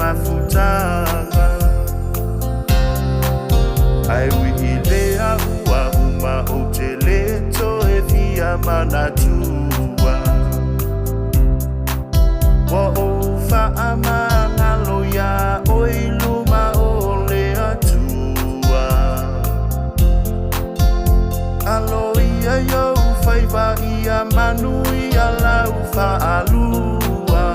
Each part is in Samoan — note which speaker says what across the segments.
Speaker 1: mafutaga. Ae ui i lea ua uma ou te lē toe fia manatua. Ua ou faamagalo iā oe i luma o le Atua. Alo ia i ou faiva ia manuia lau faalua.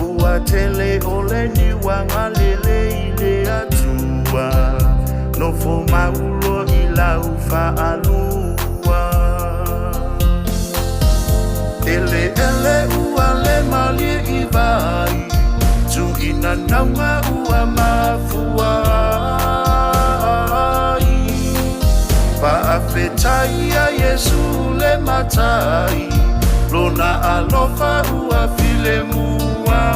Speaker 1: Ua tele o le niu agalelei i le Atua, nofo mau loa i lau faalua. Eleele ua le malie i vai, tuuina nauga ua mafua ai. Faafetai ia Iesu le Matai, Lona alofa ua filemu ai.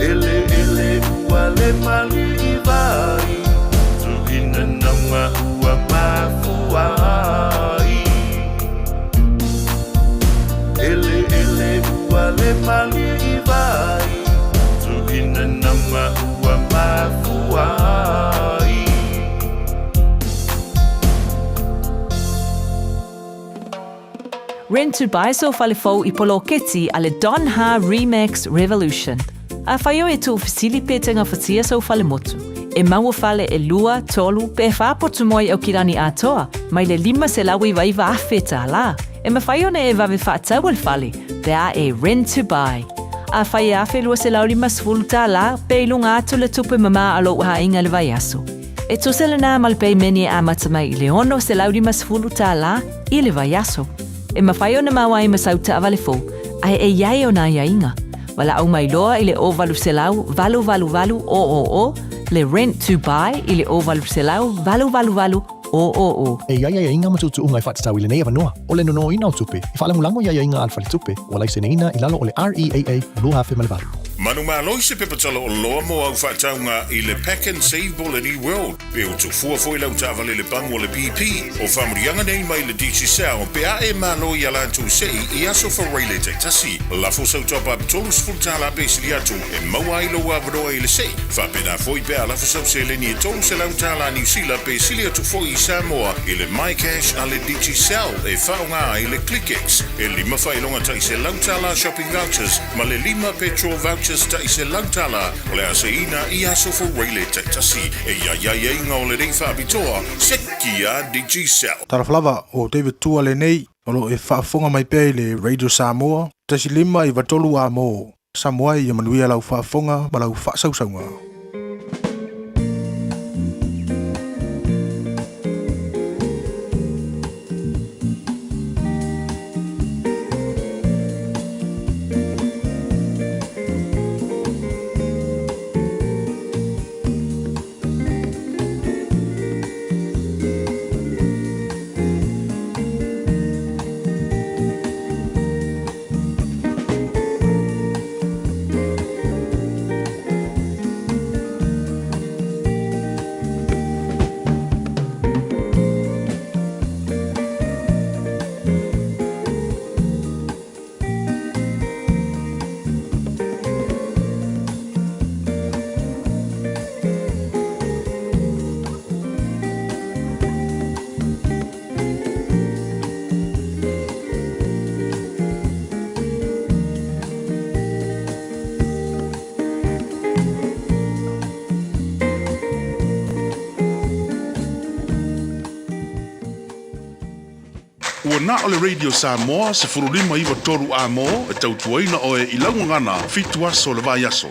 Speaker 1: Eleele ua le malie i vai, tuuina nauga ua mafua ai. Eleele ua le malie i vai, tuuina nauga ua mafua ai.
Speaker 2: Rent to buy sou fale fou i poloketi a le Don Ha Remax Revolution. Afai oe e tuufesili pe tegafatia sou fale motu, e maua fale e lua, tolu, pe fa potu moe i Aukilani atoa, mai le $509,000 tālā. E mafai ona e vave faataua le fale, pe a e rent to buy. Afai e $1,250 tālā, pe i luga atu le tupe mamā a lou aiga i le vaiaso. E tusa lena ma le peimene e amata mai i le $650 tālā i le vaiaso. E mafai ona maua ai ma sau taavale fou, ae e i ai ona aiaiga. Valaau mai loa i le 0800 888 000, le Rent to Buy i le 0800 888 000.
Speaker 3: E i ai aiaiga ma tuutuuga e faatatau i lenei avanoa, o le nonoina o tupe, e faalagolago i aiaiga a le faletupe, ua laiseneina i lalo o le REAA 2008.
Speaker 4: Manumalo i se pepa tala oloa mo au faatauga i le Pack and Save po o le New World, pe ua tufua foi lau taavale i le pamu o le BP. O faamanuiaga nei mai le Digicel pe a e malo i a latou sei i aso Faraile taitasi. Lafo sau top up $30 pe sili atu e maua ai lou avanoa i le sei. Faapena foi pe a lafo sau seleni e $300 Niu Sila pe sili atu foi i Samoa i le MyCash a le Digicel e faaaoga ai le ClickX. E lima faailoga tai $100 shopping vouchers ma le lima petrol vouchers tai $100 o le a seiina i aso Faraile taitasi. E i ai aiaiga o lenei faapitoa, seki a Digicel.
Speaker 5: Talofa lava, o David Tua lenei, o lo o e faafofoga mai pea i le Radio Samoa, 1 5 93 amo. Samoa ia manuia lau faafofoga ma lau faasausauga.
Speaker 4: Ua na o le Radio Samoa 15 9 3 amo e tautuaina oe i lau gagana 7 aso o le vaiaso.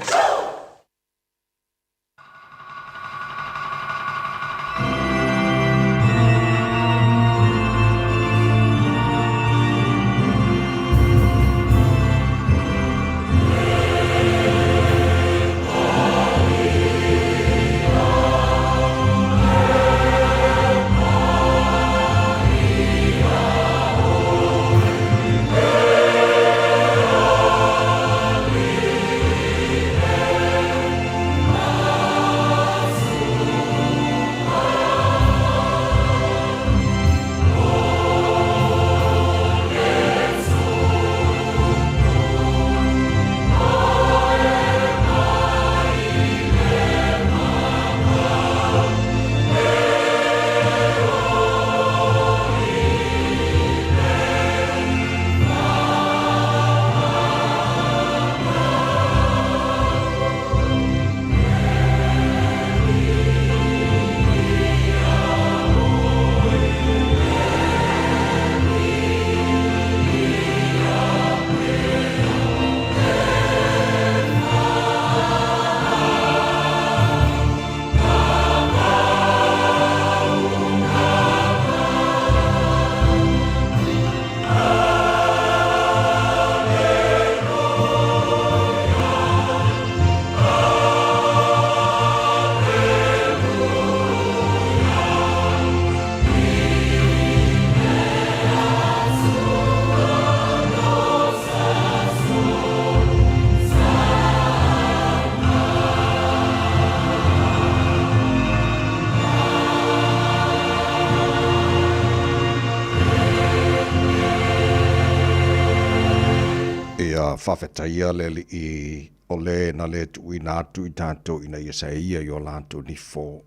Speaker 6: Faafetaia le Alii o le na le tuuina atu i tatou ina ia saeia i o latou nifo.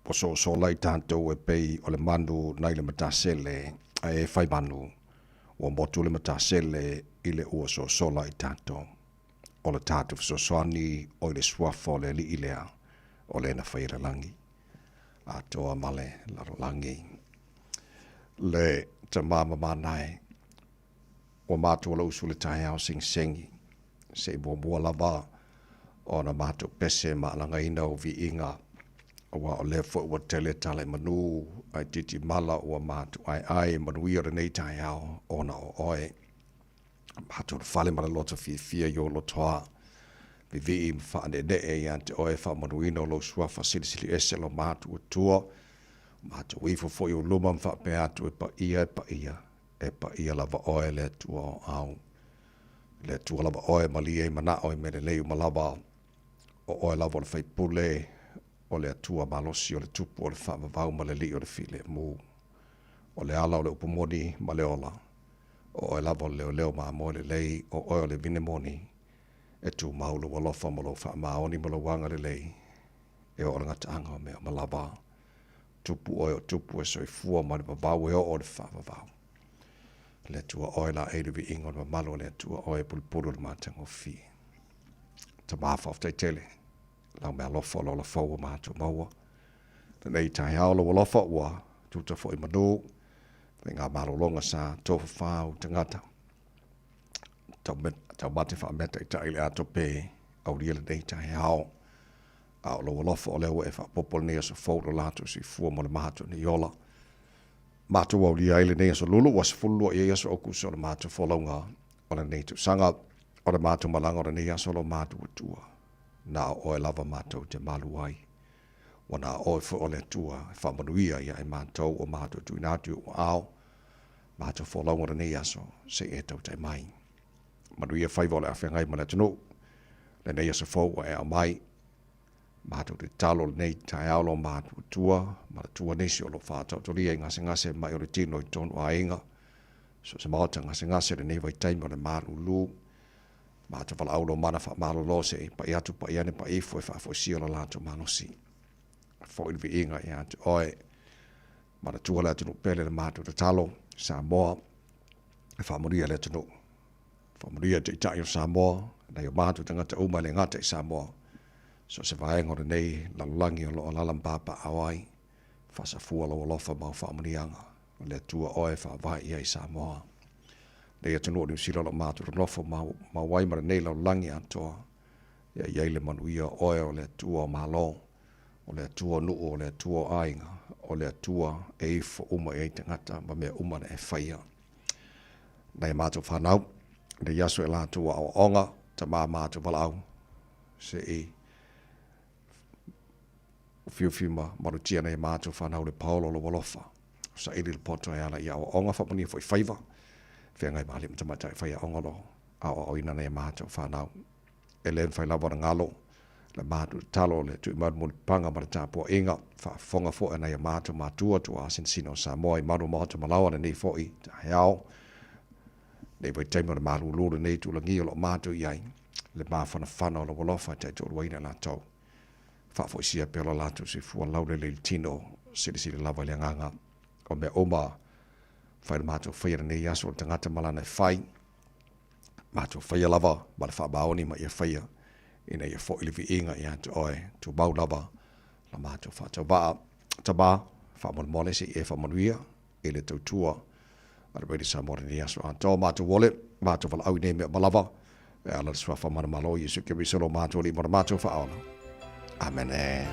Speaker 6: Ua soosola i tatou e pei o le manu nai le matasele ae e fai manu, ua motu le matasele i le ua soosola i tatou. O le tatou fesoasoani o i le suafa o le Alii lea o le na faia le lagi atoa ma le lalolagi. Le Tama mamana e, ua matou alausu i le taeao segisegi, se i muamua lava ona matou pese ma alagaina o viiga, aua o lea foi ua tele tala i manu ae titimala ua matou aeae manuia lenei taeao ona o oe. Matou le fale ma le loto fiafia i ou lotoa, vivii ma faaneenee ia te oe faamanuina o lou suafa silisili ese lo matou Atua, matou ifo foi i ou luma ma faapea atu e paia e paia E paia lava oe le Atua o au. Le Atua lava oe malie i manao i mea lelei uma lava. O oe lava o le faipule, o le Atua malosi o le Tupu o le faavavau ma le Alii o le filemu. O le ala o le upu moni ma le ola. O oe lava o le leoleo mamoe lelei, o oe o le vine moni. E tumau lou alofa ma lou faamaoni ma lou agalelei e oo i le gataaga o mea uma lava. Tupu oe o Tupu e soifua ma le vavau e oo i le faavavau. Le Atua oe laei le viiga o le mamalu o le Atua oe e pulupulu le matagofie. Tama faafetai tele lau mealofa o le ola fou ua matou maua. Lenei taeao lou alofa ua tuta foi manu faiga malologa sa tofafa u tagata. Taumate faameataitai le ato pe aulia lenei taeao. A o lou alofa o lea ua e faaopoopo lenei aso fou i lo latou soifua mo le matou nei ola. Matou aulia ai lenei aso lulu ua 12 i ai aso Aukuso o le matou folauga o lenei tausaga. O le matou malaga o lenei aso lo matou Atua. Na o oe lava matou te malu ai. Ua na o oe foi o le Atua e faamanuia ia i matou o matou tuuina atu i ou aao. Matou folauga o lenei aso se i e tautai mai. Manuia faiva o le a feagai ma le atunuu. Lenei aso fou ua e aumai. Matou te tatalo lenei taeao lo matou Atua ma le Atua nisi o lo o faataotolia i gasegase mai o le tino i totonu o aiga. So o se maota gasegase lenei vaitaimi o le malulu. Matou valaau lo mana faamalolo se i pai atu pai ane pai ifo e faafoisia lo latou malosi. Foi le viiga ia te oe. Manatua le atunuu pele le matou tatalo, Samoa, e faamanuia le atunuu. Faamanuia Taitai o Samoa, nai o matou tagata uma e le gata i Samoa. So o se vaega o lenei lalolagi o lo o alaala ma papaaao ai, faasafua lou alofa ma au faamanuiaga. O le Atua oe e faavae i ai Samoa. Lenei atunuu o Niu Sila o lo o matou nonofo mau ai ma lenei lalolagi atoa. Ia i ai le manuia o oe o le Atua o Malo, o le Atua o nuu, o le Atua o aiga, o le Atua e ifo uma i ai tagata ma mea uma na e faia. Nai a matou fanau, nei aso e latou aoaoga, tama matou valaau, se i ufiufi ma malutia nai a matou fanau le paolo o lou alofa. O saili le poto e ala i aoaoga, faamanuia foi faiva, feagai ma alii ma tamaitai faiaoga o lo o aoaoina nai a matou fanau. E le mafai lava ona galo le matou tatalo le tuuina mai mulipapaga ma le tapuaiga faafofoga foi a nai a matou matua tuaasinasina o Samoa i malu o maota malaoa lenei foi taeao, lenei vaitaimi o le malulu lenei itulagi o lo o matou i ai, le mafanafana o lou alofa e taitoaluaina i latou. Faafoisia pea lo latou soifua laulele i le tino, silasila lava i le agaga o mea uma fai le matou faia lenei aso o le tagata ma lana e fai. Matou faia lava ma le faamaoni ma ia faia, ina ia foi le viiga ia te oe, tumau lava la matou faatauvaa. Tama, faamolemole se i e faamanuia i le tautua a le Radio Samoa lenei aso atoa. Matou ole, matou valaau i nei mea uma lava, e ala le suafa manumalo o Iesu Keriso lo matou Alii ma lo matou Faaola. Amene.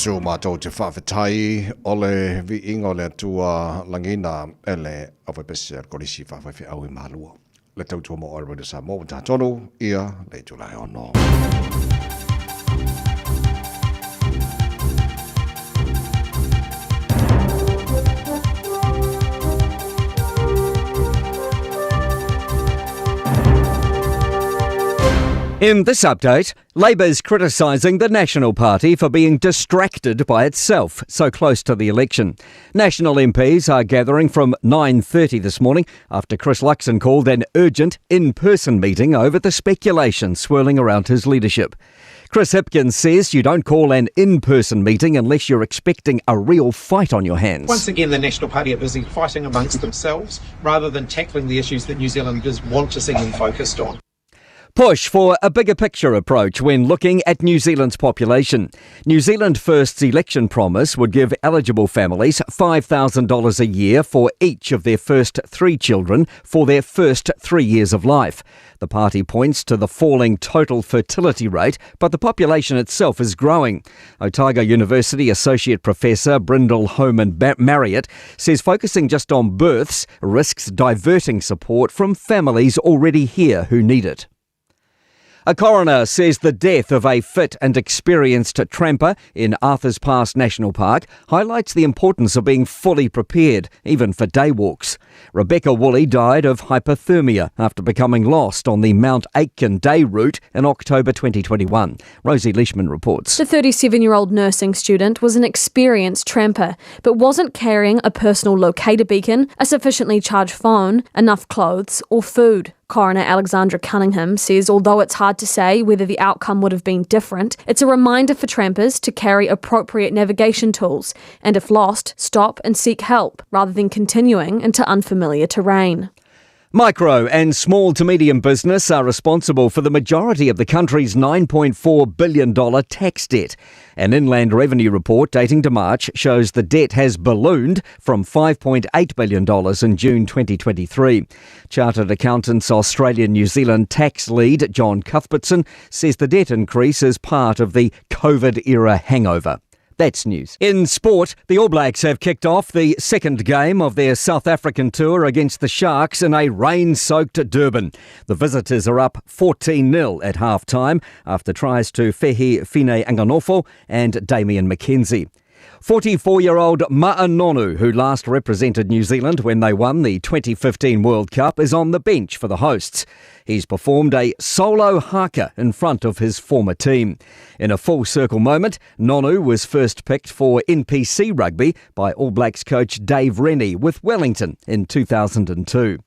Speaker 6: Iesu matou te faafetai o le viiga o le Atua lagiina e le aufaipese a le Kolisi Faafaifeau i Malua. Le tautua mo Oil Radio Samoa ua tatonu ia le itula e ono.
Speaker 7: In this update, Labour's criticising the National Party for being distracted by itself so close to the election. National MPs are gathering from 9:30 this morning after Chris Luxon called an urgent in-person meeting over the speculation swirling around his leadership. Chris Hipkins says you don't call an in-person meeting unless you're expecting a real fight on your hands.
Speaker 8: Once again, the National Party are busy fighting amongst themselves rather than tackling the issues that New Zealanders want to see them focused on.
Speaker 7: Push for a bigger picture approach when looking at New Zealand's population. New Zealand First's election promise would give eligible families $5,000 a year for each of their first three children for their first 3 years of life. The party points to the falling total fertility rate, but the population itself is growing. Otago University Associate Professor Bryndl Hohmann-Marriott says focusing just on births risks diverting support from families already here who need it. A coroner says the death of a fit and experienced tramper in Arthur's Pass National Park highlights the importance of being fully prepared, even for day walks. Rebecca Woolley died of hypothermia after becoming lost on the Mount Aitken day route in October 2021. Rosie Leishman reports.
Speaker 9: The 37-year-old nursing student was an experienced tramper, but wasn't carrying a personal locator beacon, a sufficiently charged phone, enough clothes or food. Coroner Alexandra Cunningham says although it's hard to say whether the outcome would have been different, it's a reminder for trampers to carry appropriate navigation tools and if lost, stop and seek help rather than continuing into unfamiliar terrain.
Speaker 7: Micro and small to medium business are responsible for the majority of the country's $9.4 billion tax debt. An Inland Revenue report dating to March shows the debt has ballooned from $5.8 billion in June 2023. Chartered Accountants Australia New Zealand tax lead John Cuthbertson says the debt increase is part of the COVID-era hangover. That's news. In sport, the All Blacks have kicked off the second game of their South African tour against the Sharks in a rain-soaked Durban. The visitors are up 14-0 at half-time after tries to Fehi Fineanganofo and Damian McKenzie. 44-year-old Ma'a Nonu, who last represented New Zealand when they won the 2015 World Cup, is on the bench for the hosts. He's performed a solo haka in front of his former team. In a full-circle moment, Nonu was first picked for NPC rugby by All Blacks coach Dave Rennie with Wellington in 2002.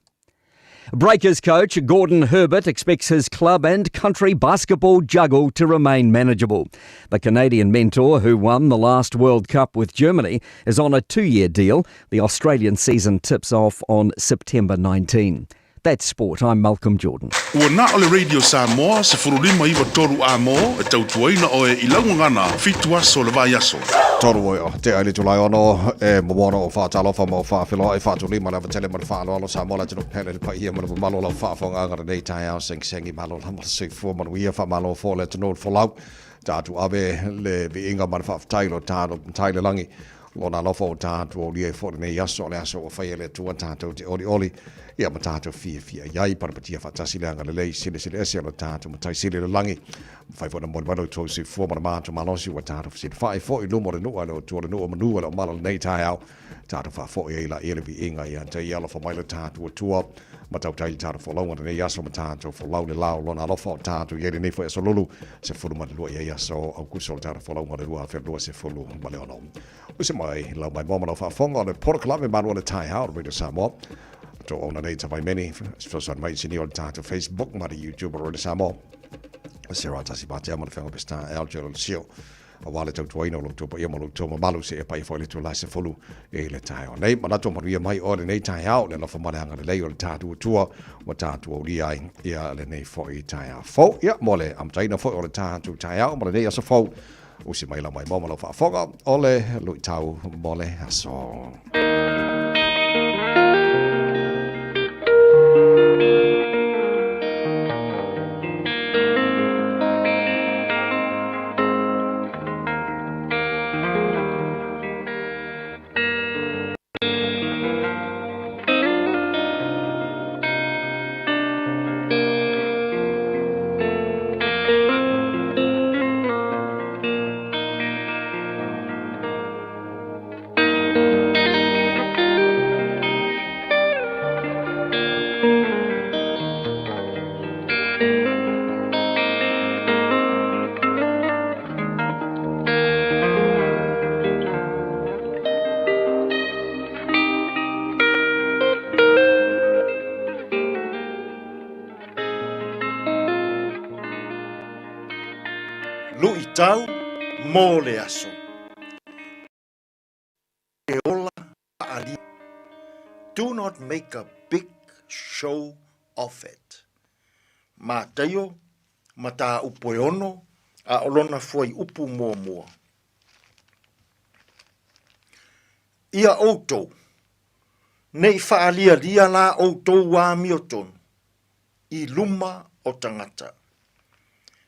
Speaker 7: Breakers coach Gordon Herbert expects his club and country basketball juggle to remain manageable. The Canadian mentor, who won the last World Cup with Germany, is on a 2-year deal. The Australian season tips off on September 19. That's sport. I'm Malcolm Jordan.
Speaker 4: Ua na o le Radio Samoa, 1593 a mo, e tautuaina oe i laugagana, 7 aso le vaiaso.
Speaker 6: Tolu oi o te aile tulai ono e momono o whaatalofa ma o whaawhiloa e whaatulima le avatele ma le whaaloalo Samoa la tino pele le paia ma le mamalo lau whaafonga ngara nei tae ao sengisengi malo la ma le soifua manuia whamalo fo le tino folau tātu ave le viinga ma le whaaftai lo tāno tai le langi lona alofa o tātu o lia e fo nei aso le aso o whaia le atua tātou te oli oli ia ma tātou fia fia iai parapatia whaatasi le anga lelei sile sile ese o le tātou matai sile le langi whai fo na moni wano tō si fua mana mātou malosi ua tātou whasiri whae fo i lumo le nua le o tua le nua manua le o mala le nei tae au tātou wha i la ia le viinga ia te ia alofa mai le tātou atua matau tai tātou fo launga nei aso ma tātou fo lau le lau lona alofa o tātou ia le nei fo aso lulu se fulu ma le lua ia aso au kuso le tātou fo launga le lua awhea lua se fulu ma le ono. Use mai lau mai mōma lau whaafonga o le porokalame manu o le tai hao Radio Samoa. Tō ona nei tawai meni, fesoasoani mai sini o le tātou Facebook ma le YouTube o Radio Samoa. Se rā tasi pātea ma le whenga pesta e ao le sio. A wā le tautuaina o lo tō paia ma lo tō mamalu se e pai fo le tō lai se fulu e le tae o nei. Manatu manuia mai o le nei tae ao le alofa ma le anga le lei o le tātua tua o tātua o lia ai ia le nei fo i tae a fo. Ia mo le amtaina fo o le tātua tae ao ma le nei aso fo. Usi mai la mai mo ma lau whaafonga o le lui tau mo le aso.
Speaker 1: Luʻitau mo le aso. E ola ali. Do not make a big show of it. Mataio, mataupu e ono, a o lona fuaiupu muamua. Ia outou, ne i faalialia la outou amiotonu i luma o tagata,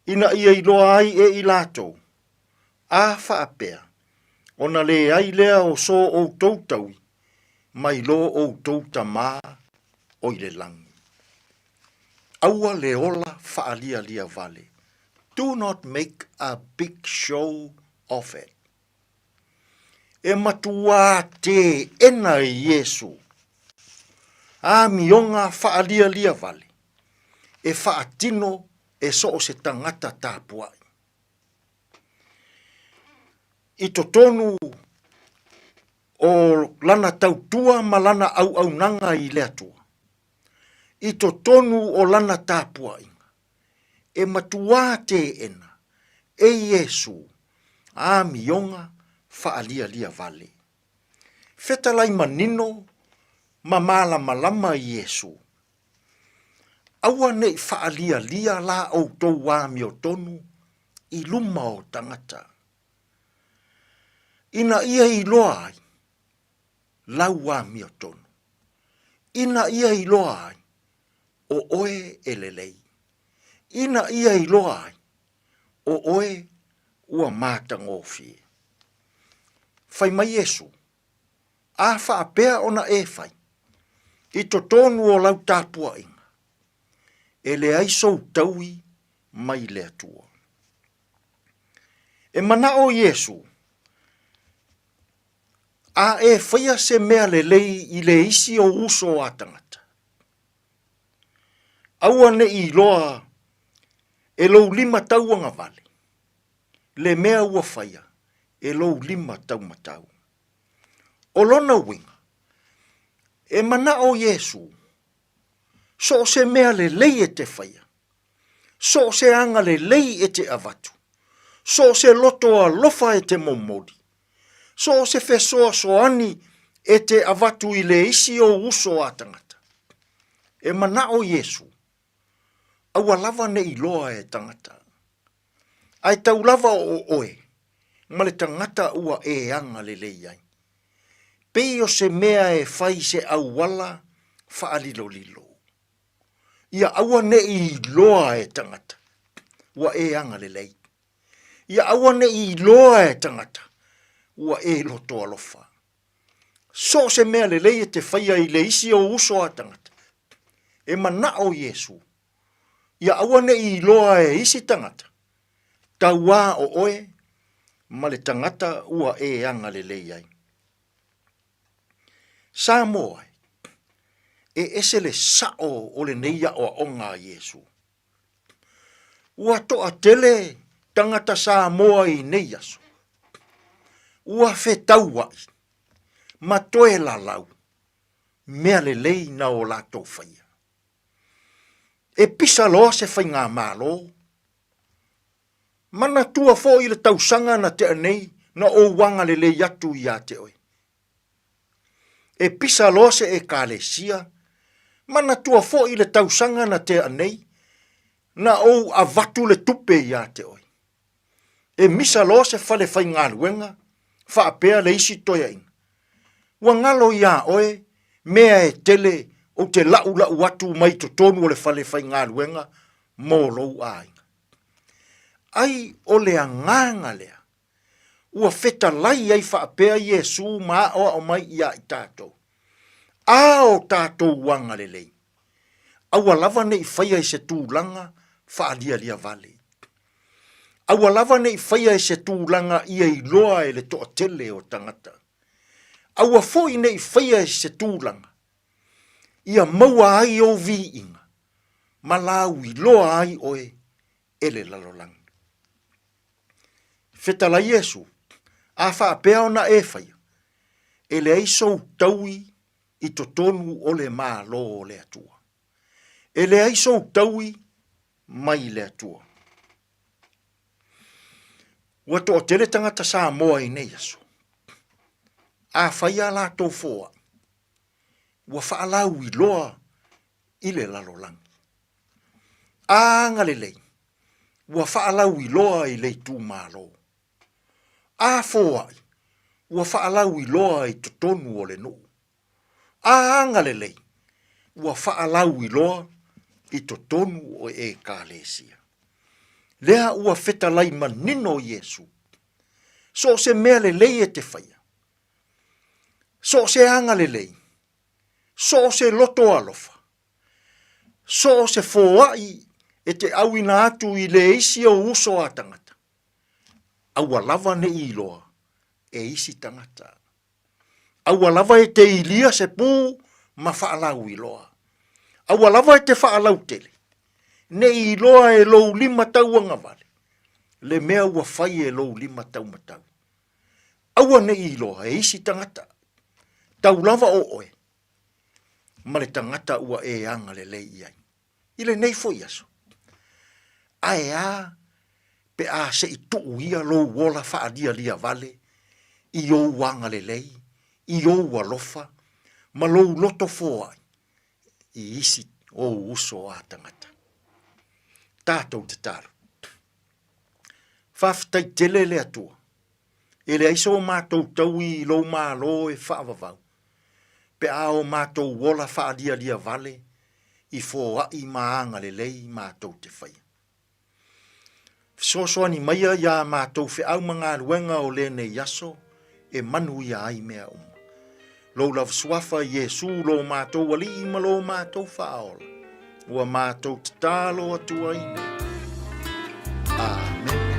Speaker 1: ina ia iloa ai e i latou, a faapea, ona leai lea o so outou taui mai lo outou Tamā o i le lagi. Aua le ola faalialia vale. Do not make a big show of it. E matuā teena e Iesū amioga faalialia vale e faatino e so o se tagata tapuai. I totonu o lana tautua ma lana auaunaga i le Atua, i totonu o lana tapuaiga, e matuā teena e Iesū amioga faalialia vale. Fetalai manino ma malamalama Iesū. Aua ne i faalialia la outou amiotonu i luma o tagata, ina ia iloa ai lau amiotonu, ina ia iloa ai o oe e lelei, ina ia iloa ai o oe ua matagofie. Fai mai Iesu, A faapea ona e fai, i totonu o lau tapuaiga, e leai sou taui mai le Atua. E manao Iesu, a e faia se mea lelei i le isi o uso a tagata, aua ne i iloa e lou lima tauagavale le mea ua faia e lou lima taumatau. O lona uiga, e manao Iesu, so o se mea lelei e te faia, so o se aga lelei e te avatu, so o se loto alofa e te momoli, so o se fesoasoani e te avatu i le isi ou uso a tagata. E manao Iesu, aua lava ne i loa e tagata. Ae tau lava o oe ma le tagata ua e agalelei ai. Pei o se mea e fai se auala faalilolilo. Ia aua ne i iloa e tagata ua e agalelei. Ia aua ne i iloa e tagata ua e loto alofa. So o se mea lelei e te faia i le isi ou uso a tagata, e manao Iesu, ia aua ne i iloa e isi tagata, tauā o oe ma le tagata ua e agalelei ai. Samoa e, e ese le sa'o o lenei aʻoaʻoga a Iesu. Ua toatele tagata Samoa i nei aso, ua fetauaʻi ma toe lalau mea lelei na o latou faia. E pisa loa se faigamalo, manatua foi le tausaga na tea nei na ou agalelei atu ia te oe. E pisa loa se Ekalesia, manatua foi le tausaga na tea nei na ou avatu le tupe ia te oe. E misa loa se fale faigaluega faapea le isi toeaiga. Ua galo iā oe mea e tele ou te laʻulaʻu atu mai totonu o le fale faigaluega mo lou aiga. Ai o le agaga lea ua fetalai ai faapea Iesū ma aʻoaʻo mai iā i tatou, A o tatou agalelei, aua lava ne i faia i se tulaga faalialia vale. Aua lava ne i faia i se tulaga ia iloa e le toatele o tagata. Aua foi ne i faia i se tulaga ia maua ai ou viiga ma lauiloa ai oe e le lalolagi. Fetalai Iesu, a faapea ona e faia, e leai sou taui i totonu o le Malo o le Atua. E leai sou taui mai le Atua. Ua toatele tagata Samoa i nei aso, a fai a latou foai, ua faalauiloa i le lalolagi. A agalelei, ua faalauiloa i le itumalo. A foai, ua faalauiloa i totonu o le nuu. A agalelei, ua faalauiloa i totonu o Ekalesia. Lea ua fetalai manino Iesu, so o se mea lelei e te faia, so o se agalelei, so o se loto alofa, so o se foai e te auina atu i le isi ou uso a tagata, aua lava ne i iloa e isi tagata. Aua lava e te ilia se pū ma faalauiloa. Aua lava e te faalautele, ne i iloa e lou lima tauagavale le mea ua fai e lou lima taumatau. Aua ne i iloa e isi tagata, tau lava o oe ma le tagata ua e agalelei i ai. I lenei foi aso, ae a pe a se i tuu ia lou ola faalialia vale i ou agalelei, i ou alofa ma lou loto foai i isi ou uso a tagata. Tatou tatalo. Faafetai tele le Atua, e leai so matou taui i lou Malo e faavavau, pe a o matou ola faalialia vale i foai ma agalelei matou te faia. Fesoasoani maia iā matou feau ma galuega o lenei aso e manuia ai mea uma. Lou lava suafa Iesu lo matou Alii ma lo matou Faaola, ua matou tatalo atu ai nei. Amene.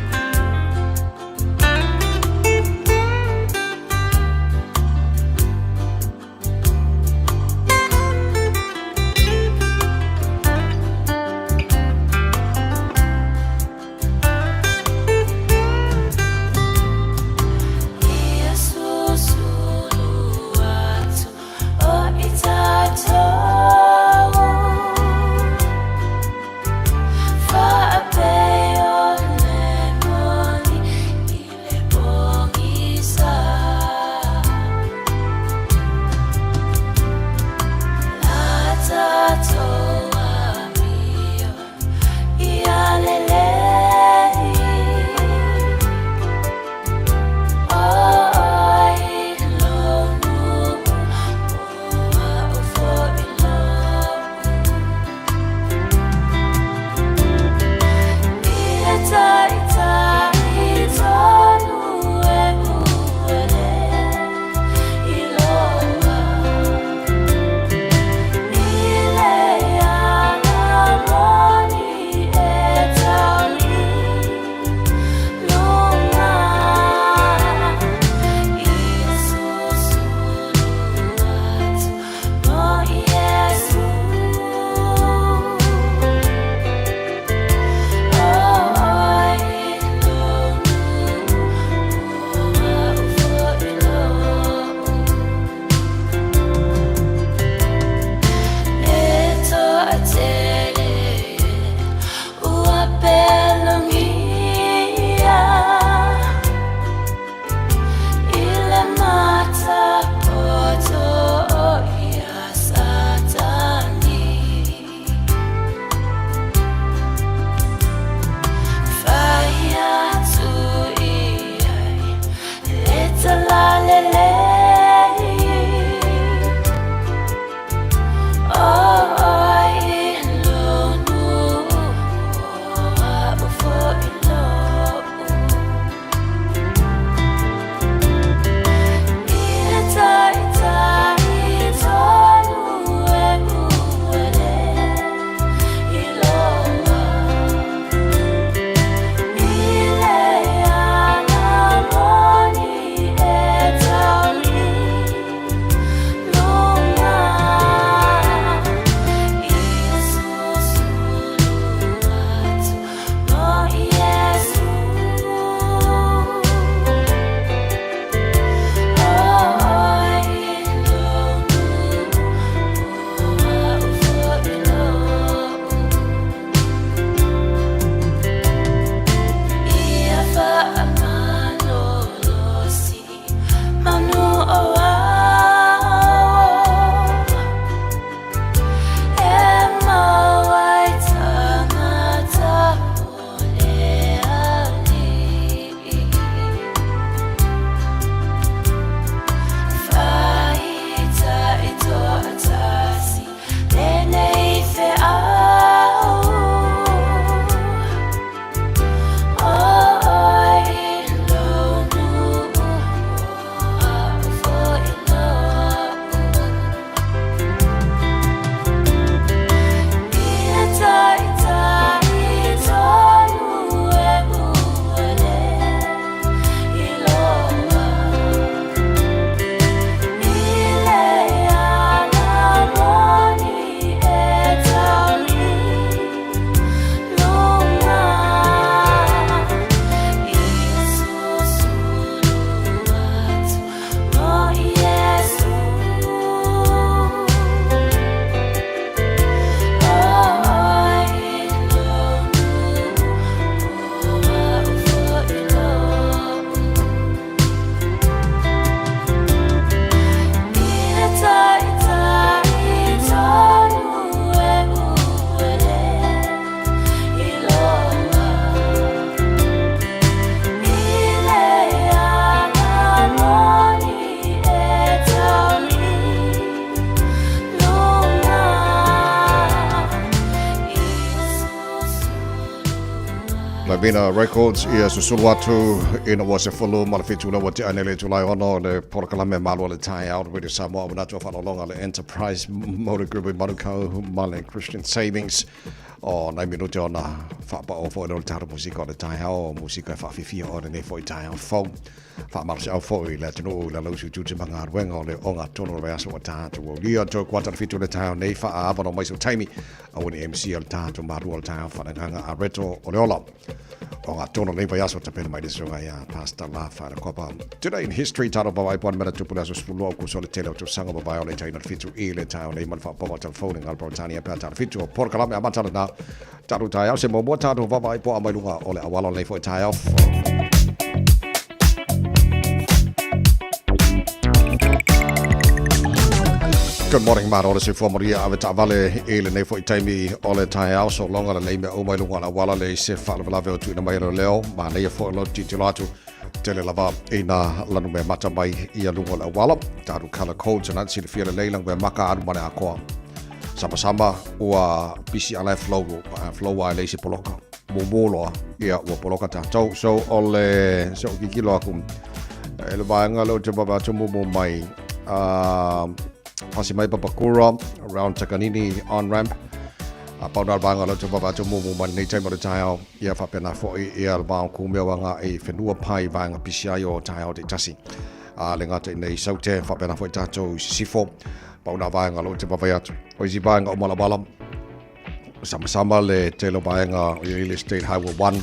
Speaker 6: Davina Records ia susulu atu ina ua 17 le ua tea nei le itula e ono le polokalame malo le taeao Radio Samoa manatu o faalologa le Enterprise Motor Group i Manukau ma le Christian Savings o nai minute ona faapao foi leo le tatou musika o le taeao musika e faafifia o lenei foi taeao fou Faamalosiau foi i le atunuu i le lausu tiute ma galuega o le ogatotonu o le vaiaso ua tatou aulia. Toe kuata le 7 le taeao nei faaavanoa mai sou taimi aua ne i MC a le tatou malua o le taeao faaleagaga a Reto o le ola. Ogatotonu o lenei vaiaso tapena mai le susuga ia Pastor Lafa le Kopa. Today in history, tatou vavaai po mea na tupu le aso 12 Aukuso le tele o tausaga mavae o le taina le 7 i le taeao nei ma le faapoga o telefoni ngā Peretania pe a tala 7 o polokalame amata lena Tatou taeao se muamua tatou vaavaai poa mai luga o le auala o lenei foi taeao. Good morning, malo le soifua maria ave taavale i lenei foi taimi o le taeao sologa lelei mea uma i luga o le auala leai se faalavelave o tuuina mai e leoleo manaia foi lo tilotilo atu tele lava ina lanumeamata mai ia luga o le auala tatou colour codes na silafia lelei lanumeamaka alu ma le atoa Sama-sama ua pisi ala e flow, flow a e leai se poloka. Mumu loa, ia ua poloka tatou. So o le se o kikilo aku e le vaega leo te vava atu mumu mai pasi mai Papakura around Takanini on ramp. A pau na le vaega leo te vava atu mumu mai nei taimi o le taeao. Ia faapena foi ia le vao kumea o anga i whenua pai vaega pisi ai o taeao te tasi. A le ngata i nei saute faapena foi tatou i sisifo. Pau nā vaega lo te vavai atu. O isi vaega o Malawala, sama-sama le tele o vaega o i le State Highway 1,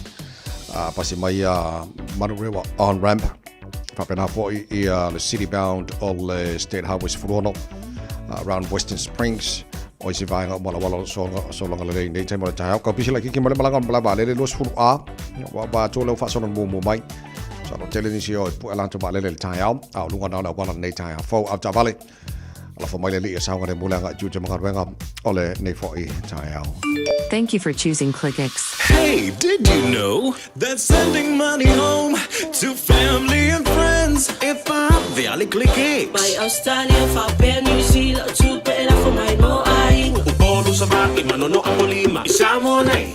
Speaker 6: pasi mai a Manurewa on ramp, faapena foi ia le city bound o le State Highway 16, around Western Springs, o isi vaega o Malawala o sologa lelei nei taimi o le taeao. Kau pisi laitiiti ma le malaga o le malae vaalele 20A, ua ua atu lea ua faasolo mumu mai. Masalo tele nisi o e pue latou vaalele i le taeao, a o luga na o le auala lenei taeao fou. Au taavale. Alofa mai le Alii e saogalemu le agai tiute ma galuega o lenei foi taeao.
Speaker 10: Thank you for choosing Clickex.
Speaker 11: Hey, did you know that sending money home to family and friends e vave a le Clickex?
Speaker 12: Mai Australia, faapea New Zealand, o tupe e lafo mai mo aiga.
Speaker 11: Upolu, Savaii, Manono, Apolima, i Samoa nei.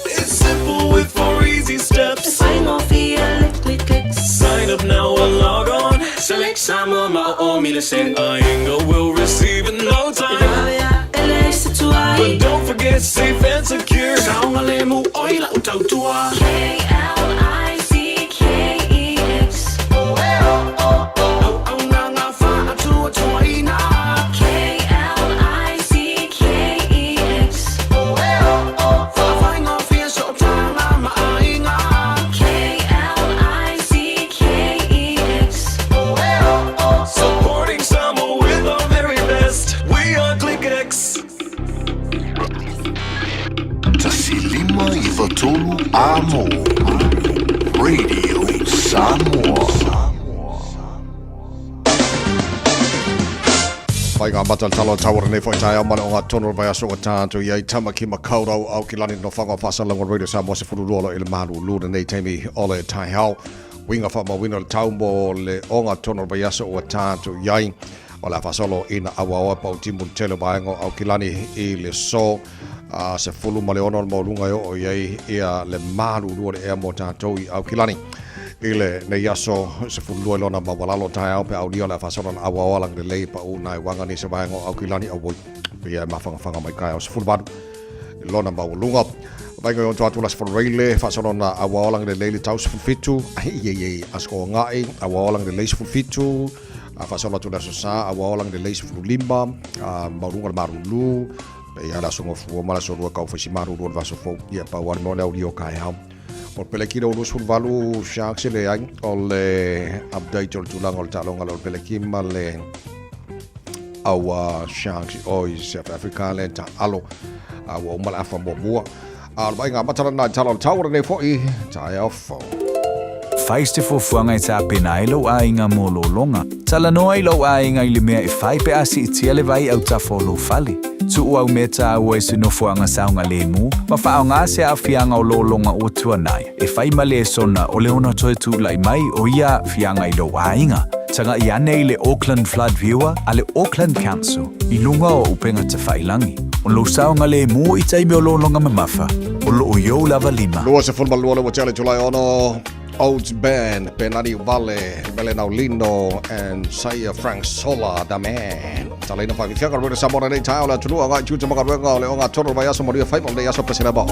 Speaker 11: It's simple with four easy steps.
Speaker 12: E faigofie le Clickex.
Speaker 11: Sign up now or log on. Select Samoa ma o o mile send. Aiga will receive in no time.
Speaker 12: E vave a e leai se tuai.
Speaker 11: But don't forget safe and secure. Saogalemu oi lau tautua.
Speaker 12: K-L-I-C-K-E-X.
Speaker 11: Auaunaga faatuatuaina.
Speaker 12: K-L-I-C-K-E-X.
Speaker 11: Faafaigofie sootaga ma aiga.
Speaker 12: K-L-I-C-K-E-X.
Speaker 11: Supporting Samoa with our very best. We are ClickX.
Speaker 13: 1593 Amo Radio Samoa.
Speaker 6: Whai ngā mata talo tau o nei whai taeao ma le ogatotonu o le vaiaso ua tātou i ai Tamaki Makaurau Aukilani no Whanga Whasalanga Radio Samoa 12 lo i le malūlū lenei taimi o le taeao. Uiga faamauina o le tau mo le ogatotonu o le vaiaso ua tātou i ai. O le a faasolo ina auaoa pautimu le tele o vaega o Aukilani i le so a 16 le maualuga e oo i ai ia le malūlū o le ea mo tātou i Aukilani. I le nei aso 12 i lona maualalo taeao pe aulia o le a faasolo na auaoa lagilelei pau nai uaga nisi vaega o Aukilani auoi ia e mafagafaga mai kaeao 18 i lona maualuga. Vaega i onto atu la 10 reile faasolo na auaoa lagilelei le tau 17 ai ai ai aso agai auaoa lagilelei 17 A faasolo atu le aso Sa, a ua ola lelei 15, a maualuga le malulu, pei le aso Gafua ma le aso Lua kau faisi malulu o le vaiaso fou, ia pau lava le mea o le aulia o kaeao. O le peleki le 28 Sharks e leai, o le update o le tulaga o le taaloga lea o le peleki ma le aua Sharks o i South Africa le taalo, a ua uma le afa muamua. A o le vaaiga amata lena i tala o le tau o lenei foi taeao fou.
Speaker 14: Fai se fuafuaga e tapena ai lou aiga mo lologa. Talanoa i lou aiga i le mea e fai pe a siitia le vai autafa o lou fale. Tuu au mea taua i se nofoaga saogalemu ma faaaoga se aafiaga o lologa ua tuanai e fai ma lesona o le ono toe tulai mai o ia aafiaga i lou aiga. Tagai ane i le Auckland Flood Viewer a le Auckland Council i luga o upega tafailangi. O lou saogalemu i taimi o lologa mamafa. o loo i ou lava lima.
Speaker 6: 22 le ua tea le July 6, Oats Band, Penani Vale, Mele Naulino and Saia Frank Sola, the man. Talaina whaafifiaga Radio Samoa lenei taeao le atunuu agai tiute ma galuega o le ogatotonu o le vaiaso manuia faiva o lenei aso Peselema.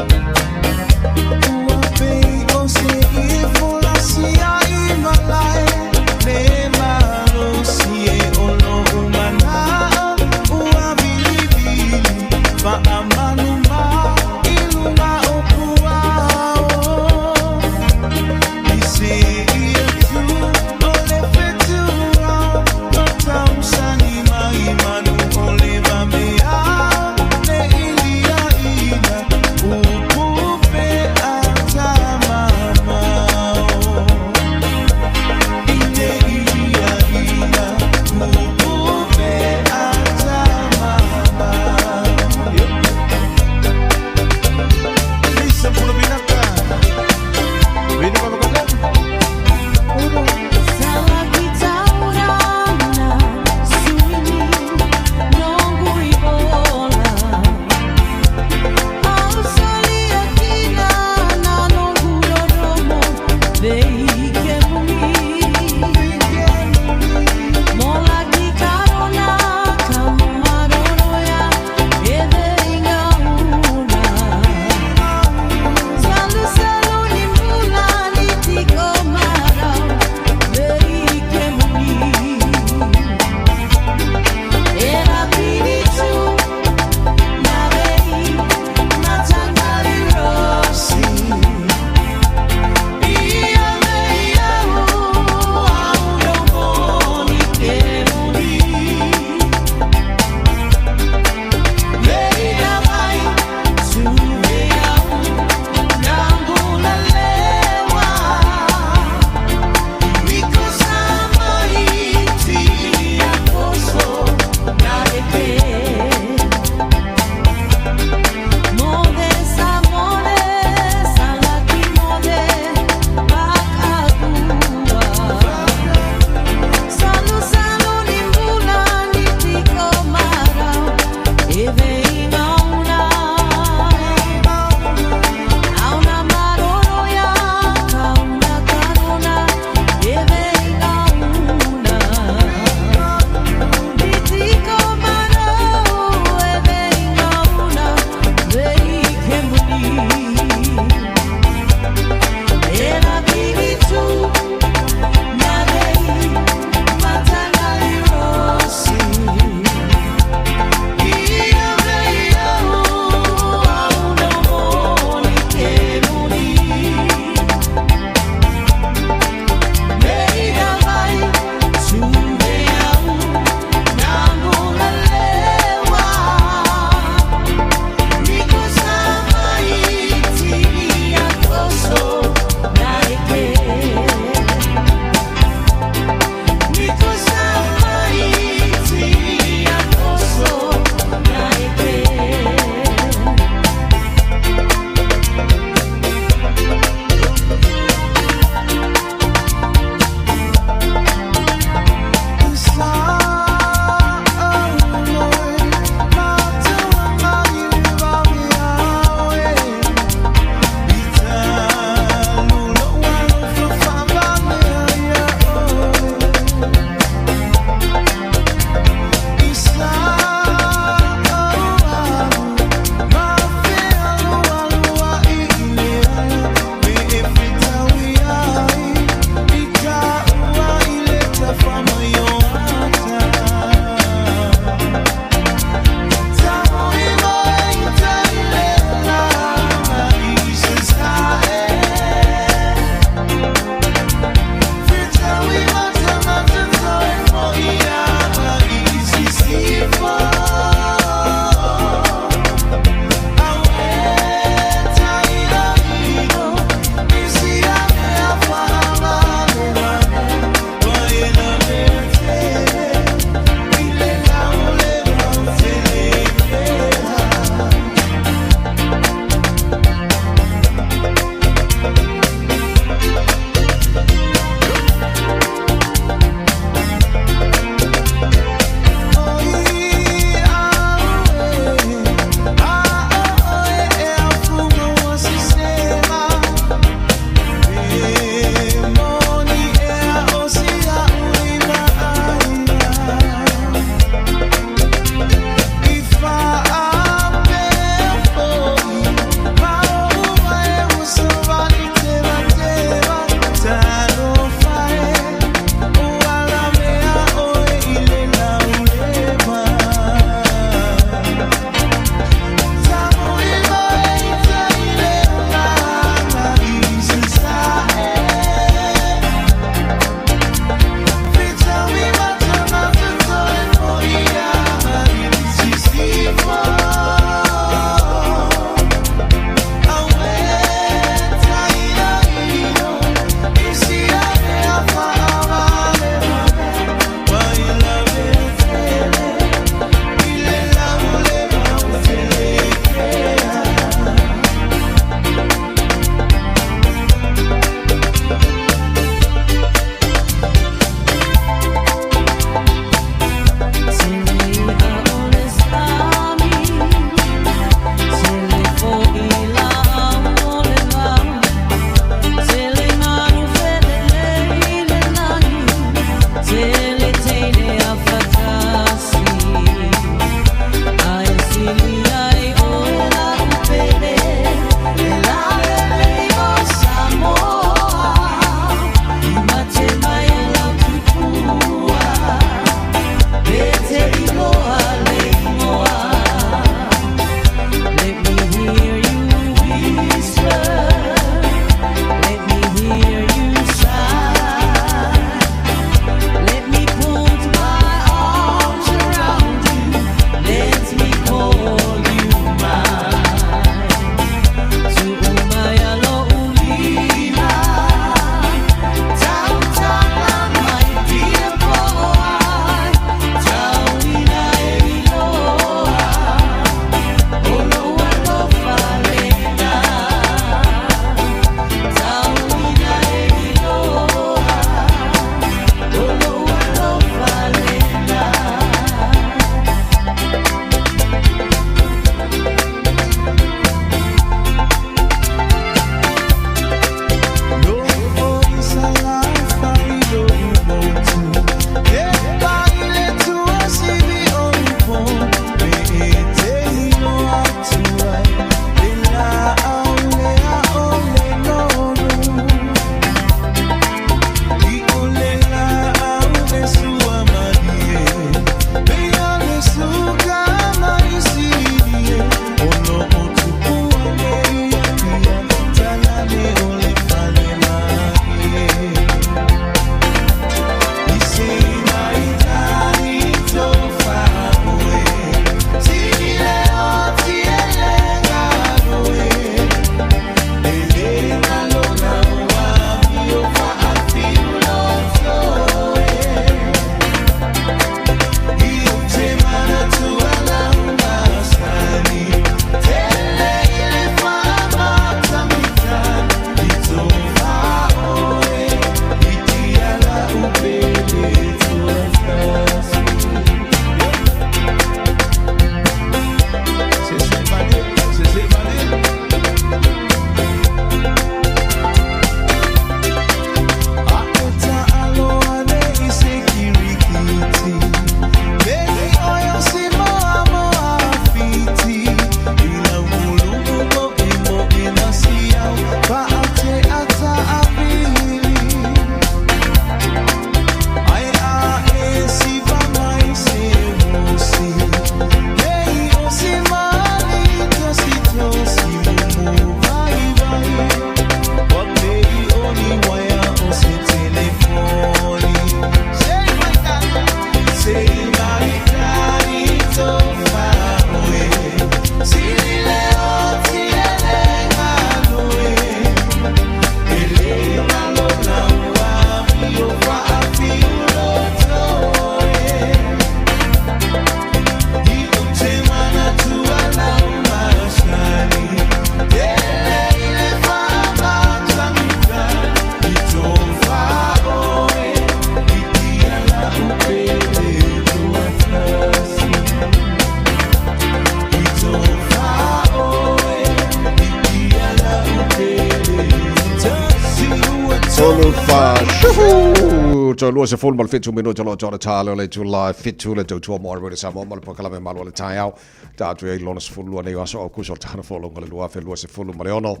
Speaker 6: Tolu fa shuhu To 27 minuta lo tōna tāle o le itula e 7 le tautua mo Radio Samoa ma le polokalame Malu o le Taeao. Tatou i ai lona 12 nei o aso Aukuso o le tausaga folauga le 2026.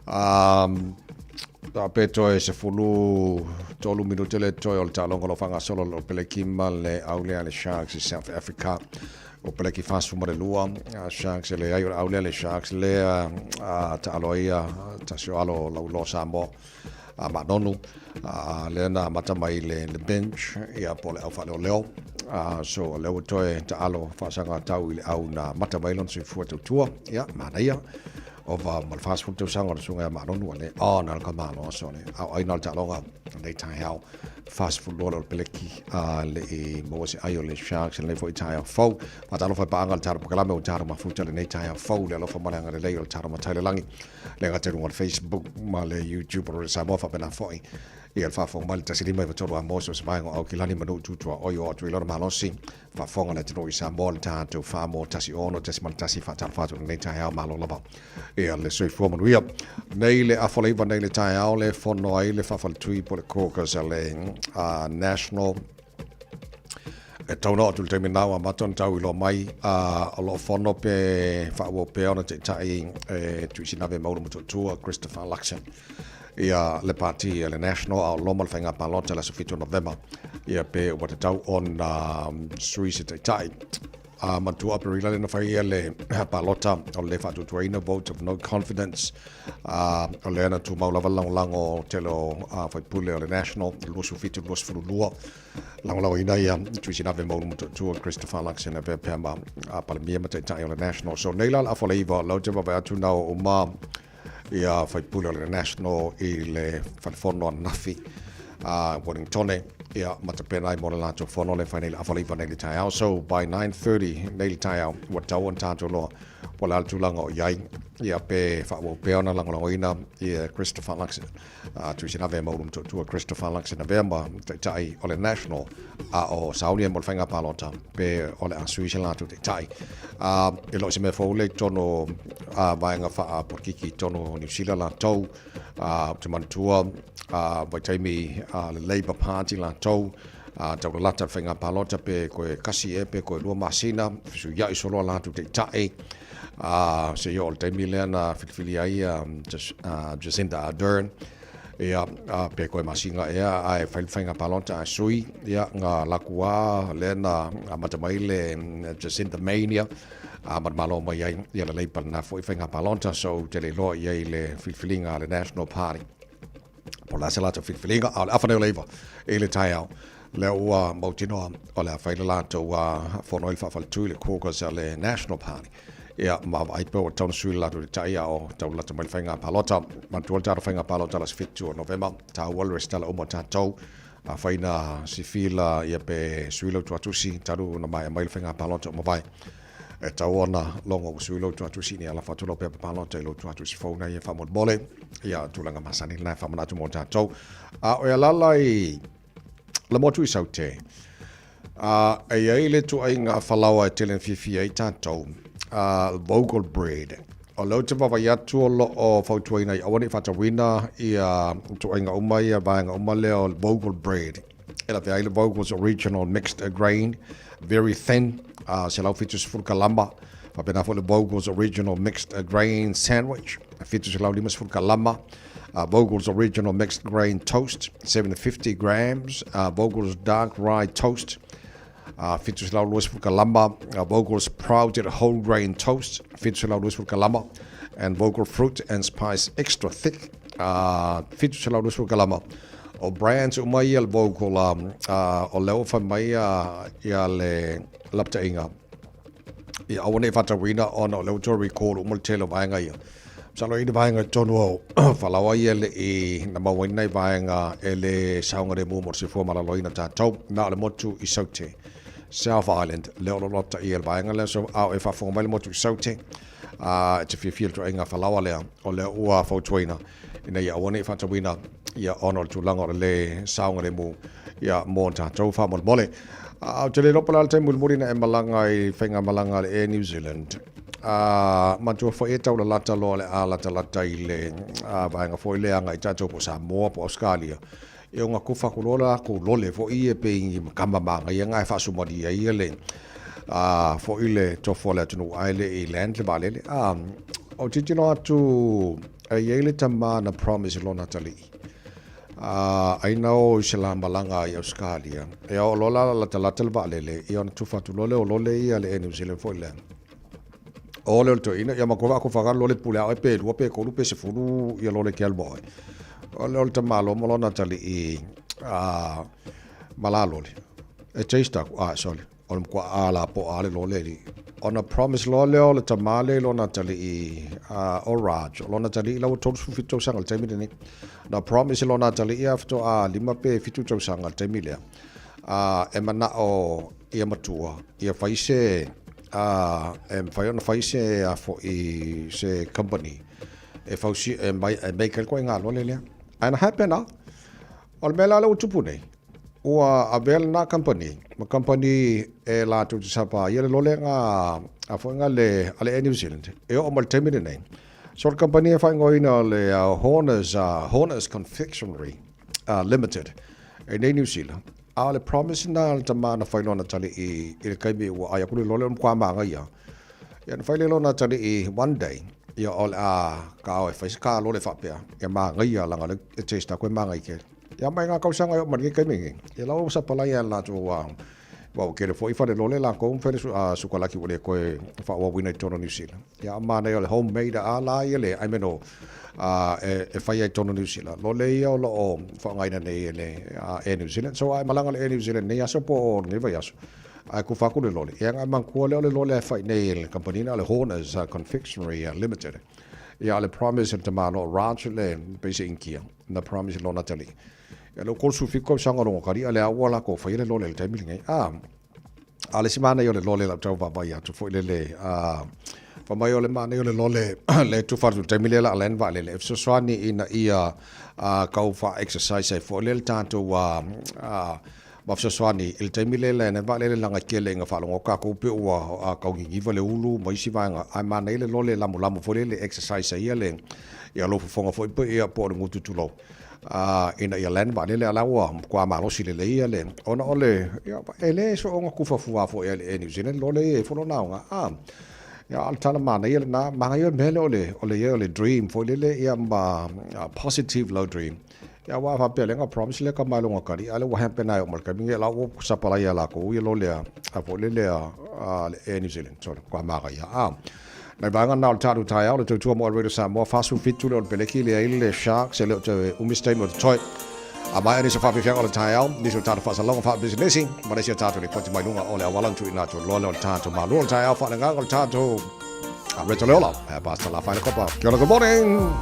Speaker 6: Um, ta pe toe 13 minute le toe o le taaloga o lo o faagasolo le Peleki ma le aulea le Sharks i South Africa. O Peleki 42, Sharks e leai o le aulea le Sharks lea taalo ai ia tasi o alo lauiloa Samoa a Manonu lea na amata mai le, le bench ia po le au faaleoleo. So lea ua toe taalo faasaga tau i le au na amata mai lona soifua tautua ia manaia ova ma le 40 tausaga o le susuga ia Manonu a le ona le kamalo so le au ai na le taaloga nei taeao 42 le o le peleki a le i maua se ai o le Sharks lenei foi taeao fou. Faatalofa i paaga le tatou polokalame ua tatou mafuta lenei taeao fou le alofa ma le agalelei o le tatou Matai i le Lagi. Le gata i luga o le Facebook ma le YouTube o le Samoa faapena foi ia le faafofoga mai le 153 a Mose o se vaega o Aukilani ma Nuu Tutua oi o atu i lona malosi faafofoga le atunuu i Samoa le tatou Faamo 16.1 faatalofa atu lenei taeao malo lava ia le soifua manuia. Nei le afa le iva nei le taeao le fono ai le faafaletui po le caucus a le National e tau na atu le taimi nā ua amata ona tau iloa mai o loo fono pe faaauau pea ona taitai e Tuisinave Maulu Motootua Christopher Luxon ia le pati a le National a o loma le faiga palota le aso 7 o Novema ia pe ua tatau ona sui se taitai. A manatua Aperila lea na fai ia le palota o le faatuatuaina vote of no confidence a o lea na tumau lava le lagolago tele o faipule o le National 27 22 lagolagoina ia Tuisinave Maulu Motootua Christopher Luxon e pea ma Palemia ma taitai o le National. So nei la le afa o le iva lau te vaavaai atu na o uma ia faipule o le National i le falefono ananafi a Wellingtone ia ma tapena ai mo le latou fono le fai nei le afa o le iva nei le taeao. So by 9:30 nei le taeao ua tatau ona tatou loa po o le a le tulaga o i ai ia pe faaauau pea ona lagolagoina ia Christopher Luxon a Tuisinave Maulu Motootua Christopher Luxon avea ma taitai o le National a o sauni ai mo le faiga palota pe o le a sui se latou taitai. A e le o se mea fou le i totonu o vaega faapolokiki i totonu o Niu Sila latou a ou te manatua a vaitaimi a le Labour Party latou a taulalata le faiga palota pe koe kasi ea pe koe 2 masina fesuiai solo a latou taitai a seia oo i le taimi lea na filifili ai ia Jacinda Ardern ia pe koe masina ea ae fai le faiga palota ae sui ia nga laku a lea na amata mai le Jacinda Mania a ma le malo mai ai ia le Labour lena foi faiga palota. So ou te le iloa i ai le filifiliga a le National Party po o le a se latou filifiliga, a o le afa nei o le 9 i le taeao lea ua mautinoa o le a fai le latou fono ai le faafaletui le caucus a le National Party ia ma vaai pe ua tatau ona sui le latou taitai a o tau lalata mai le faiga palota. Manatua le tatou faiga palota le aso 7 o Novema, taua le resitala uma o tatou. Afai na sifila ia pe sui lau tuatusi talu ona maea mai le faiga palota ua mavae, e tatau ona logo ua sui lou tuatusi ni alafa atu lau pepa palota i lou tuatusi fou na ia faamolemole ia tulaga masani lena e faamanatu mo tatou. A o e alala i le motu i Saute, a e i ai le tuaiga falaoa e tele na fiafia ai tatou, a Vogel bread. O lea ou te vaavaai atu o lo o fautuaina ia aua ne i faatauina ia ituaiga uma ia vaega uma lea o le Vogel bread. E lavea ai le Vogel's Original Mixed Grain, very thin, 170 kalama. Faapena foi le Vogel's Original Mixed Grain Sandwich, 750 kalama. Vogel's Original Mixed Grain Toast, 750 grams. Vogel's Dark Rye Toast, 720 kalama. Vogel's Sprouted Whole Grain Toast, 720 kalama. And Vogel Fruit and Spice Extra Thick, 720 kalama. O brands uma ia le Vogel, o lea ua fai mai ia le lapataiga ia aua ne i faatauina ona o lea ua toe recall uma le tele o vaega ia. Masalo e i ai ni vaega i totonu o falaoa ia e le i na mauaina nai vaega e le saogalemu mo le soifua maloloina o tatou. Na o le motu i Saute, South Island, lea o lo o lotaia i le vaega lea. So, a o e faafofoga mai le motu i Saute, a e te fiafia i le ituaiga falaoa lea, o lea ua fautuaina ina ia aua ne i faatauina ia ona o le tulaga o le le saogalemu ia mo tatou faamolemole. A ou te le iloa po o le a le taimi mulimuli na e malaga i faigamalaga a le Air New Zealand. A matua foi e taulalata loa le a latalata i le vaega foi lea agai tatou po o Samoa po o Ausetalia, e ona tofa atu loa latou lole foi ia pei ni tama manaia na e faasumalia ai le foi le tofu a le atunuu ae le i land le vaalele. A o tilotilo atu e i ai le tama na promise i lona atalii ai na o i se la malaga i Ausetalia, e oo loa la latalata le vaalele, ia ona tufa atu loa lea o lole ia a le Air New Zealand foi lea. O le o le toeaina, ia matua vaakofa ka lole pule a oe pe lua pe tolu pe sefulu ia lole ke alu ma oe. O le o le tamaloa ma lona atalii a ma la lole. E taste aku, a sorry, o le matua a la po a le lole alii. Ona promise loa lea o le tama lea i lona atalii a o Raj, o lona atalii la ua 37 tausaga i le taimi lenei. Na promise i lona atalii a faatoa 5 pe 7 tausaga i le taimi lea. A e manao ia matua, ia fai se, a, e mafai ona fai se, a foi, se company e fausi, e, mai, e make ai le ituaiga lole lea. Ae na happen lava. O le mea la lea ua tupu nei, ua avea lena company ma company e latou te sapaia le lole nga, a foi nga le, a le Air New Zealand, e oo mai le taimi lenei. So o le company e faaigoaina o le Horners, Horners Confectionery Limited e nei Niu Sila, A o le promise lena a le tama na fai lona atalii i le taimi ua ai aku le lole o le matua manaia. Ia na fai lea lona atalii one day, ia o le a ka e fai se ka lole faapea, ia manaia leaga le e taste aku e manaia tele. Ia mai nga tausaga e oo mai lenei taimi nei, ia la ua sapalai lava e le latou aua ua tele foi fale lole latou ma fale sukalaki ua le toe faaauauina i totonu o Niu Sila. Ia a manaia o le home made a la ia le I mean o e fai ai totonu o Niu Sila. Lole ia o lo o faaaogaina nei e le Air New Zealand. So a e malaga le Air New Zealand nei aso po o lenei vaiaso, ae kufa atu le lole. Ia na e manatua lea o le lole e fai nei e le kamupani lena o le Horners Confectionery Limited. Ia o le promise e le tamaloa o Raj le pei se Initia na promise i lona atalii. Ia lea ua 37 tausaga o lona atalii a o lea ua latou faia le lole i le taimi lenei. A o le isi manaia o le lole lau tau vaavaai atu foi lele, a fai mai o le manaia o le lole le tufa atu i le taimi lea o le a land vaalele, e fesoasoani ina ia tau faa-exercise ai foi lea le tatou ma fesoasoani i le taimi lea e land ai vaalele leaga e tele ina faalogo atu tatou pei ua tau niniva le ulu ma isi vaega, ae manaia le lole e lamolamo foi lele e exercise ai ia lou fofoga foi po o le gutu tulou. Ina ia land vaalele a la ua matua malosi lelei ia le ona o le ia, e le soona tufa fua foi e le Air New Zealand lole ia e folo na ona a ia o le tala manaia lena manaia le mea lea o le o le ia o le dream foi lele ia ma positive low dream ia aua a faapea lea na promise lea ka mai longa kali a le ua happen ai o ma le taimi ia la ua sapalai ia lakou ia lole a foi lele a le Air New Zealand so kwa manaia a Nai vaega na o le tatou taeao, le tautua mo Radio Samoa, 47 le o le peleki le ai le Sharks e le o toe umi se taimi o totoe. A maea nisi o faafiafiaga o le taeao, nisi o tatou faasalalauga faapisinisi, ma le isi o tatou lipoti mai luga o le auala na tuuina atu loa lea o le tatou malo o le taeao faaleagaga o le tatou Reto Leola. Pastor Lafaele Kopa. Kia ora, good morning.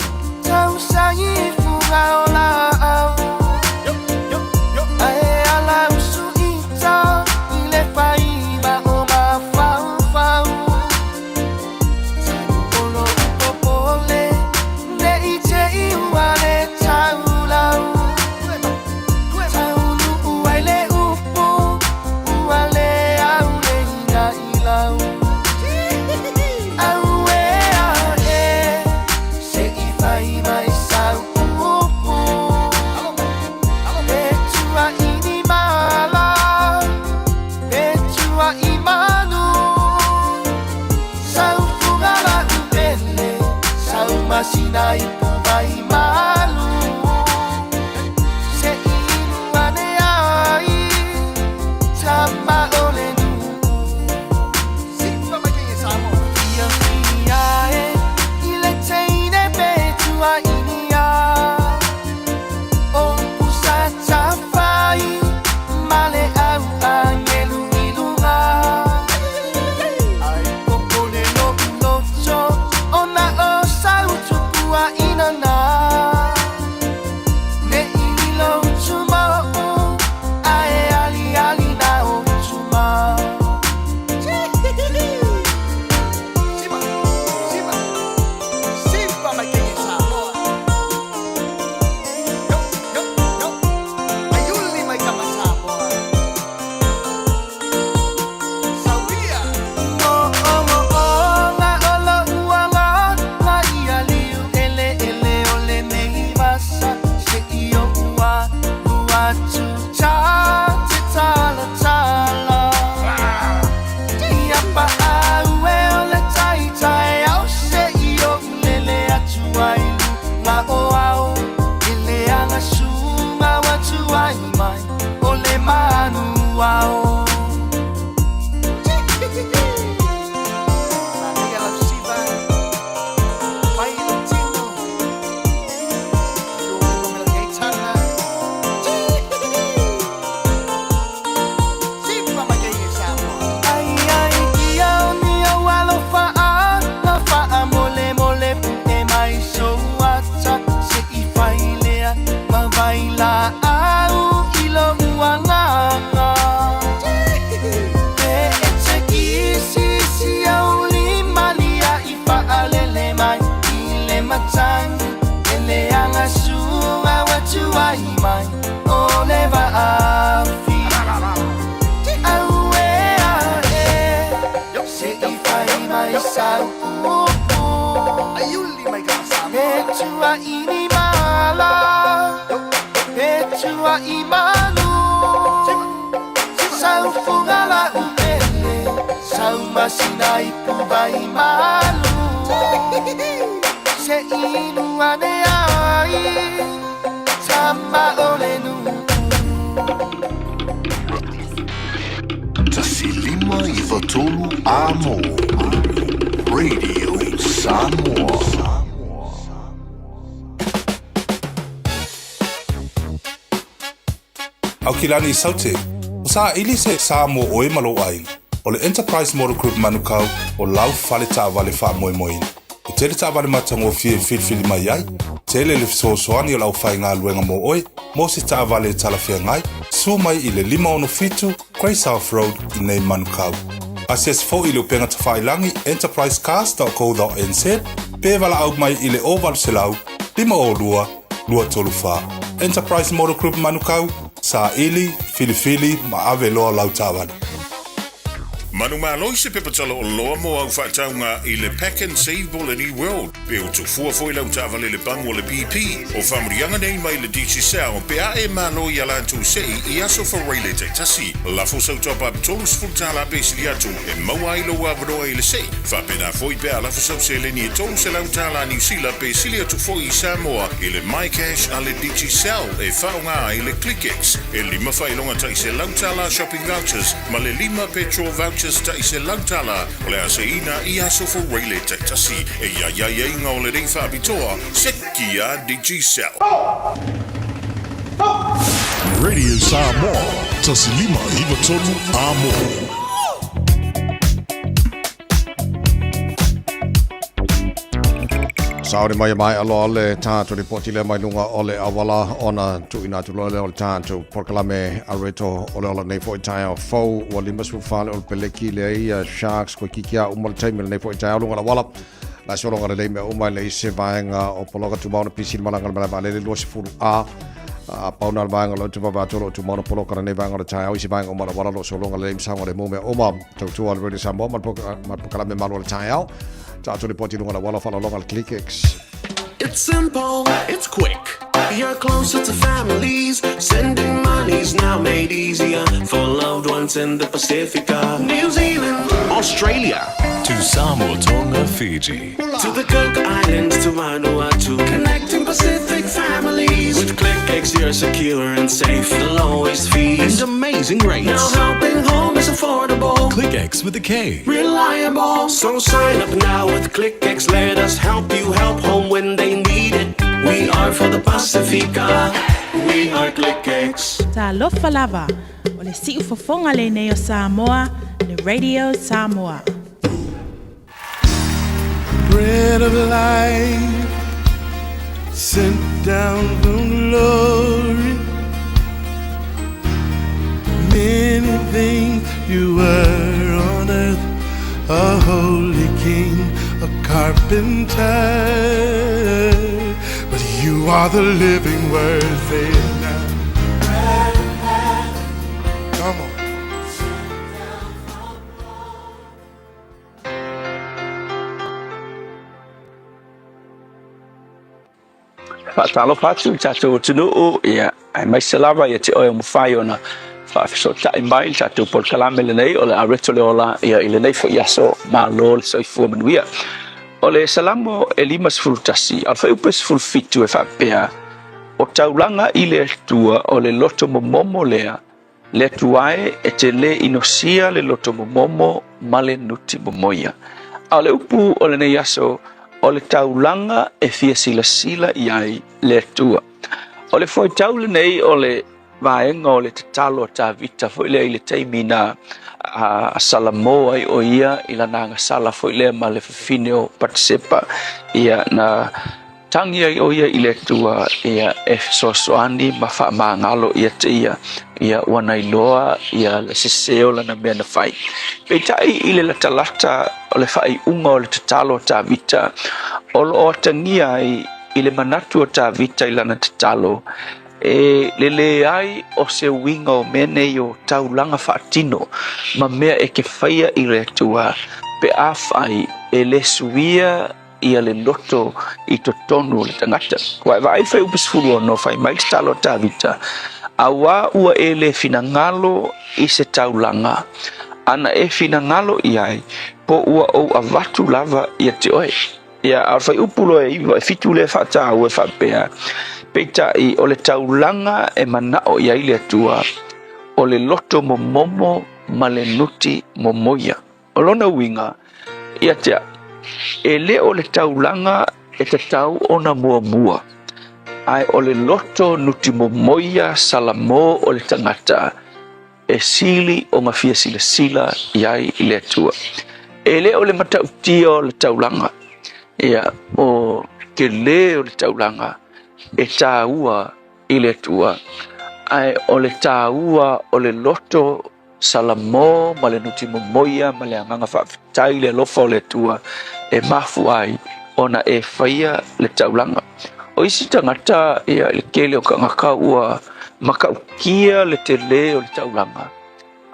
Speaker 15: tua'i malu Sau fuga la'u pele Sau masina ipu vai malu Se inu ane ai Tama o le nu'u
Speaker 13: 1593 Amo Radio Samoa.
Speaker 4: Aukilani Saute, o saili se sa mo oe ma lou aiga. O le Enterprise Motor Group Manukau o lau fale taavale faamoemoeina. E tele taavale matagofie e filifili mai ai, tele le fesoasoani o le aufaigaluega mo oe mo se taavale e talafeagai, suo mai i le 567 Grey South Road i nei Manukau. Asiasi foi i le upega tafailagi enterprisecars.co.nz pe valaau mai i le 0800 502 234. Enterprise Motor Group Manukau, saili, filifili ma ave loa lau taavale. Manumalo i se pepa tala oloa mo au faatauga i le Pack and Save Boleni World, pe o tufua foi lau taavale le pagu o le BP. O faamanuiaga nei mai le Digicel pe a e malo i a latou se'i i aso Faraile taitasi. Lafo sau top-up $30 pe sili atu e maua ai lou avanoa i le se'i. Faapena foi pe a lafo sau seleni e $300 Niu Sila pe sili atu foi i Samoa i le MyCash a le Digicel e faaaoga ai le ClickX. E lima faailoga tai $100 shopping vouchers ma le lima petrol vouchers tai $100 o le a seiina i aso Faraile taitasi. E i ai aiaiga o lenei faapitoa, seki a Digicel.
Speaker 13: Radio Samoa, 1593 Amo.
Speaker 6: Saore mai mai aloa le tātou ripoti lea mai lunga o le awala ona tuuina atu loa lea o le tātou polokalame a reto o le ola nei foi taeao fou ua 54 le o le peleki lea ia Sharks koe kiki a uma le taimi lenei foi taeao lunga o le awala la sologa lelei mea uma e leai se vaega o poloka tumau na pisi le malaga le malae vaalele 20 A a pau na le vaega o lo tumau atoa lo tumau na poloka lenei vaega o le taeao i se vaega uma o le awala lo sologa lelei ma saogalemu mea uma tautua le Radio Samoa ma le polokalame malu o le taeao tatou lipoti i luga o le auala o faaaloaloga le ClickX.
Speaker 11: It's simple, it's quick. You're closer to families. Sending money's now made easier for loved ones in the Pacifica, New Zealand, Australia.
Speaker 16: To Samoa, Tonga, Fiji.
Speaker 11: To the Cook Islands, to Vanuatu. Connecting Pacific families. With ClickX, you're secure and safe. The lowest fees
Speaker 16: and amazing rates.
Speaker 11: Now helping home is affordable.
Speaker 16: ClickX with a K.
Speaker 11: Reliable. So sign up now with ClickX. Let us help you help home when they need it. We are for the Pasifika. We are ClickX.
Speaker 17: Talofa lava, o le siufofoga lenei o Samoa, le Radio Samoa.
Speaker 15: Bread of life sent down from glory. Many things you were on earth, a holy king, a carpenter. But you are the living word, say it now. Come on.
Speaker 18: Faatalofa atu i le tatou atunuu, ia, aemaise lava ia te oe o mafai ona faafesootai mai i le tatou polokalame lenei o le Areto le Ola ia, i lenei foi aso, malo le soifua manuia. O le Salamo e 51, a o le fuaiupu e 17 e faapea, O taulaga i le Atua o le loto momomo lea, Le Atua e, e te lē inosia le loto momomo ma le nuti momoia. A o le upu o lenei aso, o le taulaga e fia silasila i ai le Atua. O le fuaitau lenei o le vaega o le tatalo a Tavita foi lea i le taimi na a Salamo ai o ia i lana agasala foi lea ma le fafine o Patisepa, ia na Tangi ai ʻo ia i le Atua, ia, e fesoasoani ma faamagalo ia te ia, ia, ua na iloa ia le sese o lana mea na fai. Peitai i le latalata o le faaiuga o le tatalo a Tavita, o lo o atagia ai i le manatu o Tavita i lana tatalo, e le leai o se uiga o mea nei o taulaga faatino ma mea e ke faia i le Atua pe afai e le suia ia le loto i totonu o le tagata. Ua e vaai le fuaiupu 16, fai mai le tatalo a Tavita, Auā ua e le finagalo i se taulaga, ana e finagalo i ai, po ua ou avatu lava ia te oe. Ia, a o le fuaiupu loa e 9, e 7 lea e faataua e faapea, Peitai, o le taulaga e manao i ai le Atua, o le loto momomo ma le nuti momoia. O lona uiga, ia te au, e le o le taulaga e tatau ona muamua, ae o le loto nuti momoia salamo o le tagata e sili ona fia silasila i ai i le Atua. E le o le matautia o le taulaga, ia, o tele o le taulaga e taua i le Atua, ae o le taua o le loto Salamo ma le nuti momoia ma le agaga faafetai i le alofa o le Atua e mafua ai ona e faia le taulaga. O isi tagata ia i le tele o tagata ua matautia le tele o le taulaga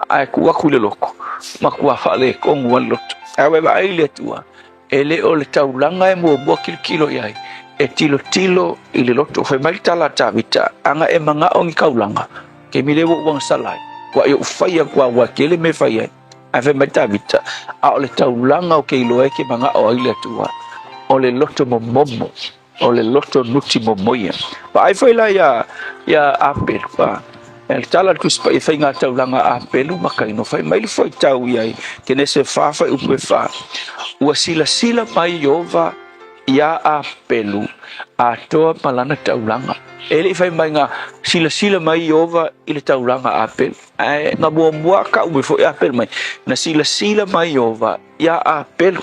Speaker 18: ae tuu atu i le loto, matua faaletonu lava le loto. Ae ua e vaai i le Atua E le o le taulaga e muamua tilotilo i ai, e tilotilo i le loto. Fai mai le tala a Tavita, Ana e manao ni taulaga, taimi lea ua ou agasala ai, ua i ou fai atu lava ua tele mea e fai ai. Ae fai mai Tavita, A o le taulaga ou te iloa ai ke manao ai le Atua, o le loto momomo. O le loto nuti momoia. Vaai foi la ia, ia Apelu, a. E le tala a le Tusi Paia faiga taulaga a Apelu ma Kaino, fai mai le fuaitau i ai, Kenese 4 fuaiupu e 4, Ua silasila mai Ieova iā Apelu atoa ma lana taulaga. E le i fai mai na silasila mai Ieova i le taulaga a Apelu, ae na muamua kau mai foi Apelu mai, na silasila mai Ieova iā Apelu.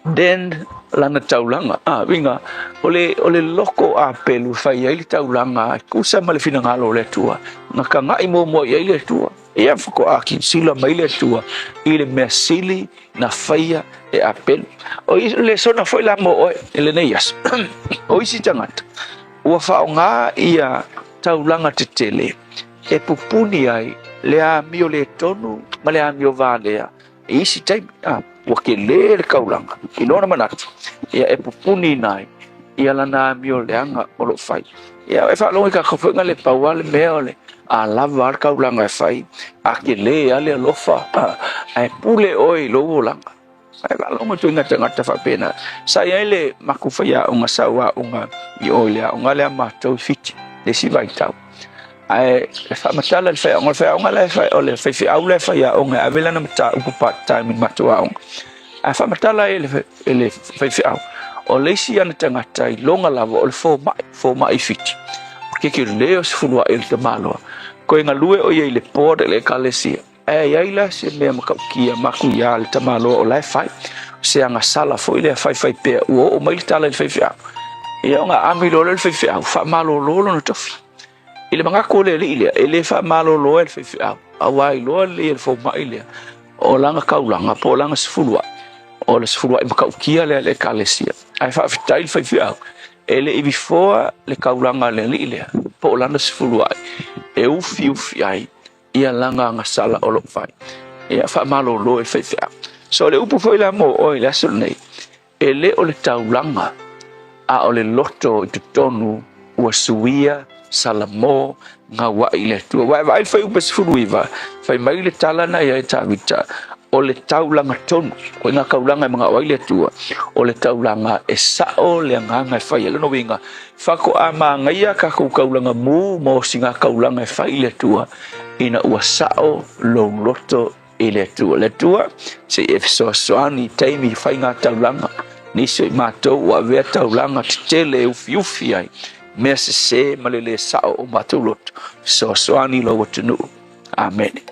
Speaker 18: Then lana taulaga, a, uiga, o le, o le loko a pelu e fai ai le taulaga e tusa ma le finagalo o le Atua, na taga'i muamua i ai le Atua. Ia faatoa silasila mai le Atua i le mea sili na faia e Apelu. O le lesona foi la mo oe i lenei aso, o isi tagata ua faaaoga ia taulaga tetele e pupuni ai le amio le tonu ma le amio valea I isi taimi, a, ua kelē le kaulaga i lona manatu, ia e pupuni ina ai ia lana amio leaga o lo o fai. Ia, e faalogo i kākou foi na le pau lava le mea o le a lava lava le kaulaga e fai, a kelē lava le alofa, a, ae pule oe i lou olaga. Ae faalogo ituaiga tagata faapena. Sa i ai le matou faiaoga sa ou aoga i o i le aoga lea a matou i Fiti, le isi vaitau. Ae e faamatala i le faiaoga, o le faiaoga la e fai, o le faifeau la e faiaoga e ave lana mataupu part time i le matou aoga. Ae faamatala ai e le faifeau, o le isi ana tagata i loga lava o le fomai, fomai i Fiti. O ke kelē o se fuluai o le tamaloa. Toe galue o ia i le board a le Ekalesia. Ae i ai la se mea matautia matuia le tamaloa o la e fai. O se agasala foi lea faifai pea ua oo mai le tala i le faifeau. Ia ona aami loa lea o le faifeau, faamalolo lona tofi. I le manatu o le alii lea, e le faamalolo ai le faifeau, aua iloa lelei e le fomai lea, o lana taulaga po o lana sefuluai, o le sefuluai matautia lea a le Ekalesia. Ae faafetai le faifeau, e le i vifoa le taulaga a le alii lea, po o lana sefuluai, e ufiufi ai ia lana agasala o lo o fai. Ia faamalolo e le faifeau. So o le upu foi la mo oe i le aso lenei, E le o le taulaga, a o le loto i totonu ua suia Salamo gauaʻi i le Atua. Ua e vaai i le fuaiupu 19, fai mai le tala na i ai Tavita, o le taulaga tonu, koe ngā taulaga e manao ai le Atua, o le taulaga e sa'o le agaga e fai ai. Lona uiga, faatoa magaia kākou taulaga mū ma osi ngā taulaga e fai i le Atua, ina ua sa'o lou loto i le Atua. Le Atua, se i e fesoasoani i taimi i faiga taulaga, nisi o i matou ua avea taulaga tetele e ufiufi ai mea sesē ma le lē sa'o o matou loto. Fesoasoani i lou atunuu. Amene.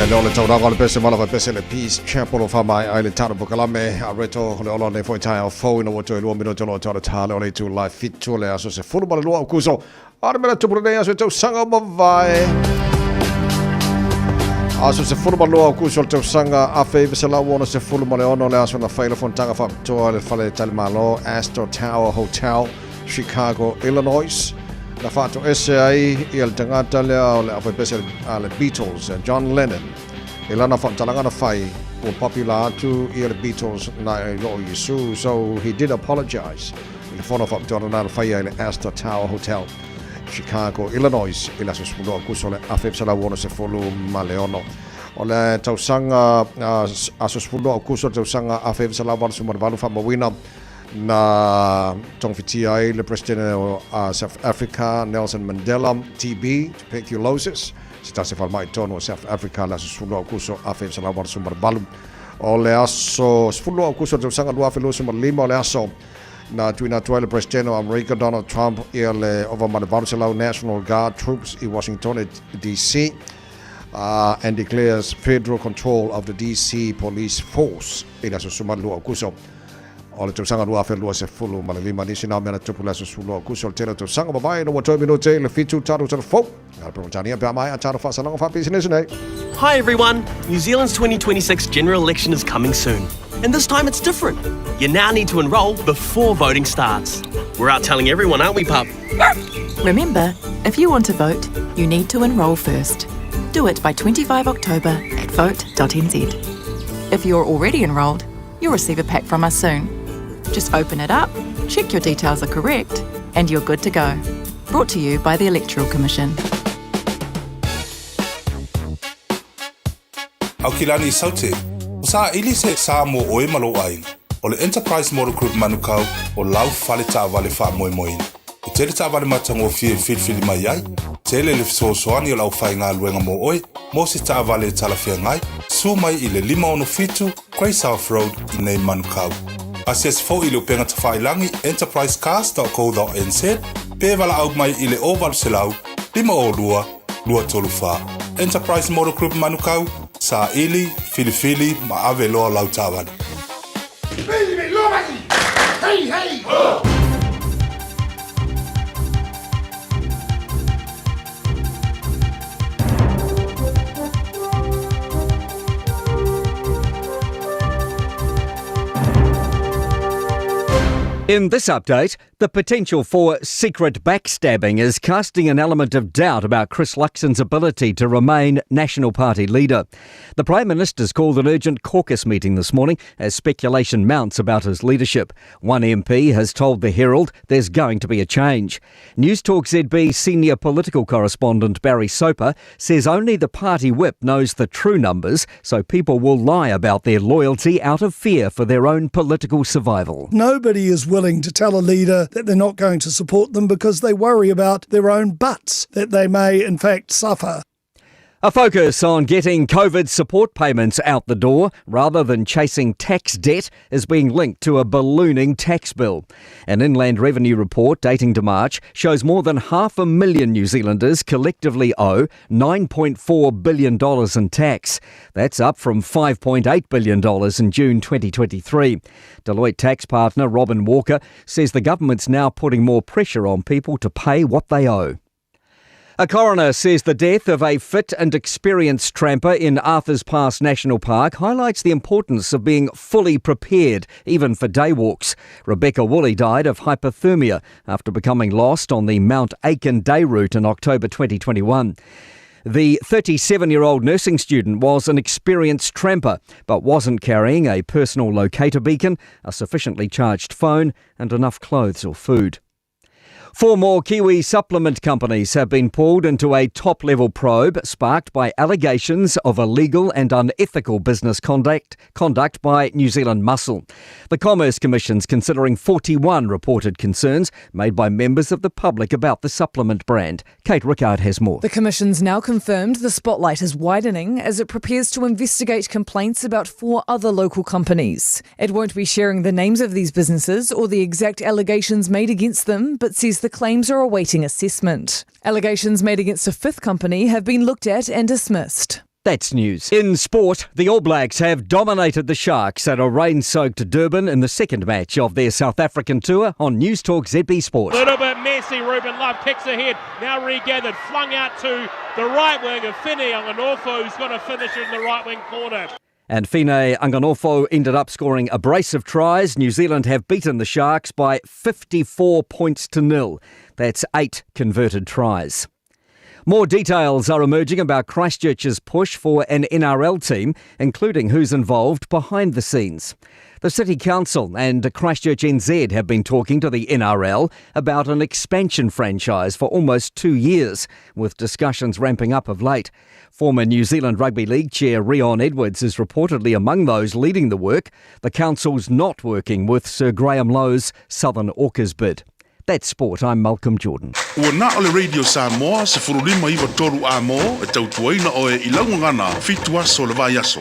Speaker 6: E le o le taulaga o le pese malava pese le Peace Chapel o whamai ai le tano pokalame a reto le ola nei foi tae au fau ina woto e lua minute o lo tau le tale o le itu lai fitu le aso se fulu ma le lua o kuso a le mea tupu nei aso e tausaga o mavae aso se fulu ma lua o kuso le tausaga 1966 le aso na whai le fontaga whaapitoa le fale talimalo Astor Tower Hotel Chicago, Illinois. Na faatoese ai ia le tagata lea o le aufaipese a le Beatles, John Lennon. I lana faamatalaga na fai, ua popular atu ia le Beatles na i loo Iesu, so he did apologize i le fono faapitoa lena na faia i le Astor Tower Hotel, Chicago, Illinois i le aso 12 Aokuso le 1966. O le tausaga aso 12 Aokuso le tausaga 1988 faamauina Na togafitia ai le Peresetene o South Africa, Nelson Mandela, TB, tuberculosis, se tasi falemai tonu o South Africa le aso 12 Aokuso 1988. O le aso 12 Aokuso le tausaga 2025 o le aso na tuuina atu ai le Peresetene o Amerika Donald Trump ia le ova ma le 800 National Guard troops i Washingtone DC and declares federal control of the DC police force i le aso 12 Aokuso O le tausaga 2025, nisi nā mea na tupu le aso 12 Aokuso o le tele o tausaga mavae ina ua toe minute i le 7 talo talo fou. Ngā Peretania pea mai a talo whaasalaga whaapisinisi nei.
Speaker 11: Hi everyone! New Zealand's 2026 general election is coming soon. And this time it's different. You now need to enrol before voting starts. We're out telling everyone, aren't we, pup?
Speaker 10: Remember, if you want to vote, you need to enrol first. Do it by 25 October at vote.nz. If you're already enrolled, you'll receive a pack from us soon. Just open it up, check your details are correct, and you're good to go. Brought to you by the Electoral Commission.
Speaker 4: Aukilani Saute, o saʻili se sa mo ʻoe ma lou ʻāina. ʻO le Enterprise Motor Group Manukau o lau fale taavale faamoemoeina. E tele taavale matagofie e filifili mai ai, tele le fesoasoani o le aufaigaluega mo ʻoe mo se taavale e talafeagai, susu mai i le 567 Grey South Road i nei Manukau. Asiasi foi i le upega tafailagi enterprisecars.co.nz pe valaau mai i le 0800 502 234. Enterprise Motor Group Manukau, saili, filifili ma ave loa lau taavale.
Speaker 13: Hey, hey! Ho!
Speaker 7: In this update, the potential for secret backstabbing is casting an element of doubt about Chris Luxon's ability to remain National Party leader. The Prime Minister's called an urgent caucus meeting this morning as speculation mounts about his leadership. One MP has told the Herald there's going to be a change. News Talk ZB senior political correspondent Barry Soper says only the party whip knows the true numbers, so people will lie about their loyalty out of fear for their own political survival.
Speaker 19: Nobody is willing to tell a leader that they're not going to support them because they worry about their own butts, that they may in fact suffer.
Speaker 7: A focus on getting COVID support payments out the door rather than chasing tax debt is being linked to a ballooning tax bill. An Inland Revenue report dating to March shows more than 500,000 New Zealanders collectively owe $9.4 billion in tax. That's up from $5.8 billion in June 2023. Deloitte tax partner Robin Walker says the government's now putting more pressure on people to pay what they owe. A coroner says the death of a fit and experienced tramper in Arthur's Pass National Park highlights the importance of being fully prepared, even for day walks. Rebecca Woolley died of hypothermia after becoming lost on the Mount Aitken day route in October 2021. The 37 year old nursing student was an experienced tramper, but wasn't carrying a personal locator beacon, a sufficiently charged phone, and enough clothes or food. Four more Kiwi supplement companies have been pulled into a top level probe sparked by allegations of illegal and unethical business conduct, conduct by New Zealand Muscle. The Commerce Commission's considering 41 reported concerns made by members of the public about the supplement brand. Kate Rickard has more.
Speaker 20: The Commission's now confirmed the spotlight is widening as it prepares to investigate complaints about four other local companies. It won't be sharing the names of these businesses or the exact allegations made against them, but says the claims are awaiting assessment. Allegations made against a fifth company have been looked at and dismissed.
Speaker 7: That's news. In sport, the All Blacks have dominated the Sharks at a rain-soaked Durban in the second match of their South African tour on News Talk ZB Sport.
Speaker 21: A little bit messy, Ruben Love kicks ahead, now regathered, flung out to the right wing of Finney Anganofo, who's going to finish in the right wing corner.
Speaker 7: And Fine Anganofo ended up scoring a brace of tries. New Zealand have beaten the Sharks by 54 points to nil. That's eight converted tries. More details are emerging about Christchurch's push for an NRL team, including who's involved behind the scenes. The City Council and Christchurch NZ have been talking to the NRL about an expansion franchise for almost two years, with discussions ramping up of late. Former New Zealand Rugby League chair Rion Edwards is reportedly among those leading the work. The council's not working with Sir Graham Lowe's Southern Orcas bid. That's sport. I'm Malcolm Jordan.
Speaker 4: Ua na o le Radio Samoa 1593 A-mo e tautuaina oe i lau gagana fitu aso o le vaiaso.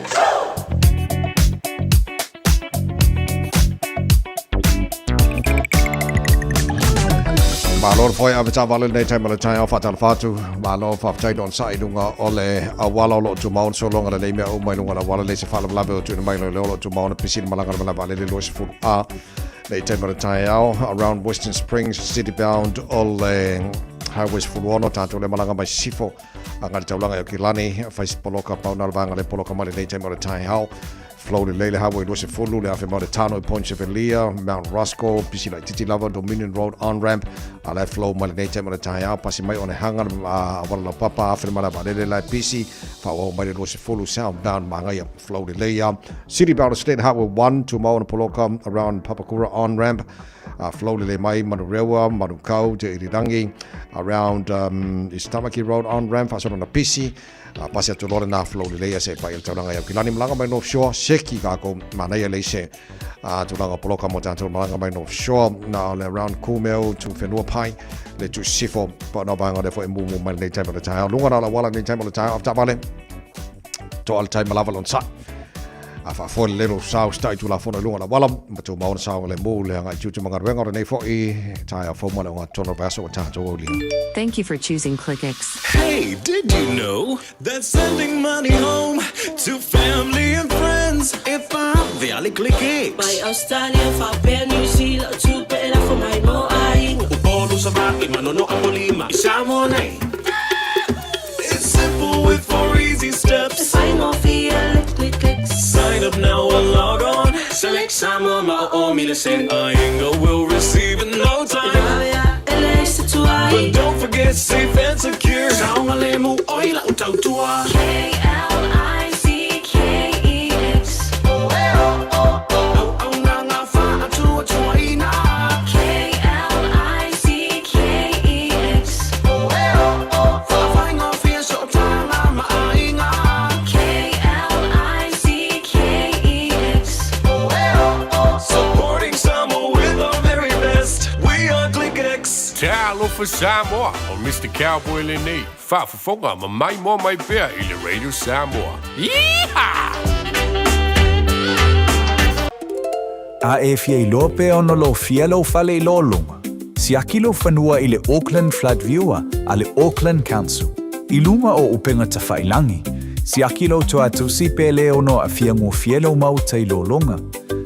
Speaker 6: Malo le foe ave taavale lenei taimi o le taeao faatalofa atu. Malo faafetai le onosai i luga o le auala o lo o tumau ona sologa lelei mea uma i luga o le auala lei se faalavelave o tuuina mai loileo o lo o tumau ona pisi le malaga a le malae vaalele 20 A Nei taimi o le taeao, around Western Springs, city bound o le Highway 16, tātou le malaga mai Sifo, a ngā taulanga i Okilani, whai poloka pauna le vānga le poloka mai nei taimi o le taeao. Flow le leile Highway 20, le awhe mau le Tano i Point Chevalier, Mount Roscoe, Pisi Lai Titi Lava, Dominion Road on-ramp, a lai flow mai le nei taimi o le taeao, pasi mai o ne hanga, a wala lau papa, awhe le mala vaalele lai pisi, whaoau mai le 20, southbound Mangaia. Flow lelei a City bound State Highway 1 tumau ana poloka around Papakura on ramp uh, flow lelei mai Manurewa Manukau Te Irirangi around um, East Tamaki Road on ramp whaasona na pisi uh, pasi atu lore nā flow lelei a se pai el tauranga i Aukilani malanga mai North Shore seki kākou manaia lei se uh, tulaga poloka mo tātou malanga mai North Shore na le around Kumeu tu whenua pai le tu sifo pa na vanga le fo e mumu mai nei taima le taeao lunga na la wala nei taima le taeao afta To al taima lava lon sa. A faafoe le lelo sa o stai tulafono i luga o le auala, ma tou maona saogalemu le agai tiute ma galuega o lenei foi taeao fou ma le ogatotonu o le vaiaso ua tatou aulia.
Speaker 22: Thank you for choosing ClickX.
Speaker 16: Hey, did you know that sending money home to family and friends e vave a le ClickX?
Speaker 12: Mai Australia faapea New Zealand tupe e lafo mai mo aiga.
Speaker 11: Upolu, Savaii, Manono, Apolima, i Samoa nei.
Speaker 16: It's simple with four easy steps.
Speaker 12: E faigofie le ClickX.
Speaker 16: Sign up now or log on.
Speaker 11: Select Samoa ma o o mile send.
Speaker 16: Aiga will receive in no time.
Speaker 12: E vave a e leai se tuai.
Speaker 16: But don't forget safe and secure.
Speaker 11: Saogalemu oi lau tautua.
Speaker 12: K-L-I-C-K-E-X.
Speaker 11: Auauna ngā whaatuatuaina.
Speaker 12: K-L-I-C-K-E-X.
Speaker 11: Whawhaingawhia sootanga ma'aiga.
Speaker 12: K-L-I-C-K-E-X.
Speaker 16: Supporting Samoa with our very best. We are ClickX.
Speaker 23: Talofa Samoa, o Mr. Cowboy lenei, faafofoga ma maimoa mai pea i le Radio Samoa. Yeehaw!
Speaker 14: A e fia iloa pe ono lofia lou fale i lologa, siaki lou fanua i le Auckland Flood Viewer a le Auckland Council. I luga o upega tafailangi, siaki lou toatusi pe le ono aafia gofie lou maota i lologa.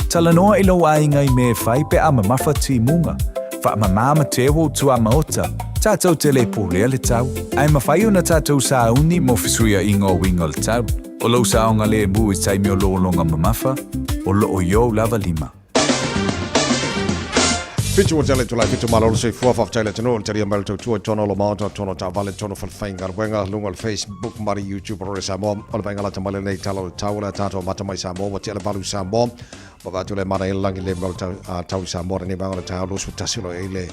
Speaker 14: Talanoa i lou aiga i mea e fai pe a mamafa timuga, faamamā ma teu ou tuamaota, tatou te le pulea le tau, ae mafai ona tatou sauni mo fesuiaiga o uiga o le tau. O lou saogalemu i taimi o lologa mamafa, o loo i ou lava lima.
Speaker 6: Fitu o tele tulai fitu malo le soifua faafetai le atunuu le talia mai le tautua i tona o lo maota tona o taavale tona o falefaigaluega luga o le Facebook ma le YouTube o Rore Samoa o le vaaiga lata mai lenei tala o le tau o le a tatou amata mai Samoa ua tea le valu i Samoa ua vaai atu le mana i le lagi le mea o le tau, a, tau i Samoa lenei vaega o le taeao 21 o lo e i le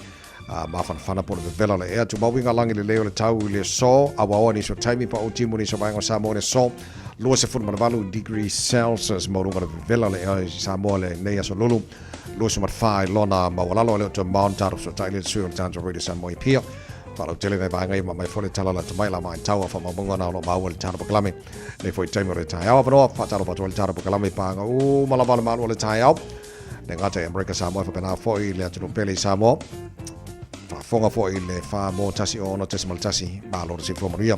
Speaker 6: a, mafanafana po o le vevela o le ea tumau i ngā lagi lelei o le tau i le aso auaoa nisi o taimi pa o timu nisi o vaega o Samoa i le aso 28 degrees Celsius maualuga le vevela o le ea i Samoa lenei aso lulu 24 i lona maualalo e le o toe mamao ona tatou fesootai lea i le sui o le tatou Radio Samoa i Apia. Faalautele nai vaega ia ma aumai foi le tala lata mai la matau a faamaumauga na o lo o maua i le tatou polokalame. Nei foi taimi o le taeao avanoa faatalofa atu ai le tatou polokalame i pāga uma lava o le malu o le taeao. Le gata i Amerika Samoa e faapena foi le atunuu pele i Samoa. Fofoga foi i le 4 1 6.1. Malo le soifua manuia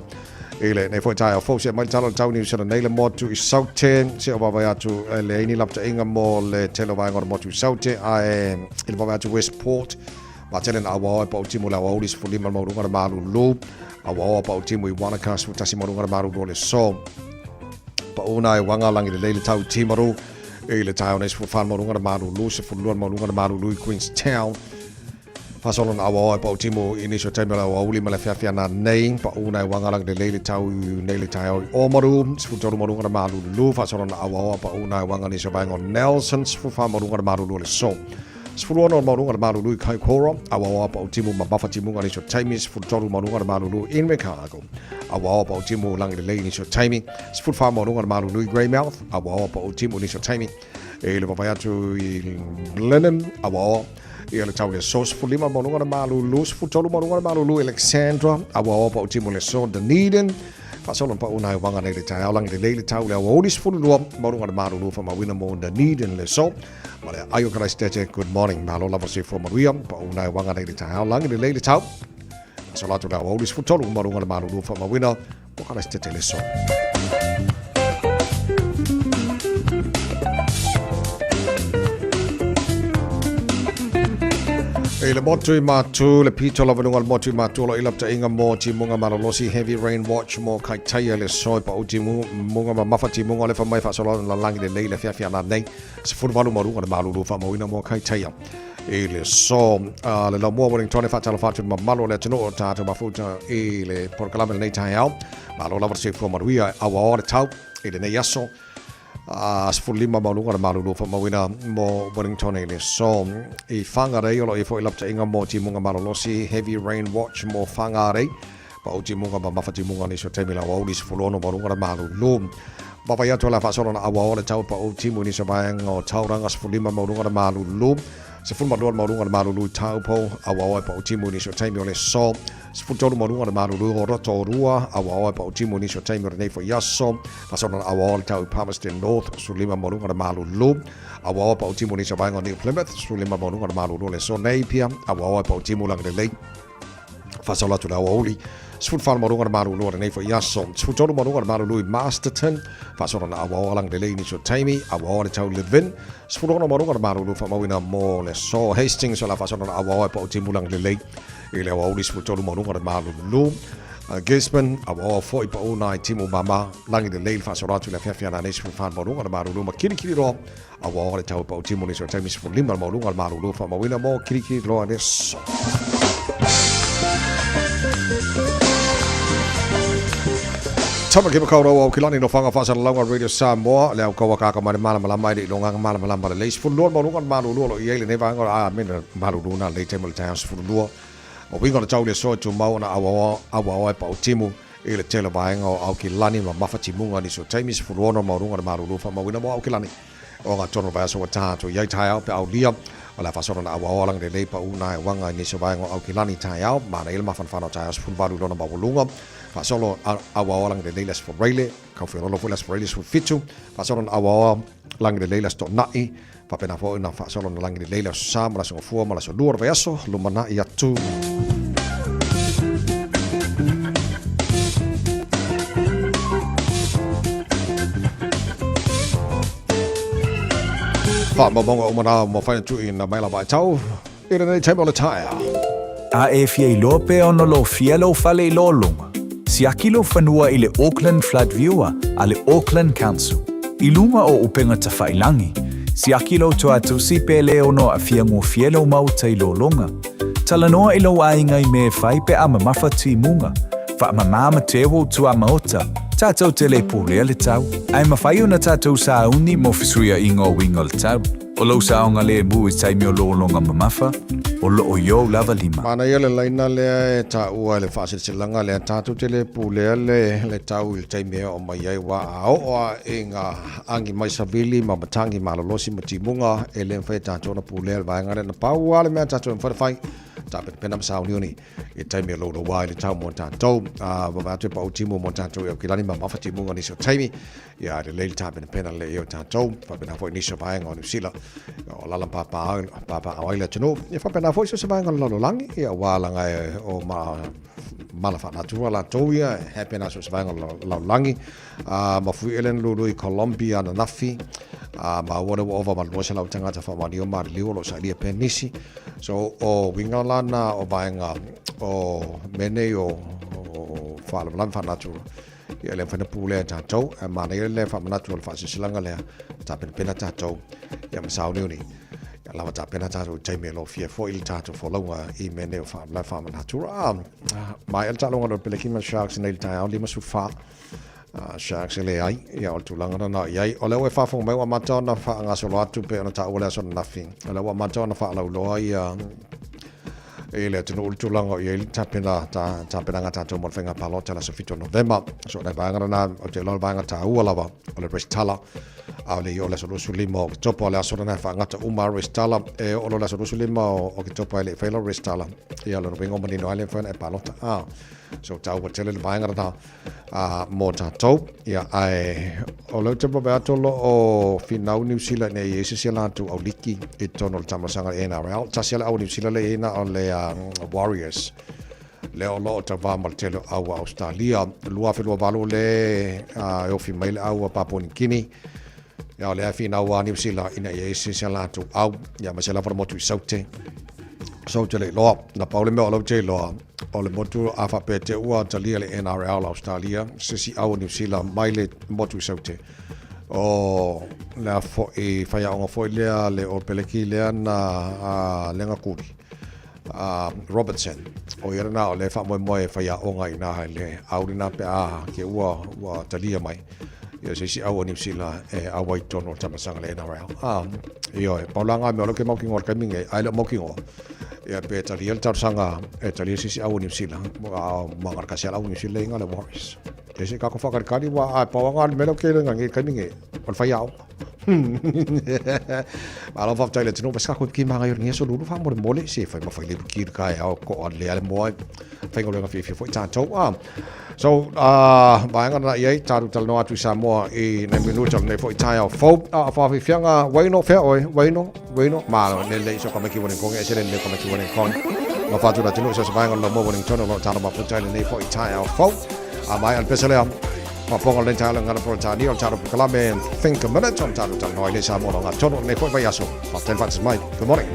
Speaker 6: i lenei foi taeao fou. Se'e mai le tala o le tau Niu Sila nei le motu i Saute. Se'e o vaavaai atu e leai ni lapataiga mo le tele o vaega o le motu i Saute, ae i le vaavaai atu Westport, vaatele na auaoa e pautimu i le aoauli 15 le maualuga o le malulu, auaoa pautimu i Wanaka 11 maualuga o le malulu o le aso. Pau na e uaga lagi lelei le tau i Timaru i le taeao nei, 14 le maualuga o le malulu, 12 le maualuga o le malulu i Queenstown. Faasolo na auaoa e pautimu i nisi o taimi o le aoauli ma le afiafi ana nei. Pau na e uaga lagi lelei le tau nei le taeao i Oamaru, 13 maualuga o le malulu. Faasolo na auaoa pau na e uaga nisi o vaega o Nelson, 14 maualuga o le malulu o le aso. 16 o le maualuga o le malulu i Kaikoura, auaoa pautimu ma mafatimuga nisi o taimi, 13 maualuga o le malulu i Invercargill, auaoa pautimu lagi lelei nisi o taimi, 14 maualuga o le malulu i Greymouth, auaoa pautimu nisi o taimi i le vaavaai atu i Blenheim, auaoa ia le tau i le aso, 15 maualuga o le malulu, 13 maualuga o le malulu i Alexandra, auaoa pautimu i le aso Dunedin. Faasolo na pau nai uaga nei le taeao, lagi lelei le tau i le aoauli, 12 maualuga o le malulu faamauina mo Dunedin le aso. Ma le aio Kalaisitete, good morning, malo lava le soifua manuia, pau nai uaga nei le taeao, lagi lelei le tau. Faasolo atu le aoauli, 13 maualuga o le malulu faamauina mo Kalaisitete le aso. I le motu i Matu, le pito lava luga o le motu i Matu o lo i lapataiga mo timuga malolosi Heavy Rain Watch mo Kaitaia le aso e pau timuga mamafa timuga o le fa mai faasolo na lalagi lelei le afiafi ana nei 18 maualuga le malulu faamauina mo Kaitaia i le aso. Le laumua Wellington e faatalofa atu i le mamalu o le atunuu o tatou mafuta i le polokalame lenei taeao. Malo lava le soifua manuia e auaoa le tau i lenei aso. 15 maualuga le malulu faamauina mo Wellington i le aso. I Whangarei o lo o i ai foi lapataiga mo timuga malolosi Heavy Rain Watch mo Whangarei. Pau timuga ma mafa timuga nisi o taimi la aoauli 16 maualuga le malulu. Vaavaai atu o le a faasolo na auaoa le tau pau timu i nisi o vaega o Tauranga 15 maualuga le malulu. 12 le maualuga le malulu i Taupo, auaoa e pau timu i nisi o taimi o le aso. 13 maualuga le malulu o Rotorua, auaoa e pau timu i nisi o taimi o lenei foi aso. Faasolo na auaoa le tau i Palmerston North, 15 maualuga le malulu. Auaoa e pau timu i nisi o vaega o New Plymouth, 15 maualuga le malulu o le aso. Napier, auaoa e pau timu lagi lelei. Faasolo atu le aoauli, 14 maualuga le malulu o lenei foi aso. 13 maualuga le malulu i Masterton, faasolo na auaoa lagi lelei i nisi o taimi, auaoa le tau Levin, 16 maualuga le malulu faamauina mo le aso. Hastings o le a faasolo na auaoa e pau timu lagi lelei i le aoauli 13 maualuga le malulu. Gisborne, auaoa foi pau nai timu mama, lagi lelei le faasolo atu i le afiafi ana nei 14 maualuga le malulu ma Kirikiriroa, auaoa le tau e pau timu nisi o taimi 15 le maualuga le malulu faamauina mo Kirikiriroa le aso. Tama ki Makaurau au kilani no whanga whaasalalauga Radio Samoa, le au kaua kaka mai le malamalama i le ilonga malamalama lelei. 12 maualuga le malulu o lo o i ai lenei vaega o le a mena malulu na lelei taimi o le taeao 12. O uiga o le tau i le aso e tumau ona auaoa auaoa e pau timu i le tele o vaega o Aukilani ma Mafatimuga nisi o taimi 16 maualuga le malulu faamauina mo Aukilani o ngā tono vaiaso ua tatou i ai taeao pe aulia o le a faasolo na auaoa lagi lelei pau na e uaga i nisi o vaega o Aukilani taeao manaia le mafanafana o taeao 18 i lona maualuga faasolo auaoa lagi lelei le Aso Faraile Kauwhiololo foi le Aso Faraile 17 faasolo na auaoa lagi lelei le Aso Toonai Faapena foi ona faasolo na lagi lelei le Aso Sa ma le Aso Gafua ma le Aso Lua o le vaiaso lumanai atu. Faamaumauga uma na ua mafai ona tuuina mai lava e tau i lenei taimi o le taeao.
Speaker 14: A e fia iloa pea ona lofia lou fale i lologa, siaki lou fanua i le Auckland Flood Viewer a le Auckland Council. I luga o upega tafailangi, siaki lou toatusi pe le ono aafia gofie lou maota i lologa. Talanoa i lou aiga i mea e fai pe a mamafa timuga. Faamama ma teu ou tuamaota, tatou te le pulea le tau. Ae mafai ona tatou sauni mo fesuiaiga o uiga o le tau. O lou saogalemu i taimi o lologa mamafa, o loo i ou lava lima.
Speaker 6: Manaia le laina lea e taua i le faasilasilaga lea, tatou te le pulea le le tau i le taimi e oo mai ai, aua a oo lava i ngā agi mai savili ma matagi malolosi ma timuga, e le mafai e tatou ona pulea le vaega lea. Na pau lava le mea tatou e mafai ona fai, Tapenapena ma sauniuni i taimi e louloua ai le tau mo tatou. Vaavaai atu e pau timu mo tatou i Aukilani ma mafa timuga nisi o taimi. Ia, e lelei le tapenapena lelei ai o tatou. Faapena foi nisi o vaega o Niu Sila o alaala ma papaaao ai le atunuu. Ia faapena foi so o se vaega o le lalolagi, ia aua leaga e o ma mala faanatura latou ia, e happen lava so o se vaega o le lalolagi. Ma fui ele na lulu i Colombia ananafi, maua lea ua ova ma le 200 tagata faamaonia o maliliu o lo o sailia pea nisi. So, o uiga la na o vaega o mea nei o faalavelave faanatura, ia e le mafai ona pulea e tatou. Ae manaia le faamanatu o le faasilasilaga lea, tapenapena tatou ia ma sauniuni. Ia lava tapena tatou i taimi e lofia foi le tatou folauga i mea nei o faalavelave faanatura. Maea le taaloga a le Peleki ma Sharks nei i le taeao 54. Sharks e leai, ia o le tulaga lena o i ai. O lea ua e faafofoga mai ua amata ona faagasolo atu pei ona taua le aso ananafi. O lea ua amata ona faalauiloa ia i le atunuu le tulaga o i ai le tapena, ta, tapenaga a tatou mo le faiga palota i le aso 7 o Novema. So o le vaega lena, ou te iloa o le vaega taua lava o le resitala. A o le i oo i le aso 25 o Oketopa, o le aso lena e faagata uma lava resitala. E oo loa i le aso 25 o Oketopa e le i faia lau resitala, ia o lona uiga ua manino ai le mafai ona e palota. Ah, so taua tele le vaega lena mo tatou. Ia, ae o lea ou te vaavaai atu o lo o finau Niu Sila ina ia i ai se isi a latou auliki i totonu o le taamilosaga o le NRL. Tasi lava le au Niu Sila lea e i ai na o le Warriors lea o lo o tauva ma le tele o au a Ausetalia. 2028 lea e ofi mai le au a Papua New Guinea. Ia, o lea e finau a Niu Sila ina ia i ai se isi a latou au, ia aemaise lava le motu i Saute. So ou te le iloa, na pau le mea o lea ou te iloa, o le motu a faapea te ua talia le NRL a Australia, se isi au o Niu Sila mai le motu i Saute. O le a foi faiaoga foi lea le All Peleki lea na a Legakuli. A Robertson, o ia lena o lea e faamoemoe e faiaoga i ina i le au lena pe a ke ua ua talia mai. Ia se isi au o Niu Sila e au ai i totonu o le taamilosaga le NRL. A, ioe, pau la ngā mea o lea ou te mautinoa i le taimi nei, ai le o mautinoa, ia pe talia le talosaga e talia se isi au o Niu Sila, a ma ngā kasi ala au o Niu Sila i ngā le Warriors. Ia se kako whakalikali wā, ai pau ngā le mea lea ou te iloa i le taimi nei, o le whaiaoga. Malo faafetai le atunuu, vasika koe ki maga i o le ngeso lulu faamolemole, se fai ma fai le ki le kai ao ko a le ale moa faigaluega fiafia foi tatou. Ah. So, vaega na i ai, tātou talanoa atu i Samoa i nei minuta o lenei foi taeao fou. A whawhiwhianga, Waino, whea oe, Waino, Waino, malo, ne lei so kama ki wanen konge, ese le kama ki wanen konge. Ma whātu la tunu, so se vaega lo mo wanen tono, lo tātou maputa i lenei foi taeao fou. A mai al pesa lea, Whaponga le taeao ngana pora tāni, o le tātou pukalame, think a minute, o le tātou talanoa i le Samoa lo ngā tono, lenei foi vaiaso. Whātene whātis mai. Good morning.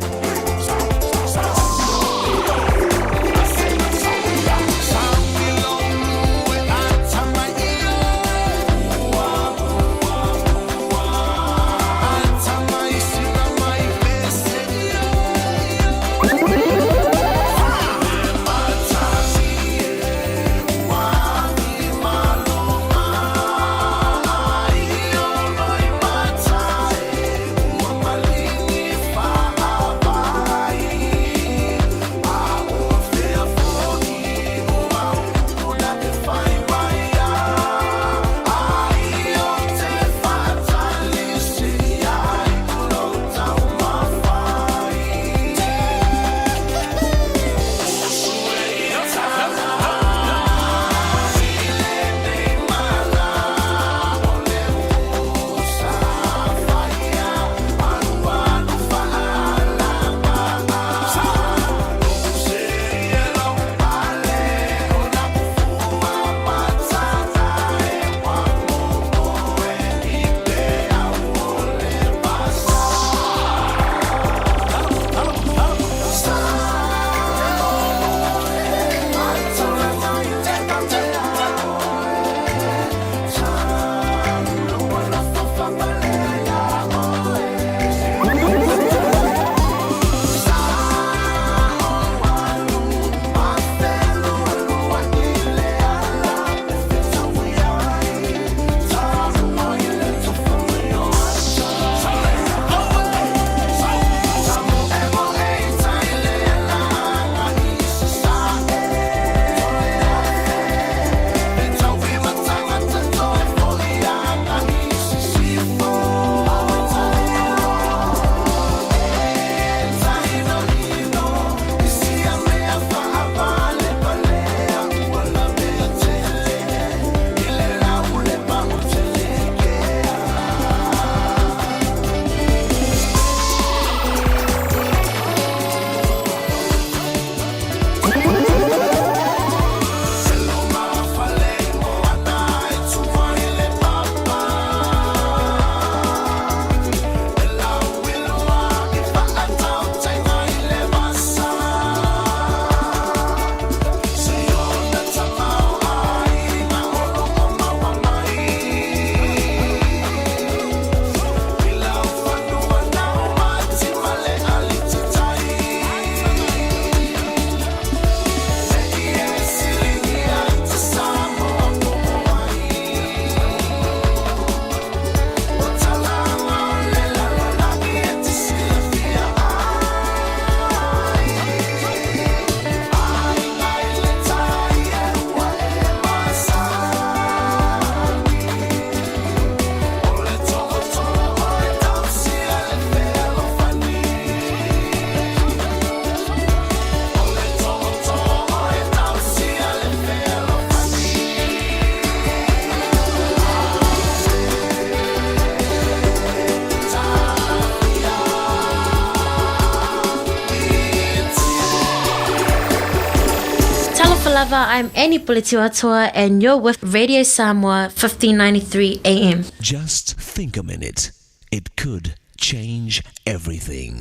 Speaker 2: Talofa lava, I'm Annie Puletiwatoa and you're with Radio Samoa 1593 AM.
Speaker 11: Just think a minute. It could change everything.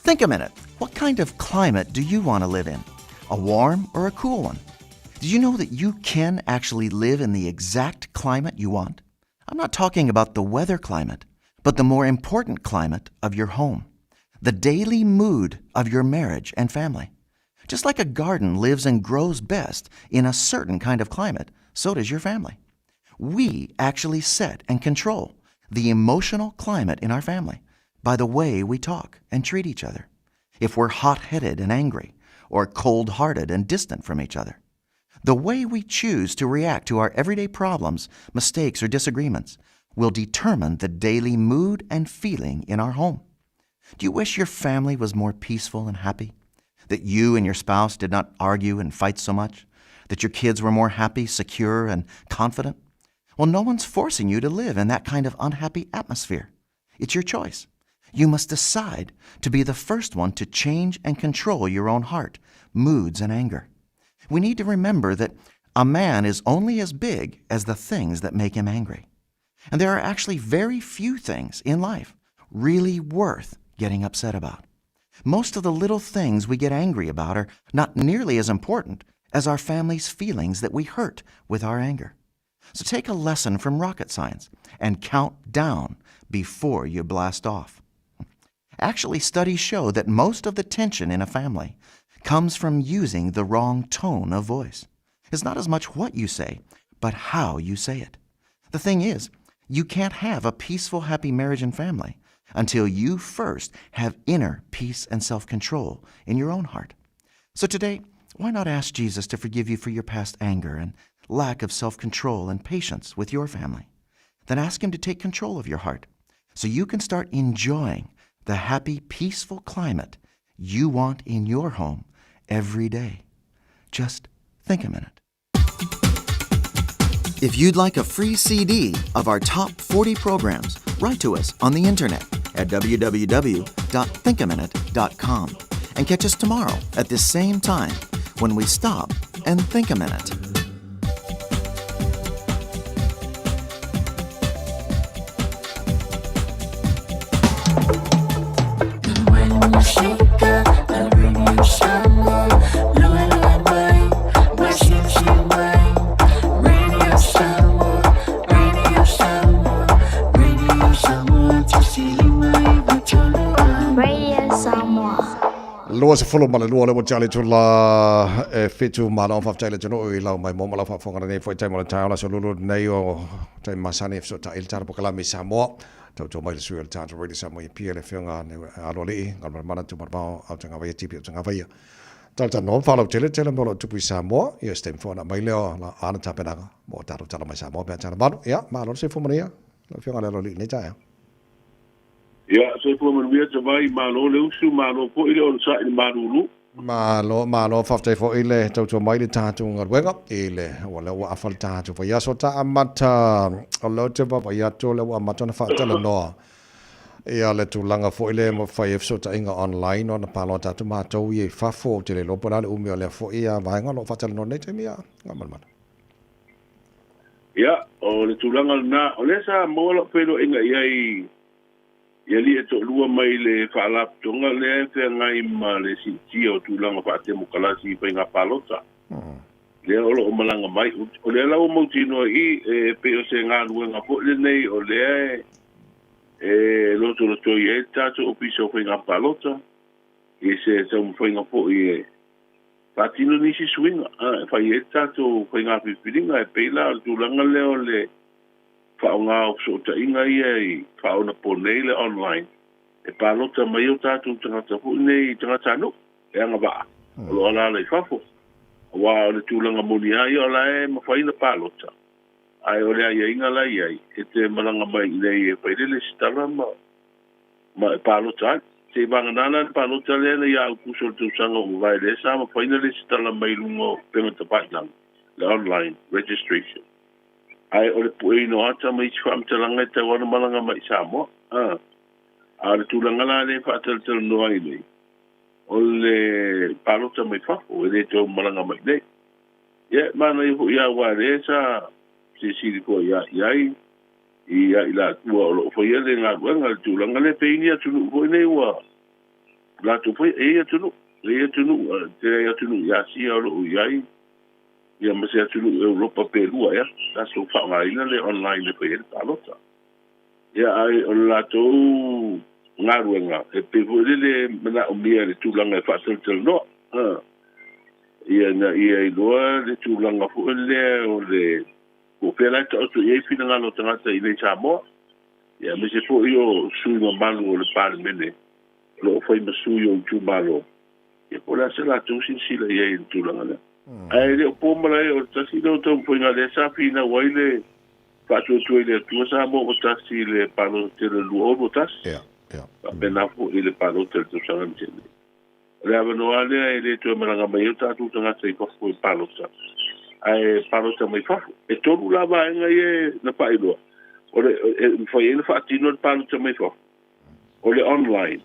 Speaker 3: Think a minute. What kind of climate do you want to live in? A warm or a cool one? Did you know that you can actually live in the exact climate you want? I'm not talking about the weather climate, but the more important climate of your home, the daily mood of your marriage and family. Just like a garden lives and grows best in a certain kind of climate, so does your family. We actually set and control the emotional climate in our family by the way we talk and treat each other. If we're hot headed and angry, or cold hearted and distant from each other. The way we choose to react to our everyday problems, mistakes, or disagreements will determine the daily mood and feeling in our home. Do you wish your family was more peaceful and happy? That you and your spouse did not argue and fight so much? That your kids were more happy, secure, and confident? Well, no one's forcing you to live in that kind of unhappy atmosphere. It's your choice. You must decide to be the first one to change and control your own heart, moods, and anger. We need to remember that a man is only as big as the things that make him angry. And there are actually very few things in life really worth getting upset about. Most of the little things we get angry about are not nearly as important as our family's feelings that we hurt with our anger. So take a lesson from rocket science and count down before you blast off. Actually, studies show that most of the tension in a family comes from using the wrong tone of voice. It's not as much what you say, but how you say it. The thing is, you can't have a peaceful, happy marriage and family until you first have inner peace and self control in your own heart. So today, why not ask Jesus to forgive you for your past anger and lack of self control and patience with your family? Then ask Him to take control of your heart so you can start enjoying the happy, peaceful climate you want in your home every day. Just think a minute. If you'd like a free CD of our top 40 programs, write to us on the internet at www.thinkaminute.com and catch us tomorrow at this same time when we stop and think a minute.
Speaker 6: 22 le ua tali atu la e fitu malo faafetai le atunuu i lau maimoa ma lau faafofoga lenei foi taimi o le taeao le aso lulu lenei o taimi masani e fesootai le tatou polokalame i Samoa. Tautua mai le sui o le tatou Radio Samoa i Apia le afioga Aloalii Galumalemana Tumanavao Autagavaia TP Autagavaia. Talatalanoa ma faalautele tele mea o lo o tupu i Samoa. Ia se taimi foi ona aumai lea o ana tapenaga mo tatou tala mai Samoa pe a tala malu. Ia, malo le soifua manuia lau afioga le Aloalii i lenei taeao.
Speaker 5: Ia, soifua manuia Tavai, malo le usu, malo foi le onosai i le malulu.
Speaker 6: Malo, malo, faafetai foi le tautua mai le tatou galuega i le ua lea ua afa le tatou vaiaso ta amata o lea ou te vaavaai atu o lea ua amata ona faatalanoa ia le tulaga foi lea e mafai ai fesootaiga online ona palota atu matou ia i fafo ou te le iloa po o le a le umi o lea foi vaega o lo o faatalanoa nei taimi a Gamalemana.
Speaker 5: Ia, o le tulaga lena, o lea sa maua lau feiloaiga i ai i alii e toalua mai le Faalapotopotoga lea e feagai ma le siitia o tulaga faatemokalasi i faiga palota. Lea o lo o malaga mai. O lea la ua mautinoa i i, e pei o se galuega foi lenei o lea e lotolotoi ai le tatou Ofisa o Faiga Palota i se taumafaiga foi e faatino nisi suiga e fai ai le tatou faiga filifiliga. E pei la o le tulaga lea o le faaaoga o fesootaiga ia i faaonaponei le online e palota mai ai o tatou tagata foi nei tagatanuu e agavaa o lo o alaala i fafo. Aua o le tulaga moni lava ia o la e mafai ona palota, ae o le aiaiga la e i ai, e te malaga mai i inei e fai le lesitala ma ma e palota ai. Se i vagana la le palota lea na ia Aukuso o le tausaga ua mavae lea sa mafai ona lesitala mai luga o upega tafailagi, le online registration. Ae o le pueina o ata ma isi faamatalaga e tatau lava ona malaga mai i Samoa. A. A o le tulaga la lea e faatalatalanoa ai nei, o le palota mai fafo e le toe malaga mai nei. Ia, e manaia foi lava aua o lea sa silasila foi i ai ia i latua o lo o faia le galuega i le tulaga lea, pe i ni atunuu foi nei ua latou faia. E i ai atunuu, e i ai atunuu, e tele ai atunuu i Asia o lo o i ai, ia ma se atunuu Europa pe lua ea, latou faaaogaina le online e fai ai le palota. Ia, ae o le latou galuega, e pei foi lele e manaomia le tulaga e faatalatalanoa, ia, ina ia iloa le tulaga foi lea o le po o fea la e taoto i ai finagalo o tagata i inei i Samoa, ia, aemaise foi o sui usufono mamalu o le Palemene o lo o fai ma sui o itumalo, ia po o le a se latou silasila i ai i le tulaga lea. Ae le o po malae, o le tasi lea o taumafaiga lea sa finau ai le Faatuatua i le Atua Samoa ua tasi i le palota tele 2021.
Speaker 6: Yeah, yeah.
Speaker 5: Faapena foi i le palota i le tausaga na tea nei. O le avanoa lea e le toe malaga mai ai o tatou tagata i fafo e palota, ae palota mai fafo. E tolu la vaega ia na faailoa, o le, e mafai ai ona faatino le palota mai fafo, o le online,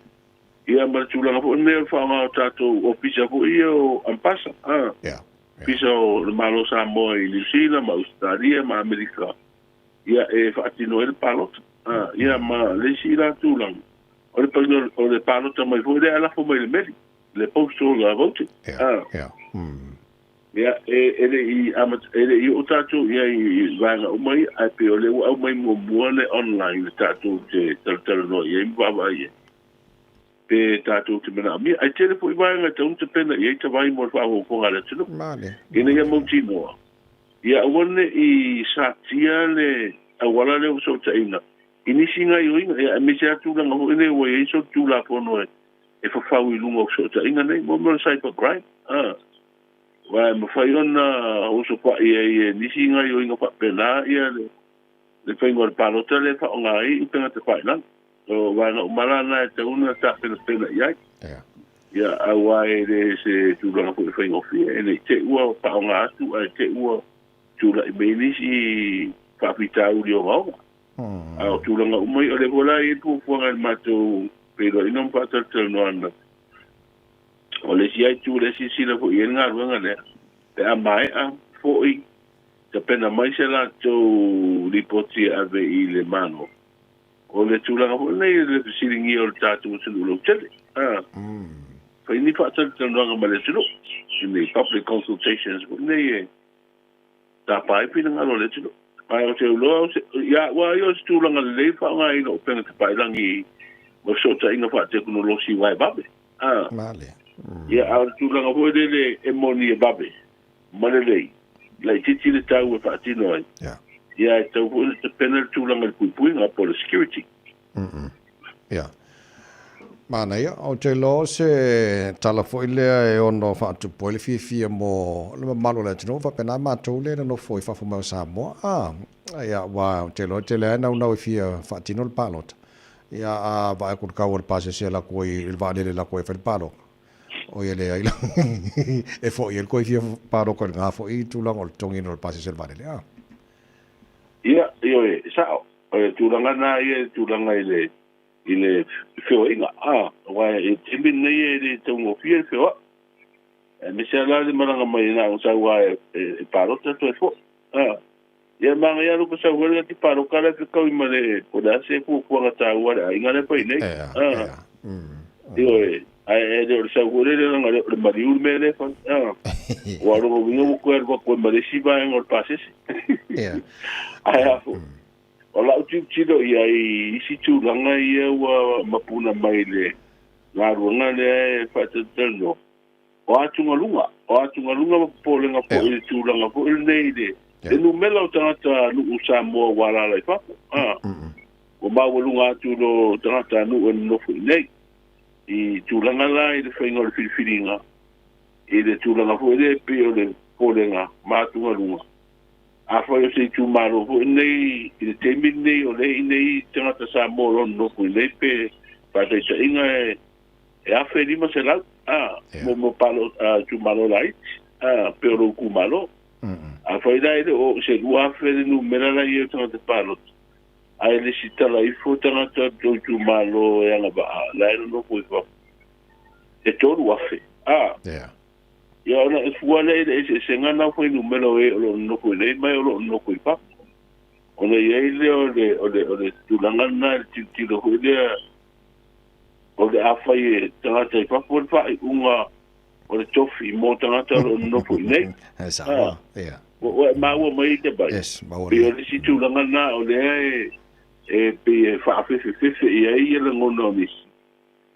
Speaker 5: ia ma le tulaga foi lenei o le faaaoga o tatou ofisa foi ia o Ampasa, a.
Speaker 6: Yeah.
Speaker 5: Ofisa o le Malo o Samoa i Niu Sila ma Ausetalia ma Amerika, ia e faatino ai le palota. A, ia ma le isi la tulaga, o le paina o le palota mai foi lea e lafo mai i le meli, le postal voting.
Speaker 6: Yeah, yeah.
Speaker 5: Ia, e le i amata, e le i oo tatou i ai i vaega uma ia, ae pei o lea ua aumai muamua le online tatou te talatalanoa i ai ma vaavaai i ai. Pe tatou te manaomia. Ae tele foi vaega e tatau ona tapena i ai tavai mo le faafogafoga a le atunuu. Ina ia mautinoa, ia aua ne i satia le auala lea o fesootaiga i nisi gaoioiga, ia aemaise lava tulaga foi nei ua i ai soli Tulafono e fafau i luga o fesootaiga nei, mo mea o le cyber crime. Aua e mafai ona osofa'i ai e nisi gaoioiga faapena ia le faiga o le palota lea e faaaoga ai upega tafailagi. O vaega uma la na e tatau ona tapenapena i ai. Ia, aua e le se tulaga foi faigofie, e le i te i ua faaaoga atu ae te i ua tulai mai nisi faafitauli ogaoga. A o tulaga uma ia, o lea foi la e i ai le fuafuaga i le matou feiloaiga ma faatalatalanoaga, O le isi itu lea e silasila foi i ai le galuega lea, pe a maea foi tapena mai se latou lipoti e ave i le Malo, o le tulaga foi lenei o le fesiligia o le tatou atunuu lautele. A fai ni faatalatalanoaga ma le atunuu, ni public consultations foi nei e tapa ai finagalo o le atunuu. Ae ou te iloa, ia au lava ia o se tulaga lelei le faaaogaina o upega tafailagi ma fesootaiga faatekonolosi vaevave. A.
Speaker 6: Male.
Speaker 5: Ia, a o le tulaga foi lele e moni e vave ma lelei, laitiiti le tau e faatino ai.
Speaker 6: Yeah.
Speaker 5: Ia, e tatau foi ona tapena le tulaga i le puipuiga po o le security.
Speaker 6: Ia. Manaia, ou te iloa o se tala foi lea e ono faatupu ai le fiafia mo le mamalu o le atunuu, faapena matou lea e nonofo i fafo mai o Samoa. A, ia, aua ou te iloa e tele lava e naunau e fia faatino le palota. Ia, a vaai atu i le tau o le pasese e alu atu ai i le vaalele e alu atu ai e fai le palota, oi e leai la e foi ai le toe fia palota i lena foi tulaga o le totogiina o le pasese o le vaalele. A.
Speaker 5: Ia, ioe, e sao. O le tulaga lena ia i le tulaga i le i le feoaiga, a, aua i le taimi lenei e le taugofie le feoai. Aemaise lava la le malaga mai na o sau lava e palota toe foi. A, ia manaia lava lou sau lea te palota la e fetaui ma le po o le a se fuafuaga taua a le aiga lea e fai nei. A, ioe, ae e le o le sau foi lele leaga o le maliu le mea lea e fai. A, aua o lona uiga ua toe alu atu ai ma le isi vaega o le pasese. Ae a foi. O lau tilotilo i ai i isi tulaga ia ua mapuna mai i le galuega lea e faatalatalanoa, o atugaluga, o atugaluga ma popolega foi i le tulaga foi lenei i le le numera o tagata nuu Samoa ua alaala i fafo, a, ua maualuga atu i lo tagata nuu e nonofo i inei. I tulaga la i le faiga o le filifiliga, i le tulaga foi lea e pei o le popolega ma atugaluga, Afai o se itumalo foi lenei i le taimi lenei o lea e i inei tagata Samoa o lo o nonofo i inei pe faataitaiga e 1500 a mo mo palo itumalo laiti a pe o lou itumalo. Afai la e le o se 2000 le numera la i ai o tagata palota. Ae lesitala ifo tagata o tou itumalo e agava'a la e nonofo i fafo e 3,000 a. Ia ona e fua lea i le eseesega na o fuainumera o e o lo'o nonofo i nei ma e o lo'o nonofo i fafo ona i ai lea o le o le o le tulaga lena i le tilotilo foi lea o le afai e tagata i fafo le faaiuga o le tofi mo tagata o lo'o nonofo i nei.
Speaker 6: E sa'o ia.
Speaker 5: Ua e maua mai te bai.
Speaker 6: Yes, maua.
Speaker 5: Pei o le isi tulaga lena o lea e pei e faafefefefe i ai ia lagona o nisi.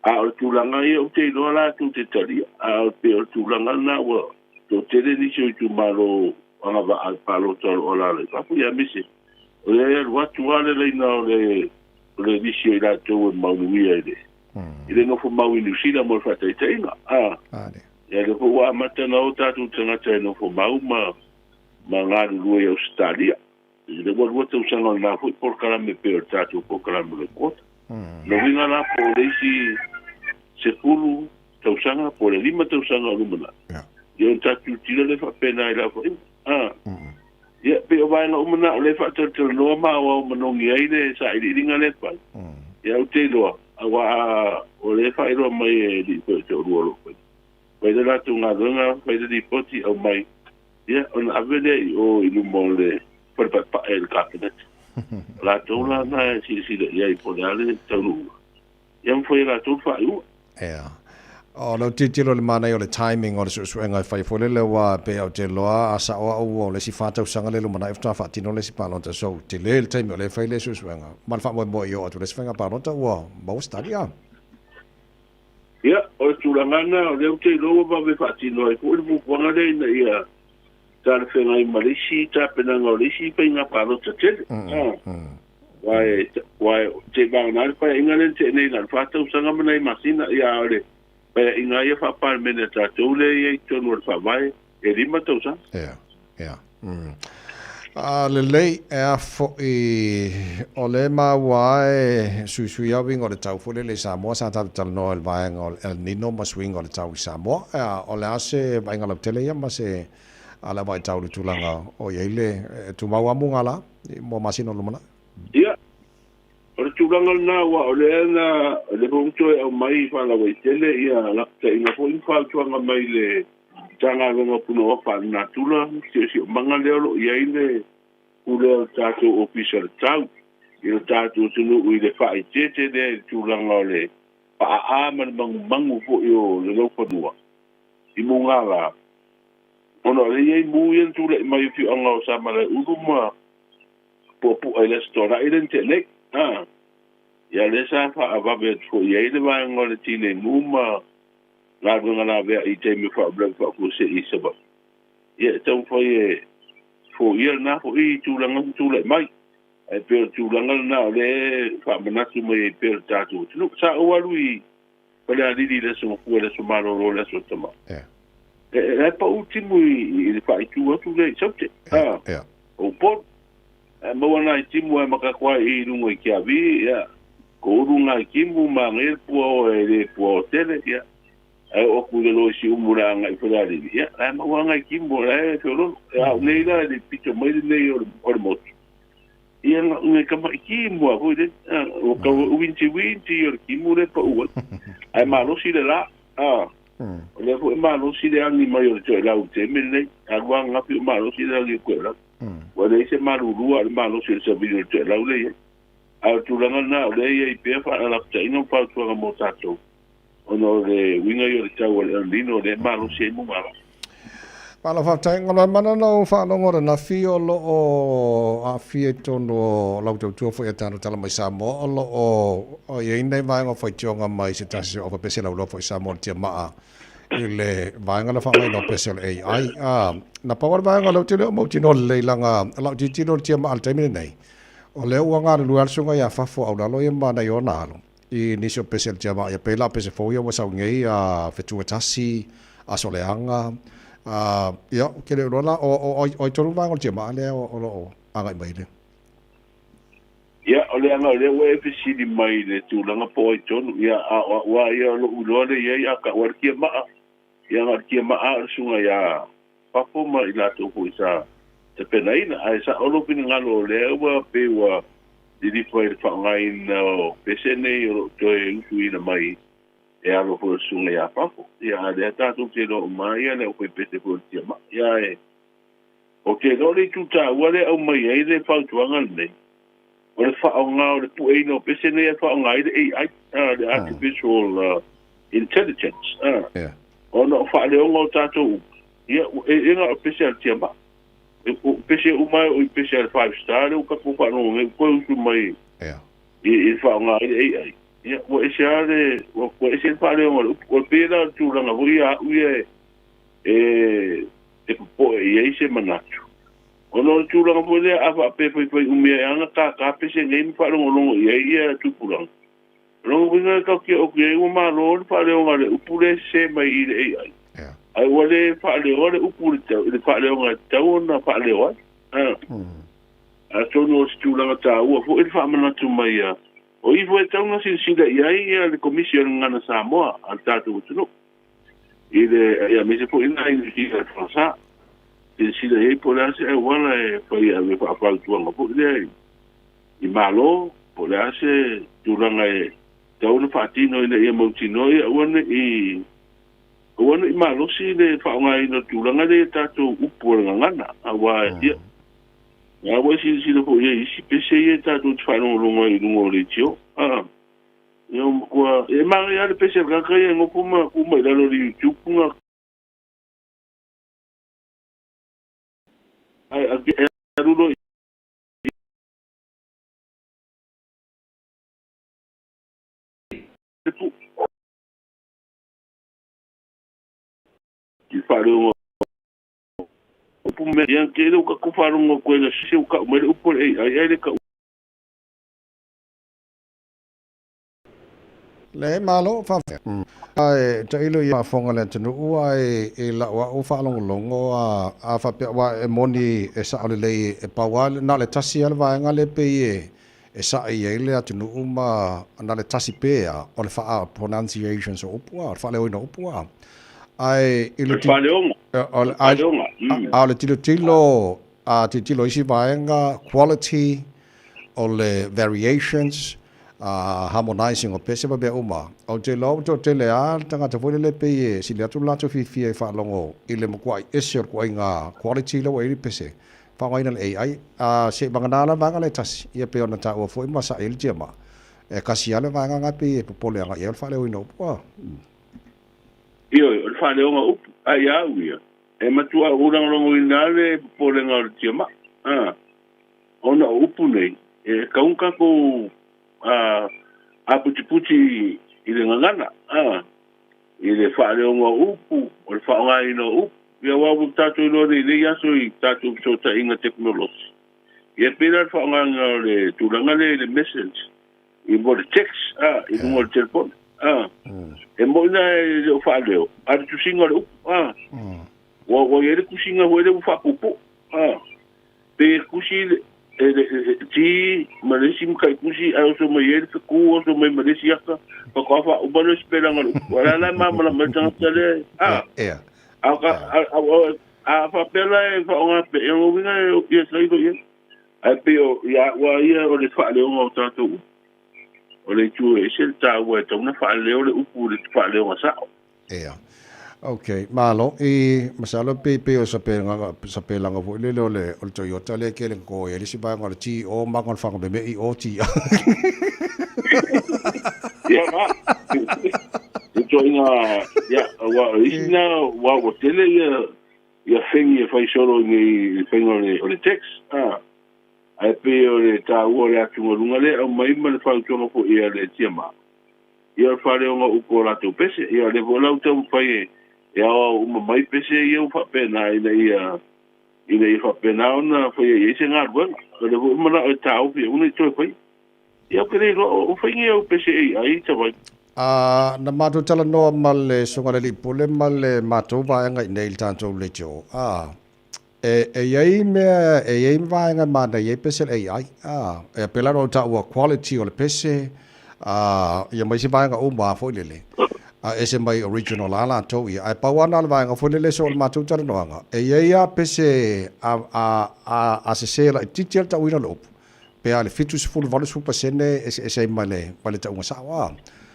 Speaker 5: A o le tulaga ia ou te iloa latou te talia, a o pei o le tulaga lena ua toatele nisi o itumalo agavaa i palota o lo o alaala i fafo, ia aemaise o lea e alu atu lava le laina o le nisi o i latou e maunuia i le nofo mau i Niu Sila mo le faataitaiga. A ia lea foi ua amata ona o tatou tagata e nofo mau ma galulue i Ausetalia. I le ua 2 tausaga o lena foi polokalame pei o le tatou polokalame o le quota. Lona uiga la po o le isi 10 tausaga po o le 5 tausaga o lumanai. Ia ona tatou tilotilo lea faapena i le aofaiga. Ia pei o vaega uma na o lea e faatalatalanoa ma aoao manogi ai le sailiiliga lea e fai. Ia ou te iloa, aua o lea e faailoa mai e alii foi e toalua o lo o fai. Fai le latou galuega, fai le lipoti, aumai, ia ona ave lea i o i luma o le fale paepae i le Kapeneta. O latou la na e silasila i ai po o le a le taunuuga. Ia ma fai e latou le faaiuga.
Speaker 6: Ia. O lau tilotilo i le manaia o le timing o le suesuega e fai foi lele aua pei ou te iloa a sa'o a'u o le isi 4 tausaga lea e lumanai faatoa faatino le isi palota so tele le taimi o lea e fai le suesuega ma le faamoemoe i oo atu i le isi faiga palota ua maua se tali a.
Speaker 5: Ia, o le tulaga lena, o lea ou te iloa ua vave faatino ai foi le fuafuaga lea ina ia talafeagai ma le isi tapenaga o le isi faiga palota tele. Aua te vagana le paeaiga lea na tea nei na o le 4 tausaga ma nai masina, ia a o le paeaiga lava ia faa-Palemene a tatou lea e i ai i totonu o le Faavae, e 5 tausaga.
Speaker 6: Ia, ia. A lelei, e a foi, o lea e maua e suisui lava uiga o le tau foi lele i Samoa, sa tatou talanoa i le vaega o le El Nino ma suiga o le tau i Samoa. O le a se vaaiga lautele ia ma se ala vaitau i le tulaga o i ai le tumau lava mugala mo masina o lumanai?
Speaker 5: Ia, o le tulaga lena, aua o lea na, o lea foi ua toe aumai faalauaitele ia lapataiga foi ma fautuaga mai le Matagaluega o Punaoa Faalenatura ma Siosiomaga lea o lo o i ai le pulea o le tatou Ofisa o le Tau i le tatou atunuu i le faaeteete lea i le tulaga o le paaa ma le magumagu foi o le laufanua i mugala, ona o lea e i ai mu ia na tulai mai i afioaga o Samalaeulu ma Puapua i le Aso Toonai lea na tea nei. Ia lea sa faavave atu foi i ai le vaega o le Tinei Mu ma galuega laveai i taimi o faalavelave faafuasei i Savaii. Ia e taumafai e foia lena foi tulaga na tulai mai. Ae pei o le tulaga lena o lea e faamanatu mai ai pea le tatou atunuu. Sa ou alu i Falealili i le Aso Gafua, i le Aso Malolo, i le Aso Tama. E pau timu i le faaitu atu lea i Saute. O Upolu. Ae maua nai timu ae makakoa i lunga i Keavi, ia. Ko ulu ngai timu ma ngai le pua o e le pua o tele, ia. Ae oo atu i lalo i Siumu le agai i Falealili, ia, la e maua ngai timu o la e feololo. A o nei la i le pito mai lenei o le motu, ia ngai tama'i timu lava foi lele. Ua tau uinti uinti o le timu lea e pau ai. Ae malosi le la. O lea foi e malosi le agi mai o le toelau i le taimi lenei. Alu ananafi o malosi le agi o le toelau. Ua leai se malulua a o le malosi o le savili o le toelau lea e i ai. A o le tulaga lena o lea e i ai pea faalalapataiga ma fautuaga mo tatou ona o le uiga ia o le tau o le El Nino lea e malosi ai mugala.
Speaker 6: Malo faafetai. Galuemaana na ou faalogo ananafi o lo o aafia i totonu o lau tautua foi a tatou tala mai Samoa o lo o i ai nai vaega o faitioga mai se tasi o pese lauloa foi Samoa le tiamaa i le vaega na faaaogaina o pese o le AI. Na pau lava le vaega o lea ou te le o mautinoa lelei leaga lau tilotilo i le tiamaa i le taimi lenei, o lea ua galulue lava le susuga ia Fafo Aulalo ia ma nai ona alo i nisi o pese o le tiamaa ia pei la o pese fou ia ua sau nei a fetu e tasi, aso leaga, ia ou te le o iloa la o ai tonu le vaega o le tiamaa lea o lo o agai mai le.
Speaker 5: Ia, o le aga o lea ua e fesili mai i le tulaga po o ai tonu, ia, a o au lava ia o lou iloa lea i ai, a tau lava le tiamaa, ia na o le tiamaa lava o le susuga ia Fafo ma i latou foi sa tapenaina. Ae sa'o lou finagalo o lea ua pei ua lilifa i le faaaogaina o pese nei o lo o toe usuina mai e alo foi o le susuga ia Fafo. Ia, a o lea tatou te iloa uma lava le aufaipese foi o le tiamai. Ia, ae ou te iloa o le itu taua lea e aumai ai le fautuaga lenei, o le faaaoga o le pueina o pese nei e faaaoga ai le AI, le Artificial Intelligence, ona o faaleoga o tatou upu, ia, e na o pese a le tiamai. O pese uma e oo i pese a le Five Star lea ua tatou faalogo nei ua toe usu mai i le faaaoga ai le AI. Ia, ua ese lava le, ua ese le faaleoga o le upu. O le pei la o le tulaga foi ia a au ia e e popoe i ai se manatu, ona o le tulaga foi lea a faapea e faifai umi ai lava ona tata pese nei ma faalogologo i ai ia tupulaga, o lona uiga e tatou te oo atu i ai ua malo le faaleoga a le upu lea e sese mai i le AI, ae ua le faaleoa le upu i le faaleoga e tatau ona faaleo ai. Atonu o se tulaga taua foi le faamanatu mai a o i foi e tatau ona silasila i ai le Komisi o le Gagana Samoa a le tatou atunuu i le aemaise foi la i Niu Sila le FSA, silasila i ai po o le a se auala e fai e ave faafautuaga foi lea i Malo, po o le a se tulaga e tatau ona faatino ina ia mautinoa ia aua ne i aua ne i malosi le faaaogaina o le tulaga lea i tatou upu o le gagana, aua ia a ua e silasila foi i ai i isi pese ia tatou te faalogologo ai i luga o leitio. Ia ua matua e manaia lava le pese a le tagata ia e nofo ma tuu mai i lalo o le YouTube na ae alu loa i le puu i le faaleoga upu mea ia te le ua tatou faalogo atu ai na sese ua tau mai le upu o le AI ae le tau.
Speaker 6: Le malo faafetai. Ae tailo i faafofoga le atunuu ae i lau au faalogologo a a faapea aua e moni e sao lelei e pau lava na o le tasi lava le vaega lea pei e e sa'i ai le atunuu ma na o le tasi pea o le faa pronunciations o upu a o le faaleoina o upu a ae i le a o le tilotilo a tilotilo i isi vaega quality o le variations a harmonizing o pese ma mea uma ou te iloa ua toatele a tagata foi lele pei e sili atu le latou fiafia e faalogo i le matuai ese o le ituaiga quality lea ua i ai le pese faaaogaina le AI, a se i vagana la vaega lea e tasi, ia pei ona taua foi ma sa'i ai le tiama, e kasi lava le vaega na pei e popole agai i ai o le faaleoina o upu a.
Speaker 5: Ioe, o le faaleoga o upu, a ia au ia, e matua ou lagolagoina lava le popolega o le tiama, a, ona o upu nei, e tatau ona tatou a, aputiputi i le gagana, a, i le faaleoga o upu, o le faaaogaina o upu. Ia aua ua tatou iloa nei i nei aso i tatou fesootaiga tekonolosi, ia pei la le faaaogaina o le tulaga lea i le message, i mo le text, a, i luga o le telefoni, a. E moni la e le o faaleo, a o le tusiga o le upu, a. Ua, ua i ai le tusiga foi lea ua faapuupuu, a. Pe tusi le, e le, e, T ma le isi matai tusi ae oso mai ai le fetu, oso mai ma le isi ata, faatoa faauma lea o se pelaga o le upu. A o le a la e malamalama ai le tagata lea, a?
Speaker 6: Ea.
Speaker 5: A, ka, a, a, a, a faapea la e faaaoga pea, ia lona uiga e, ia tailo i ai. Ae pei o, ia au lava ia o le faaleoga o tatou upu. O le itu e ese le taua e tatau ona faaleo le upu i le faaleoga sao.
Speaker 6: Ea. Ok, malo. I, masalo pei, pei o sapelaga, sapelaga foi lele o le, o le Toyota lea e kele ko e le isi vaega o le T O maga o le whanga meme i O T A.
Speaker 5: Ia ma. I toinga, ia, ua, isi na, ua, ua tele ia, ia fengi e fai solo i nei, i fenga o le, o le text. Ah. Ae pei o le taua o le atugaluga lea e aumai ma le fautuaga foi a le Tiama. Ia o le faaleoga o upu o latou pese. Ia o lea foi la ua taumafai e, e aoao uma mai pese ia ua faapena ina ia, ina ia faapena ona faia i ai se galuega. O lea foi ua manao e taofi aua ne i toe faia. Ia ou te le iloa, o fai nei au pese AI Tavai.
Speaker 6: A, na matou talanoa ma le Susuga i le Alii Pule ma le matou vaega i inei i le tatou leitio, a, E, e i ai mea, e i ai vaega e manaia ai pese le AI. A, e pei la ona ou taua quality o le pese, a, ia ma isi vaega uma foi lele. A ese mai original a latou ia. Ae pau lava na o le vaega foi lele so o le matou talanoaga, e i ai lava pese a, a, a, a sese laitiiti lava le tauina o le upu. Pe a le 70, 80% e eseese ai ma le, ma le tauga sa'o a.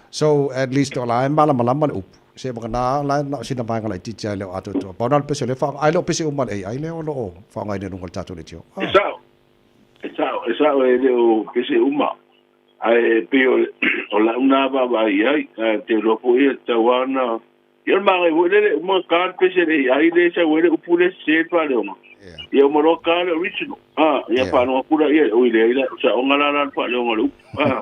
Speaker 6: So, at least o la e malamalama le upu. Se vagana la na o sina vaega laitiiti a e le o atoatoa. Pau na o le pese o lea e faaaoga, ae le o pese uma le AI lea o lo o faaaogaina i luga o le tatou leitio.
Speaker 5: E sa'o, e sa'o, e sa'o e le o pese uma. Ae pei o, o la'u na vaavaai i ai, ae ou te iloa foi e tatau lava ona Ia o le magaia foi lele uma ka le pese le AI le sau ai le upu le sese le faaleoga. Ia uma loa ka le original. Ah, ia faalogo atu laia oi leai la saoga la la le faaleoga o le upu. Ah.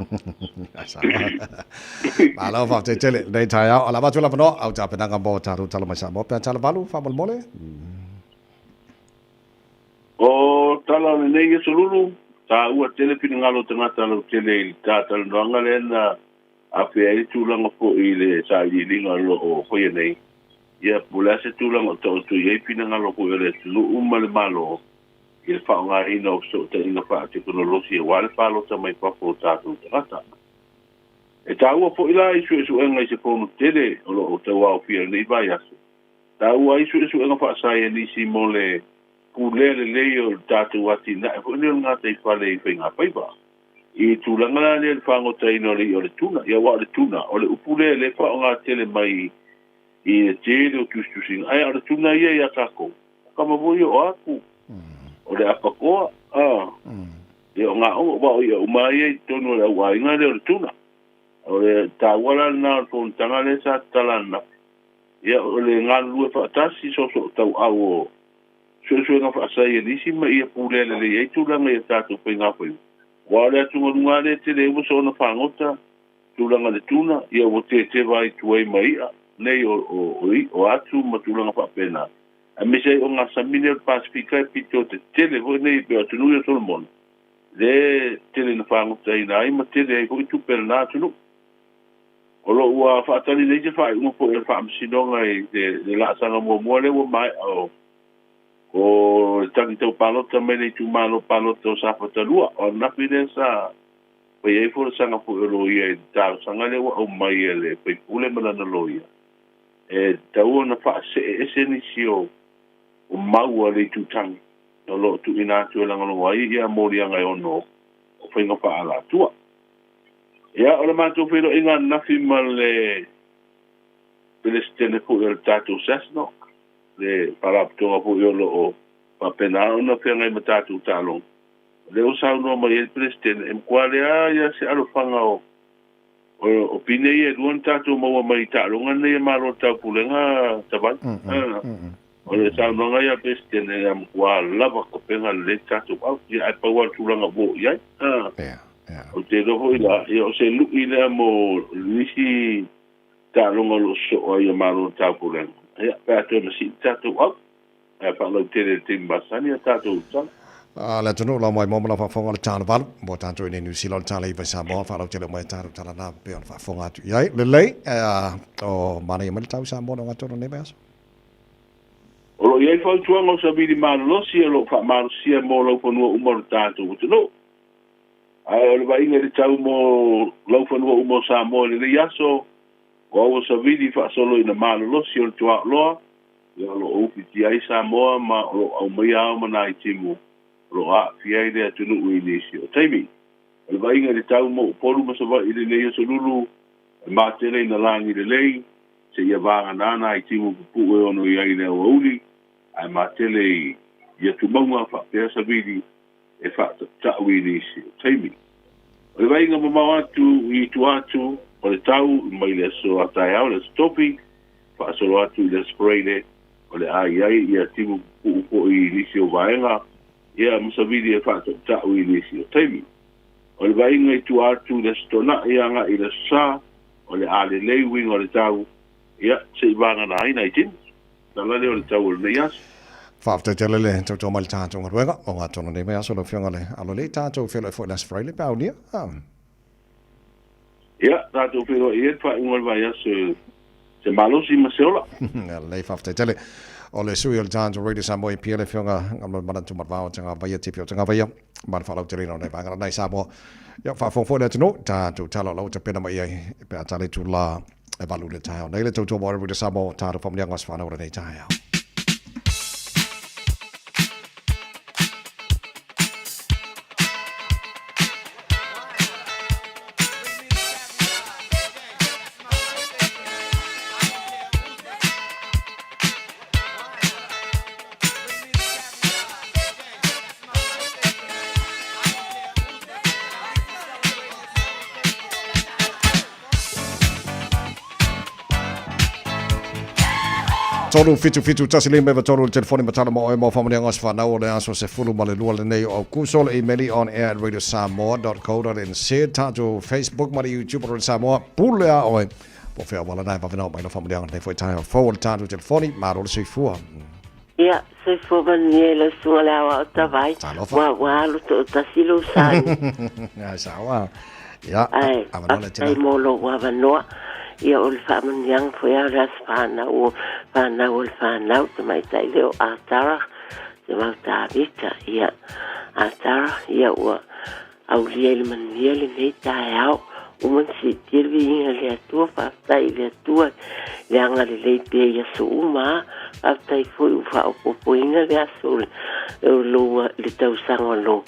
Speaker 6: Malo faafetai tele lenei taeao. O le a avatu le avanoa au tapenaga mo tatou tala mai Samoa pe a tala valu faamolemole.
Speaker 5: O tala o lenei aso lulu, taua tele finagalo o tagata lautele i le talanoaga lea na afea ai le tulaga foi i le sailiiliga o lo o faia nei, ia po o le a se tulaga o taoto i ai finagalo foi o le atunuu ma le Malo i le faaaogaina o fesootaiga faatekonolosi aua le palota mai fafo o tatou tagata. E taua foi la i suesuega i se fono tele o lo o tauaofia i lenei vaiaso, taua ai suesuega faasaienisi mo le pulea lelei o le tatou atinae foi lenei o le gataifale i faigafaiva. I tulaga la lea i le fagotaina o le i'a o le tuna, ia aua o le tuna, o le upu lea lea e faaaoga tele mai i le tele o tusitusiga, ae o le tuna ia ia tatou, o tama foi ia o atu, o le apakoa, a, ia o gaoga, aua o i'a uma lava ia i totonu o le auaiga lea o le tuna. O le taua la lena o le fonotaga lea sa tatala ananafi, ia o le galulue faatasi soosootauau o suesuega faasaienisi ma ia pulea lelei ai tulaga i a tatou faigafaiva. Aua o le atugaluga lava lea e tele ai ua soona fagota tulaga i le tuna, ia ua teteva ai tua i ma i'a nei o, o, o, o atu ma tulaga faapena. Aemaise ai o gasami nei o le Pasefika e pito tetele foi nei pei o atunuu ia o Solomona, lea e tele ina fagotaina ai ma tele ai foi tupe a lena atunuu. O lo o ua faatali nei se faaiuga foi a le Faamasinoga i le laasaga muamua lea ua maea o o le tagi tau palota mai le itumalo palota o Safata 2. O ananafi lea sa fai ai folasaga foi o loia i le talosaga lea ua aumai e le faipule ma lana loia e tatau ona faasee ese nisi o mau a le itutagi o lo o tuuina atu e lagolago ai ia moliaga e ono o faiga faaalatua. Ia, o le matou feiloaiga ananafi ma le Peresetene foi o le tatou SASNOC, le Faalapotopotoga foi o lo o faapena ona feagai ma tatou taaloga, o lea ua saunoa mai ai le Peresetene, e matua leai lava se alofaga o o pine ia e lua na tatou maua mai i taaloga nei a Malo o le Taupulega Tavai. O le saunoaga ia a le Peresetene, e matua lava tapena lelei le tatou au, ia ae pau lava le tulaga ua oo i ai. Ou te iloa foi la, ia o se lui lea mo nisi taaloga o lo o sosoo ai a Malo o le Taupulega. Ia, pe a toe masii le tatou au, ae faalautele i le taimi masani a tatou tala.
Speaker 6: A le atunuu lau mai mo ma lau faafofoga o le tala valu mo tatou i nei Niu Sila o le tala iva i Samoa faalautele uma ai tatou tala na pei ona faafofoga atu i ai. Lelei, o manaia mai le tau i Samoa le ogatotonu o lenei vaiaso.
Speaker 5: O lo o i ai fautuaga o savili malolosi o lo o faamalosia mo laufanua uma o le tatou atunuu. Ae o le vaaiga i le tau mo laufanua uma o Samoa i lenei aso, o aua savili faasolo ina malolosi o le tuaoloa, ia o lo o ufitia ai Samoa ma o lo o aumaia ao ma nai timu o lo o aafia ai le atunuu i nisi o taimi. O le vaaiga i le tau mo Upolu ma Savaii i lenei aso lulu, e matele ina lagi lelei, seia vagana nai timu pupuu e ono i ai i le aoauli, ae matele i ia tumauga faapea savili e faatautau i nisi o taimi. O le vaaiga mamao atu i tua atu o le tau mai le aso a taeao le aso Tofi, faasolo atu i le aso Faraile, o le a i ai ia timu pupuu foi i nisi o vaega, ia ma savili e faatautau i nisi o taimi. O le vaaiga i tua atu i le aso Toonai agai i le aso Sa, o le a lelei uiga o le tau, ia, se i vagana ai nai timu. Tala lea o le tau o lenei aso.
Speaker 6: Faafetai tele le tautua mai le tatou galuega o ngā tono nei vaiaso lau Afioga le alo lei tatou feiloai foi le Aso Faraile pe aunia.
Speaker 5: Ia, tatou feiloai ia i le faaiuga o le vaiaso i se malosi ma se ola.
Speaker 6: Lelei, faafetai tele. O le sui o le tatou Radio Samoa i Apia le Afioga Galumalemana Tumanuvao o Tagavaia, Tipi o Tagavaia, ma le faalauteleina o nei vaega lanai Samoa. Ia, faafofoga foi le atunuu, tatou tala o la ua tapena mai ai pe a tala itula e valu le taeao nei le tautua mo Radio Samoa, tatou faamanuiaga o aso fanau o lenei taeao. 3 7 7 1 5 9 3 le telefoni matala mo oe mo faamanuiaga o se fanau o le aso 12 lenei o Aukuso le imeli on air at radiosamoa.co.nz tatou Facebook ma le YouTube o Radio Samoa pule a oe po o fea auala na e vave ona oo mai lau faamanuiaga lenei foi taeao fou o le tatou telefoni malo le soifua.
Speaker 1: Ia, soifua manuia i lau susuga le Aoao Tavai.
Speaker 6: Talofa.
Speaker 1: Ua, ua alu toatasi lou sani.
Speaker 6: Ai sao a. Ia,
Speaker 1: Ae,
Speaker 6: avanoa le
Speaker 1: faafetai
Speaker 6: tina.
Speaker 1: mo lou avanoa. Ia, o le faamanuiaga foi lava o le aso fanau, o fanau o le fanau, tamaitai lea o Atara, te mau Tavita. Ia, Atara, ia ua aulia i le manuia lenei taeao. Uma ona siitia le viiga i le Atua, faafetai i le Atua i le agalelei pea i aso uma a. Faafetai foi ua faaopoopoina le aso o lou le tausaga o lou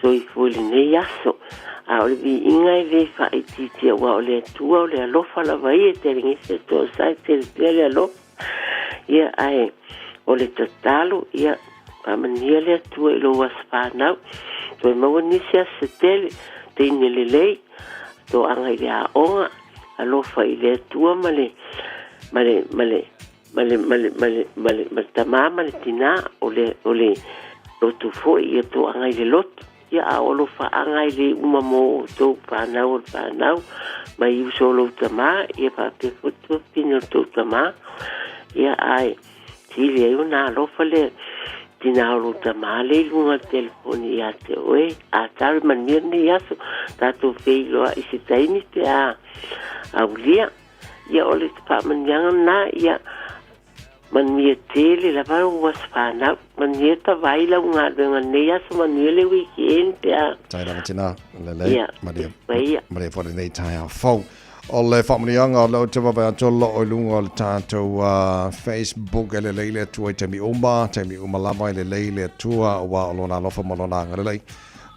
Speaker 1: soifua i lenei aso. A o le viiga e le faaitiitia aua o le Atua o le alofa lava ia, e telegese le toasa e tele pea le alofa. Ia ae o le tatalo, ia faamanuia le Atua i lou aso fanau, toe maua nisi aso se tele, teine lelei, toaga i le aoga, alofa i le Atua ma le ma le ma le ma le ma le ma le ma le ma le tamā ma le tinā, o le o le lotu foi, ia toaga i le lotu. Ia a o alofaaga e le uma mo outou fanau o le fanau, mai uso o lou tamā, ia faapea foi le tuafafine o le tou tamā. Ia ae sili ai ona alofa le tinā o lou tamā lea i luga o le telefoni ia te oe. A tau e manuia lenei aso, tatou feiloai i se taimi pe a aulia. Ia o le faamanuiaga lena, ia manuia tele lava lou aso fanau, manuia tavai lau galuega lenei aso, manuia le weekend pe a.
Speaker 6: Tai lava tina, lelei,
Speaker 1: Ia,
Speaker 6: malia,
Speaker 1: maia.
Speaker 6: malia foi lenei taeao fou. O le faamanuiaga o lea ou te vaavaai atu o lo o i luga o le tatou Facebook e lelei le Atua i taimi uma, taimi uma lava e lelei le Atua aua o Lona alofa ma Lona agalelei.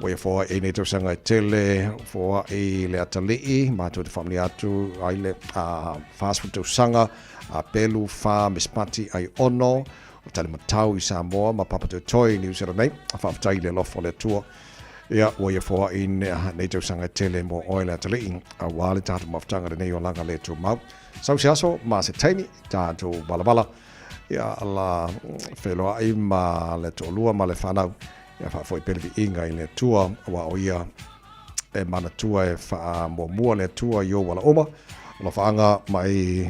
Speaker 6: Ua ia foai i nei tausaga e tele, foai le atalii, matou te faamanuia atu ai le 40 tausaga, a Pelu, Fa, Mispati, ai ono, o Talimatau i Samoa ma Papatoetoe i Niu Sila nei. Faafetai i le alofa o le Atua. Ia, ua ia foai nei tausaga e tele mo oe le atalii, aua le tatou mafutaga lenei olaga le tumau. Sau se aso ma se taimi, tatou valavala, ia la feiloai ma le toalua ma le fanau, Ia faafoi pea le viiga i le Atua, aua o ia e manatua e faamuamua le Atua i ou ala uma. Alofaaga mai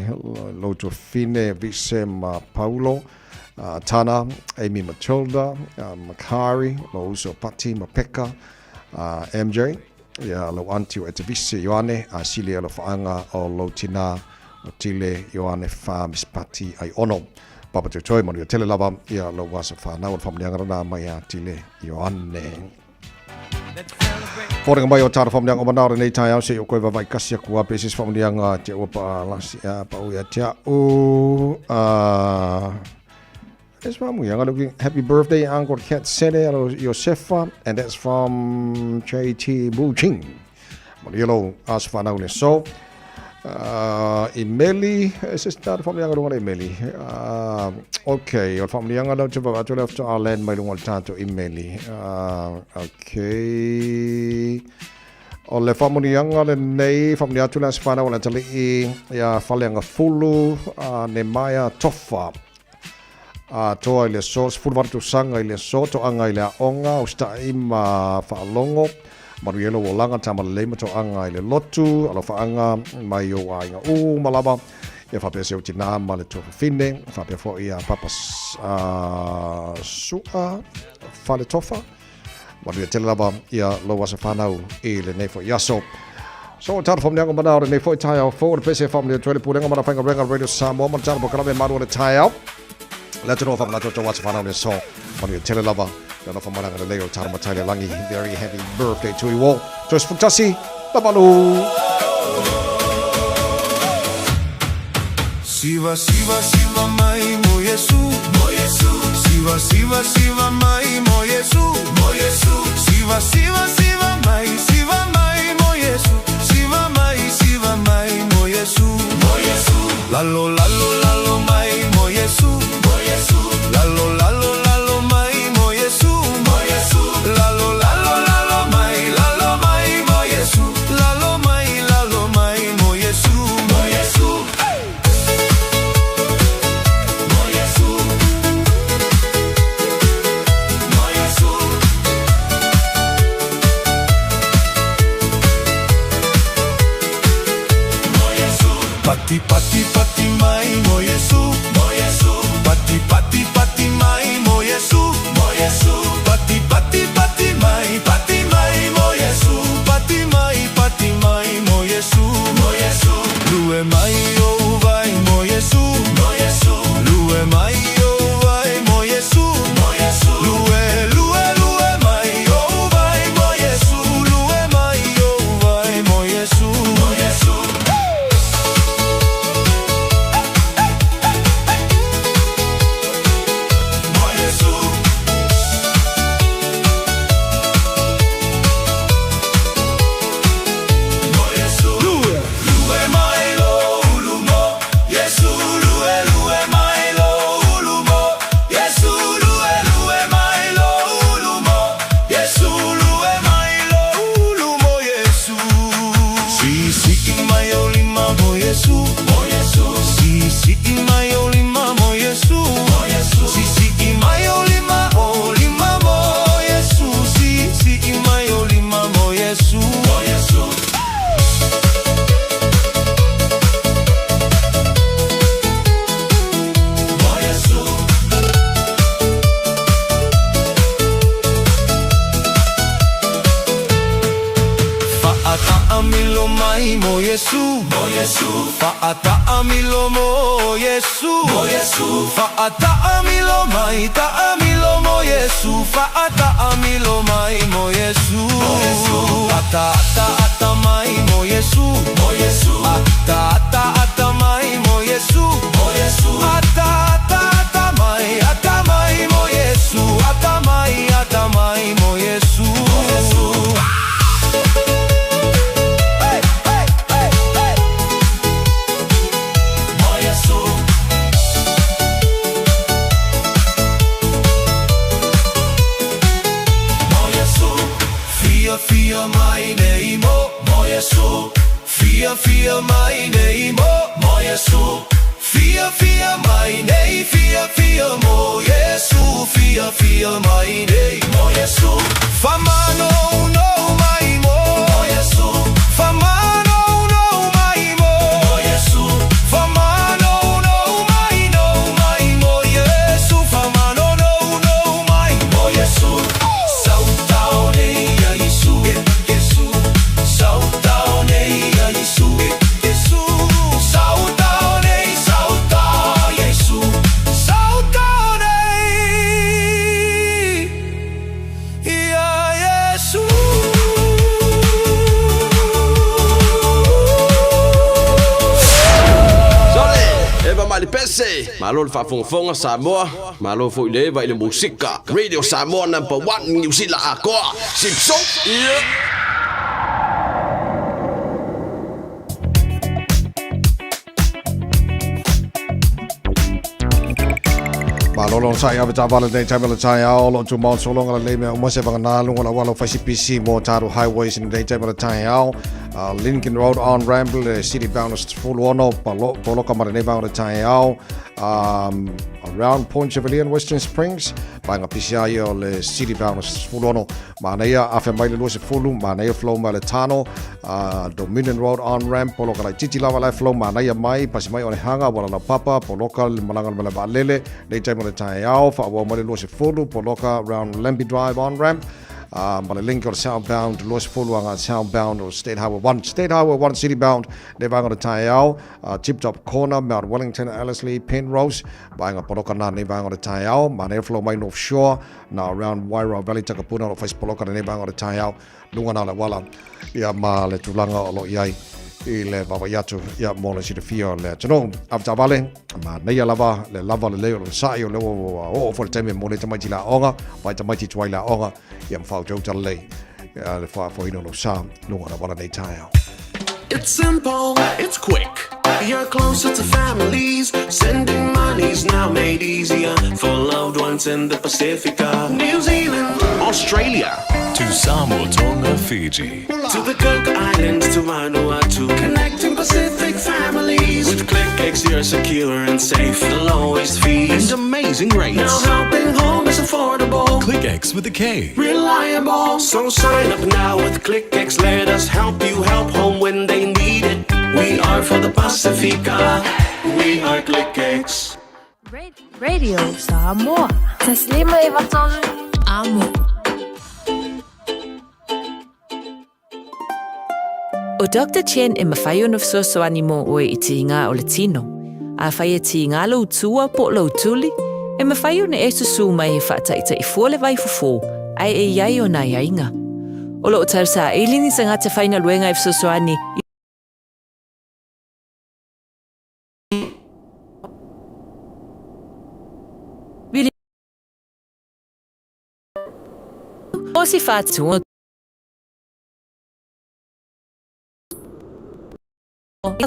Speaker 6: lou tuafafine Vise ma Paulo, Tana, Amy Matilda, Makari, lou uso Pati ma Peka, MJ, ia lou aunty o Etevise Ioane, a sili alofaaga o lou tinā o Tile Ioane Fa Miss Pati Aiono. Papa Toetoe, manuia tele lava ia lou aso whanau o le whamunianga rana mai a Tile Ioane. Fōrenga mai o tāra whamunianga o manao nei tae au se i o koe vavai kasi aku a pesis whamunianga te ua pa lasi a pa ui a te au. It's from we are looking happy birthday Uncle Cat Sene alo Josefa and that's from JT Mu Ching. Manuia lou aso whanau le so. Imeli, is this not whamunianga lunga le imeli? Okay, o whamunianga lau te wawatu le after Arlen mai lunga le tātou imeli. Okay. O le whamunianga le nei, whamunia atu le aso whanau o le atalii ia whaleanga fulu, Nemaia Tofa. Atoa i le aso, 18 tausaga i le aso, toaga i le aoga, usitaai ma faalogo, manuia lou olaga, tama lelei ma toaga i le lotu, alofaaga mai ou aiga uma lava, ia faapea si ou tinā ma le tuafafine, faapea foi ia Papa Sua Faletofa, manuia tele lava ia lou aso fanau i lenei foi aso. So, tala whamunianga mana o lenei foi taeao fou o le pese whamunia atu ai le Pulega ma na Faigaluega Radio Samoa ma le tala polokalame malu o le taeao. Le atunuu whamanatu o tō aso whanau le so. Manuia tele lava. Le alofa ma le agalelei o le tala matai le langi. Very happy birthday to you all. Toes Futasi, la malu!
Speaker 15: Siva siva siva mai mo Yesu mo Yesu Siva siva siva mai mo Yesu mo Yesu Siva siva siva mai siva mai mo Yesu Siva mai siva mai mo Yesu mo Yesu Lalo lalo lalo mai mo Yesu mo Yesu Lalo lalo lalo mai mo Yesu mo Yesu Lalo lalo lalo mai lalo mai mo Yesu Lalo mai lalo mai mo Yesu mo Yesu Mo Yesu. pati mai mo Iesu Mo Iesu Pati pati pati mai mo Iesu Mo Iesu Pati pati pati mai pati mai mo Iesu Pati mai pati mai mo Iesu Mo Iesu Lue mai o vai mo Iesu Mo Iesu Lue mai o vai mo Iesu Mo Iesu Lue lue lue mai o vai mo Iesu Lue mai o vai mo Iesu Mo Iesu Mo Iesu Mo Iesu Lue lue mai lo ulu mo Iesu lue lue mai lo ulu mo Iesu lue lue mai lo ulu mo Iesu lue mai lo ulu mo Iesu Si si mai o lima mo Iesu Mo Iesu Si si mai o lima mo Iesu Mo Iesu Si si mai o lima o lima mo Iesu Si si mai o lima mo Iesu Mo Iesu Mo Iesu Fa'ata'amilo mai mo Iesu Mo Iesu Fa'ata'amilo mo Iesu Mo Iesu Fa'ata'amilo mai ta'amilo mo Iesu Fa'ata'amilo mai mo Iesu Mo Iesu Ata ata ata mai mo Iesu Mo Iesu Ata ata ata mai mo Iesu Mo Iesu Ata ata ata mai ata mai mo Iesu Ata mai ata mai mo Iesu Mo Iesu Hey, hey, hey, hey. Mo Iesu. Mo Iesu. Fia fia mai nei mo mo Iesu. Fia fia mai nei mo mo Iesu. Fia fia mai nei fia fia mo Iesu. Fia fia mai nei mo Iesu. Famano no mai mo mo Iesu. Famano no mai mo mo Iesu. Famano no mai no mai mo Iesu. Famano no no mai mo Iesu. Sautao nei a Iesu Iesu. Sautao nei a Iesu Iesu. Sautao nei sautao Iesu. Sautao nei ia Iesu.
Speaker 8: Sole, Eva mai le pese, malo le faafogafoga Samoa, malo foi le Eva i le musika. Radio Samoa number 1 New Zealand akoa. Sipso. Yeah.
Speaker 6: Malolo sa ia vita vale nei taimi o le taeao o lo tumau sologa lelei mea uma se vagana luga o le auala o faisipisi mo tatou highways i lenei taimi o le taeao. Lincoln Road on ramp le city bound 16 palo, poloka ma lenei vaega o le taeao. Around Point Chevalier and Western Springs vaega pisi a ia o le city bound 16 manaia afe mai le 20 manaia flow mai le tano. Dominion Road on ramp poloka laititi lava la flow manaia mai pasi mai o le hanga wala la papa poloka le malaga le vaalele nei taimi o le taeao faaauau mai le 20 poloka round Lambie Drive on ramp ma le link o le southbound 20 aga southbound o State Highway 1 State Highway 1 city bound le vaega o le taeao Tip Top Corner Mount Wellington Ellerslie Penrose vaega poloka na nei vaega o le taeao manaia flow mai North Shore na around Wairau Valley Takapuna o lo faisi poloka lenei vaega o le taeao luga na o le auala ia ma le tulaga o lo o i ai i le vaavaai atu ia mo le silafia o le atunuu. Avetaavale, manaia lava le lava lelei o le sa'i o lea ua oo foi le taimi e momoli ai tamaiti i le aoga, vaai tamaiti tuai i le aoga, ia ma faautauta lelei le faafoeina o lou sa luga o le auala nei taeao.
Speaker 11: It's simple, it's quick. You're closer to families. Sending money's now made easier for loved ones in the Pacifica. New Zealand,
Speaker 8: Australia,
Speaker 16: To Samoa, Tonga, Fiji.
Speaker 11: To the Cook Islands, to Vanuatu. Connecting Pacific families. With ClickX, you're secure and safe. The lowest fees
Speaker 16: And amazing rates.
Speaker 11: Now helping home is affordable.
Speaker 16: ClickX with a K.
Speaker 11: Reliable. So sign up now with ClickX. Let us help you help home when they need it. We are for the Pacifica. We are ClickX.
Speaker 9: Radio Samoa. Taslima e vatolu. Amo.
Speaker 17: ʻO Doctor Chen e mafai ona fesoasoani mo oe i tiga o le tino. Afai e tiga lou tua po o lou tuli, e mafai ona e susū mai e faataita'i fua le vaifofo ae e i ai ona aiaiga. O lo o tausaili ni tagata faigaluega e fesoasoani i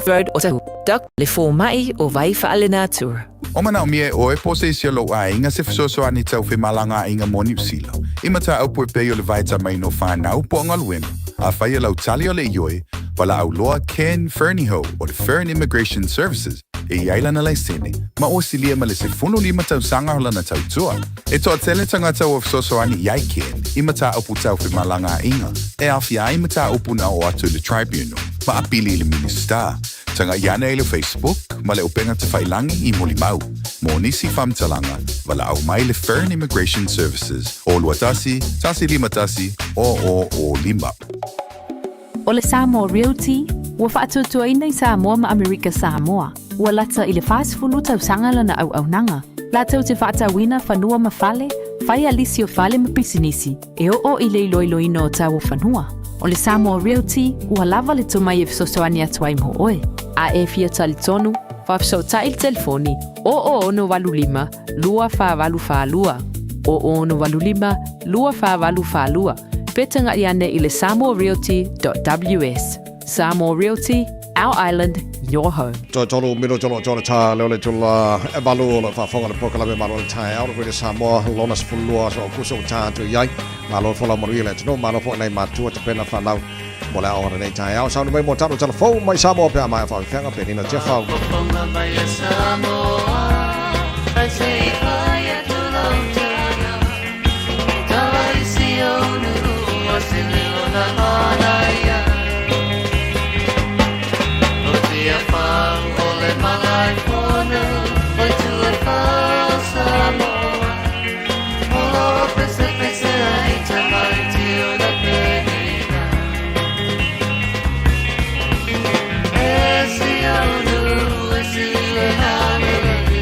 Speaker 17: Road o Doc le fomai o Vai Faalenatura.
Speaker 18: O manaomia e oe po o se isi o lou aiga se fesoasoani tau femalagaaiga mo Niu Sila, i mataupu e pei o le vaitamaina o fanau po o galuega. Afai o lau tali o le ioe, valaau loa Ken Fernihough o le Fern Immigration Services e i ai lana laisene, ma ua silia ma le 15 tausaga o lana tautua. E toatele tagata ua fesoasoani i ai Ken i mataupu tau femalagaaiga e aofia ai mataupu na oo atu i le Tribunal ma apili i le Minisita. Tagai ane i le Facebook ma le upega tafailangi i Molimau. Mo nisi faamatalaga, valaau mai le Fern Immigration Services o 21 151 0005.
Speaker 24: O le Samoa Realty, ua faatuatuaina i Samoa ma Amerika Samoa. Ua lata i le 40 tausaga lana auaunaga. Latou te faatauina fanua ma fale, fai a lisi o fale ma pisinisi, e oo i le iloiloina o tau o fanua. O le Samoa Realty, ua lava le tomai e fesoasoani atu ai mo oe. A e fia talitonu, faafesootai i le telefoni 0085 2482, 0085 2482, pe taga'i ane i le samoarealty.ws. Samoa Realty, our island, your home.
Speaker 6: Toe tolu minute o lo tona tā leo le tula e malu o lo faafofoga le polokalame Malo le Taeao le Radio Samoa lona 12 aso o Kuso ua tā atu i ai. Malo folau manuia le atunuu, malo foi nai matua tapena whanau mo le aoga lenei taeao. Sauni mai mo talo tala fou mai Samoa pe a maea faafefeaga Penina Tiafau.
Speaker 25: Faafofoga mai a Samoa, ai se i fai atu lau tala. E tala i si ou nuu o se leo na manaia. O Tiafau o le Malaefono, o Tuafau Samoa. O lo pesepese ai tamaiti o na Penina. E si ou nuu e si le hanele.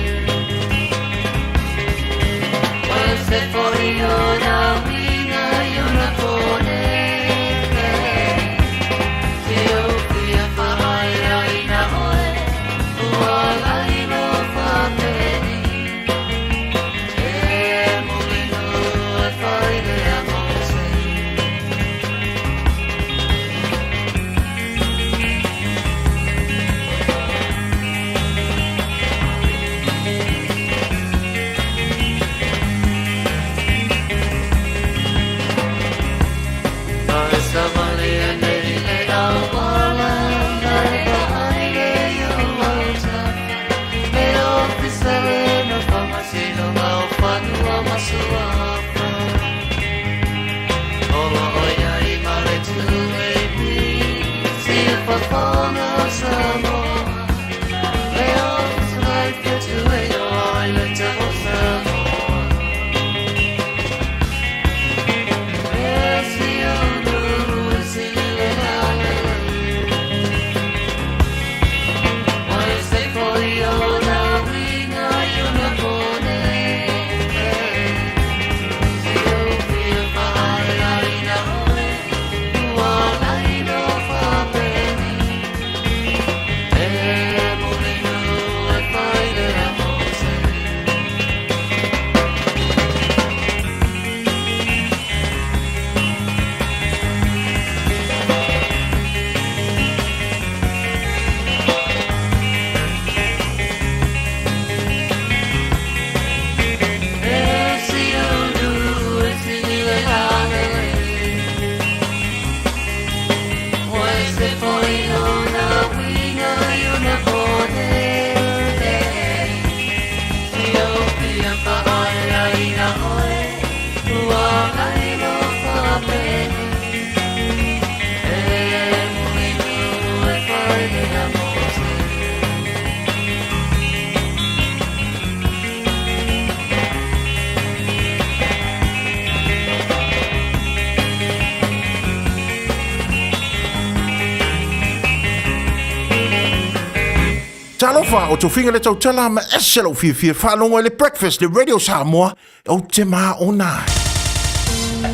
Speaker 4: Talofa, o tofiga le tautala ma ese lou fiafia faalogo i le Breakfast le Radio Samoa, ou te maona ai.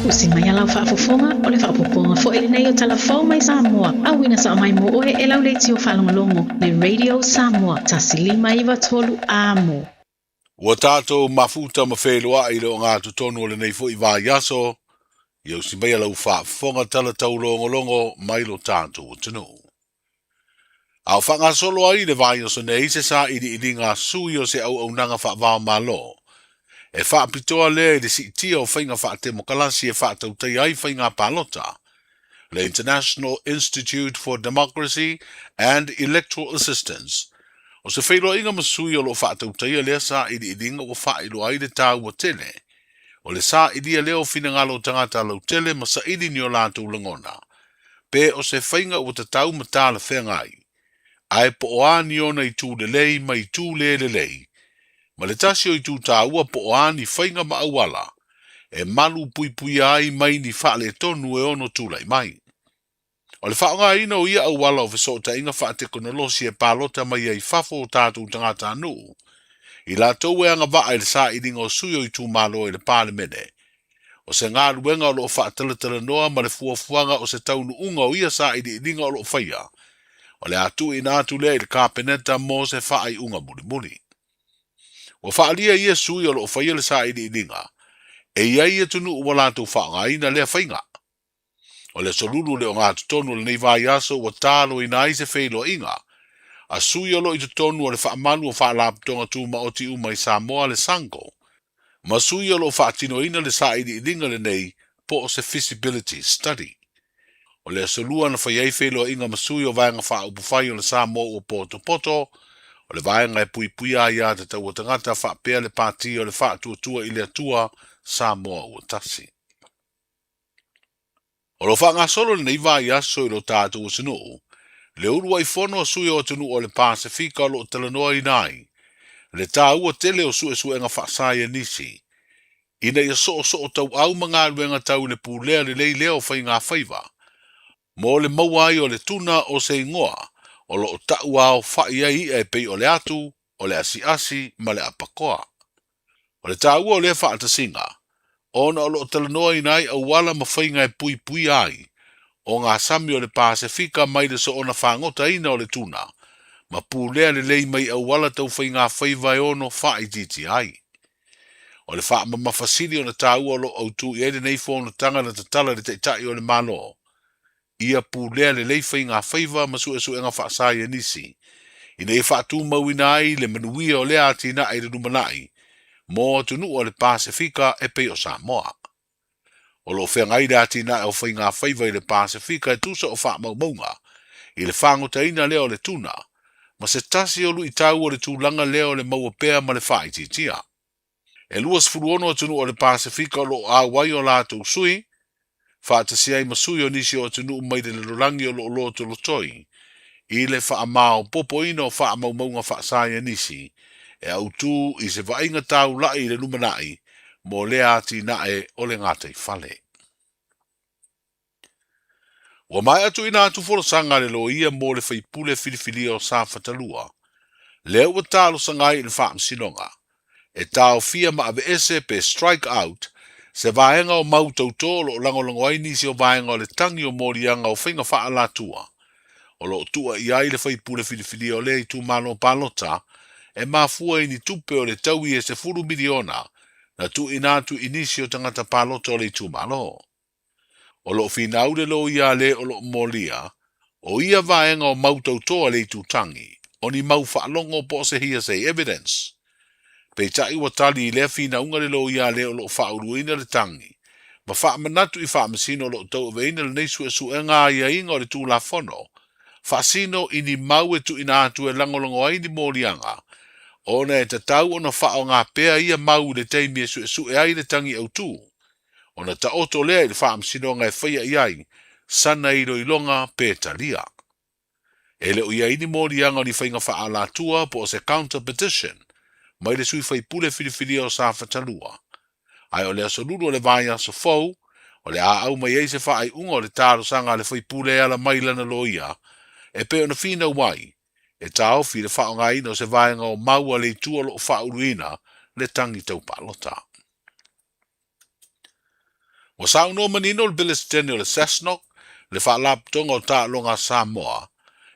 Speaker 24: Usi mai a lau faafofoga, o le faaopoopoga foi lenei o tala fou mai Samoa, auina sao mai mo oe e lau leitio faalogologo, le Radio Samoa 1593 Amo.
Speaker 10: Ua tatou mafuta ma feiloai i le ogatotonu o lenei foi vaiaso, ia usi mai a lau faafofoga tala taulogologo mai lo tatou atunuu. A o faagasolo ai le vaiaso nei se sailiiliga a sui o se auaunaga faavaomalo, e faapitoa lea i le siitia o faiga faatemokalasi e faatautaia ai faiga palota, le International Institute for Democracy and Electoral Assistance. O se feiloaiga ma sui o lo o faatautaia lea sailiiliga ua faailoa ai le taua tele o le sailia lea o finagalo o tagata lautele ma saili ni o latou lagona, pe o se faiga ua tatau ma talafeagai, ae po o a ni ona itu lelei ma itu le lelei, ma le tasi o itu taua po o a ni faiga ma auala e malu puipuia ai mai ni faaletonu e ono tulai mai. O le faaaogaina o ia auala o fesootaiga faatekonolosi e palota mai ai fafo o tatou tagatanuu, i latou e agavaa i le sailiga o sui o itumalo i le Palemene, o se galuega o lo o faatalatalanoa ma le fuafuaga o se taunuuga o ia sailiiliga o lo o faia, o le a tuuina atu lea i le Kapeneta mo se faaiuga mulimuli. Ua faaalia ia sui o lo o faia le sailiiliga, e i ai atunuu ua latou faaaogaina lea faiga. O le aso lulu o le ogatotonu o lenei vaiaso ua taloina ai se feiloaiga a sui o lo o i totonu o le faamalu o Faalapotopotoga Tumaoti uma i Samoa le SANGO, ma sui o lo o faatinoina le sailiiliga lenei po o se feasibility study. O le aso lua na fai ai feiloaiga ma sui o Vaega Faaupufai o le Samoa Ua Potopoto, o le vaega e puipuia ai aiatatau a tagata faapea le Pati o le Faatuatua i le Atua Samoa Ua Tasi. O lo o faagasolo lenei vaiaso i lo tatou atunuu, le uluai fono a sui o atunuu o le Pasefika o lo o talanoaina ai le taua tele o suesuega faasaienisi ina ia soosoo tauau ma galuega tau i le pulea lelei lea o faigafaiva mo le maua ai o le tuna o se igoa o lo o tauaofa'i ai i'a e pei o le atu, o le asiasi ma le apakoa. O le taua o lea faatasiga, ona o lo o talanoaina ai auala ma faiga e puipuia ai o gasami o le Pasefika mai le soona fagotaina o le tuna, ma pulea lelei mai auala tau faigafaiva e ono faaitiitia ai. O le faamamafa sili ona taua o lo o autū i ai lenei fonotaga na tatala i le Taitai o le Malo, ia pulea lelei faigafaiva ma suesuega faasaienisi, ina ia faatumauina ai le manuia o lea atinae i le lumanai mo atunuu o le Pasefika e pei o Samoa. O lo o feagai le atinae o faigafaiva i le Pasefika e tusa o faamaumauga i le fagotaina lea o le tuna, ma se tasi o luitau o le tulaga lea o le maua pea ma le faaitiitia. E 26 atunuu o le Pasefika o lo o auai o latou sui, faatasi ai ma sui o nisi o atunuu mai le lalolagi o lo o lotolotoi i le faamaopoopoina o faamaumauga faasaienisi e autū i se vaaiga taula'i i le lumanai mo lea atinae o le gataifale. Ua maea tuuina atu folasaga a le loia mo le faipule filifilia o Safata 2, lea ua talosaga ai i le faamasinoga e taofia ma aveese pe strike out se vaega o mau tautō o lo o lagolago ai nisi o vaega o le tagi o moliaga o faiga faaalatua o lo o tua i ai le faipule filifilia o lea itumalo palota e mafua i ni tupe o le taui e $10 miliona na tuuina atu i nisi o tagata palota o le itumalo. O lo o finau le loia a le o lo o molia, o ia vaega o mau tautō a le itutagi, o ni mau faalogo po o se hearsay evidence. Peitai ua tali i lea finauga le loia a le o lo o faauluina le tagi, ma faamanatu i faamasino o lo o tauaveina lenei suesuega aiaiga o le Tulafono, faasino i ni mau e tuuina atu e lagolago ai ni moliaga, ona e tatau ona faaaoga pea ia mau i le taimi e suesue ai le tagi autū. Ona taoto lea i le faamasinoga e faia i ai sana iloiloga pe talia. E le o i ai ni moliaga o ni faiga faaalatua po o se counter petition mai le sui faipule filifilia o Safata 2. Ae o le aso lulu o le vaiaso fou, o le a aumai ai se faaiuga o le talosaga a le faipule e ala mai lana loia, e pei ona finau ai, E taofi le faaaogaina o se vaega o mau a le itu o lo o faauluina le tagi tau palota. Ua saunoa manino le Pelesetene o le SASNOC, le Faalapotopotoga o Taaloga a Samoa,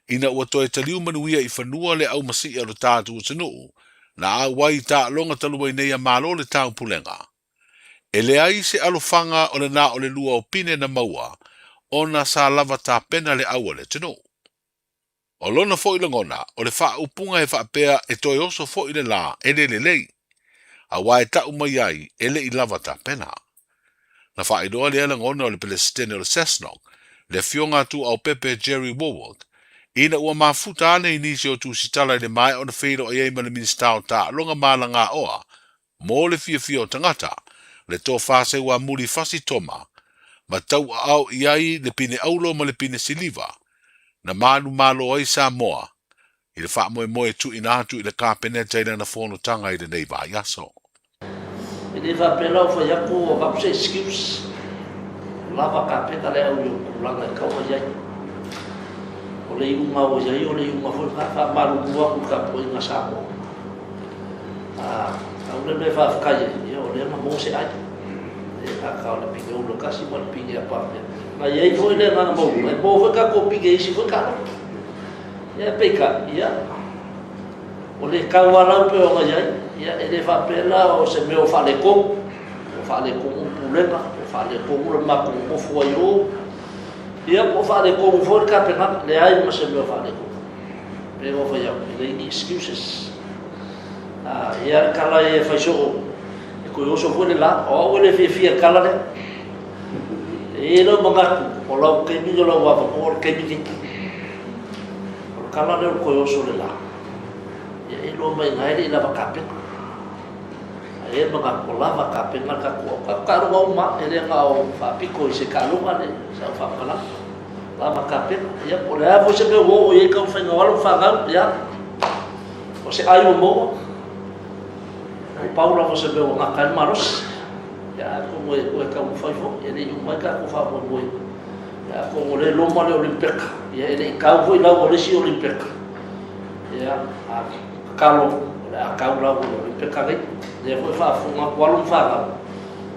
Speaker 10: ina ua toe taliu manuia i fanua le aumasii o le tatou atunuu na auai i taaloga talu ai nei a Malo le Taupulega. E leai se alofaga o le na o le lua o pine na maua ona sa lava tapena le au a le atunuu. O lona foi lagona, o le faaupuga e faapea e toe oso foi le lā, e le lelei, aua e tau mai ai e le i lava tapena. Na faailoa lea lagona o le Pelesitene o le SASNOC, le Afioga a Tuuaupepe Jerry Wallwork, ina ua mafuta ane i nisi o tusitala i le maea ona feiloai ai ma le Minisita o Taaloga ma Alagaoa mo le fiafia o tagata, le tofa Seuamuli Fasi Toma, ma tauaao i ai le pine auro ma le pine siliva, na manumalo ai Samoa i le faamoemoe tuuina atu i le Kapeneta i lana fonotaga i lenei vaiaso.
Speaker 7: E le faapea la o fai atu o avatu se excuse, o lava kapena le au i ou tulaga e tau ai ai. O le iuga ua i ai, o le iuga foi lena, faamalulu atu i le tapuaiga a Samoa. A, au le mea e faafetai ai, ia o lea na maua se ai. E gata o le pine ula tasi ma le pine a papea. Na i ai foi le agaga maualuga, e maua foi tatou pine i isi foi taaloga. Ia peitai, ia, o le tau lava lau pei ona i ai, ia e le faapea la o se mea o faaletonu, o faaletonu le pulega, o faaletonu le matou nonofo ai o, ia po o faaletonu foi le tapenaga, leai ma se mea o faaletonu. Pei ona fai atu, e leai ni excuses. A, ia le tala ia e fai soo, e toe oso foi le la, o au e le fiafia i le tala lea. E i ai lau manatu, o lau taimi o lau avanoa o le taimi nei. O le tala lea o le toe oso o le la, ia e iloa mai ina e le i lava tapena. Ae i ai le manatu, o lava tapena le tatou au. Tatou taaloga uma lava, e le na o faapito i se taaloga le sau faamatalaga. Lava tapena, ia po o le a foi se mea ua oo i ai tau faiga o alo ma fanau, ia, o se ai ua maua, ua pau lava o se mea ua gata ai le malosi. Ia atonu e toe taumafai foi, e le i uma ai tatou faamoemoe. Ia atonu o lea e loma le Olimpeka, ia e le i tau foi lau o le isi Olimpeka. Ia, a tatalo, o le a tau lau o le Olimpeka nei. Lea foi e faafofoga atu alo ma fanau,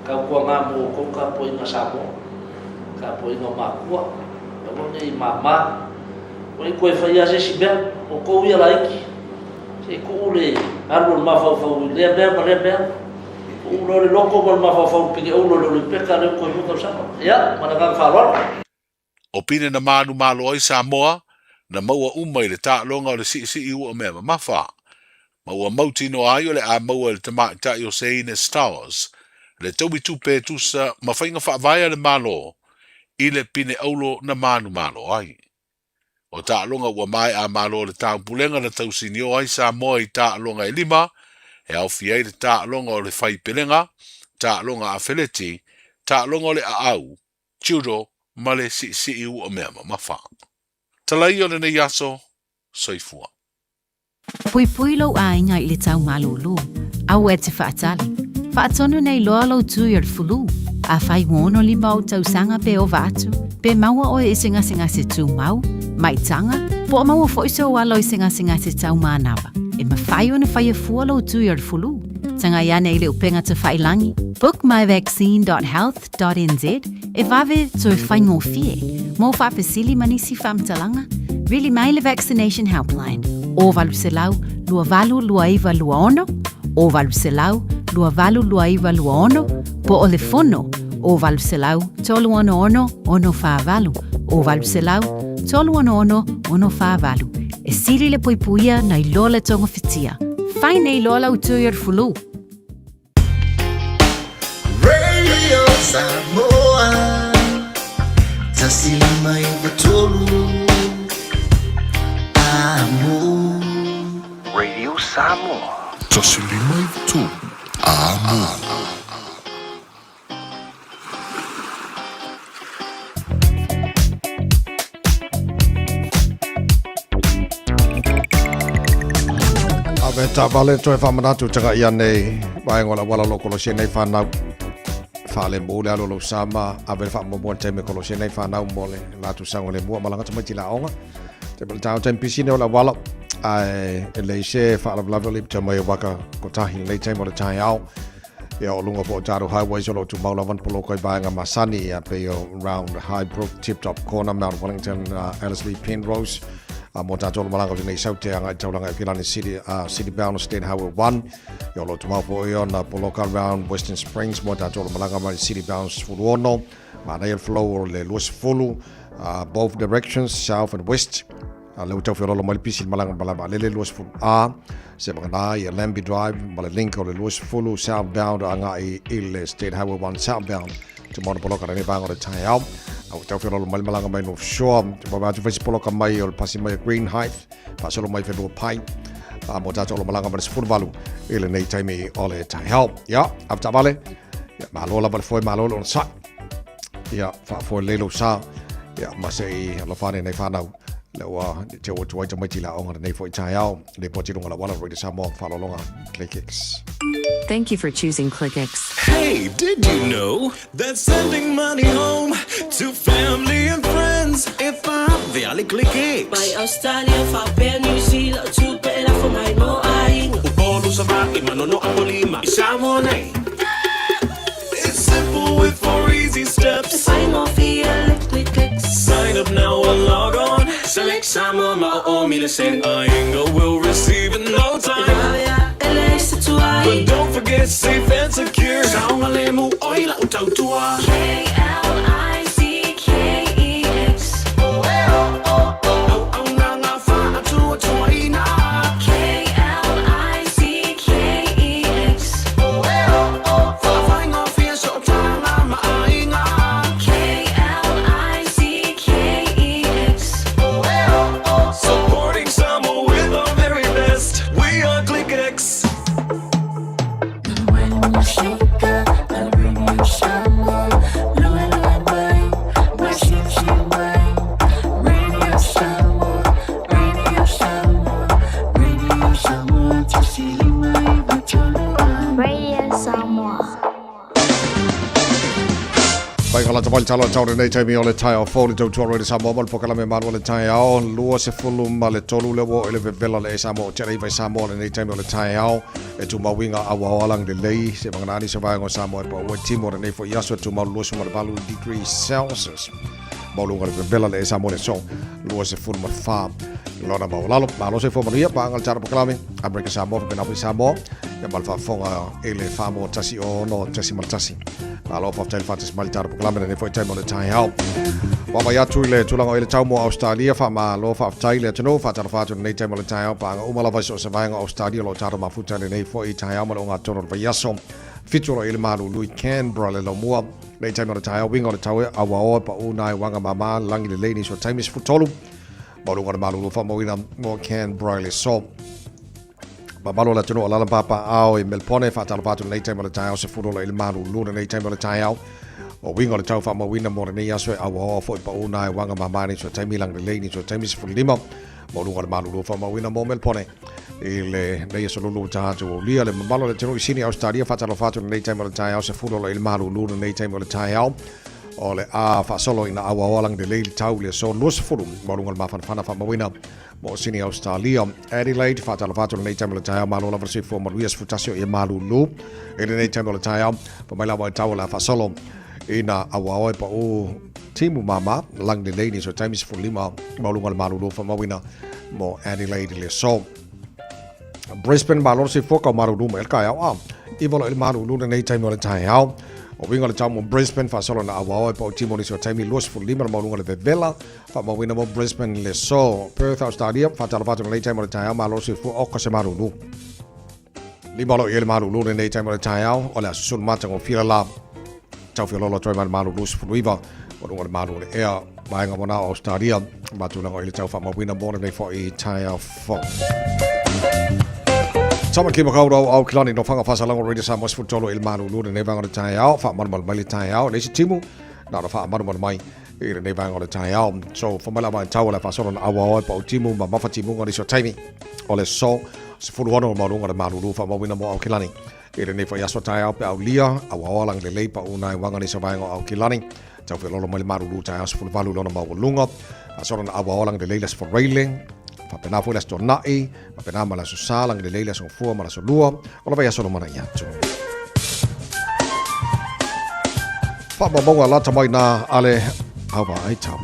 Speaker 7: tautuana mo outou tapuaiga Samoa. Tapuaiga o matua, aua ne i mama, ua i toe faia se isi mea, o tou ia laiti, se i tuu le alu o le mafaufau i lea mea ma lea mea, tuu loa le loto ma le mafaufau i le pine ulo i le Olimpeka lea ua toe lua tausaga. Ia, ma le agaga faaaloalo.
Speaker 10: O pine na manumalo ai Samoa, na maua uma i le taaloga o le siisii ua mea mamafa, ma ua mautinoa ai o le a maua e le tamaitai o Seine Stowers le taui tupe e tusa ma faiga faavae a le Malo i le pine auro na manumalo ai. O taaloga ua maea malo o le taupulega na tausinio ai Samoa i taaloga e lima, e aofia ai le taaloga o le faipelega, taaloga afeleti, taaloga o le aau, judo ma le siisii ua mea mamafa. Talaia o lenei aso, soifua.
Speaker 24: Puipui lou aiga i le tau malūlū, aua e te faatali. Faatonu nei loa lou tui o le fulu. Afai ua 65 ou tausaga pe ova atu, pe maua oe i se gasegase tumau, maitaga, po o maua foi sou alo i se gasegase tau manava, e mafai ona faia fua lou tui o le fulu. Tagai ane i le upega tafailangi, bookmyvaccine.health.nz, e vave toe faigofie. Mo faafesili ma nisi faamatalaga, vili mai le Vaccination Helpline, o 800 282926, o 800 282926, po o le fono, o 800 366 648, o 800 366 648. E sili le puipuia nai lo le togafitia. Fai nei loa lau tui o le fulu.
Speaker 15: Radio Samoa 153 Amo.
Speaker 11: Radio Samoa.
Speaker 4: 153 Amo.
Speaker 6: Ave ta vale toe whamanatu taka ia nei vaenga o la wala lo kolosia nei whanau whaale mo le alo lo sama ave le whaamomua te me kolosia nei whanau mo le latu sango le mua malanga tamaiti la onga te pala tau tem pisine o la wala Ae e leai se faalavelave o le ipita mai o Waka Kotahi lenei taimi o le taeao. Ia o luga foi o tatou highways o lo o tumau lava ni poloka i vaega masani ia pei o round Highbrook, Tip Top Corner, Mount Wellington, Ellerslie, Penrose. Mo tatou o le malaga o lenei sau te agai taulaga i Kilani City, City Bound State Highway 1. Ia o lo o tumau foi ona poloka round Western Springs mo tatou o le malaga mai City Bound 16. Manaia le flow o le 20, both directions, south and west. A lea ua tau feoloolo mai le pisi i le malaga malae vaalele 20 A, se vagana ia Lambie Drive ma le link o le 20 southbound agai i le State Highway 1 southbound te moana poloka lenei vaega o le taeao. A ua tau feoloolo mai le malaga mai North Shore, te wawe atu whaisi poloka mai o le pasi mai o Green Heights, faasolo mai whenua pai. A mo tātou o le malaga mai le 18 i lenei taimi o le taeao. Ia, avetaavale, ia, malo lava le foe, malo le onosai. Ia, faafoe lelei lou sa, ia, ma se i alofa ane nei whānau. Le ua te o atu ai tamaiti la onga nei foi taeao, le poti lunga la wala Radio Samoa, whaalologa, Click X.
Speaker 17: Thank you for choosing ClickX.
Speaker 16: Hey, did you know that sending money home to family and friends e vave Click X?
Speaker 12: Mai Australia, faapea New Zealand, tupe e lafo mai mo aiga.
Speaker 11: Upolu, Savaii, Manono, Apolima, i Samoa nei.
Speaker 16: It's simple with four easy steps.
Speaker 12: E faigofie le Click X.
Speaker 16: Sign up now or log on.
Speaker 11: Select Samoa ma o o mi le send.
Speaker 16: Aiga will receive in no time.
Speaker 12: E vave ae leai se tuai.
Speaker 16: But don't forget safe and secure.
Speaker 11: Saogalemu oi lau tautua.
Speaker 9: K-L-I-C-K-E-X.
Speaker 11: Auaunaga faatuatuaina.
Speaker 9: K-L-I-C-K-E-X.
Speaker 11: Faafaigofie sootaga ma aiga.
Speaker 9: K-L-I-C-K-E-X.
Speaker 16: Supporting Samoa with our very best. We are ClickX.
Speaker 9: Radio Samoa.
Speaker 6: Pai ka lata mai le talo tau nei taimi o le taeao fou le tautua Radio Samoa ma le pokalame malu o le taeao 23 ma le 3 le ua o i le vevela le e Samoa o te iva i Samoa lenei taimi o le taeao e tumau iga auao alang lelei se vagana se vaega o Samoa e paua i timu o lenei foi aso e tumau 28 degrees Celsius maualuga le vevela le e Samoa le so 24 lona maualalo. Malo soifua manuia paaga le talo pokalame Amerika Samoa faapena foi Samoa ia ma le faafofoga i le 4.16.1. Malo faafetai le faatasi mai le talo pokalame lenei foi taimi o le taeao. Vaavaai atu i le tulaga o i le tau mo Australia, faamalo faafetai le atunuu, faatalofa atu lenei taimi o le taeao paaga uma lava i so o se vaega o Australia o lo o tatou mafuta i lenei foi taeao ma le ogatotonu o le vaiaso. Fitu o lo o i le malulu i Canberra le laumua lenei taimi o le taeao, uiga o le tau e auaoa e pau nai uaga mama lagi lelei nisi o taimi 13 maualuga o le malulu faamauina mo Canberra i le aso. Mamalu o le atunuu o alaala ma papaao i Melbourne, faatalofa atu lenei taimi o le taeao, 10 ola i le malulu lenei taimi o le taeao. O uiga o le tau faamauina mo lenei aso e auaoa foi pau nai uaga mama nisi o taimi lagi lelei nisi o taimi 15 maualuga o le malulu faamauina mo Melbourne i lenei aso lulu ua tatou aulia. Le mamalu o le atunuu i Sydney, Australia, faatalofa atu lenei taimi o le taeao, 10 ola i le malulu lenei taimi o le taeao. O le a faasolo ina auaoa lagi lelei le tau i le aso 20 maualuga o le mafanafana faamauina mo Sydney, Australia. Adelaide, faatalofa atu lenei taimi o le taeao, malo lava le soifua manuia, 11 o ia malulu i lenei taimi o le taeao. Pa mai lava i tau o le a faasolo ina auaoa e pau timu mama lagi lelei nisi o taimi 15 maualuga o le malulu faamauina mo Adelaide i le aso. Brisbane, malo le soifua kau malulu mai le taeao a iva lo i le malulu lenei taimi o le taeao. O uiga o le tau mo Brisbane faasolo na auaoa e pau timu nisi o taimi 25 le maualuga o le vevela faamauina mo Brisbane le aso. Perth, Australia, faatalofa atu lenei taimi o le taeao, malo le soifua oka se malulu. Lima lo i le malulu lenei taimi o le taeao, o le aso sulu matagofie la tau fiololo atu ai ma le malulu 19 o luga o le malu o le ea vaega mona o Australia ma tulaga o i le tau faamauina mo lenei foi taeao fou. Tama ki makaurau au kilani no whanga whasalango Radio Samoa 13 i le malulu lenei vaega o le taeao, whaamalumalu mai le taeao, le isi timu, na ona whaamalumalu mai i lenei vaega o le taeao. So, whamai lava i tau o le whasolo na aua oe pa o timu ma mafa timunga nisi o taimi o le so 16 o maulunga le malulu whaamauina mo Aukilani. I lenei foi aso taeao pe aulia, auaoa lagi lelei pa una e wanga nisi o vaega o Aukilani. Tau whelolo mai le malulu taeao 18 lona maualuga. Whasolo na auaoa lagi lelei le 18. Faapena foi le Aso Toonai, faapena ma le Aso Sa, Lagilelei le Aso Gafua ma le Aso Lua o le vaiaso lumanai atu. Faamaumauga lata mai nā a le Auvaai Tau.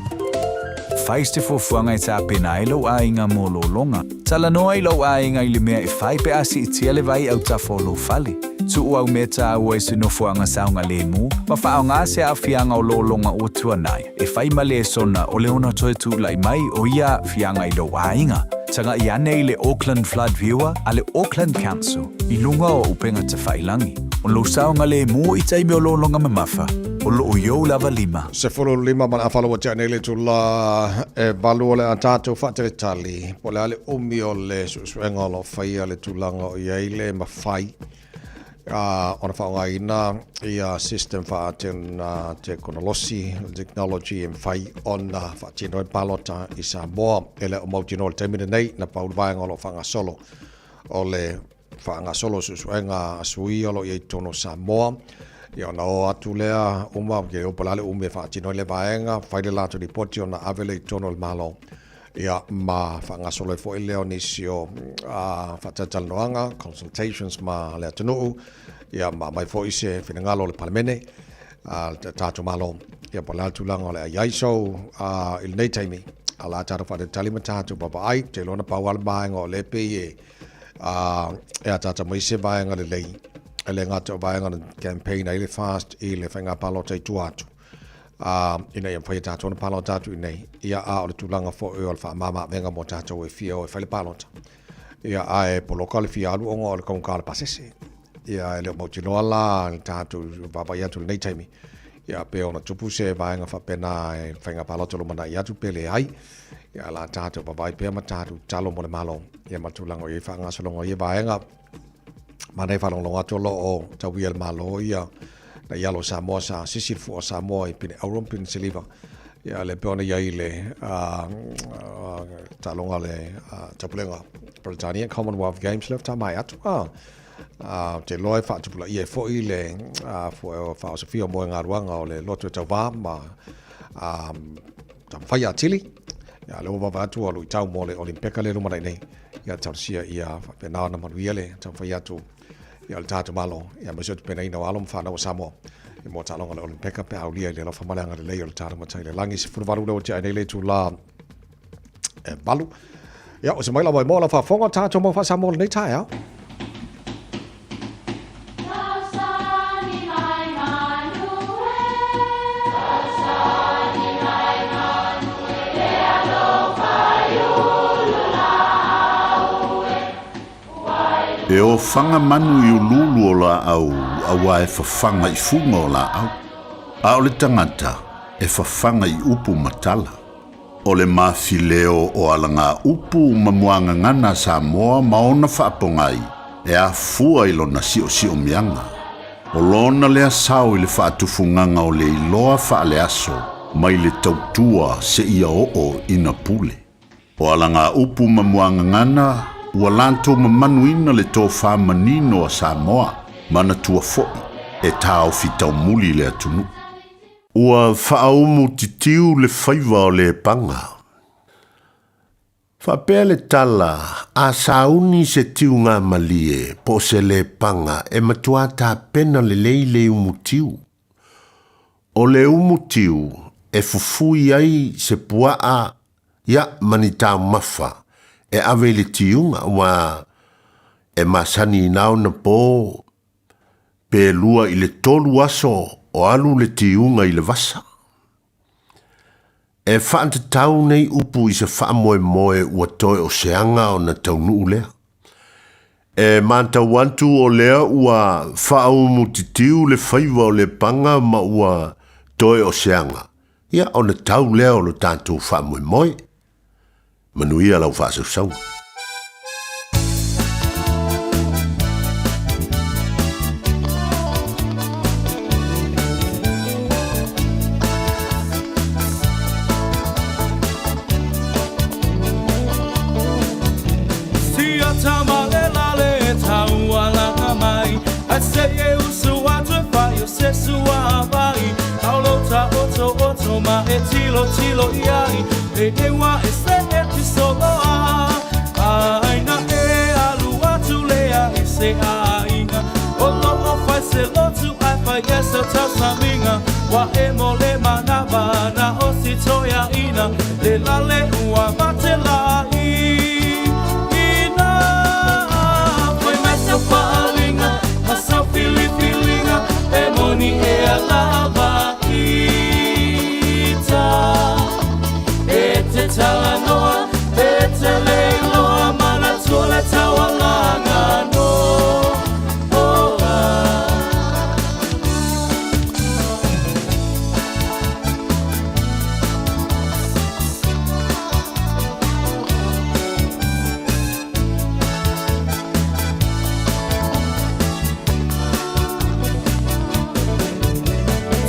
Speaker 14: Fai se fuafuaga e tapena ai lou aiga mo lologa. Talanoa i lou aiga i le mea e fai pe a siitia le vai autafa o lou fale. Tuu au mea taua i se nofoaga saogalemu ma faaaoga se aafiaga o lologa ua tuanai e fai ma lesona o le ono toe tulai mai o ia aafiaga i lou aiga. Tagai ane i le Auckland Flood Viewer a le Auckland Council i luga o upega tafailagi. O lou saogalemu i taimi o lologa mamafa, o lo o i ou lava lima.
Speaker 6: 15 ma le afa ua tea nei le itula e 8 o le a tatou faatalitali po o le a le umi o le suesuega o lo o faia le tulaga o i ai le mafai ona faaaogaina ia system faatekonolosi, technology e mafai ona faatino ai palota i Samoa. E le o mautinoa i le taimi lenei, na pau le vaega o lo o faagasolo o le faagasolo suesuega a sui o lo o i ai i totonu o Samoa. Ia ona o atu lea uma, ke o pala le umi e faatino ai le vaega, fai le latou lipoti ona ave lea i totonu o le Malo. Ia ma faagasolo ai foi lea o nisi o faatalatalanoaga, consultations ma le atunuu, ia ma aumai foi se finagalo o le Palemene, le tatou Malo. Ia po o le a le tulaga o le a i ai. So, i lenei taimi, o le a tatou faatalitali ma tatou vaavaai, ou te iloa na pau lava le vaega o lea e pei e e ataata mai se vaega lelei, e le gata o vaega na campaign ai le FAST i le faiga palota i tua atu, ina ia mafai e tatou ona palota atu i inei, ia a o le tulaga foi o le faamama-avega mo tatou e fia o e fai le palota. Ia ae poloka le fia alu ona o le taugata o le pasese. Ia e le o mautinoa la le tatou vaavaai atu i lenei taimi, ia pe ono tupu se vaega faapena i le faiga palota lumanai atu pe leai. Ia la tatou vaavaai pea ma tatou tatalo mo le Malo, ia ma tulaga o i ai faagasologa o ia vaega. Manaia faalogologo atu o lo o tauia e le Malo ia na i alo o Samoa sa sisi le fua o Samoa i pine auro ma pine siliva. Ia le pei ona i ai le taaloga le Taupulega Peretania Commonwealth Games lea faatoa maea atu. Ou te iloa e faatupulaia ai foi le faaosofia o moegaluaga o le loto e tauva ma taumafai atili. Ia, lea ua vaavaai atu ua luitau mo le Olimpeka lea e lumanai nei. Ia, talosia ia faapena ona manuia le taumafai atu ia o le tatou Malo, ia aemaise o le tapenaina o alo ma fanau a Samoa i mo taaloga o le Olimpeka pe a aulia i le alofa ma le agalelei o le tatou Matai i le lagi. 18 lea ua tea ai nei le itula e 8. Ia, o se mai lava i moa lau faafofoga tatou mau faa-Samoa lenei taeao.
Speaker 4: E ofaga manu i uluulu o laau auā e fafaga i fuga o laau, a o le tagata e fafaga i upu ma tala. O le mafileo o alagaupu ma muagagana a Samoa ma ona faapogai e afua i lona siosiomiaga. O lona lea sao i le faatufugaga o le iloa faaleaso mai le tautua seia oo ina pule. O alagaupu ma muagagana ua latou mamanuina le tofa manino a Samoa, manatua foi e taofi taumuli le atunuu. Ua faaaumu titiu le faiva o Lepaga. Faapea le tala, a sauni se tiugamalie po o se lepaga e matuā tapena lelei le umutiu. O le umutiu e fufui ai se puaa ia ma ni taumafa e ave i le tiuga aua e masani i na ona po pe 2 i le 3 aso o alu le tiuga i le vasa. E faatatau nei upu i se faamoemoe ua toe o se aga ona taunuu lea. E matau atu o lea ua faaumutitiu le faiva o Lepaga ma ua toe o se aga, ia ona tau lea o lo tatou faamoemoe. Manuia lau faasausauga.
Speaker 13: tausamiga Ua e mo le manawa na o si toeaina Le lale ua mate la'i Ina Fai mai sau faaaliga ma sau filifiliga E moni ea lava ita E te talanoa e te le iloa Manatua le taualaga no oa.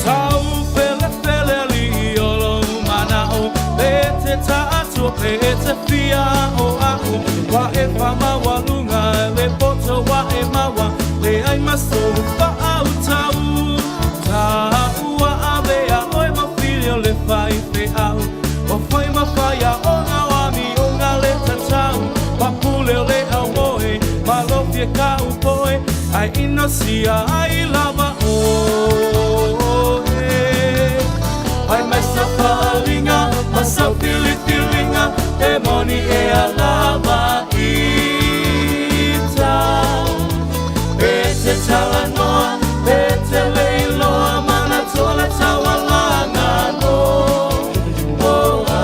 Speaker 13: Tau felefele alii o lou manao Pe te taatua pe te fia o a'u Ua e faamaualuga le poto ua e maua Leai ma sou faautau Ta ua avea oe ma fili o le faifeau Ua fai ma faiaoga o amioga le tatau Papule o le aumoe malofie kaupoe Ae inosia ai lava oe Fai mai sau faaaliga ma sau filifiliga E moni ea lava ita E te talanoa pe te le iloa Manatua le taualaga no oa.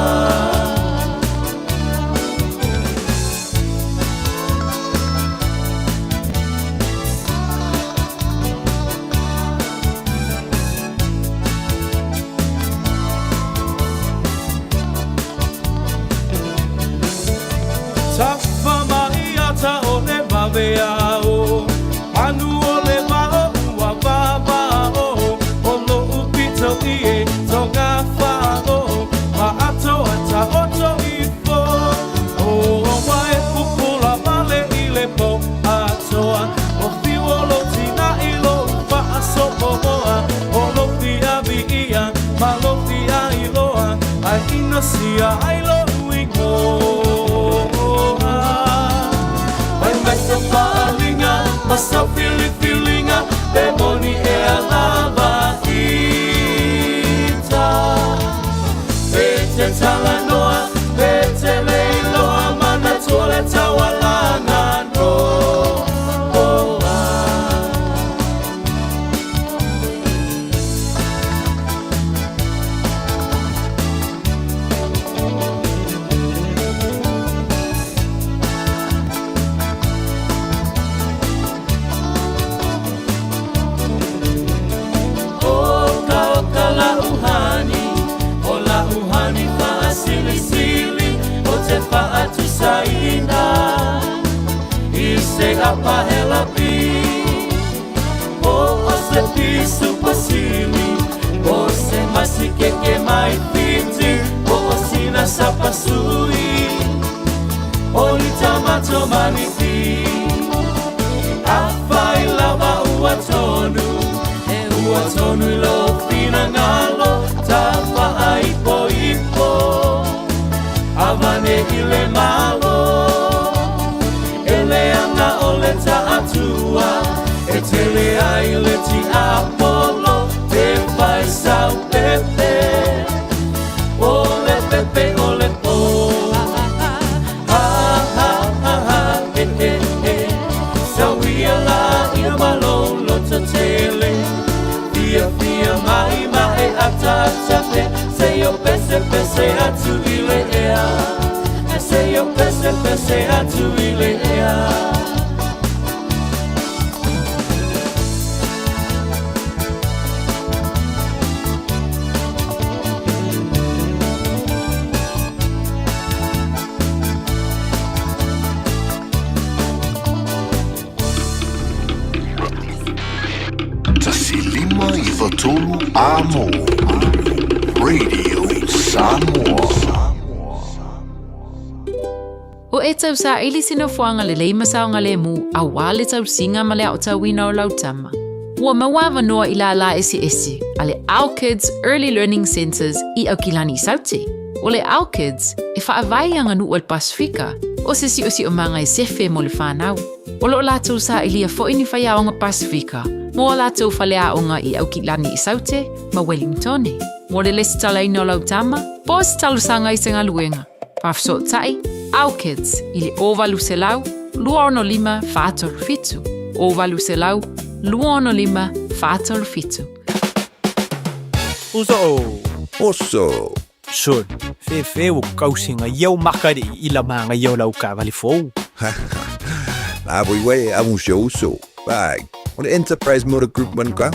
Speaker 13: Tafa mai ata o le vaveao Manu o le vao ua vavao O lo'u pito i e tonga fa'ao Ma atoa taoto ifo O ua e pupula vale i le po atoa O fiu o lou tina i lou faasopomoa O lou fia viia ma lou fia iloa Ae inosia ai lou igoa Fai mai sau faaaliga ma sau filifiliga Pe moni ea lava ita E te talanoa pe te le iloa Manatua le taualaga no oa. Oka oka la'u hani, o la'u hani faasilisili O te faatusaina i se apahela pi Po o se pisupo sili, po o se masikeke mai Fiti Po o sina sapasui, o ni tamato manifi Afai lava ua tonu, e ua tonu i lou finagalo Tafaaipoipo, avane i le Malo E leaga o le taatua, e tele ai le tiapolo Te fai sau pepe, o le pepe o le po Ha ha ha ha he he he Sauia la ia ma lou loto tele Fiafia mai ma e ataata pe Se o pese pese atu i le ea Se o pese pese atu i le ea.
Speaker 10: 153 Amo Radio Samoa.
Speaker 17: Ua e tausaili se nofoaga lelei ma saogalemu auā le tausiga ma le aotauina o lau tama. Ua maua avanoa i lālā eseese a le Our Kids Early Learning Centres i Aukilani i Saute. O le Our Kids, e faavae i aganuu a le Pasefika, o se siosiomaga e sefe mo le fanau. O lo o latou sailia foi ni faiaoga Pasefika,
Speaker 24: mo a latou faleaoga i Aukilani i Saute ma Wellingtone. Mo le lesitalaina o lau tama, po o se talosaga i se galuega, faafesootai Our Kids i le 0800 265 437, 0800 265 437.
Speaker 19: Uso.
Speaker 20: Oso.
Speaker 19: Son, fefe o kausinga iau makari i la manga iau lau kavali fou.
Speaker 20: La voi wei a un show so. Bai. O le Enterprise Motor Group man ka.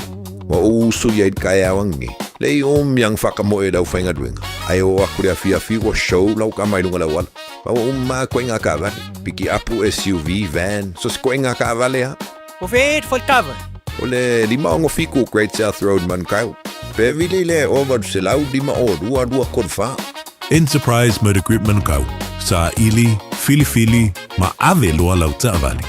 Speaker 20: Wa o usu ia i kai awangi. Le i o miang whaka mo e lau whainga duenga. Ai o aku le awhi awhi wa show lau ka mai lunga lau ala. Wa o ma koe ngā kavale. Piki apu SUV, van. So se koe ngā kavale ha.
Speaker 19: O fe fo tava.
Speaker 20: O le lima o fiku Great South Road man kau. Pe vili le o valu se lau lima o lua lua kod wha.
Speaker 10: Enterprise Motor Group Manukau, sa ili, filifili, ma ave loa lau taavale.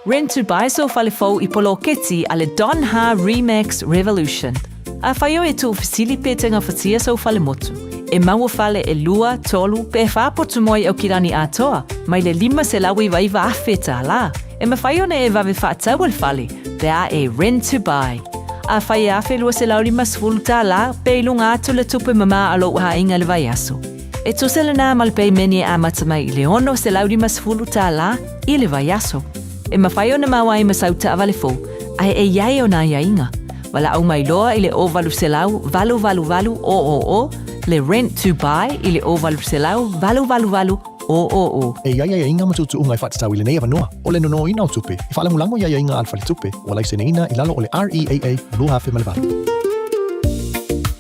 Speaker 17: Rent to buy so fale fou i poloketi a le Don Ha Remax Revolution. A whai o e tū fisili pe te ngā whatia sau fale motu. E maua fale e lua, tolu, pe whāpotu moi au kirani atoa, mai le lima se lawi vaiva awhe tā la. E mawhai ona e wawe whaatau al fale, pe a e rent to buy. A whai e awhe lua se lau lima sfulu tā la, pe i lunga atu le tupe mama a lou hainga le vai aso. E tuse le nā mal pe meni e amata mai i le ono se lau lima sfulu tā la, i le vai aso. E mawhai ona maua e masau ta awale fō, ai e iai o nā iainga. Wala au mai loa i le o valu se lau, valu valu valu o o o, le rent to buy i le o valu se lau, valu valu valu o o o.
Speaker 21: E ia ia inga matutu unga i whatatau i le nei avanoa, o le nono ina o tupe, i whaalangulango ia ia inga alfa le tupe, o lai sene ina i lalo o le REAA lua hafe ma le valu.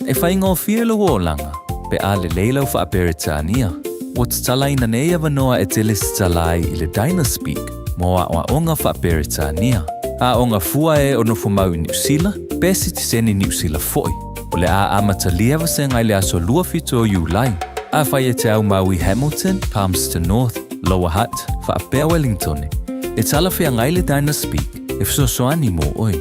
Speaker 22: E whaingōfie lo olaga, pe a lelei lau faaperetania. Ua tatalaina nei avanoa e tele setalai i le Dynaspeak mo aʻoaʻoga faaperetania. Aʻoga fua e o nofomau i Niusila, pe sitiseni Niusila foʻi. O le a amatalia vasega i le aso 27 o Iulai. Afai e te aumau i Hamilton, Palmerston North, Lower Hutt, faapea Wellingtone, e talafeagai le Dynaspeak e fesoasoani mo oe.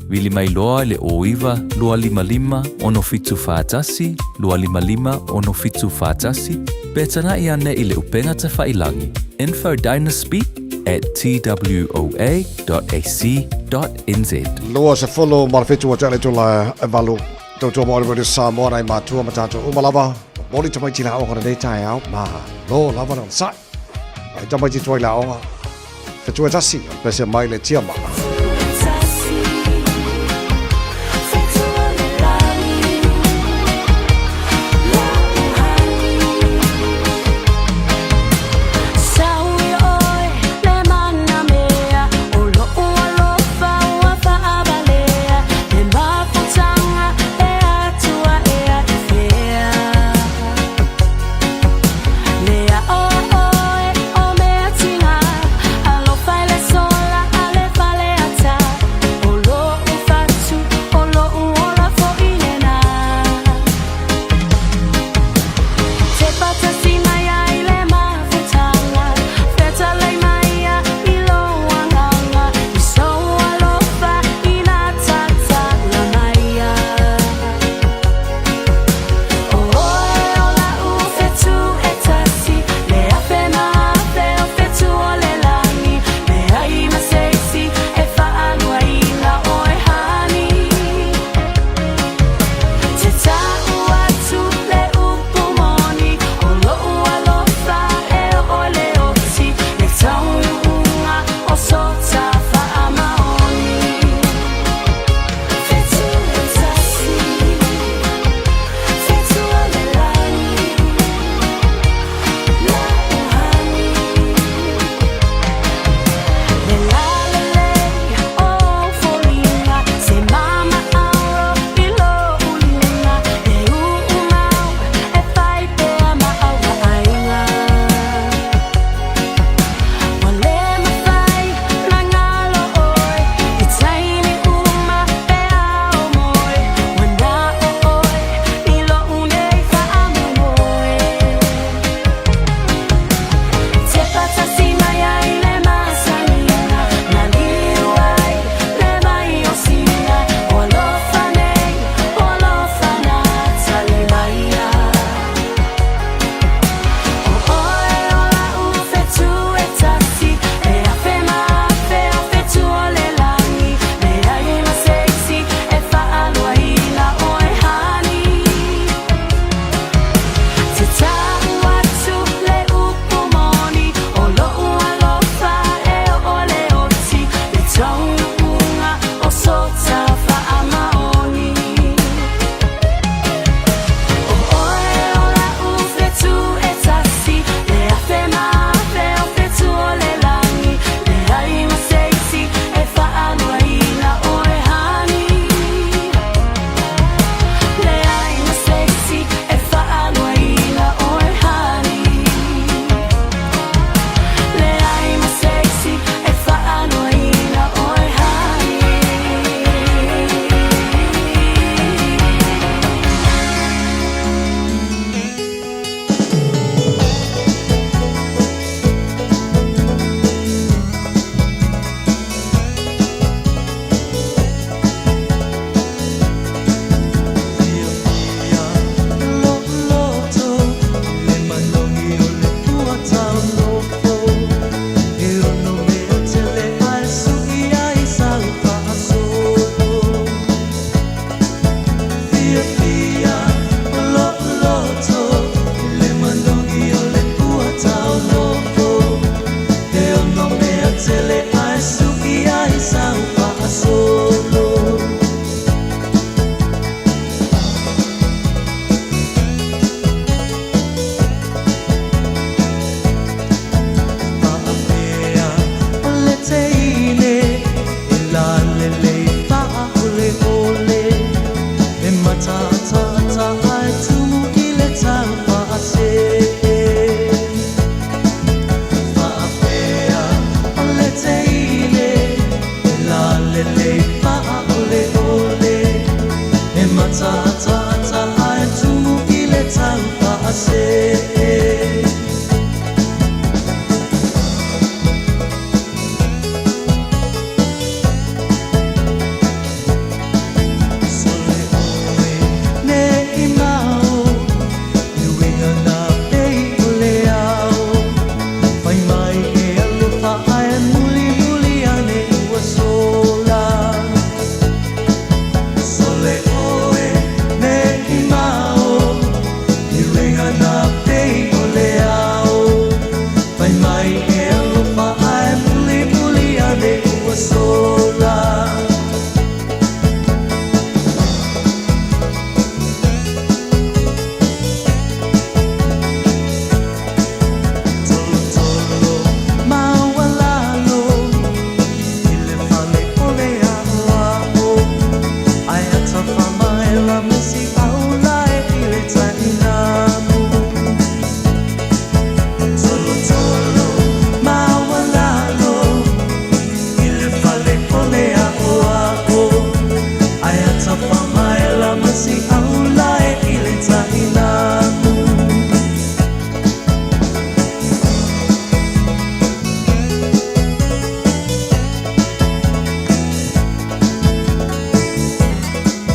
Speaker 22: Vili mai loa i le 09 255 6741 255 6741 pe tanaʻi ane i le upega tafailagi info dynaspeak at twoa.ac.nz.
Speaker 6: Lua se fulu ma le fitu o tele tula e valu. Tautua mo le Samoa nai matua ma tātou uma lava. Moli tamaiti la onga nei tae au. Ma lo lava na sai. Ai tamaiti tuai la onga. Fetu e tasi. Pese mai le tia ma.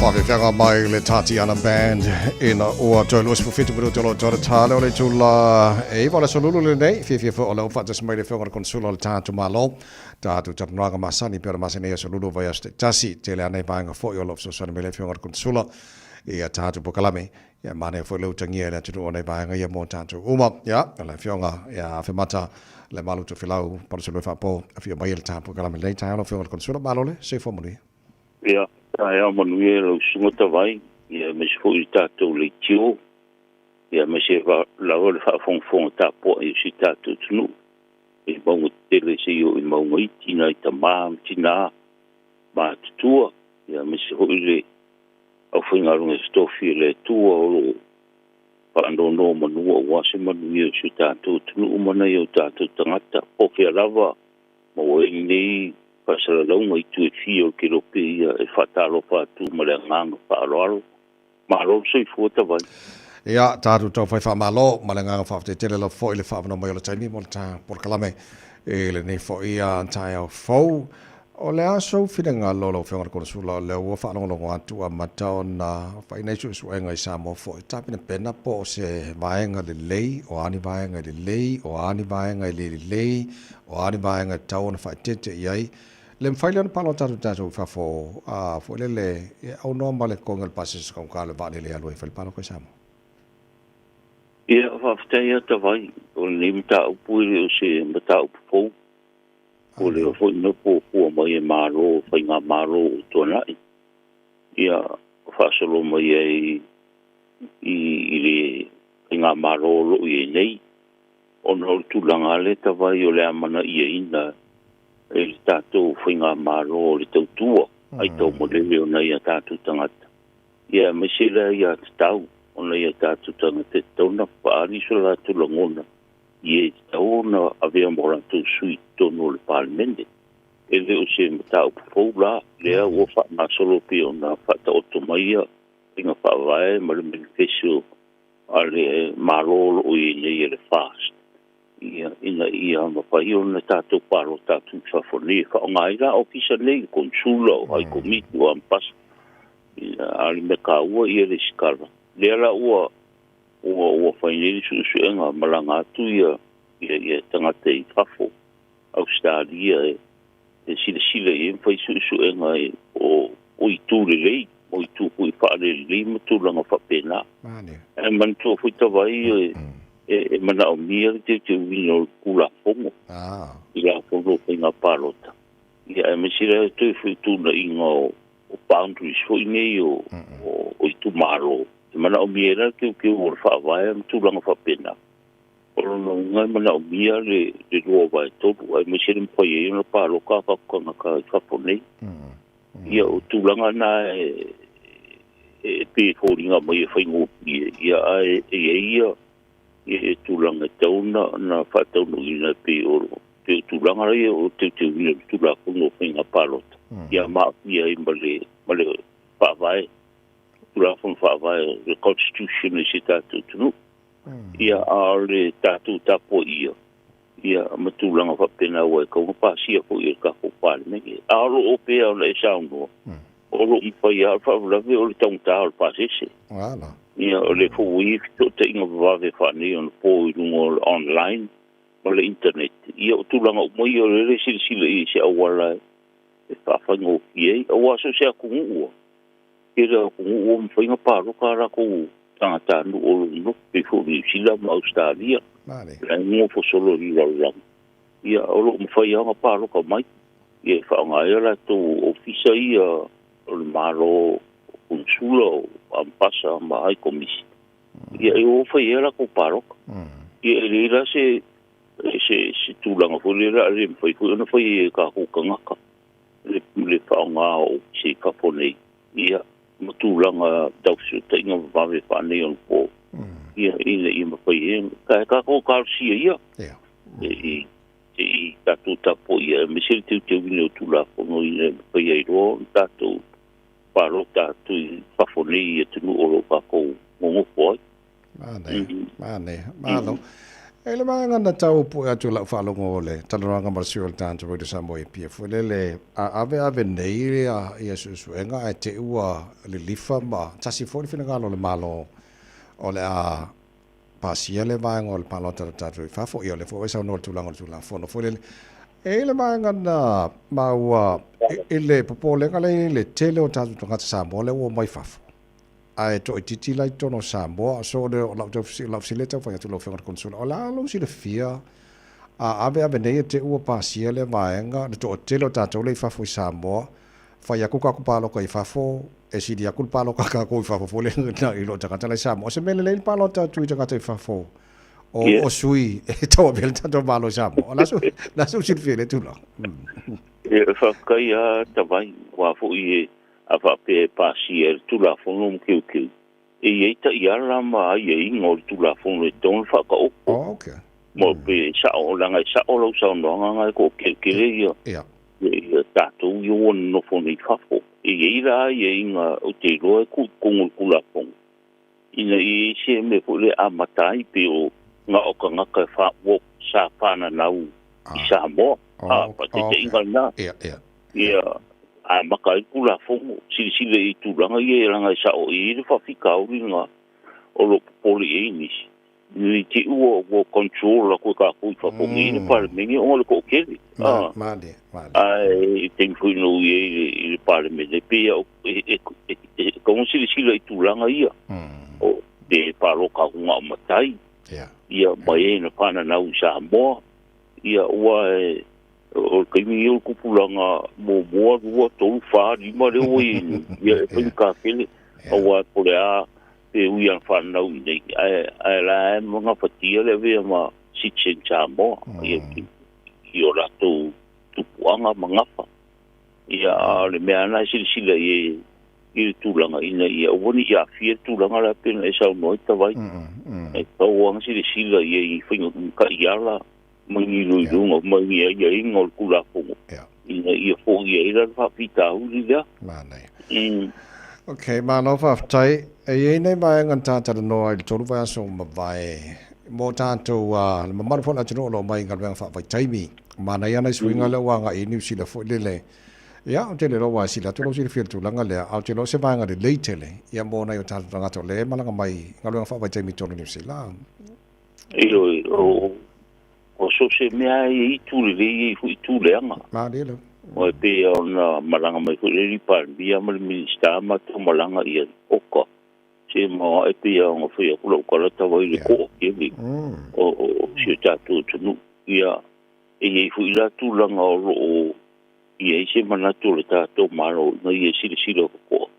Speaker 6: Faafeafeaga mai le Tatiana Band ina ua toe 27 minute o lo o tale o le itula e 9 o le aso Lulu lenei. Fiafia foi o lea ua faatasi mai le Afioga i le Konesula o le tatou Malo, tatou talanoaga masani pei ona masani ai aso Lulu o vaiaso taitasi. Tele lava nai vaega foi o lo o fesoasoani mai le Afioga i le Konesula i a tatou polokalame. Ia, manaia foi le utagia e le atunuu o nai vaega ia mo tatou uma. Ia, o le Afioga ia Afemata Lemalu Tofilau Palusalue Faapo, afio mai i le tatou polokalame lenei taeao lau Afioga i le Konesula. Malo le soifua manuia.
Speaker 1: Ia, taeao manuia i lau susuga Tavai, ia aemaise foi le tatou leitio, ia aemaise lava le faafogafoga tapuai o si tatou atunuu i mauga tetele seia oo i mauga iti, nai tama ma tina matutua, ia aemaise foi le aufaigaluega totofi a le Atua o lo o faanonomanu aua se manuia o si o tatou atunuu ma nai o tatou tagata, po o fea lava maua ai lenei faasalalauga i itu e fia o le kelope ia e faatalofa atu ma le agaga faaaloalo. Malo le soifua Tavai.
Speaker 6: Ia, tatou taufai faamalo ma le agaga faafetai tele lava foi i le faaavanoa mai o le taimi mo le ta polokalame i lenei foi taeao fou. O le a sou finagalo lau Afioga i le Konesula, o lea ua faalogologo atu ua amata ona fai nai suesuega i Samoa foi, tapenapena po o se vaega lelei, o a ni vaega e lelei, o a ni vaega e le lelei, o a ni vaega e tatau ona faaeteete i ai. Le mafai lea ona palota atu tatou i fafo a foi lele e aunoa ma le totogi o le pasese taugata o le vaalele e alu ai e fai le palota i Samoa.
Speaker 1: Ia, faafetai lava Tavai. O lenei mataupu e le o se mataupu fou. Ua leva foi ona fuafua mai e Malo, faigamalo ua tuanai, ia faasolo mai ai i le faigamalo o lo o i ai nei, ona o le tulaga lea tavai o le amanaiaina e le tatou faigamalo o le tautua ai taumalele o nai a tatou tagata, ia aemaise le aiatatau o nai a tatou tagata e tatau ona faaali so latou lagona ia e tatau ona avea ma o latou sui i totonu o le Palemene. E le o se mataupu fou la, lea ua faagasolo pei ona faataoto mai ia faiga faavae ma le manifesto a le Malo o lo o i ai nei e le FAST, ia, ina ia mafai ona tatou palota atu i fafo nei e faaaoga ai la ofisa nei, o Konsula, o High Committee, o Ambassador, ia, a o le mea taua ia lesitala. Lea la ua Ua ua fai nei le suesuega malaga atu ia ia ia tagata i fafo Ausetalia e e silasila i ai ma fai suesuega e o o itu lelei o itu foi faalelelei ma tulaga faapena. Ae manatua foi Tavai e e e manaomia le teuteuina o le Tulafono i Tulafono o Faiga Palota ia aemaise la toe fetuunaiga o o boundaries foi nei o o itumalo E manaomia ai la le teuteu o le Faavae ma tulaga faapena. O lona uiga e manaomia le 2/3 aemaise le mafai ai ona palota a tatou tagata i fafo nei. Ia o tulaga na e pei e foliga mai e faigofie, ia ae e i ai ia ia tulaga e tatau ona faataunuuina e pei o pei o tulaga ia o teuteuina o le Tulafono o Faiga Palota, ia ma aafia ai ma le Faavae. Tulafono Faavae, le Constitution i si tatou atunuu. Ia, a o le tatou tapuaia, ia, ma tulaga faapena aua e tatau ona pasia foi e le tatou Palemene. A o lo o pei ona e saunoa, o lo o mafai lava, o le faalavelave o le taugata o le pasese. Ia, o lea foi ua i ai fesootaiga vavave faaneionapo i luga o le online ma le internet. Ia, o tulaga uma ia o lea e silasila i ai i se auala e faafaigofie ai, aua so o se atunuu lava, Tele o atunuu ua mafai ona palota a latou tagatanuu o lo o nonofo, pei foi o Niu Sila ma Ausetalia, la e nonofo solo i le lalolagi, ia o lo o mafai lava ona palota mai, ia e faaaoga ai a latou ofisa ia o le Malo, o Konesula, o Amepasa ma High Komisi, ia e o fai ai a latou palota. Ia e leai la se se tulaga foi lea o le a le mafai foi ona fai e tatou tagata. le faaaoga o ofisa i fafo nei, ia, ma tulaga tau fesootaiga vavave faaneionapo, ia, ina ia mafai ai ona, e tatou talosia ia, i, i tatou tapuaia, aemaise le teuteuina o Tulafono ina ia mafai ai loa ona tatou palota atu i fafo nei i atunuu o lo o tatou nonofo ai.
Speaker 6: Manaia, manaia, malo. E le vaega na tau pu'e atu i la'u faalogo o le talanoaga ma le sui o le tatou Radio Samoa i Apia foi lele, a aveave nei ia suesuega ae te i ua lilifa ma tasi foi le finagalo o le Malo o le a pasia le vaega o le palota a le tatou i fafo. Ia o lea foi ua e saunoa i le tulaga o le Tulafono foi lele. E i ai le vaega na maua i le popolega lea e i ai le tele o tatou tagata Samoa lea ua omai fafo, ae toaitiiti la i totonu o Samoa. So o lau tau lau fesili e tau fai atu i lau Afioga i le Konesula, o le a lou silafia a aveave nei e te ua pasia lea vaega, le toatele o tatou lea i fafo i Samoa, fai atu tatou palota i fafo, e sili atu le palota a tatou i fafo foi lea i lo tagata la i Samoa. O se mea lelei le palota atu i tagata i fafo o sui e tauavea le tatou Malo i Samoa. O le a sou silafia i lea tulaga?
Speaker 1: Ia, faafetai lava Tavai, aua foi e A faapea e pasia e le Tulafono ma teuteu, e i ai taiala ma aiaiga o le Tulafono e tatau ona faataoto.
Speaker 6: Oh, okay.
Speaker 1: Mo pe sao, leaga e sao lau saunoaga na e toateletele ia,
Speaker 6: ia,
Speaker 1: ia tatou ia ua nonofo nei i fafo. E i ai la aiaiga ou te iloa e tuu i totonu o le Tulafono, ina ia i ai se mea foi lea e amata ai pei o na o tagata e fa, ua, sa fananau i Samoa.
Speaker 6: Oh,
Speaker 1: A, faataitaiga lena.
Speaker 6: Ia, ia.
Speaker 1: Ia amata ai le Tulafono, silasila i tulaga ia leaga e sao i ai le faafitauli lena o lo o popole i ai nisi, ne i te i ua control atu e tatou i fafo nei le Palemene ona o le toatele.
Speaker 6: Malie, malie.
Speaker 1: Ae i le taimi foi na ou i ai i le Palemene, e pei lava e tatau ona silasila i tulaga ia, o pe palota atu na o matai, ia ma e na fananau i Samoa, ia aua e O le taimi ia o le tupulaga muamua, lua, tolu, fa, lima lea ua i ai nei, ia e faigata tele, aua po o le a pe ui lava ina fananau i inei, ae, ae la e gafatia le avea ma citizen Samoa, ia, i o latou tupuaga ma gafa. Ia, a o le mea lava lena e silasila i ai i le tulaga ina ia aua ne i aafia le tulaga lea pei ona e saunoa ai Tavai. E tatau lava ona silasila i ai i faiga taiala mai ni iloiloga mai ni aiaiga o le Tulafono ina ia foia ai la le faafitauli lea.
Speaker 6: Manaia. Ok, malo faafetai. E i ai nei vaega na ta talanoa i le 3 vaiaso ua mavae mo tatou le mamalu foi o le atunuu o lo o mai i galuega faavaitaimi. Manaia nai suiga lea ua agai i Niu Sila foi lele. Ia, ou te le iloa ua sili atu lou silafia i le tulaga lea, ae ou te iloa o se vaega lelei tele ia mo nai o tatou tagata o lea e malaga mai i galuega faavaitaimi i totonu o Niu Sila.
Speaker 1: Ioe, o so o se mea e i ai itu lelei, e i ai foi itu leaga.
Speaker 6: Malie lava.
Speaker 1: Aua e pei ona malaga mai foi le alii Palemia ma le Minisita matou malaga i ai, oka, se maoae pei lava ona fai atu lau tala tau ai le toatele o si o tatou atunuu. Ia, e i ai foi la tulaga o lo o i ai se manatu o le tatou Malo ina ia silasila totoa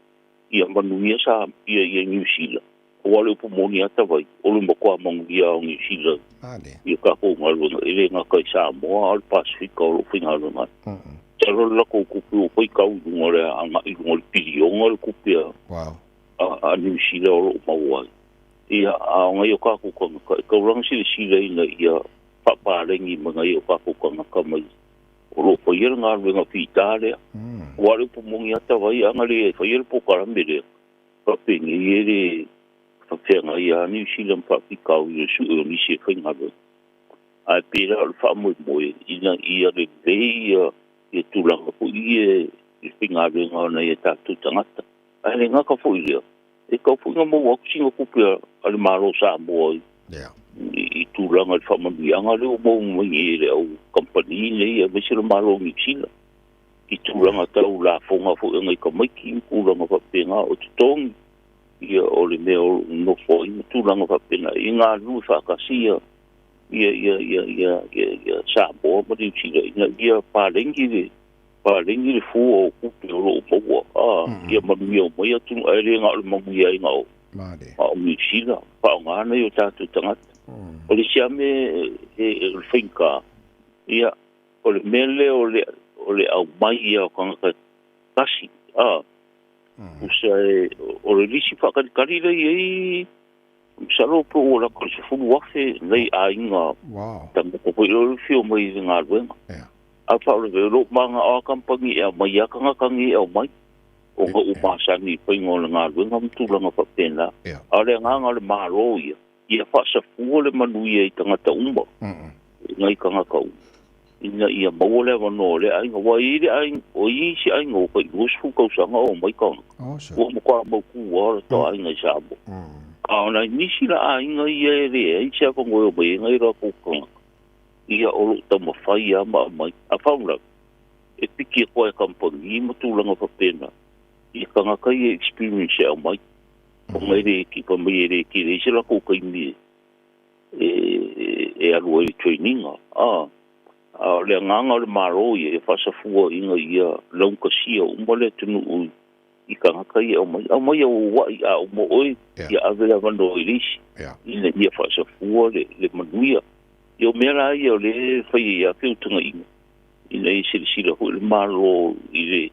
Speaker 1: ia manuia sa ia ia Niu Sila. Aua o le upu moni lava tavai, o le matua manuia lava o Niu Sila i a tatou galuega, e le gata i Samoa a o le Pasefika o lo o faigaluega ai. Masalo le latou tupe ua faitau i luga o le agai i luga o le piliona le tupe a Niu Sila o lo o maua ai. Ia, a o nai o tatou tagata, e tatau la ona silasila ina ia faapaleni ma nai o tatou tagata mai o lo o faia le galuega fita lea. Aua o le upu moni lava tavai, ana le faia le polokalame lea, Faapenei e le faafeagai lava Niu Sila ma faafitauli i le sue o nisi e faigaluega. Ae pei la o le faamoemoe ina ia lelei ia tulaga foi ia i le faigaluega o nai a tatou tagata. Ae le gata foi i lea, e tatau foi ona maua atu sina tupe a le Malo o Samoa i tulaga i le faamanuiaga lea ua maua mai nei e le au kamupani nei aemaise le Malo o Niu Sila. i tulaga tau lafoga foi a nai tamaiti ma tulaga faapena o totogi ia o le mea o lo o nofo ai ma tulaga faapena i galulue faatasi ia ia ia ia ia ia ia Samoa ma Niu Sila ina ia paleni le paleni le fua o tupe o lo o maua a ia manuia uma ai atunuu ae le na o le manuia ai na o na o Niu Sila faaaoga nai o tatou tagata. O le isi lava mea e o le faigata ia O le mea lea o le, o le aumai ia o tagata tasi, a, tusa e, o le lisi faatalitali lea e i ai, masalo po ua lata i le 10,000 nei aiga tagata foi lea o le afio mai i le galuega. A faalavelave, o lo o manao lava kamupani e aumai lava tagata nei e aumai, ona ua masani i le faiga o le galuega ma tulaga faapena. A o le agaga o le Malo ia, Ia faasafua le manuia i tagata uma, i nai tagata uma, ina ia maua le avanoa o lea aiga. Ua i ai le aiga, o i ai isi aiga ua tai 20 tausaga o omai tagata, ua matua mautu lava le aiga i Samoa. A o nai nisi la aiga ia e leai se avanoa e omai ai nai o latou tagata, ia o lo o taumafai lava ma aumai. A faalavelave, e piki atu lava e kamupani ma tulaga faapena i tagata ia e experience e aumai. Ona e le kipa mai e le tele ai se latou taimi e e alu ai i le training a. A o le agaga o le Malo ia, e faasafua ina ia laugatasia uma le atunuu i tagata ia e aumai. Aumai e oua'i a uma oe, ia ave le avanoa i le isi ina ia faasafua le manuia. Ia o mea la ia o lea e fai ai lava feutagaiga ina ia silasila foi le Malo i le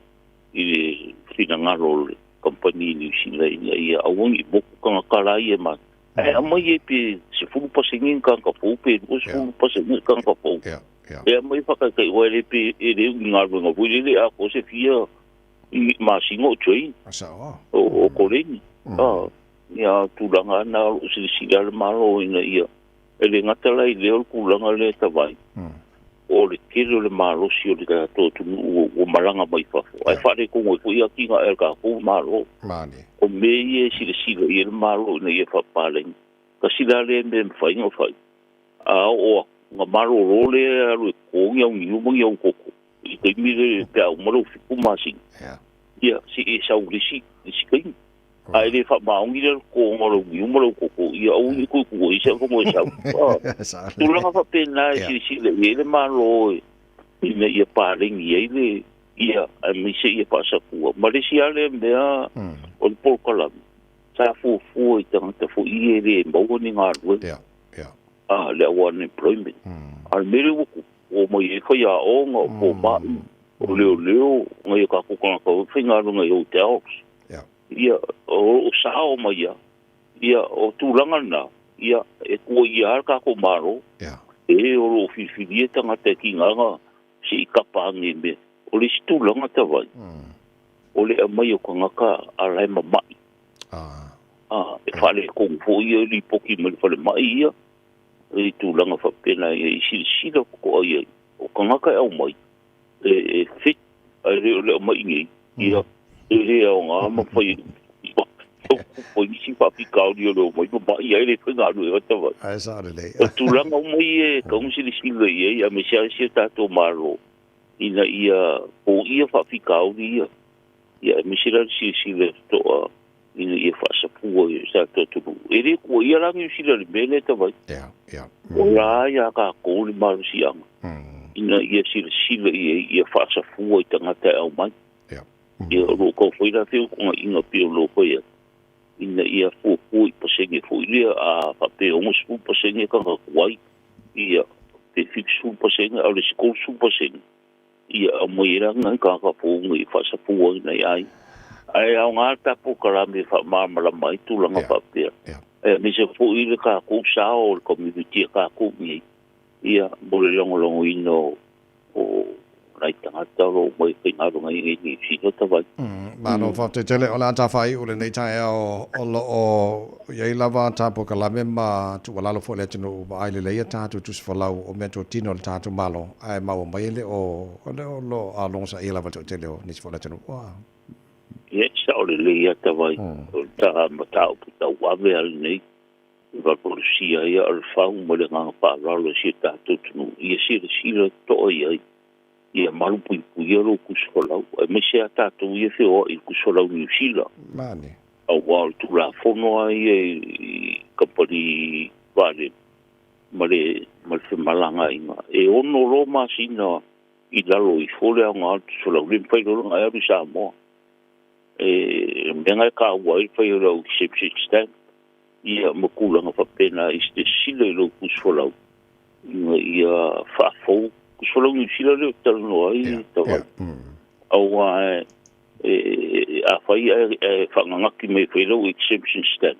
Speaker 1: i le finagalo o le kamupani i Niu Sila ina ia aua ne i moku tagata la ia ma ae aumai ai pe 10% ni tagata fou pe 20% ni tagata fou e aumai faataitai aua e le pe e le umi galuega foi lele atoa se fia masina o train o koleni ia tulaga na o lo o silasila le Malo ina ia E le gata la i lea o le tulaga lea e tavai, o le tele o le malosi o le tatou atunuu ua malaga mai fafo, ae faaletonu ai foi atinae a le tatou Malo. O mea ia e silasila i ai le Malo ina ia faapaleni. Tasi la lea mea e mafai ona fai, a oo atu, ona malolo lea e alu e toto ni au niu ma ni au koko i le taimi lea pe a uma lou 7 masina, ia se i e sau i le isi taimi. A e le faamaoni lea le totoga o lou niu ma lou koko, ia aua ne i toe tuu ai se avanoa e sau. Tulaga faapena e silasila i ai le Malo ina ia paleni ai le ia aemaise ia faasafua. Ma le isi lava lea mea o le polokalame, sa fuafua i tagata foi ia e le maua ni galuega, le au unemployment. A o le mea lea ua tupu, ua omai ai faiaoga, o fomai, o leoleo, nai o tatou tagata foi faigaluega i hotels. Ia, o lo o sao mai ia, ia, o tulaga na, ia, e tuuaia lava le tatou Malo, e o lo o filifilia tagata e tiga se i kapa ane i mea. O le isi tulaga tavai, o le aumai o tagata a la e mama'i, e faaletonu foi ia lipoti mai le falemai ia, i tulaga faapena ia i silasila toto'a i ai. O tagata e aumai, e fit, ae le o le aumai nei, ia, e le aoga ma fai ai nisi faafitauli o le omai mama'i ai le faigaluega tavai.
Speaker 6: Ae sao lelei.
Speaker 1: O tulaga uma ia e tatau ona silasila i ai, aemaise lava si o tatou Malo, ina ia foia faafitauli ia, ia aemaise la le silasila toto'a ina ia faasafua i o tatou atunuu. E le tuuaia la Niu Sila i le mea lea tavai. O la ia tatou le malosiaga ina ia silasila i ai, ia faasafua i tagata e aumai. Ia o lo o tau fai la feutagaiga pei o lo o fai atu, ina ia fuafua i pasene foi lea, a faapea 60% tagata tuai, ia pe 70% a o le isi 30% ia aumai ai la nai tagata fou ina ia faasafua i nai aiga. Ae aoga le ta polokalame e faamalamalama ai tulaga faapea, aemaise foi le tatou sao o le community a tatou nei, ia mo le lagolagoina o o nai tagata o lo o omai e faigaluega i inei i Niu Sila tavai.
Speaker 6: Malo faafetai tele. O le a tafaai'u lenei taeao o lo o i ai lava ta polokalame ma tuualalo foi i le atunuu vaai lelei a tatou tusifolau o meatotino a le tatou Malo ae maua mai e le o le o lo o logosaia lava le toatele o nisi foi o le atunuu. Ua.
Speaker 1: Ia, e sao lelei lava tavai o le ta mataupu tauave lava lenei i Valuvalusia ia o le fau ma le agaga faaaloalo i si o tatou atunuu, ia silasila totoa i ai, ia malupuipuia lou tusifolau, aemaise lava tatou ia e feoai i le tusifolau Niu Sila. Aua o le Tulafono lava ia i kamupani vaalele ma le ma le femalagaaiga, e ono loa masina i lalo ifo le aoga o le tusifolau, le mafai loa ona e alu i Samoa. E mea na e taua ai le fai o lau exemption stamp ia ma tulaga faapena i se silasila i lou tusifolau ina ia faafou. Tusifolau Niu Sila lea ou te talanoa ai tavai. Aua e afai ae faananati mai e fai lau exemption stamp,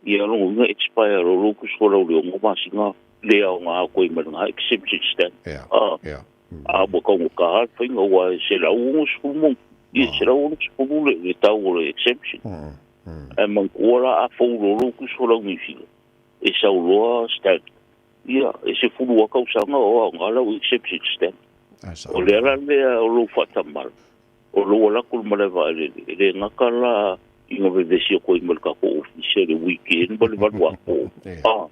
Speaker 1: ia lona uiga e expire loa lou tusifolau i le 6 masina le aoga atu ai ma lena exemption stamp. A ua taugata le faiga aua e $160 ia $160 le tau o le exemption. Ae manatua la a fou loa lou tusifolau Niu Sila, E sau loa stamp, ia, e 10 lava tausaga o aoga lau exemption stamp. O le a la le mea o lou faatamala, o lou alu atu i le malae vaalele, e le gata la ina vevesi atu ai ma le tatou ofisa i le weekend ma le valuapo. Ah.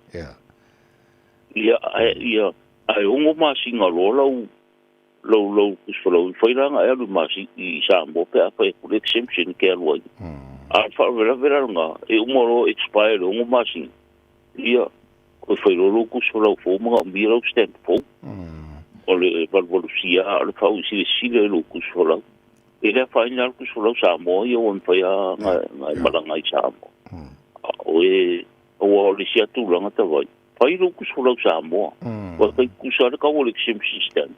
Speaker 1: Ia, ae, ia, ae 6 masina loa lau lou lou tusifolau, e mafai la ona e alu i masi i Samoa pe a fai atu le exemption e te alu ai. A o le faalavelave la lena, e uma loa expire le 6 masina, ia, toe fai loa lou tusifolau fou manaomia lau stamp fou. O le valuvalusia a o le faaui-silasila i lou tusifolau. E le afaina lava le tusifolau Samoa ia ua mafai lava ona e malaga ai i Samoa. A o e, aua o le isi lava tulaga tavai, fai lou tusifolau Samoa. Ua tai tutusa lava le tau o le exemption stamp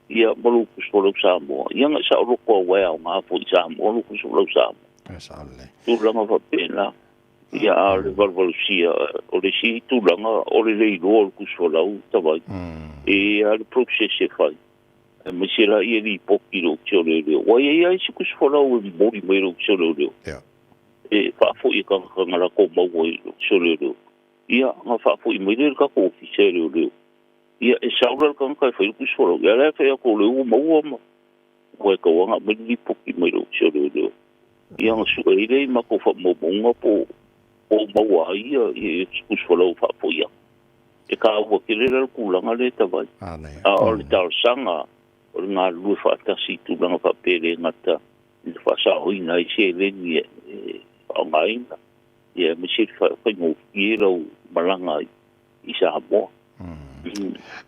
Speaker 1: ia ma lou tusifolau Samoa. Ia na e saoloto aua e aoga foi i Samoa lou tusifolau Samoa. Tulaga faapena. Ia, a o le valuvalusia, o le isi tulaga o le le iloa o le tusifolau tavai. E i ai lava le process e fai. Aemaise la ia lipoti i le Ofisa o Leoleo. Ua i ai lava isi tusifolau e momoli mai e le Ofisa o Leoleo. E faafoi e tagata na latou maua i le Ofisa o Leoleo. Ia, ona faafoi mai lea i le tatou Ofisa e Leoleo. Ia, e sau la le tagata e fai le tusifolau. Ia, la e fai atu o lea ua maua ma ua e tatau lava ona aumai le lipoti mai le Ofisa o Leoleo. Ia, ona sue ai lea i matou faamaumauga po o maua ai ia tusifolau e faafoi atu. E taua tele la le tulaga lea e tavai. A o le talosaga o le galulue faatasi i tulaga faapea e le gata i le faasaoina ai seleni e faaaogaina, ia aemaise le faigofie lau malaga i Samoa.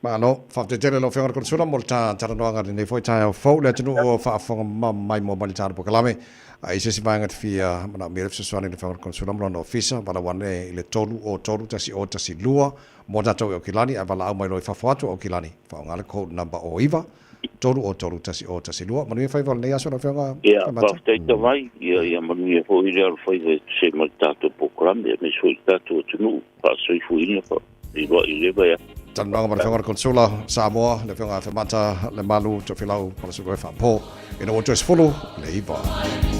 Speaker 6: Malo, faafetai tele lau Afioga i le Konesula mo le talanoaga i lenei foi taeao fou. Le atunuu o faafofoga mai mo mai le tala polokalame. A i se isi vaega e te fia manaomia le fesoasoani i le Afioga i le Konesula ma lona ofisa, valaau ane i le 3 0 3 1 0 1 2 mo tatou i Aukilani, ae valaau mai loa i fafo atu o Aukilani, faaaoga le code number 09 3 0 3 1 0 1 2. Manuia faiva o lenei aso lau Afioga
Speaker 1: Ia, Faimata. faafetai tavai, ia, ia manuia foi le alofaiva e tusa ai ma le tatou polokalame, aemaise foi le tatou atunuu faasoifuaina feiloai i lea vaiaso.
Speaker 6: Talanoaga ma le Afioga i le Konesula o Samoa, le Afioga Afemata Lemalu Tofilau Palasulu e Faapo ina ua toe 19.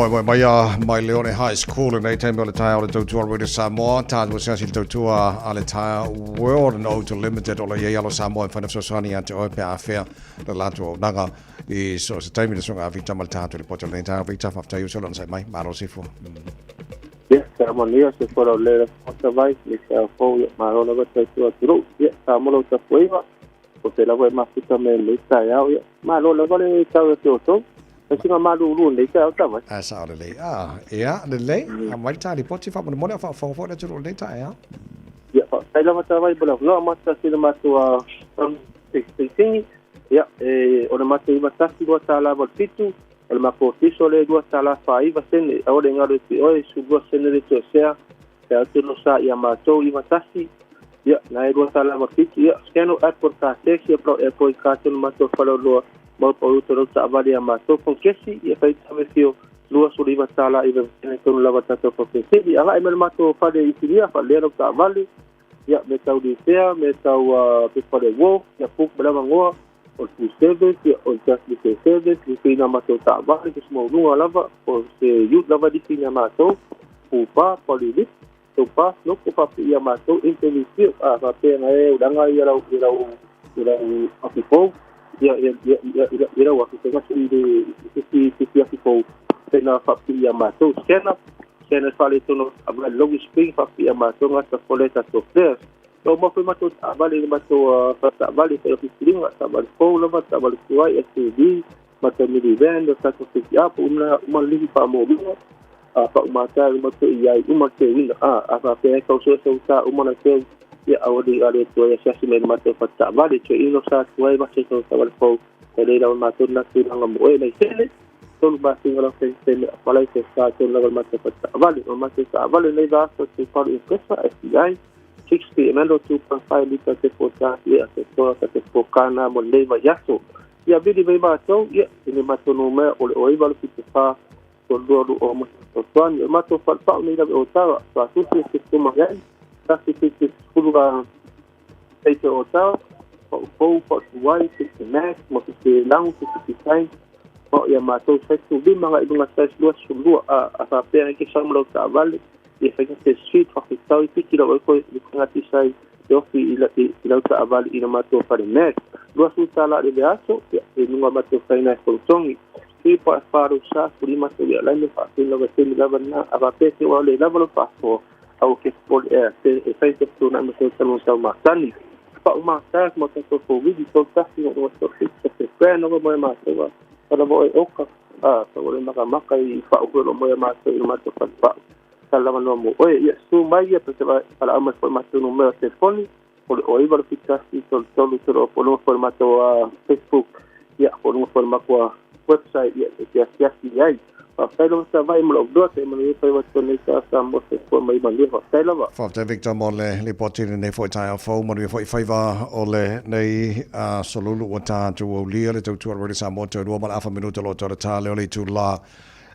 Speaker 6: Moemoe mai a mai Leone High School i nei taimi o le taeao le tautua Radio Samoa, tātua se asi le tautua a le Tire World and Auto Limited o lo iai alo Samoa e whaina fesoasoani ia te oe pe a whea le lātou auaunaga i so se taimi le susuga a Victor ma le tātou le poto lenei taeao. Victor, faafetai uso lona sai mai, malo sifua.
Speaker 2: Ia, sa manuia se fola o le Fofoga Vai, le taeao fou, ia malo lava tautua atunuu. Ia, sa mo lou tapuaiga, o se lava e mafuta me lenei taeao, ia, malo lava le tau ia te outou. E sina malulu lenei taeao tavai.
Speaker 6: A sao lelei. A, ia, lelei. A mai le tā lipoti faamolemole a faafofoga foi le atunuu i lenei taeao.
Speaker 2: Ia, faafetai lava tavai mo le avanoa, mata sina matou a Teitingi. Ia, e, o le matou $91.87, o le matou ofiso le $2.49 sene, aua le galo i te oe, 12 sene le toesea, pe a te losa ia matou 91, ia, na e $2.87, ia, scan o Apple ka taxi, ia plau Apple i ka tonu matou faleoloa, mau pa uto lau taavale ia matou konkesi, ia fai tame fio, $29 i sene tonu lava tatou papesevi, agai mai le matou fale i Silia, faalea lau taavale, ia, me tau lipea, me tau pepa le uo, ia book ma le avanoa, o le full service, ia, o le just repair service, lisiina matou taavale, se maualuga lava, o se ute lava lisiina matou, pupa, polylip, taupa, noko faapipii ia matou, interview field, a faapea na e ulaga ia lau i lau i lau afi fou, ia ia ia ia ia i lau afi fou i le i se isi afi fou, pena faapipii ia matou, scan up, scan up faaletonu avale logi spring faapipii ia matou gata fole tatou players. Ua uma foi matou taavale i le matou faletaavale i filifiliga, taavale fou lava, taavale tuai, SUV, matou minivan, o tatou pick up, uma uma lihi faamaualuga, a faaumata ai matou i ai uma le teuina. A, a faapea ai tau suesue uta uma na teu, ia aua le ale atu ai asiasi mai i le matou faletaavale. Toe ino sa atu ai ma se taavale fou, e lei lava matou lena tulaga mo oe laisene. Tolu masina lau fai apalai se sa tonu lava le matou faletaavale. O matou taavale nei vaaso te palu impresa, STI, 60 ml 2.5 lita te pōtā ia te toa ka te pōkāna mo lenei vaiaso. Ia vili mai mātou, ia, i le matou numea o le 0974 32 20 fesoasoani. O le matou falepau nei lava i Otawa, tuatusi e te tuma ai, 1 7 10 a teite o Otawa, paupou, pautuai, te Mac, mo te te langu, te te design, ma o ia mātou size 15 agai i luga size 22 a, a faapea ai ke sau ma lau taavale, ia whai te street whakatau i piki lau koe i te sai te ofi i, la, i, i lau taavale i na mātou whare Mac. $20 le le aso, ia, e nunga mātou whaina e kolotongi. Tui pa e whāro sa, kuri mātou ia laine whaatui lava temi lava na, a whapea te oa le lava lo whaasoa, au ke pole e te e whai te tūna ma tau tanu tau mātani. Pa o mātā, ma tātou fō wili, tau tasi o tau te te brand o mo e mātou a, wala e oka, a, tau ole maka maka i whaoholo mo e mātou i mātou whare Sa lava noa mo oe, ia su mai ia pe te whalaau mai foi matou numera telefoni, o le 0971 33 3 po luga foi le matou Facebook, ia po luga foi le matou website, ia e te asiasi i ai. Faafetai lava sa vai mo lou loa, te manuia fai wa tonu sa sa mo se fua mai manuia, faafetai lava.
Speaker 6: Faafetai Victor mo le lipoti i lenei foi taeao fou, manuia foi faiva o lenei aso lulu ua tatou aulia le tautua Radio Samoa toe lua ma le afa minuta o lo o toe le tā leo le itula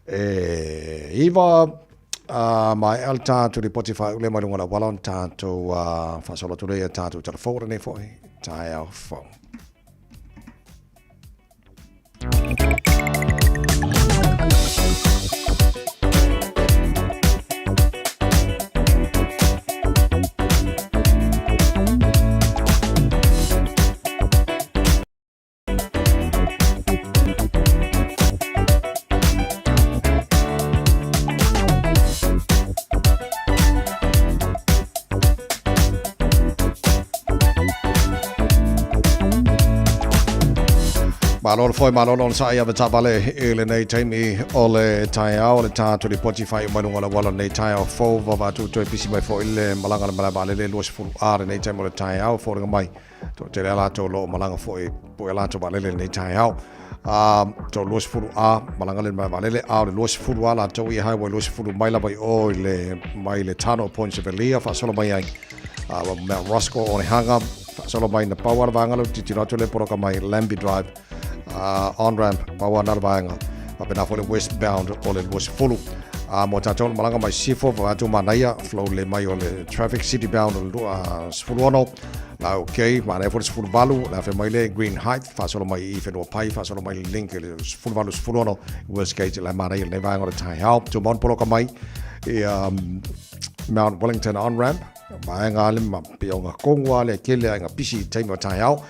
Speaker 6: e iva Ā, maea le tātou ripoti whāule mai runga auala ona tātou whaasolo atu lea tātou tala fou o lenei foi, taeao fou. Malo le foi, malo lona sa'i ave taavale i lenei taimi o le taeao, le tātou lipoti faaiu mai luga o le auala lenei taeao fou, vava atu toe pisi mai foi le malaga le malae vaalele 20 A lenei taimi o le taeao, foliga mai Toatele a latou o lo o malaga foi po e latou vaalele lenei taeao. A to 20 a malaga le mai vaalele a o le 20 a latou i highway 20 mai lava i o i le mai le Tano o Point Sevelia faasolo mai ai a wa Mount Roscoe o Onehunga faasolo mai na pau ala vaega le titilo atu le poroka mai Lambie Drive on ramp pau ana le vaega faapena foi le westbound o le 20. A mo tātou na malanga mai sifo, wa atu manaia, flow le mai o le traffic city bound o le 16, la ok, manaia fo le 18, la fe mai le Green Height, whaasolo mai i whenua pai, whaasolo mai le link le 18, 16, Westgate, la manaia le vaenga o le tai hao, tū maun poloka mai i Mount Wellington on-ramp, vaenga ale ma pe o ngā kongu ale kele ai ngā pisi i taimi o tai hao.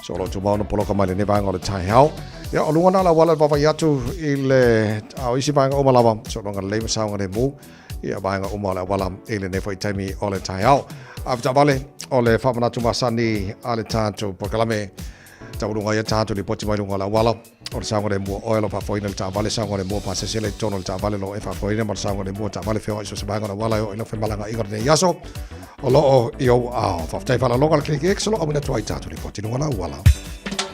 Speaker 6: So lo tū maun poloka mai le ne vaenga o le tai hao. Ia, o lunga nā la wala vava i atu i le au isi vaenga uma lava, so longa le leima saunga le mū, ia vaenga uma o le awala i le nei foi taimi o le taeao. A vale o le whamanatu masani a le tātou polokalame taulunga ia tātou lipoti mai lunga o le awala o le saunga le mua oe lo whaafoina le taavale saunga le mua pasese le tono le taavale lo e whaafoina ma le saunga le mua taavale wheoa iso se vaenga o le awala o ilo whemalanga inga nei aso o loo i ou ao. Whaftai whalalonga le Click X o lo awina tuai tātou lipoti lunga la awala.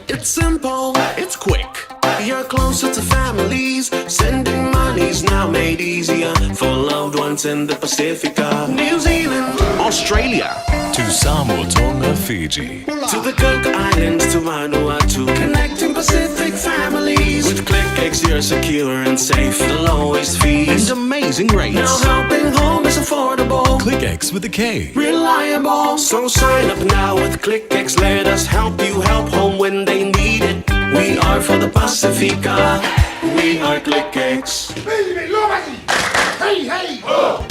Speaker 11: It's simple, it's quick. You're closer to families. Sending money's now made easier for loved ones in the Pacifica, New Zealand,
Speaker 16: Australia,
Speaker 22: To Samoa, Tonga, Fiji.
Speaker 11: To the Cook Islands, to Vanuatu, connecting Pacific families. With ClickX, you're secure and safe. The lowest fees
Speaker 16: and amazing rates.
Speaker 11: Now helping home is affordable.
Speaker 22: KlickEx with a K.
Speaker 11: Reliable. So sign up now with ClickX. Let us help you help home when they need it. We are for the Pacifica. We are ClickX.
Speaker 4: Hey, hey! Oh!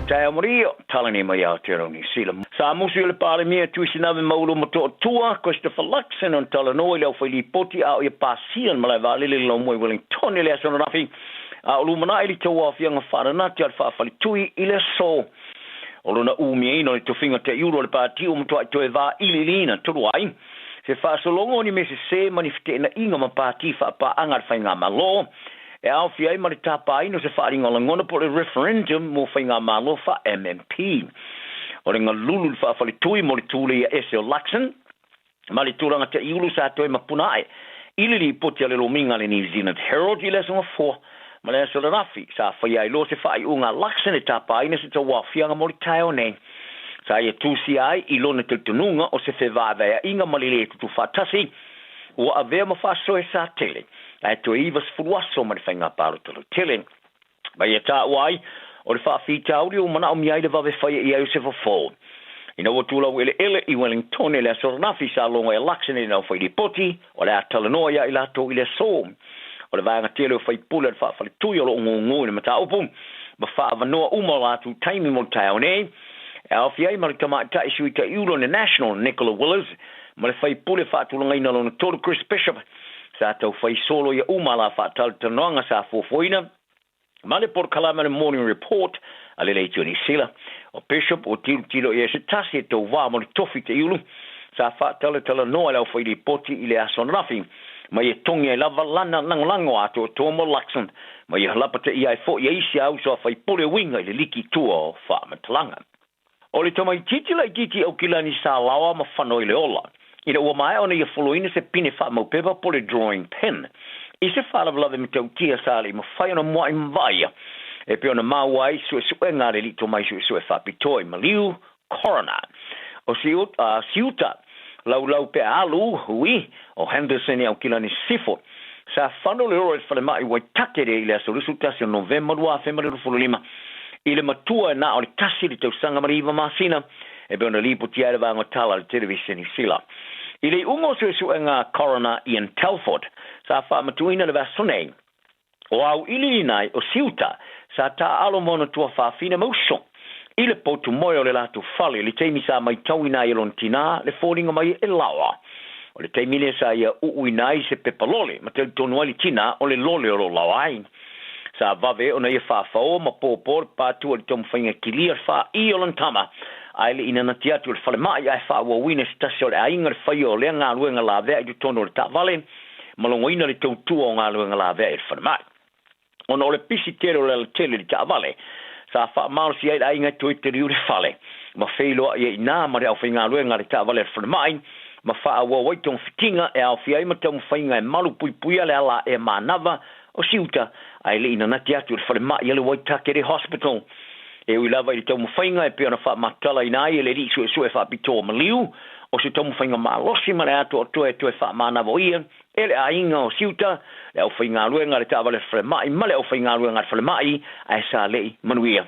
Speaker 3: Taeao maria, talani mai Aotearoa Niu Sila. Sa musu i le Palemia Tuisinave Maulo Motootua, Christopher Luxon ona talanoa i le aufailipoti a o ia pasia le malae vaalele i le laumua i Wellington i le aso ananafi, a o lumanai le tauaofiaga faalanati a le faafaletui i le aso. O lona umiaina o le tofiga taiulu a le Pati ua matuai toe vailiiliina talu ai se faasologa o ni mea sesē ma ni feteenaiga ma pati faapaaga a le Faigamalo e aofia ai ma le tapaina o se faaaliga o lagona po o le referendum mo Faigamalo faa-MMP. O le galulu i le faafaletui mo le tuleia ese o Luxon ma le tulaga taiulu sa toe mapuna ae i le lipoti a le lomiga a le New Zealand Herald i le aso Gafoa ma le aso Lanafi sa faia ai loa se faaiuga a Luxon e tapaina se tauaofiaga mo le taeao nei. Sa ia tusia ai i lona talitonuga o se fevaevaeaiga ma le lē tutufaatasi ua avea ma faasoe sa tele ae toe 90 aso ma le faiga palota lautele. Ma ia taua ai, o le faafitauli ua manaomia ai le vave faia i ai o se fofo. Ina ua tulau eleele i Wellington i le aso ananafi, sa logo ai a Luxon i le aufailipoti, o le a talanoa ia i latou i le aso. O le vaega tele o faipule a le faafaletui o lo o gūgū i le mataupu, ma faaavanoa uma o latou taimi mo le taeao nei, e aofia ai ma le tamaitai sui taiulu o le National, Nicola Willis, ma le faipule faatulagaina lona tolu, Chris Bishop, sa taufai solo ia uma la faatalatalanoaga sa fuafuaina ma le polokalame o le Morning Report a le Leitio Niu Sila. O Bishop ua tilotilo i ai se tasi e tauvā mo le tofi taiulu sa faatalatalanoa e le aufailipoti i le aso ananafi, ma ia togi ai lava lana lagolago atoatoa mo Luxon, ma ia lapataia ai foi e isi a uso a faipule uiga i le liki tua o faamatalaga. O le tamaitiiti laitiiti Aukilani sa laoa ma fano i le ola, ina ua maea ona ia foloina se pine faamaupepa po o le drawing pin i se faalavelave matautia sa le i mafai ona mua'i ma vaaia e pei ona maua ai suesuega a le alii tomai suesue faapitoa i maliu coroner o Siuta Laulau Peaalu Hui o Henderson i Aukilani Sisifo. Sa fano le ola i le falemai Waitakere i le aso 21 o Novema 2025 i le matua e na o le 1 le tausaga ma le 9 masina e pei ona lipotia ai le vaega tala a le televise Sila. I le iuga o suesuega a Coroner Ian Telford sa faamatuina le vaiaso nei O auiliilina ai o Siuta sa taaalo ma ona tuafafine ma uso i le potu moe o le latou fale i le taimi sa maitauina ai e lona tinā le foliga mai e laoa. O le taimi lea sa ia uuina ai se pepa lole ma talitonu ai le tinā o le lole o lo laoa ai. Sa vave ona ia faafaoa ma pōpō le pātua i le taumafaiga kilia le faaī o lona tama ae le i nanati atu i le falemai ae faaauauina e se tasi o le aiga le faia o lea galuega lavea i totonu o le taavale ma logoina le tautua o galuega lavea i le falemai. Ona o le pisi tele o le alatele i le taavale, sa faamalosi ai le aiga e toe taliu le fale, ma feiloai ai i ina ma le aufaigaluega a le taavale a le falemai, ma faaauau ai togafitiga e aofia ai ma taumafaiga e malupuipuia le ala aea manava o Siuta ae le i nanati atu i le falemai a le Waitakere Hospital. E ui lava i le taumafaiga e pei ona faamatalaina ai e le alii suesue faapitoa maliu, O se taumafaiga malosi ma le atoatoa e toe faamanava ia e le aiga o Siuta, le aufaigaluega a le taavale falemai ma le aufaigaluega a le falemai, ae sa le'i manuia.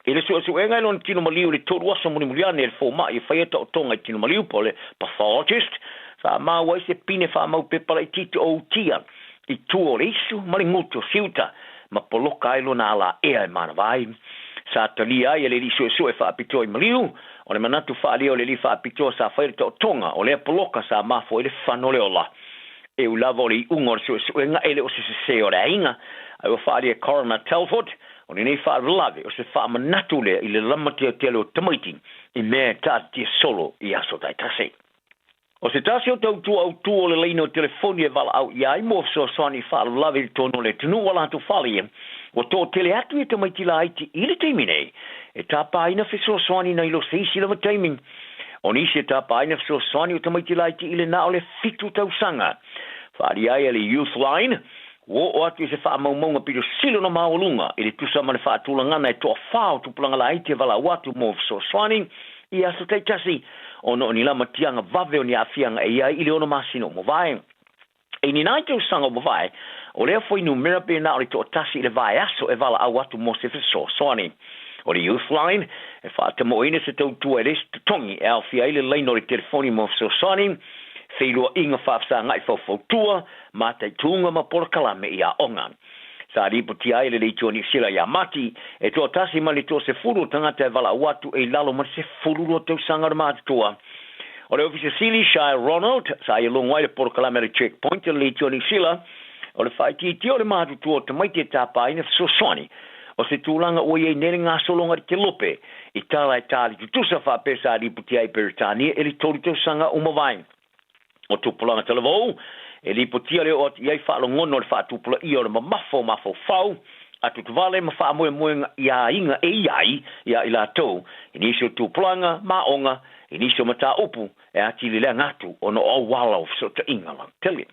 Speaker 3: I le su'esu'ega i lona tino maliu i le 3 aso mulimuli ane e le foma'i e faia ta'otoga i tino maliu po o le pathologist, sa maua ai se pine fa'amau pepa la'itiiti o utia i tua o le isu ma le gutu o Siuta ma poloka ai lona alā'ea e manava ai. Sa talia ai e le ali'i su'esu'e fa'apitoa i maliu. O le manatu fa'alia o le ali'i fa'apitoa sa faia le ta'otoga o lea poloka sa mafua ai le fano o le ola. E ui lava o le i'uga o le su'esu'ega e le o se sesē o le aiga, ae ua fa'alia e Coroner Telford o lenei fa'alavelave o se fa'amanatu lea i le lamatia tele o tamaiti i mea e ta'atatia solo i aso ta'itasi. O se tasi o tautua autū o le laina o telefoni e valaau i ai mo fesoasoani i faalavelave i totonu o le atunuu ua latou fale, ua to'atele atu ia tamaiti laiti i le taimi nei e tapāina fesoasoani nai lo se isi lava taimi. O nisi e tapāina fesoasoani o tamaiti laiti i le na o le 7 tausaga. Fa'aalia ai e le Youth Line, ua oo atu i se fa'amaumauga pito sili ona maualuga i le tusa ma le fa'atulagana e to'afā o tupulaga laiti e valaau atu mo fesoasoani i aso ta'itasi ona o ni lamatiaga vave o ni a'afiaga e i ai i le 6 masina o mavae. I ni nai tausaga o mavae, o lea fuainumera pe na o le to'atasi i le vaeaso e valaau atu mo se fesoasoani. O le Youth Line e fa'atamo'oina se tautua e le isi totogi e aofia ai le laina o le telefoni mo fesoasoani, feiloa'iga fa'afesaga'i faufautua, mataituga ma polokalame i a'oga. Sa lipotia ai le Leitio Niu Sila iā Mati, e to'atasi ma le 10 o tagata e valaau atu e i lalo ma le 12 tausaga o le matutua. O le Ofisa Sili Shai Ronald sa ia logo ai le polokalame a le Checkpoint a le Leitio Niu Sila, o le fa'aitiitia o le matutua o tamaiti e tapāina fesoasoani o se tulaga ua iai nei le gasologa i le kelope i tala e tāli tutusa fa'apea sa lipotia ai Peretania i le 3 tausaga o mavae. O tupulaga talavou e lipotia le oo atu i ai fa'alogona o le fa'atupula'ia o le mamafa o mafaufau atutuvale ma fa'amoemoega i aiga e i ai ia i latou i nisi o tupulaga ma aoga i nisi o matāupu e atili leaga atu ona o auala o feso'ota'iga lautele.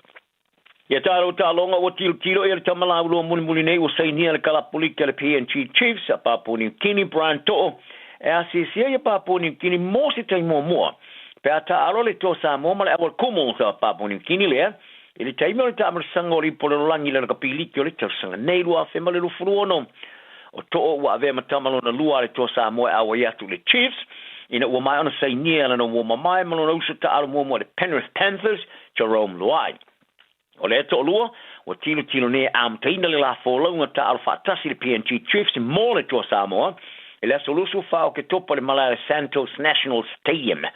Speaker 3: Ia tālou tāloga ua tilotilo ia le tamalāulua mulimuli nei ua sainia le kalapu liki a le PNG Chiefs a Papua Niukini Brian To'o e asiasia ia Papua Niukini mo se taimi muamua pe a taalo le Toa Samoa ma le Auala Kumuls a Papua Niukini lea i le taimi o le taamalosaga o le ipu o le lalolagi i le lakapī liki o le tausaga nei 2026. O To'o ua avea ma tama lona lua a le Toa Samoa e auai atu i le Chiefs ina ua maea ona sainia lana uo mamae ma lona uso taalo muamua i le Penrith Panthers Jarome Luai. O lea to'alua ua tilotilo nei e amataina le la folauga taalo fa'atasi le PNG Chiefs mo le Toa Samoa i le aso 24 o Ketopa i le malae o le Santos National Stadium.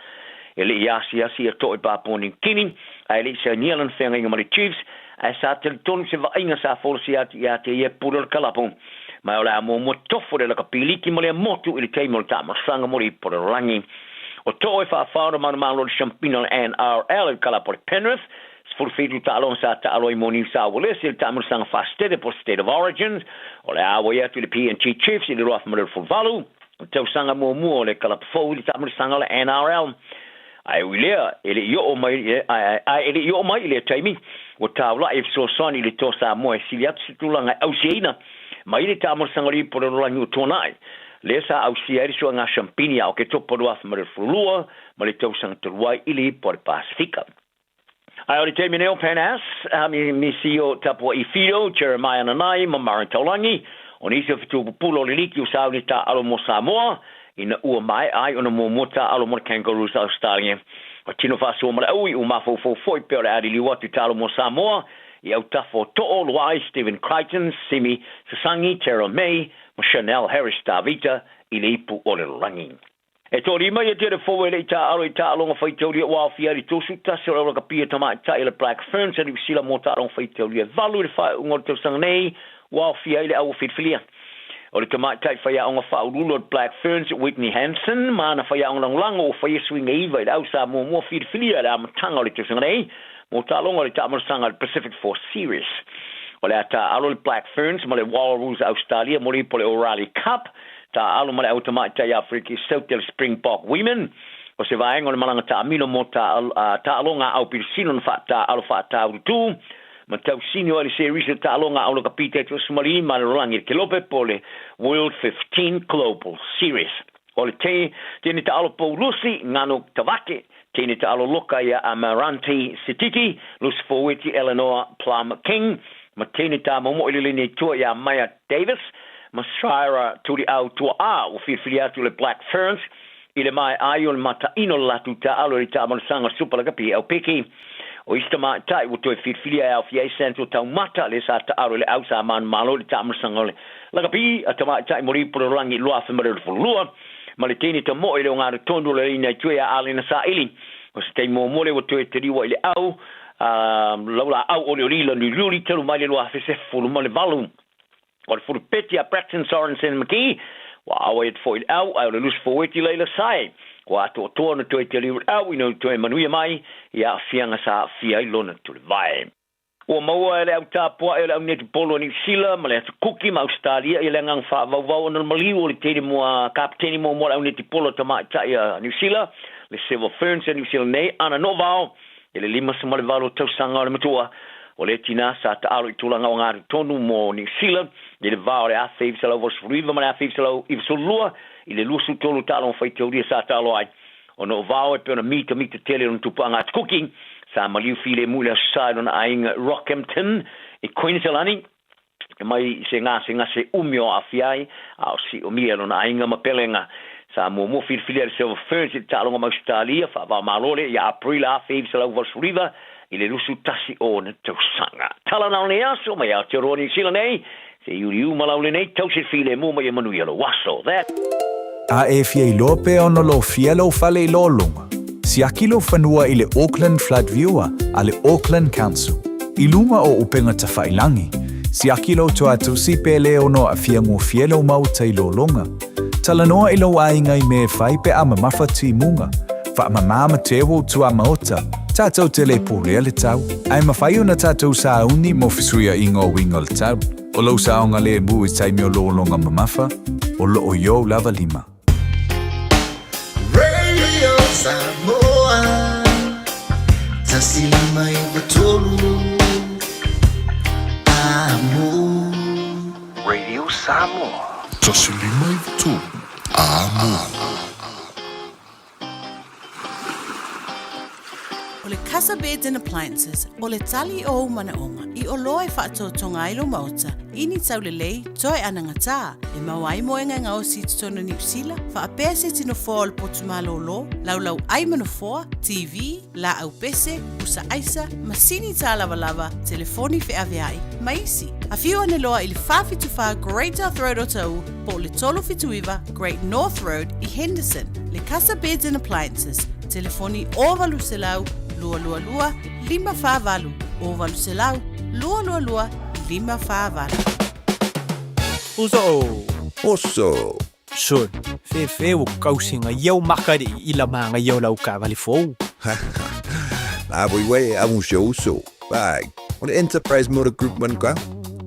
Speaker 3: E le'i asiasi ia To'o i Papua Niukini ae le'i sainia lona feagaiga ma le Chiefs, ae sa talitonu se va'aiga sa folasia atu iā te ia e pule o le kalapu ma o le a muamua tofo le lakapī liki ma lea motu i le taimi o le ta'amasaga mo le ipu o le lalolagi. O To'o e fa'afao na manumalo le siampina o le NRL i le kalapu o le Penrith, 17 ta'aloga sa ta'alo ai mo Niu Sa Uelesi i le ta'amilosaga fa'asetete po State of Origins. O le a auai atu i le PNG Chiefs i le 2018, o tausaga muamua o le kalapu fou i le ta'amilosaga o le NRL. Ae ui lea, e le'i oo mai ae e le'i oo mai i lea taimi, ua taula'i e fesoasoani i le Toa Samoa e sili atu se tulaga e ausiaina mai le ta'amilosaga o le ipu o le lalolagi ua tuana'i, lea sa ausia ai le su'ega siampini a Oketopa 2022 ma le tausaga talu ai i le ipu a le Pasifika. Ae o le taimi nei o Pan As, misi o Tapua'i Fido, Jeremiah Nanai ma Maren Taulagi, o nisi o fetūpupula o le liki o sauni ta'alo mo Samoa, ina ua mae'a ai ona muamua ta'alo mo le Kangaroos a Australia. O tino fa'asoa ma le aui ua mafaufau fo'i pea o le aliliu atu i ta'alo mo Samoa i autafa o To'o, Luai, Stephen Crichton, Simi Sasangi, Terrell May ma Chanel Harris Tavita i le ipu o le lalolagi. E to'alima ia telefou e le'i ta'alo i ta'aloga faitaulia ua aofia ai le 31 o le aulakapī tama'ita'i a le Black Ferns a Niusila mo ta'aloga faitaulia e 8 i le fa'ai'uga o le tausaga nei ua aofia ai le au filifilia. O le tama'ita'i faia'oga fa'auluulu o le Black Ferns Whitney Hansen ma ana faia'oga lagolago ua faia suiga 9 i le au sa muamua filifilia i le amataga o le tausaga nei mo ta'aloga o le ta'amalosaga o le Pacific Four Series. O le a ta'alo le Black Ferns ma le Wallaroos a Australia mo le ipu o le O'Reilly Cup, ta'alo ma le au tama'ita'i Aferika i Saute le Springbok Women. O se vaega o le malaga ta'amilo mo ta'aloga a'au pilisino na fa'ata'alo fa'ataulutū ma tausini o ai le series o ta'aloga a'au lakapī taitoasimalima a le lalolagi i le kelope po o le World 15 Global Series. O le te tene ta'alo poulusi Gano Tavake Teine taalo loka ia Amaranti Sititi, Lusi Foueti Eleanor Plum King, ma teine tā momoʻi le leni tua ia Maya Davis, ma Shira Tuliau Tua'a ua filifili atu le Black Ferns i le mae ai o le mataʻino o le latou taaalo i le taamalosaga Supa Lakapi Aupiki. O isi tamaitai ua toe filifilia e aofia ai Santo Taumata le sa taalo i le au sa manumalo i le taamalosaga o le Lakapi a Tamaitai mo Lipololagi 2022 ma le teine tamoe i le ogatotonu o le laina i tua ia Alena Saili. O se taimi muamua lea ua toe taliua i le au a laulaau olioli lanuliuli talu mai le 2018. O le fulupeti a Braxton Sorensen McGee ua auai atu foi i le au, ae o le Lusi Foueti Laila Sae ua atoatoa ona toe taliu i le au ina ua toe manuia mai i aafiaga sa aafia ai lona tulivae. Ua maua e le au tapuaʻi o le au netipolo a Niu Sila ma le Atu Kuki ma Ausetalia ia le agaga faavauvau ona o le maliu o le teine mua kapeteni muamua o le au netipolo a tamaitai a Niu Sila, le Silver Ferns a Niu Sila nei, Ana Novao, I le 58 tausaga o le matua, o le tinā sa taalo i tulaga o gatotonu mo Niu Sila i le va o le 1989 ma le 1992 i le 23 taaloga faitaulia sa taalo ai. Ona o vao e pei ona mitamita tele lona tupaaga atu-kuki, sa maliu filemu i le Aso Sa i lona aiga Rockhampton i Queensland. E mai i se gasegase umi o aafia ai, a o siomia e lona aiga ma pelega. Sa muamua filifilia e le Silver Ferns i le taaloga ma Ausetalia, faava-o-Malo lea ia Aperila 1989 i le 21 o ona tausaga. Tala na o lenei aso mai Aotearoa Niu Sila nei, se iuliu ma lau lenei tausi le filemu ma ia manuia lou aso. That.
Speaker 14: A e fia iloa pe ono lofia lou fale i lologa, siaki lou fanua i le Auckland Flood Viewer a le Auckland Council. I luga o upega tafailangi, siaki lou toatusi pe le ono aafia gofie lou maota i lologa. Talanoa i lou aiga i mea e fai pe a mamafa timuga. Faamamā ma teu ou tuamaota, tatou te le pulea le tau. Ae mafai ona tatou sauni mo fesuiaiga o uiga o le tau. O lou saogalemu i taimi o lologa mamafa, o loo i ou lava lima.
Speaker 5: Radio Samoa 153 Amo.
Speaker 8: Radio Samoa.
Speaker 4: 153 Amo.
Speaker 18: O le Casa Beds and Appliances, o le tali o ou manaoga i oloa e faatotoga ai lou maota i ni taulelei toe anagatā e maua ai moega e gaosi i totonu o Niu Sila, faapea se tino foa o le potu malōlō, laulau ai ma nofoa, TV, laau pese, pusa aisa, masini tālavalava, telefoni feaveai, ma isi. Afio ane loa i le 474 Great South Road Otahuhu po o le 379 Great North Road i Henderson. Le Casa Beds and Appliances, telefoni 0800 222 548, 0800 222 548.
Speaker 19: Uso o.
Speaker 20: Oso.
Speaker 19: Son, fefe ua kausiga ia o maka le i la magaia o lau kaavale fou.
Speaker 20: La voi wai amu se uso. Bai, o le Enterprise Motor Group man ka.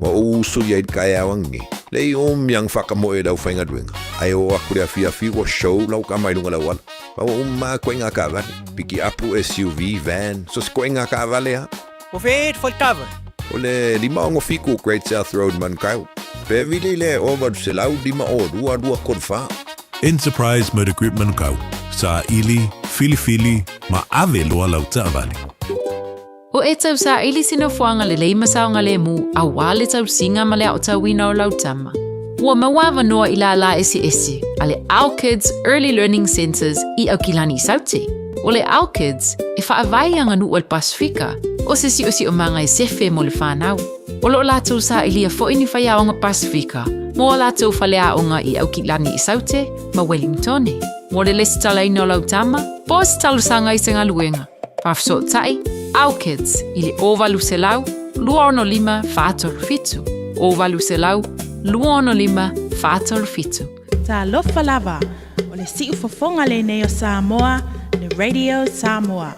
Speaker 20: Wa o uso ia i kai awangi. Le i o miang whakamoe lau whainga duenga. Ai o aku le awhi awhi wa show lau ka mai lunga lau ala. Pa wa umma koe ngā kaavale. Piki apu SUV, van, so se koe ngā kaavale ha.
Speaker 19: O fe e kava.
Speaker 20: O le 567 Great South Road Manukau. Pe vili le 0800 5 02 34.
Speaker 10: Enterprise Motor Group Manukau, saili, filifili ma ave loa lau taavale.
Speaker 17: O e tau saili se nofoaga lelei ma saogalemu auā le tausiga ma le aotauina o lau tama. Ua maua avanoa i lālā eseese a le Our Kids Early Learning Centres i Aukilani i Saute. O le Our Kids, e faavae i aganuu a le Pasifika, o se siosiomaga e sefe mo le fanau. O loo latou sailia foi ni faiaoga Pasifika mo a latou faleaoga i Aukilani i Saute ma Wellingtone. Mo le lesitalaina o lau tama, po o se talosaga i se galuega, faafesootai Our Kids i le 0800 265 437, 0800 265 437.
Speaker 18: Talofa lava, o le siufofoga lenei o Samoa, le Radio Samoa.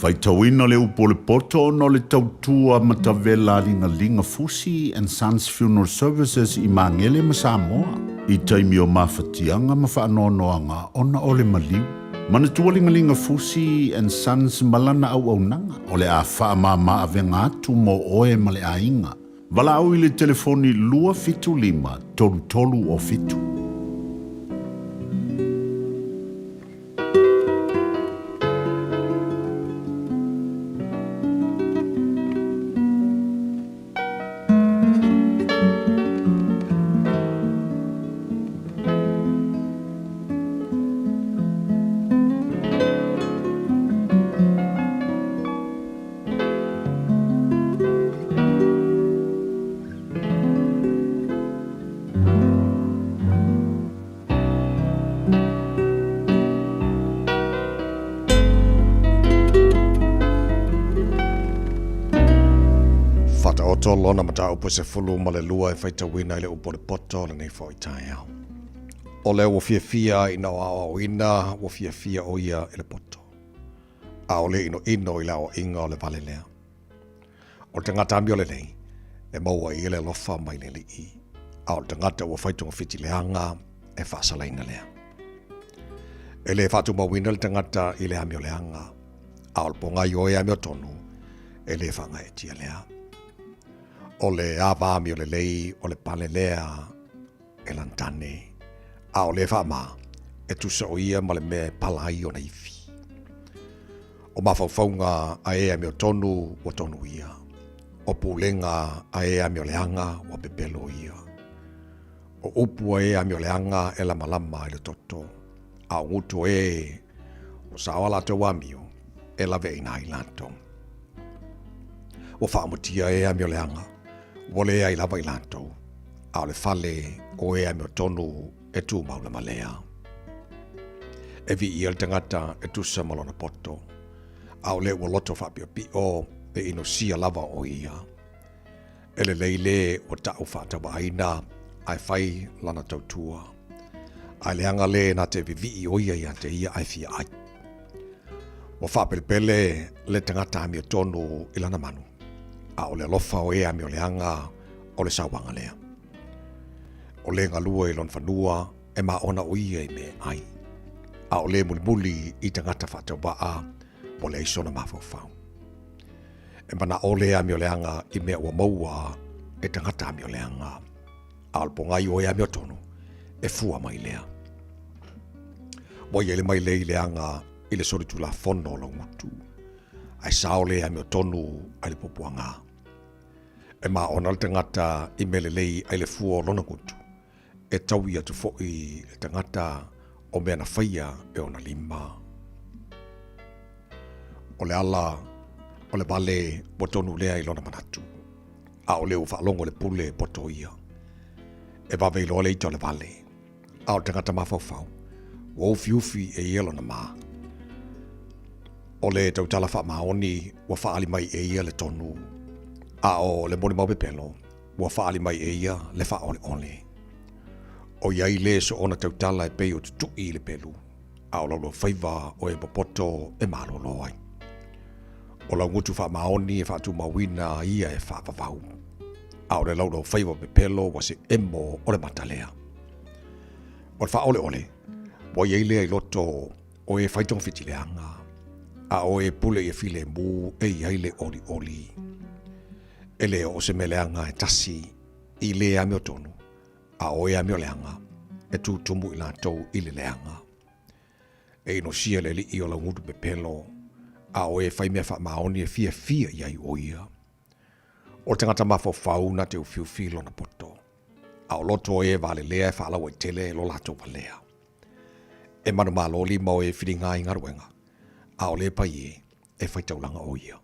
Speaker 10: Faitauina le upu o le poto ona o le tautua matavela a Ligalinga Fusi and Sons Funeral Services i Magele ma Samoa i taimi o mafatiaga ma faanoanoaga ona o le maliu. Manatua Ligalinga Fusi and Sons ma lana auaunaga o le a faamāmā avega atu mo oe ma le aiga. Valaau i le telefoni 275 33 o 7.
Speaker 6: Whataoto lona mataupu 12 e faitauina i le upu o le poto lenei foi taeao. O lea ua fiafia ina o aoaoina, ua fiafia o ia i le poto. A o le inoino i le aoaiga o le vale lea. O le tagata amio lelei, e maua i ia le alofa mai le Alii, a o le tagata ua fai togafiti leaga, e faasalaina lea. E le faatumauina le tagata i le amio leaga, a o le pogai o e amiotonu, e le faagaeetia lea. O le ava amio lelei o le pale lea e lantane, a o le faamā, e tusa o ia ma le mea e pala ai ona ivi. O mafaufauga a e amiotonu ua tonu ia. O pulega a e amioleaga ua pepelo ia. O upu a e amioleaga e lamalama i le toto, a o gutu o e ua sao a latou amio e laveaina ai latou. Ua faamutia e amioleaga, ua leai lava i latou, a o le fale o e amiotonu e tumau lava lea. E viia le tagata e tusa ma lona poto, a o le ua loto faapiopio e inosia lava o ia. E lelei le ua taʻu faatauaaina ae fai lana tautua. Ae leaga le na te vivii o ia ia te ia ae fia ai. Ua faapelepele le tagata amiotonu i lana manu, a o le alofa o e amioleaga o le sauaga lea. O le galue i lona fanua e maona o ia i mea e ai, a o le mulimuli i tagata faatauvaa ua leai sona mafaufau. E manao le amioleaga i mea ua maua e tagata amioleaga, a o le pogai o e amiotonu e fua mai lea. Ua i ai le mailei leaga i le solitulafono o laugutu, ae sao le amiotonu ai le puapuaga. E maona le tagata i mea lelei ai le fua o lona gutu, e taui atu foi le tagata o mea na faia e ona lima. O le ala o le vale ua tonu lea i lona manatu, a o le ua faalogo le pule e poto ia. E vave iloa le ita o le vale, a o le tagata mafaufau, ua ufiufi e ia lona ma. O le tautala faamaoni ua faaali mai e ia le tonu, a o le molimau pepelo ua faaali mai e ia le faaoleole. O iai le soona tautala e pei o tutui i le pelu, a o laulofaiva o e popoto e malolo ai. O laugutu faamaoni e faatumauina ia e faavavau, a o le laulaufaiva pepelo ua se emo o le mata lea. O le faaoleole, ua iai lea i loto o e fai togafiti leaga, a o e pule ia filemu e iai le olioli. E le oo se mea leaga e tasi i le amiotonu, a o e amioleaga e tutumu i latou i le leaga. E inosia le alii o laugutu pepelo, a o e fai mea faamaoni e fiafia i ai o ia. O le tagata mafaufau na te ufiufi lona poto, a o loto o e valelea e faalauaitele lo latou valea. E manumalo lima o e filiga i galuega, a o le pai e, e faitaulaga o ia.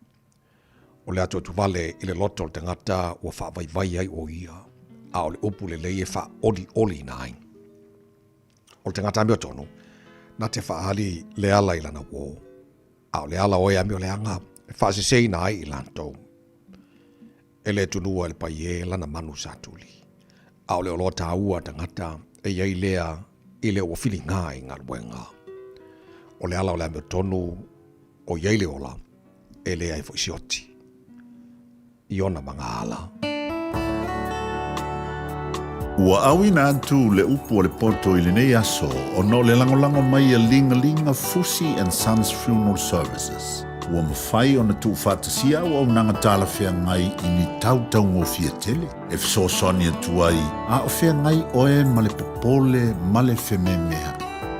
Speaker 6: O le atuatuvale i le loto o le tagata ua faavaivai ai o ia, a o le upu lelei e faaolioliina ai. O le tagata amiotonu, na te faaali le ala i lana uō, a o le ala o e amioleaga e faaseseina ai i latou. E le tunua e le pai e lana manu sa tuli, a o le oloa taua a tagata e i ai lea i le ua filiga i galuega. O le ala o le amiotonu o i ai le ola, e leai foi se oti i ona magaala.
Speaker 10: Ua auina atu le upu a le poto i lenei aso ona o le lagolago mai a Ligalinga Fusi and Sons Funeral Services. Ua mafai ona tuufaatasia auaunaga talafeagai i ni tau taugofie tele e fesoasoani atu ai a o feagai oe ma le popole ma le fememea'i.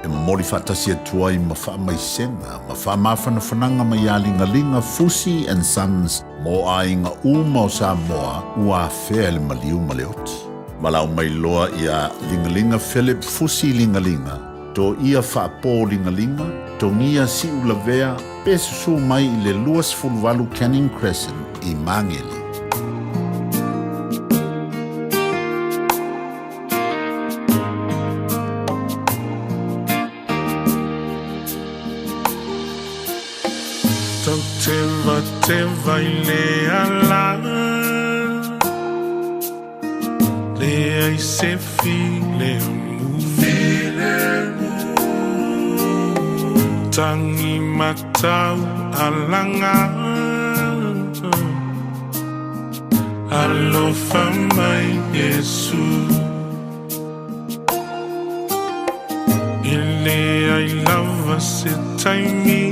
Speaker 10: E momoli faatasi atu ai ma faamaisega ma faamafanafanaga mai ia Ligaliga Fusi and Sons mo aiga uma o Samoa ua afea e le maliu ma le oti. Valaau mai loa ia Ligaliga Philip Fusi Ligaliga, Toia Faapo Ligaliga, Togia Siulavea pe susu mai i le 28 Canning Crescent i Magele.
Speaker 7: Tau tevateva i le ala Leai se filemu Tangi matau alaga Alofa mai Iesu E leai lava se taimi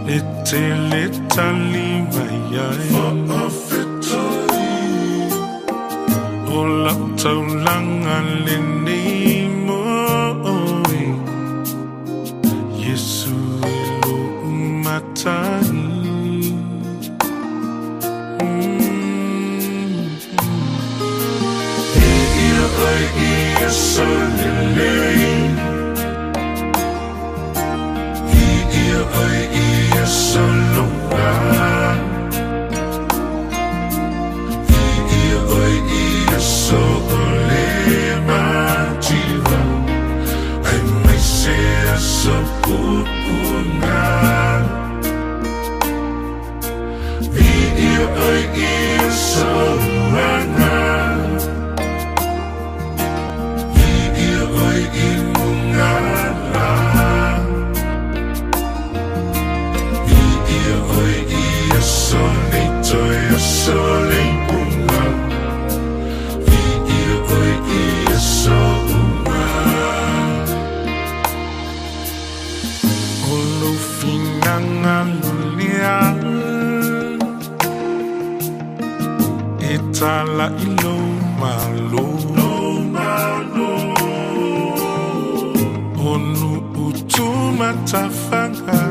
Speaker 7: E tele tali mai ai Faafetai O lau taulaga lenei mo oe Iesu e lou matai Viia oe i aso lelei Viia oe i aso loa Viia oe i aso o le mativa Aemaise aso puapuaga Viia oe i aso uaga Viia oe i luga lā Viia oe i aso nei toe aso le iuga Viia oe i aso uma. O lou finagalo lea E tala i lou malo O nuu tumatafaga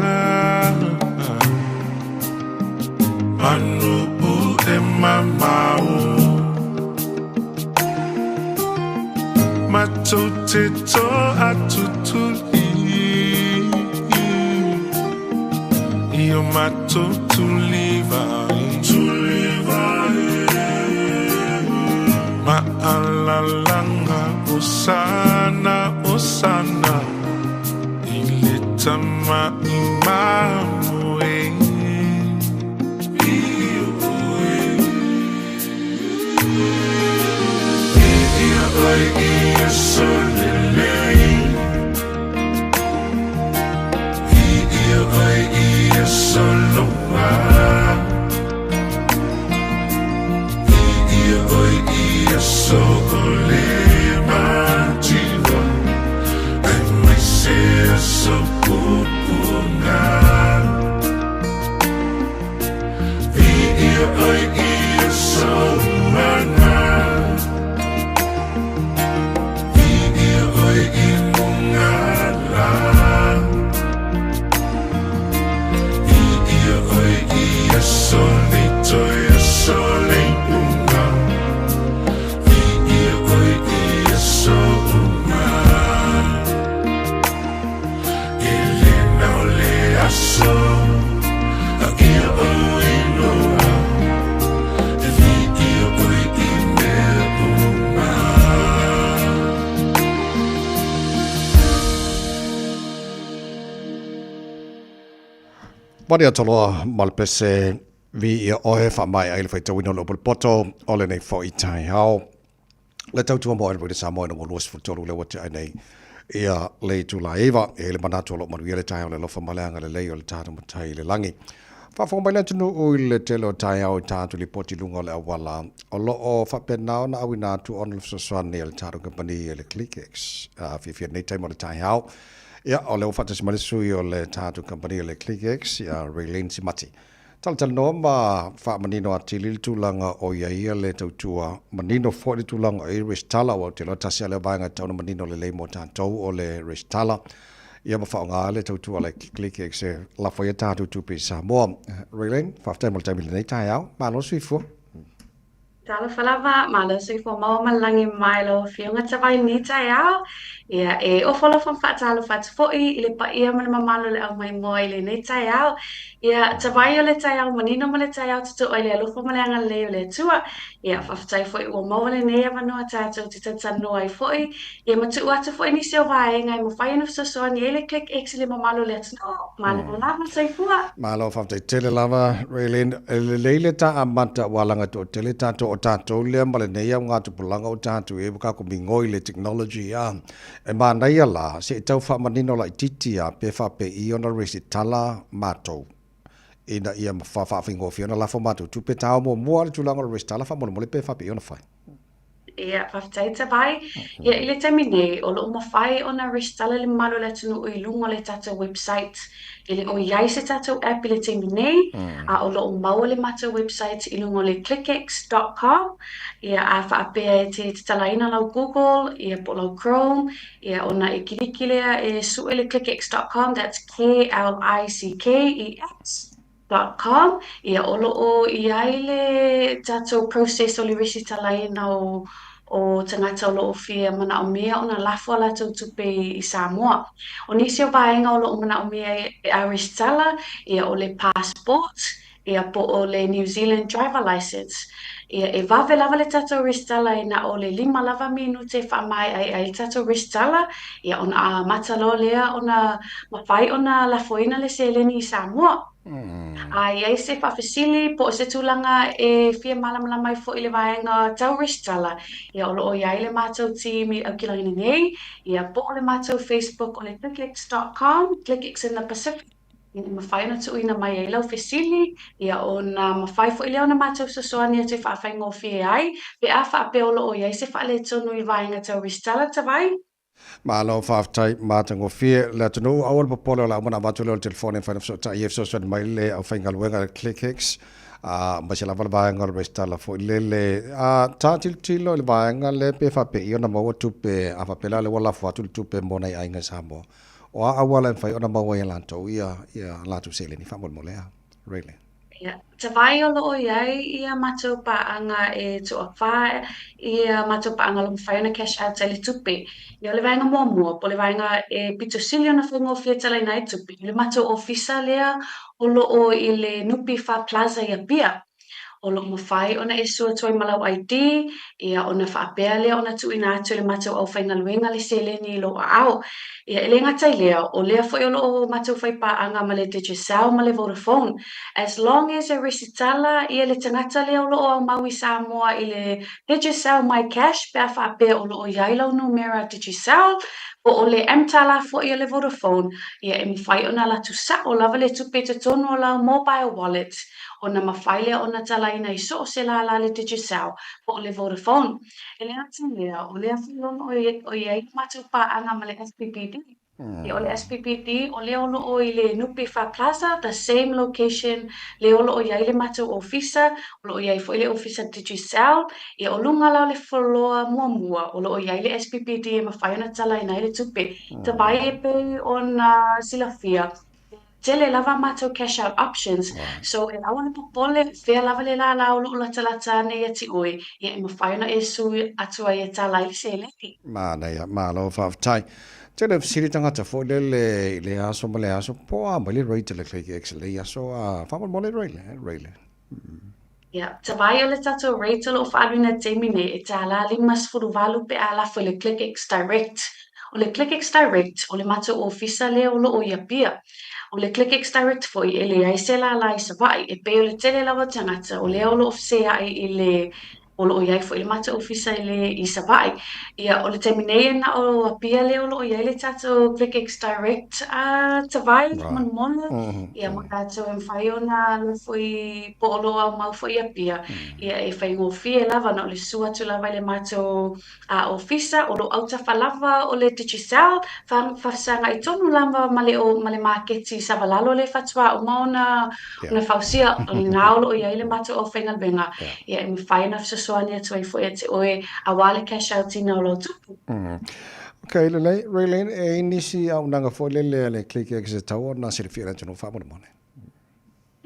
Speaker 7: Ma nuu e mamao Matou te toatutuli I o matou tulivae Maalalaga Hosana, Hosana I le Tama i Mamoe. Viia oe i aso lelei Viia oe i aso loa Viia oe i aso o le mativa Aemaise aso puapuaga Viia oe i aso uaga Viia oe i luga lā Viia oe i aso nei toe aso le iuga Viia oe i aso uma E le na o le aso a ia ou iloa E viia oe i mea uma.
Speaker 6: Maria Toloa ma le pese viia oe faamaea ai le faitauina o le upu le poto o lenei foi taeao. Le tautua mo le Samoa ina ua 23 lea ua tea nei ia le itula 9. E i ai le manatu o lo o manuia le taeao le alofa ma le agalelei o le tatou Matai i le lagi. Faafofoga mai le atunuu i le tele o taeao i tatou lipoti i luga o le auala, o lo o faapena ona auina atu ona le fesoasoani a le tatou kamupani e le ClickX. A fiafia i lenei taimi o le taeao, ia, o lea ua faatasi mai le sui o le tatou kamupani o le ClickX, ia Raylene Simati. Talatalanoa ma faamanino atili le tulaga o i ai le tautua, manino foi le tulaga o i ai resitala, aua ou te iloa tasi lava lea o vaega e tatau ona manino lelei mo tatou o le resitala. Ia ma faaaoga le tautua a le ClickX e lafo ai a tatou tupe i Samoa. Raylene, faafetai mo le taimi i lenei taeao. Malo le soifua.
Speaker 9: Talofa lava, malo le soifua maua ma le lagi mai lau Afioga Tavai i lenei taeao. Ia, e ofo alofa ma faatalofa atu foi i le paia ma le mamalu o le aumaimoa i lenei taeao. Ia, Tavai o le taeao manino ma le taeao totoa i le alofa ma le agalelei o le Atua. Ia, faafetai foi ua maua lenei avanoa tatou te talatalanoa ai foi. Ia ma tuu atu foi nisi o vaega e mafai ona fesoasoani ai le ClickX i le mamalu o le atunuu. Malo lava, soifua.
Speaker 6: Malo, faafetai tele lava Raylene. E lelei le ta amata aua leaga toatele tatou o tatou lea ma lenei augatupulaga o tatou i ai ua tatou migoi i le technology a. E manaia la se i tau faamanino laitiiti a pe faapei ona resitala matou ina ia faafaigofie ona lafo matou tupe tao muamua le tulaga o le resitala faamolemole pe faapei ona fai.
Speaker 9: Ia, faafetai Tavai. Ia, i le taimi nei, o lo o mafai ona resitala le mamalu o le atunuu i luga o le tatou website. E le o i ai se tatou app i le taimi nei, a o lo o maua le matou website i luga o le clickex.com. Ia, a faapea e te tatalaina lau Google, ia po o lau Chrome, ia ona e kiliki lea e sue le clickex.com, that's K-L-I-C-K-E-X. Com, ia o lo o i ai le tatou process o le resitalaina o o tagata o lo o fia manaomia ona lafo a latou tupe i Samoa. O nisi o vaega o lo o manaomia e a resitala, ia o le passport, ia po o le New Zealand driver licence. Ia e vave lava le tatou resitala e na o le lima lava minute e faamaeaea ai le tatou resitala, ia ona amata loa lea ona mafai ona lafoina le seleni i Samoa. A i ai se faafesili po o se tulaga e fia malamalama ai foi i le vaega tau resitala, ia o lo o i ai le matou team i Aukilani nei, ia po o le matou Facebook o le clickex.com, Clickex in the Pacific, ia e mafai ona tuuina mai ai lau fesili, ia ona mafai foi lea ona matou fesoasoani atu e faafaigofie ai pe a faapea o lo o i ai se faaletonu i le vaega tau resitala Tavai.
Speaker 6: Malo faafetai matagofie le atunuu. Aua le popole o le a uma ona avatu lea o le telefoni e mafai ona fesootai ai e fesoasoani mai le aufaigaluega a le ClickX aemaise lava le vaega o le resitala foi lele. A ta tilotilo i le vaega lea pe faapei ona maua tupe a faapea la lea ua lafo atu le tupe mo nai aiga i Samoa. O a auala e mafai ona maua ai e latou ia latou seleni faamolemole a? Really?
Speaker 9: Ia, tavai o lo o i ai ia matou paaga e toawhā ia matou paaga o lo o mafai ona cash out ai le tupe. Ia o le vaega muamua, po o le vaega e pito sili ona faigofie talaina ai tupe, o le matou ofisa lea o lo o i le NPF Plaza i Apia. O lo o mafai ona e sue atu ai ma lau ID, ia ona faapea lea ona tuuina atu e le matou aufaigaluega le seleni i lou aao. Ia, e le gata i lea, o lea foi o lo o matou faipaaga ma le Digicel ma le Vodafone. As long as e resitala ia le tagata lea o lo o aumau i Samoa i le Digicel MyCash pe a faapea o lo o i ai lau numera Digicel, po o le mTala foi a le Vodafone, ia e mafai ona alu atu sao lava le tupe i totonu o lau mobile wallet ona mafai lea ona talaina i so o se lālā le Digicel po o le Vodafone. E le gata i lea, o lea foi o i ai le matou paaga ma le SPPD. Ia, o le SPPD, o lea o lo o i le NPF Plaza, the same location lea o lo o i ai le matou ofisa, o lo o i ai foi le ofisa Digicel. Ia, o luga la o le foloa muamua, o lo o i ai le SPPD e mafai ona talaina ai le tupe. Tavai e pei ona silafia, Tele lava a matou cash out options, so e aua le popole, fea lava le lālā o lo o latalata ane ia te oe, ia e mafai ona e sui atu ai e tala ai le seleni.
Speaker 6: Manaia, malo faafetai. Tele o fesili tagata foi lele i le aso ma le aso, po o a mai le rate a le KKX i lenei aso, a faamolemole Ray-le, Ray-le.
Speaker 9: Ia, tavai o le tatou rate o lo o faaaluina i le taimi nei e $58 pe a lafo i le ClickX Direct. O le ClickX Direct, o le matou ofisa lea o lo o i Apia. O le ClickX Direct foi, e leai se lālā i Savaii, e pei o le tele lava o tagata o lea o lo o feseai i le O lo o i ai foi le matou ofisa i le i Savaii. Ia, o le taimi nei e na o Apia lea o lo o i ai le tatou ClickX Direct tavai faamolemole, ia mo tatou e mafai ona nofo i po o lo o aumau foi i Apia, ia e faigofie lava na o le susu atu lava i le matou ofisa, o lo o autafa lava o le Digicel, faafesagai tonu lava ma le ma le maketi Savalalo lea faatoa uma ona ona fausia, o lena o lo o i ai le matou aufaigaluega, ia e mafai ona fesoasoani atu ai foi ia te oe aua le cash out ina o lau tupe.
Speaker 6: Ok, lelei, Raylene, e i ai nisi auaunaga foi lele a le ClickX e tatau ona silafia e le atunuu faamolemole?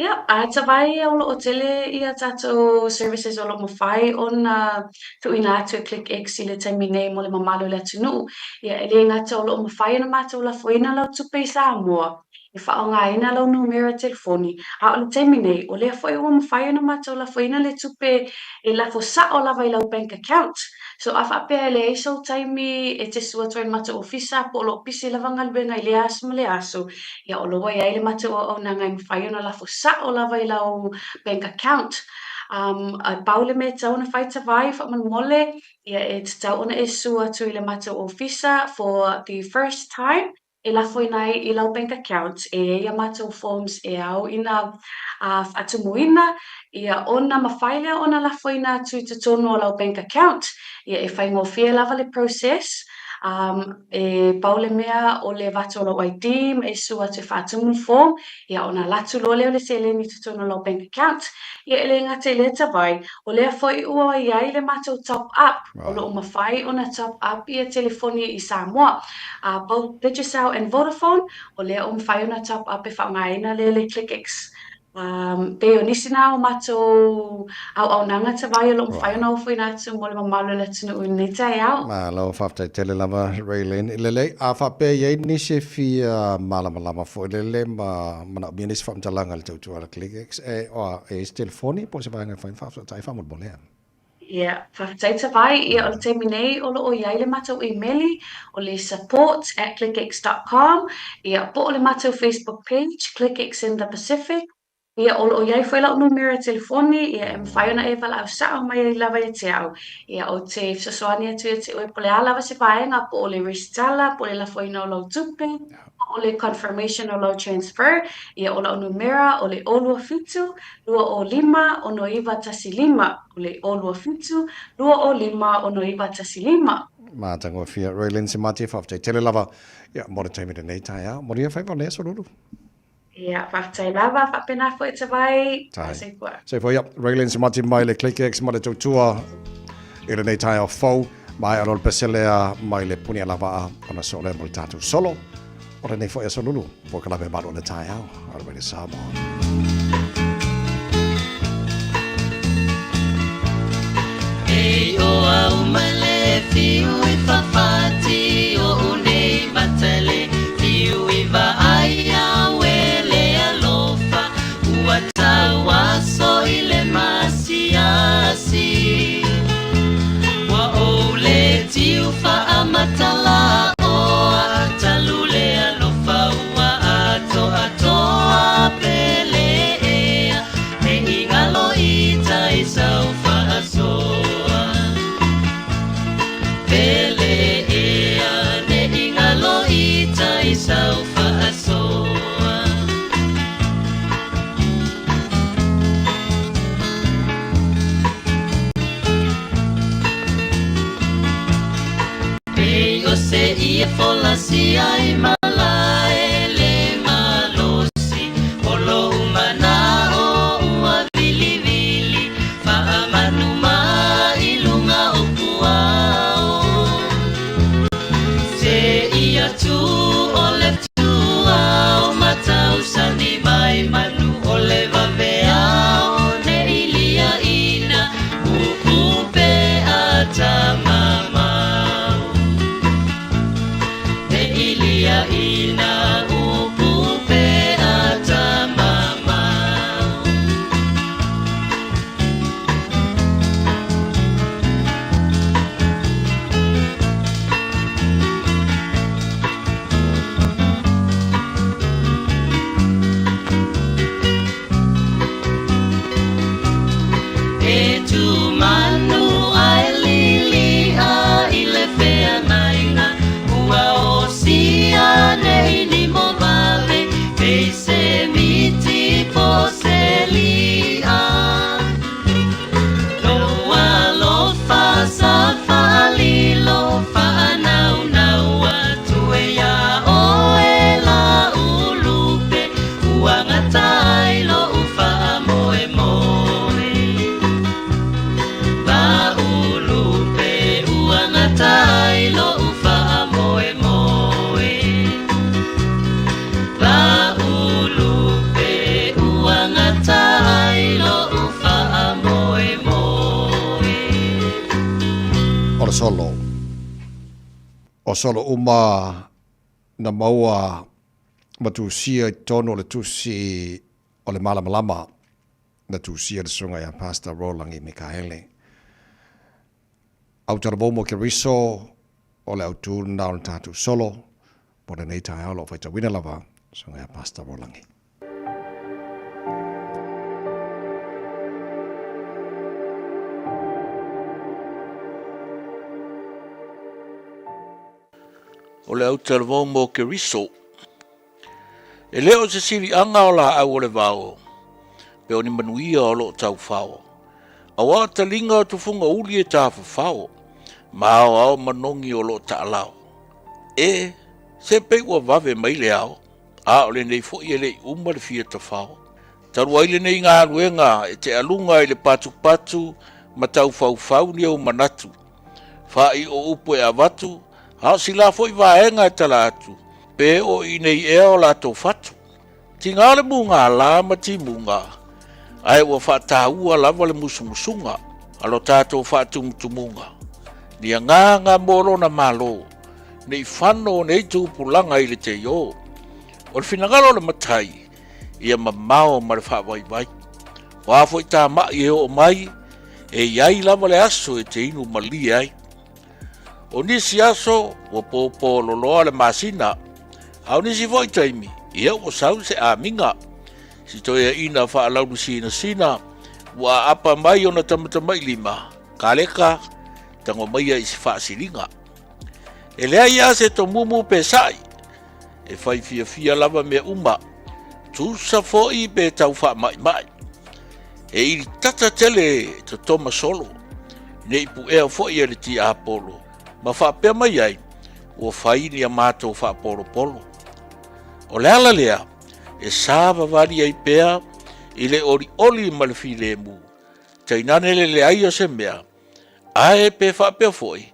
Speaker 9: Ia, a tavai o lo o tele ia tatou services o lo o mafai ona tuuina atu e ClickX i le taimi nei mo le mamalu o le atunuu. Ia, e le gata o lo o mafai ona matou lafoina lau tupe i Samoa, e faaaogaina lau numera telefoni, a o le taimi nei, o lea foi ua mafai ona matou lafoina le tupe e lafo sao lava i lau bank account. So a faapea e leai sou taimi e te susu atu ai i le matou ofisa po o lo o pisi lava galuega i lea aso ma lea aso, ia o lo ua i ai le matou auaunaga e mafai ona lafo sao lava i lau bank account. A pau le mea e tatau ona fai tavai faamolemole, ia e tatau ona e susu atu i le matou ofisa for the first time, e lafoina ai i lau bank account, e i ai a matou forms e ao ina faatumuina, ia ona mafai lea ona lafoina atu i totonu o lau bank account. Ia e faigofie lava le process, e pau le mea o le avatu o lau ID ma e susu atu e faatumu le form, ia ona alu atu loa lea o le seleni i totonu o lau bank account. Ia e le gata i lea tavai, o lea foi ua i ai le matou top up, o lo o mafai ona top up ia telefoni i Samoa, both Digicel and Vodafone, o lea ua mafai ona top up e faaaogaina lea le ClickX. Pei o nisi na o matou auaunaga tavai o lo o mafai ona ofoina atu mo le mamalu o le atunuu i lenei taeao.
Speaker 6: Malo, faafetai tele lava Raylene. Lelei, a faapea e i ai nisi e fia malamalama foi lele ma manaomia nisi faamatalaga i le tautua a le ClickX, e, e i ai se telefoni po o se vaega e mafai ona faafesootai faamolemole a?
Speaker 9: Ia, faafetai Tavai. Ia, o le taimi nei o lo o i ai le matou imeli, o le support@clickx.com, ia, po o le matou Facebook page, ClickX in the Pacific. Ia, o lo o i ai foi lau numera telefoni, ia, e mafai ona e valaau sao mai ai lava ia te au. Ia, ou te fesoasoani atu ia te oe po o le a lava se vaega, po o le resitala, po o le lafoina o lau tupe, po o le confirmation o lau transfer. Ia, o lau numera o le 027 205 6915. O le 027 205 6915.
Speaker 6: Matagofie Raylene Simati, faafetai tele lava ia mo le taimi lenei taeao. Manuia faiva o lenei aso Lulu.
Speaker 9: Ia, faafetai lava, faapena foi te vai.
Speaker 6: Tai. Soifua. Soifua, ia. Raylene Simati mai le ClickX ma le tautua i lenei taeao fou. Maea loa le pese lea mai le puni alavaa ona soo lea mo le tatou solo. O lenei foi aso Lulu, polokalame malu o le taeao, a le Radio Samoa.
Speaker 5: Ei o au mai le fiu i fafati o unei matale fiu i vaai au e le alofa ua tau aso i le masiasi ua ou le tiu faamatala oa talu le alofa ua atoatoa pele ea ne i galo i tai sau faasoa pele ea ne i galo i tai sau faasoa. Pei o se ie folasia i malae le malosi o lou manao ua vilivili faamanu ma i luga o puao. Se ia tu o le tuao matausani mai manu o le vaveao ne i liaina upu pe a tamamau. Ne i liaina
Speaker 6: O le solo. O solo uma na maua ma tusia i totonu o le tusi o le Malamalama na tusia le susuga ia Pastor Rolangi Mikaele. Autalavou mo Keriso o le autu lena o le tatou solo mo lenei taeao o lo o faitauina lava susuga ia Pastor Rolangi.
Speaker 10: O le autalavou mo Keriso. E le o se siliaga o laau o le vao, pe o ni manuia o lo o taufao. Auā o taliga o tufuga uli e tafafao, ma aoao manogi o lo o taalao. E, se pei ua vave mai le ao, a o lenei foi e le i uma le fia tafao. Talu ai lenei galuega e tealuga i le patupatu ma taufaufau ni ou manatu, Faaiʻo upu e avatu, a o sila foi vaega e tala atu, pe o i inei ea o latou fatu. Tiga le mugala ma timuga, ae ua faataua lava le musumusuga a lo tatou faatumutumuga, ni agaga mo lona Malo, nei fano nei tupulaga i le teio. O le finagalo o le Matai, ia mamao ma le faavaivai. O a foi tamai e oo mai, e i ai lava le aso e te inu malie ai. O nisi aso ua pōpō loloa le masina, a o nisi foi taimi, ia ua sau se amiga. Si toeaina faalaulu sinasina, ua aapa mai ona tamatamailima, kaleka, tago maia i se faasiliga. E leai lava se tomumu pe sa'i, e fai fiafia lava mea uma, tusa foi pe tau faama'ima'i. E ili tata tele totoma solo, ne i pu'ea foi e le tiapolo, ma faapea mai ai, ua fai ni a matou faapolopolo. O le ala lea e savavali ai pea i le olioli ma le filemu, tainane le leai o se mea, Ae pe faapea foi,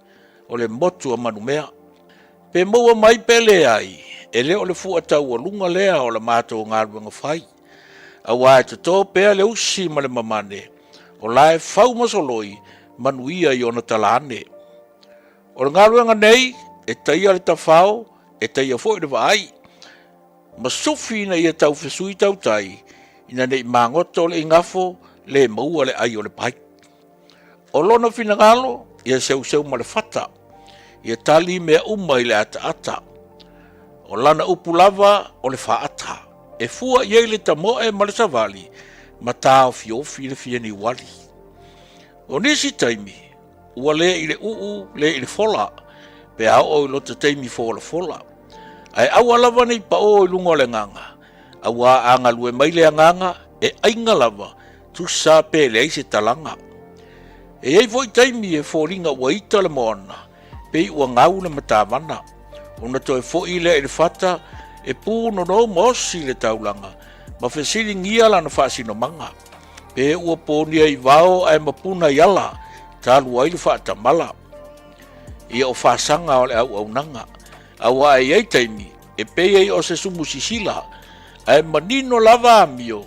Speaker 10: o le motu a manumea. Pe maua mai pe leai, e le o le fua taualuga lea o la matou galuega fai. Auā e totō pea le usi ma le mamane, o la e fau ma soloi manuia i ona tala ane. O le galuega nei, e taia le tafao, e taia foi le vaai, ma sufi ina ia taufesui tautai, ina nei magoto le igafo le maua le ai o le pai. O lona finagalo, ia seuseu ma le fata, ia tali mea uma i le ataata. O lana upu lava o le faata, e fua i ai le tamoe ma le savali, ma taofiofi le fia niuali. O nisi taimi, ua le i le uu, le i le fola, pe a oo i lota taimi folafola. Ae aua lava nei paō i luga o le agaga, auā a galue mai le agaga, e aiga lava, Tusa pe leai se talaga. E i ai foi taimi e foliga ua ita le moana, pei ua gau le matavana. Ona toe foi lea i le fata, e pūnono ma osi le taulaga, ma fesiligia lana faasinomaga. Pe ua ponia i vao ae mapuna i ala, talu ai le faatamala. Ia o fasaga o le auaunaga, auā e i ai taimi, e pei ai o se sumu sisila, ae manino lava amio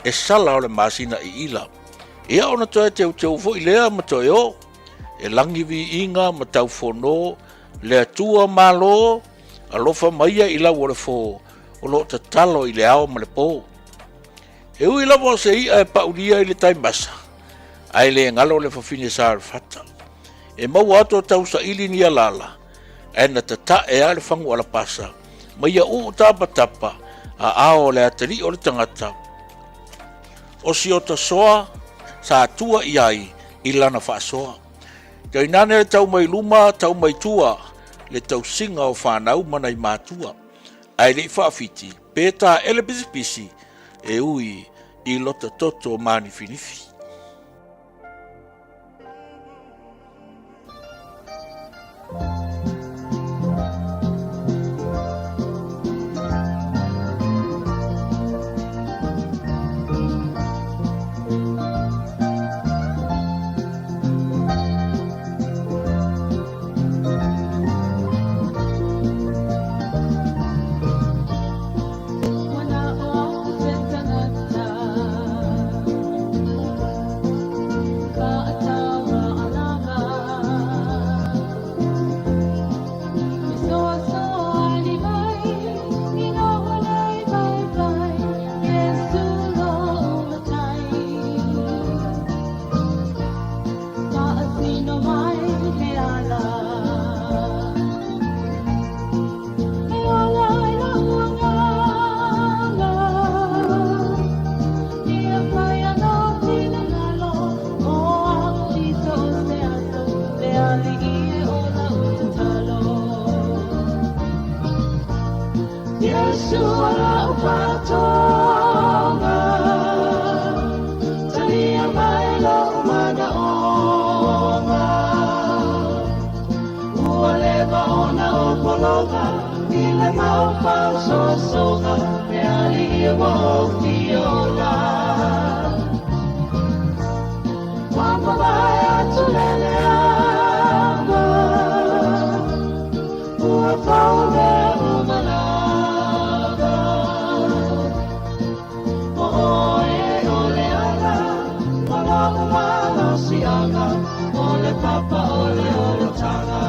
Speaker 10: e sala o le masina iila. Ia ona toe teuteu foi lea ma toe o, e lagi viiga ma taufono le Atua Malo, alofa maia i lau o le fo, o lo o tatalo i le ao ma le po. E ui lava o se i'a e paulia i le tai masa, ae le galo le fafine Sarefata. E maua atu o tausaili ni alala, ae na tatae lava le fagu alapasa, ma ia uu tapatapa a ao o le atalii o le tagata, o si ota soa sa tua i ai i lana faasoa. Tainane le tau mai luma, tau mai tua, le tausiga o fanau ma nai matua. Ae le i faafiti, pe taele pisipisi, e ui i lota toto manifinifi.
Speaker 5: Iesu o la'u fa'atoga, talia mai lo'u mana'oga. Ua leva ona ou pologa i le mau fa'asoasoga, le Ali'i ua ou fia ola. Ua mavae atu le leaga, ua fou mea uma lava. O oe o le ala o lo'u malosi'aga, o le papa o le olataga.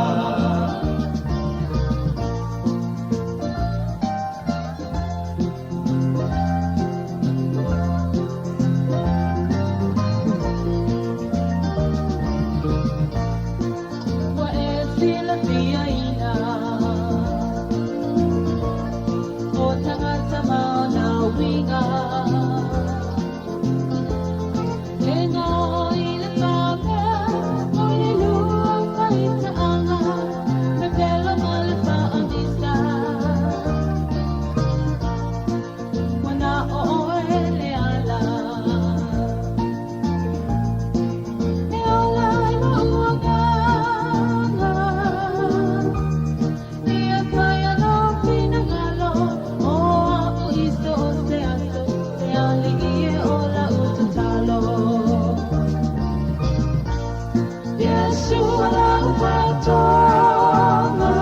Speaker 5: Ua e silafiaina o tagata ma ona uiga, e gaoi le faapea o le lua faitaaga, pepelo ma le faamisa. Ua na o oe le ala e ola ai lo'u agaga, ia faia lou finagalo o a'u i so o se aso, le Ali'i e o la'u tatalo. Iesu o la'u fa'atoga,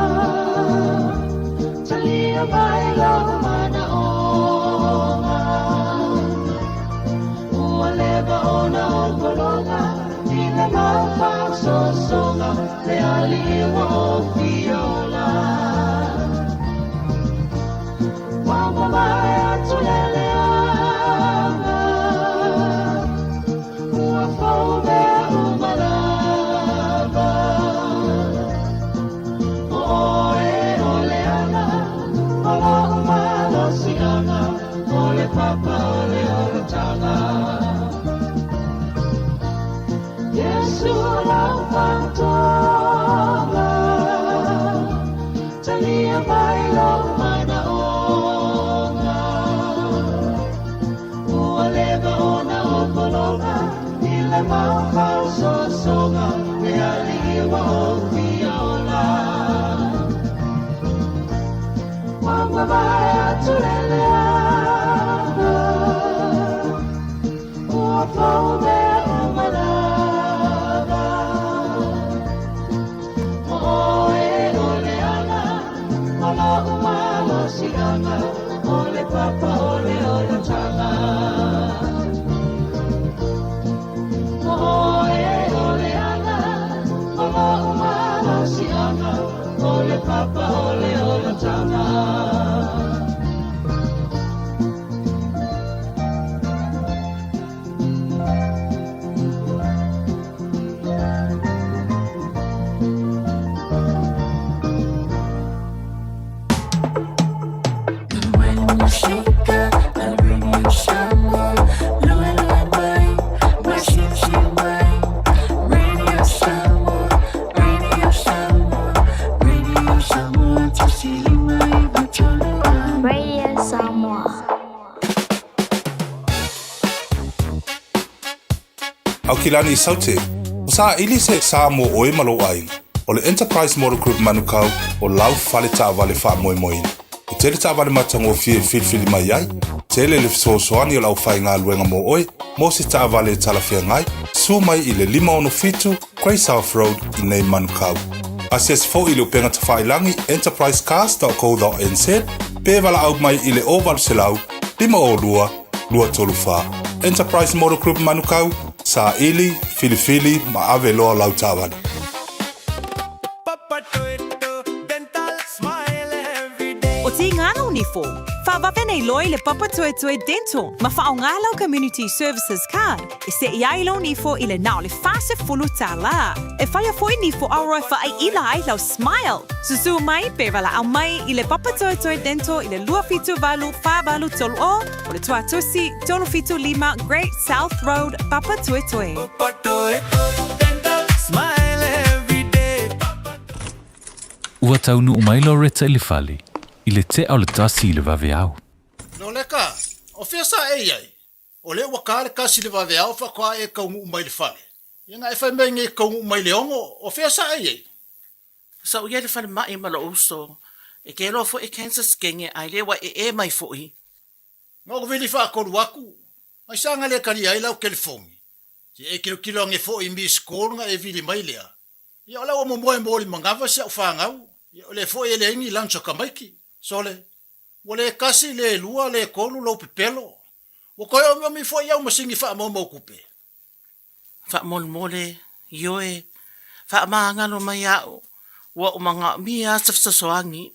Speaker 5: talia mai lo'u mana'oga. Ua leva ona ou pologa i le mau fa'asoasoga, le Ali'i ua ou fia ola. Ua mavae atu le leaga, ua fou mea uma lava. O oe o le ala o lo'u malosi'aga, o le papa o le olataga. Iesu o la'u fa'atoga, talia mai lo'u mana'oga. Ua leva ona ou pologa i le mau fa'asoasoga, le Ali'i ua ou fia ola. Ua mavae atu le leaga, ua fou mea uma lava. O oe o le ala o lo'u malosi'aga, o le papa o le olataga. O oe o le ala o lo'u malosi'aga, o le papa o le olataga.
Speaker 12: Radio Samoa.
Speaker 10: Aukilani i Saute, o saʻili se sa mo ʻoe ma lou ʻāina. ʻO le Enterprise Motor Group Manukau o lau fale taavale faamoemoeina. E tele taavale matagofie e filifili mai ai, tele le fesoasoani o le aufaigaluega mo ʻoe mo se taavale e talafeagai, suo mai i le 567 Grey South Road i nei Manukau. Asiasi foi i le upega tafailagi enterprisecars.co.nz pe valaau mai i le 0800 502 234. Enterprise Motor Group Manukau, saili, filifili ma ave loa lau taavale.
Speaker 13: O tīngā lou nifo, whawawe nei loa i le Papatoetoe Dental ma whaonga lau Community Services Card e seʻi ai lou nifo i le na o le $40. E whaia foi nifo aroa e whaaiila ai lau smile. Susū mai pe walaau mai i le Papatoetoe Dental i le 278 483 o o le Tuatusi 375 Great South Road, Papatoetoe.
Speaker 22: Ua taunuu mai Loretta i le fale. i le tea o le 1 i le vaveao.
Speaker 15: Loleka, o fea sa e i ai? O lea ua ka le kasi i le vaveao faatoa e taunuu mai i le fale. Ia na e fai mai nei e taunuu mai i le 6, o fea sa e i ai?
Speaker 18: Sa ou i ai i le falemai ma lou uso. E ke loa foi e cancer skenge ae le ua ee mai foi.
Speaker 15: Na ou vili faatolu atu, ai sa na le talia ai lau telefoni. Se e tilotilo ane foi i miss call na e vili mai lea. Ia o la ua momoe mo le manava si au fanau, ia o lea foi e leai ni lunch a tamaiti. Sole, ua le tasi, le lua, le tolu lou pepelo. Ua toe omiomi foi au masini faamaumau tupe.
Speaker 18: Faamolemole, ioe, faamagalo mai a'u, ua ou manaomia se fesoasoani.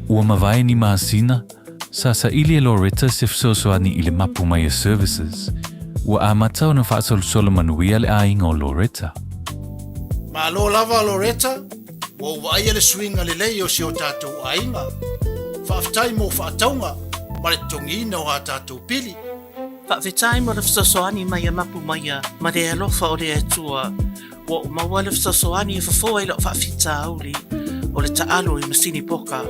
Speaker 22: Ua mavae ni masina, sa saili e Loretta se fesoasoani i le Mapu Maia Services. Ua amata ona faasolosolo manuia le aiga o Loretta.
Speaker 15: Malo lava Loretta, ua ou vaaia le suiga lelei o si o tatou aiga. Faafetai mo faatauga ma le totogiina o a tatou pili.
Speaker 18: Faafetai mo le fesoasoani mai a Mapu Maia ma le alofa o le Atua. Ua ou maua le fesoasoani e fofo ai lau faafitauli o le taalo i masini poka.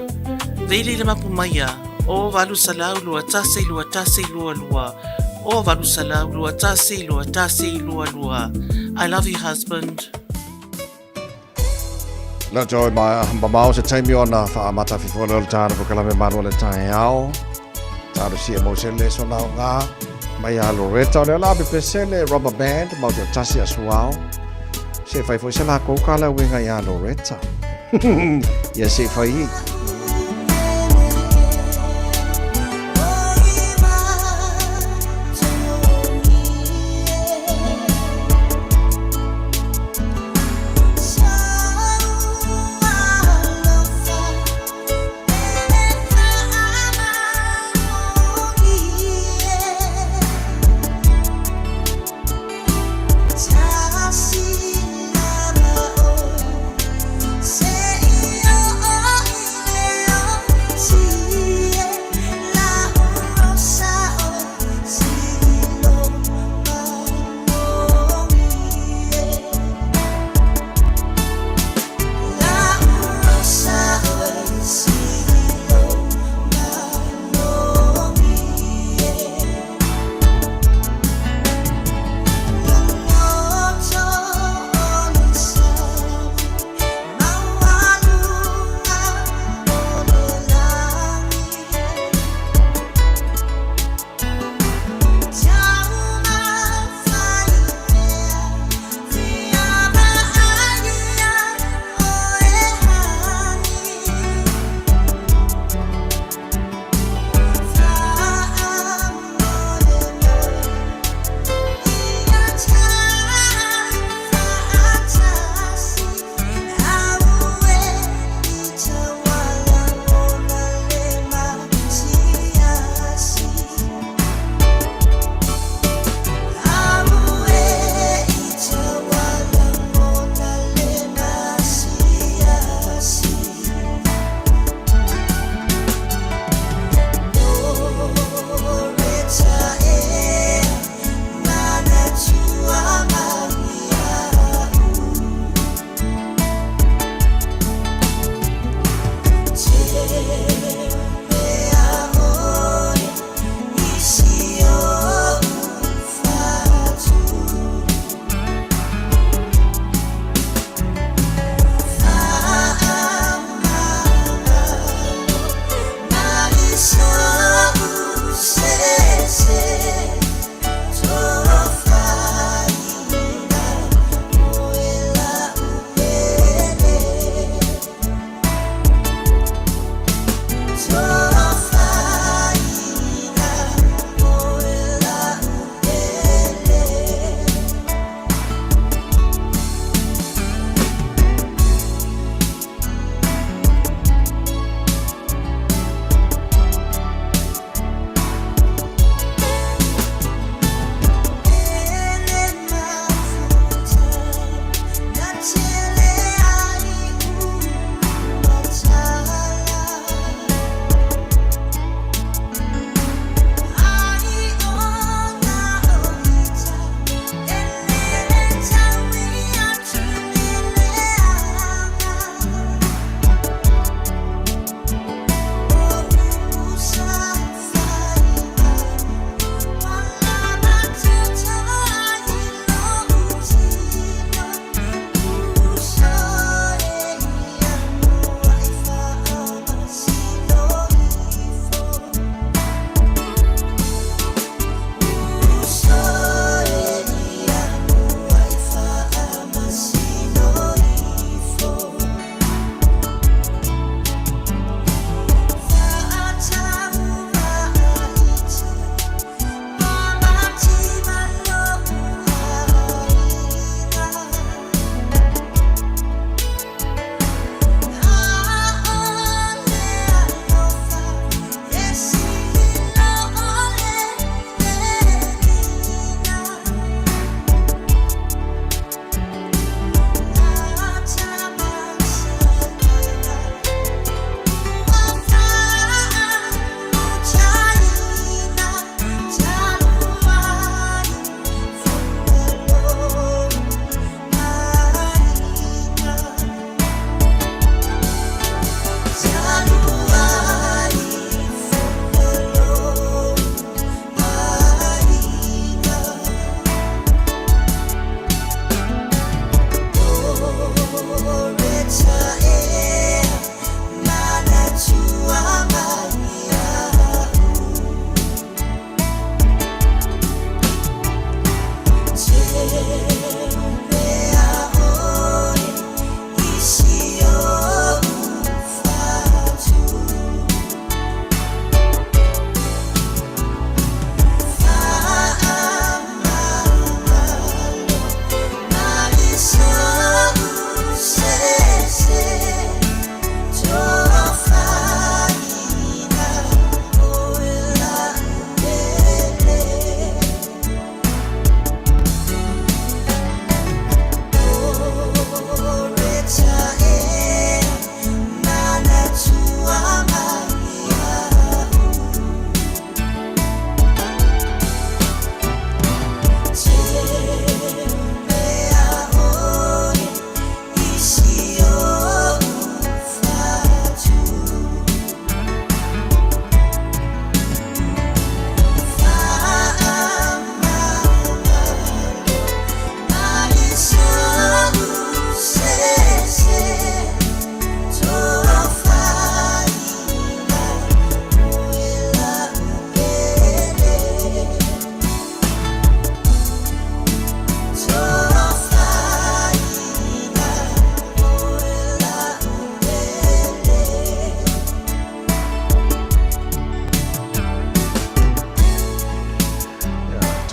Speaker 18: Vili le Mapu Maia, o 800 21 21 22, o 800 21 21 22. I love you husband.
Speaker 6: Lea toe mamao se taimi ona faamata fifoa lea o le tāna pokalame malo le taeao. Talosia mo se le sona o ngā. Mai a Loretta o lea la pepese le rubber band mau te tasi a suao. Se fai foi se la kou ka la uenga ia Loretta. Ia se fai i.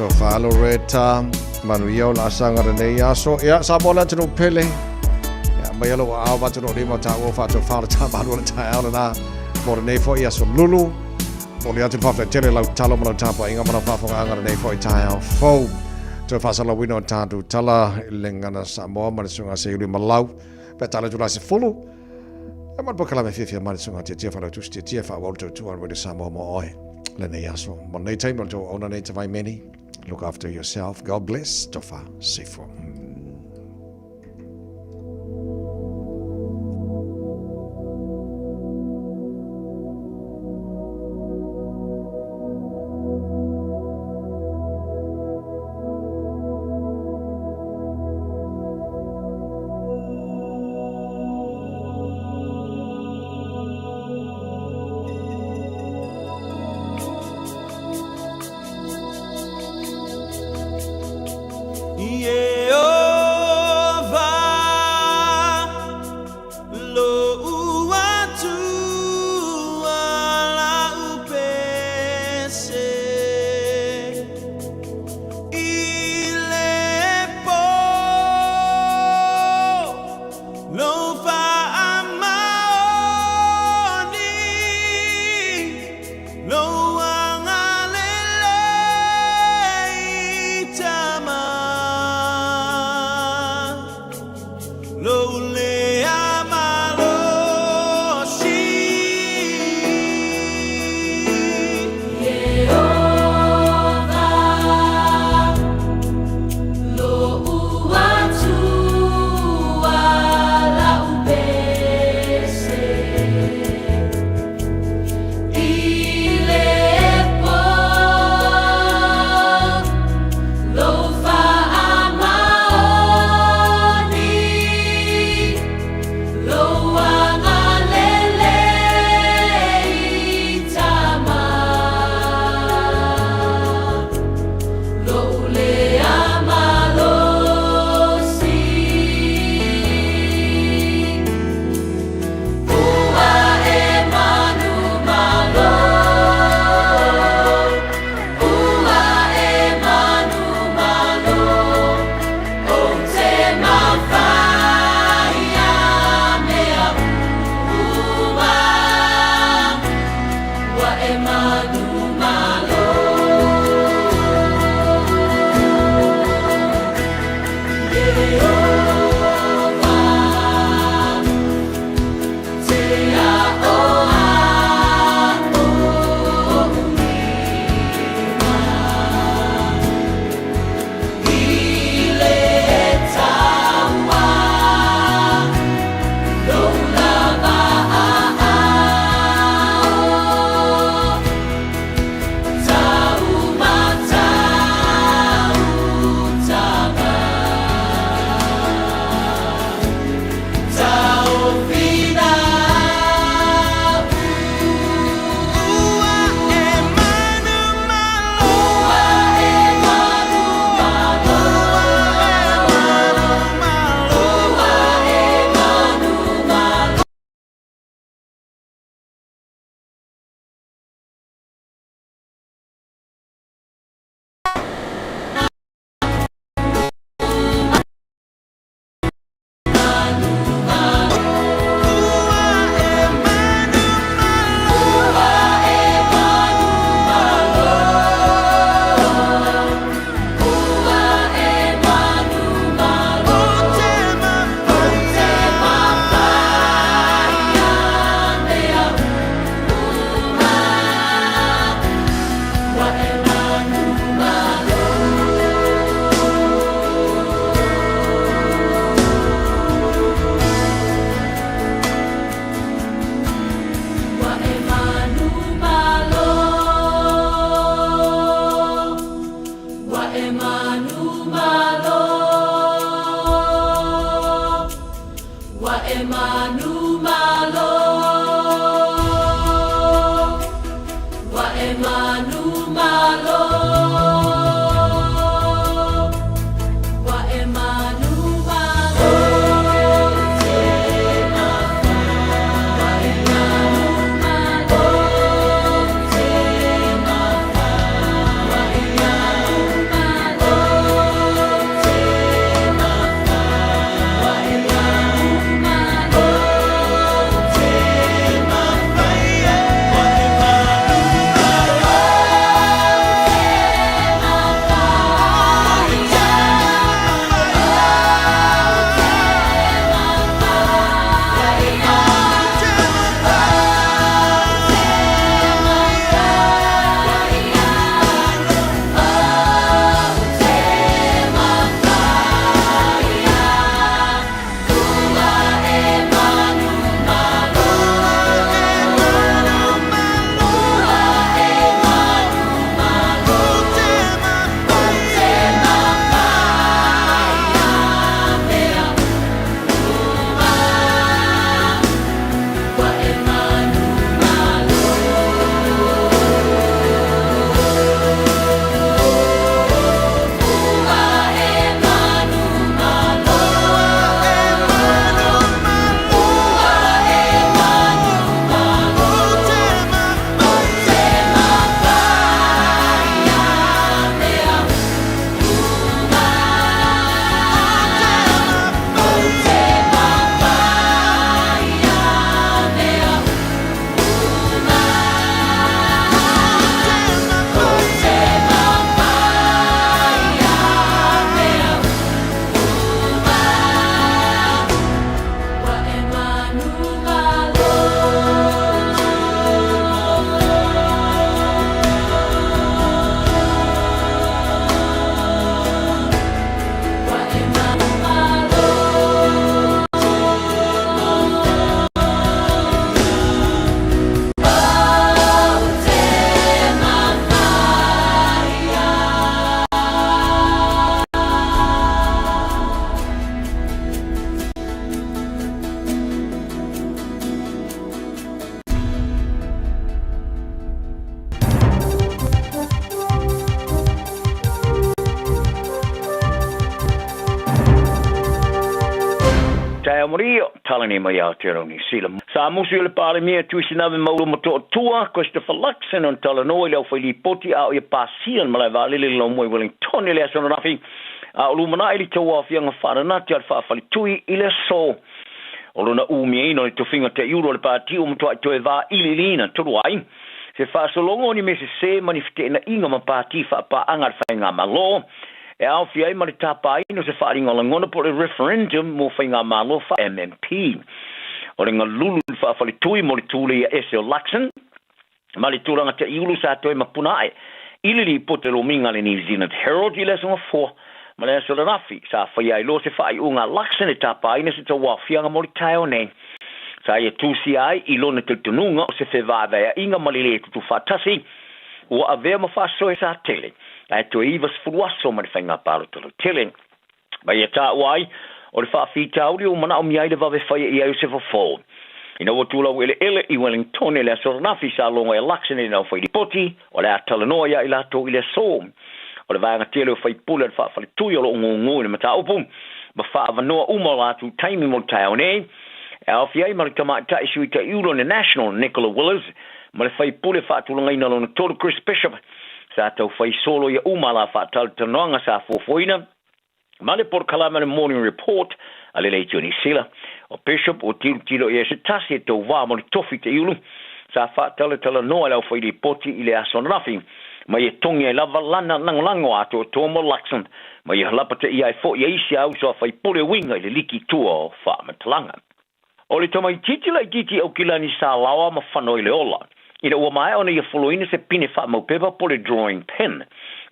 Speaker 6: Tofa Loretta, manuia o laasaga lenei aso. Ia, Samoa le atunuu pele. Ia, aumaia lou aao ma atu lou lima o taua faatofa o le tamalu o le taeao lena mo lenei foi aso lulu. Momoli atu le faafetai tele i lau tatalo ma lau tapuaiga ma lau faafofogaaga lenei foi taeao fou. Toe faasalalauina o tatou tala i le Gagana Samoa ma le Susuga Seiuli Malau pe a tala itula 10. Ia ma le polokalame fiafia mai le Susuga Tiatia Failautusi Tiatia e faaauau le tautua a le Radio Samoa mo oe lenei aso. Mo lenei taimi o le tou auauna nei Tavai Meni. Look after yourself. God bless. Tofa. Soifua.
Speaker 3: talani mai Aotearoa Niu Sila. Sa musu i le Palemia Tuisinave Maulu Motootua, Christopher Luxon ona talanoa i le aufailipoti a o ia pasia i le malae vaalele i le laumua i Wellington i le aso ananafi, a o lumanai le tauaofiaga faananati a le faafaletui i le aso. O lona umiaina o le tofiga taiulu a le Pati ua matuai toe vailiiliina talu ai se faasologa o ni mea sese ma ni feteenaiga ma pati faapaaga a le Faigamalo e aofia ai ma le tapaina o se faaaliga o lagona po o le referendum mo Faigamalo faa-MMP. O le galulu i le faafaletui mo le tuleia ese o Luxon ma le tulaga taiulu sa toe mapuna ae i le lipoti a lomiga a le New Zealand Herald i le Aso Gafoa ma le Aso Lanafi sa faia ai loa se faaiuga a Luxon e tapaina se tauaofiaga mo le taeao nei. Sa ia tusia ai i lona talitonuga o se fevaevaeaiga ma le lē tutufaatasi ua avea ma faasoe sa tele ae toe 90 aso ma le faiga palota lautele. Ma ia taua ai, o le faafitauli ua manaomia ai le vave faia i ai o se fofo. Ina ua tulau eleele i Wellington i le aso ananafi, sa logo e Luxon i le aufai-lipoti, o le a talanoa ia i latou i le aso. O le vaega tele o faipule a le faafaletui o lo o gogō i le mataupu, ma faaavanoa uma o latou taimi mo le taeao nei, e aofia ai ma le tamaitai sui taiulu o le National, Nicola Willis, ma le faipule faatulagaina lona tolu, Chris Bishop, sa tau fai solo ia uma la faatalatalanoaga sa fuafuaina ma le polokalame o le Morning Report a le Leitio Niu Sila. O Bishop ua tilotilo i ai se tasi e tauvā mo le tofi taiulu sa faatalatalanoa e le aufailipoti i le aso ananafi, ma ia togi ai lava lana lagolago atoatoa mo Luxon, ma ia lapataia ai foi e isi a uso a faipule uiga i le liki tua o faamatalaga. O le tamaitiiti laitiiti Aukilani sa laoa ma fano i le ola, ina ua maea ona ia foloina se pine faamaupepa po o le drawing pin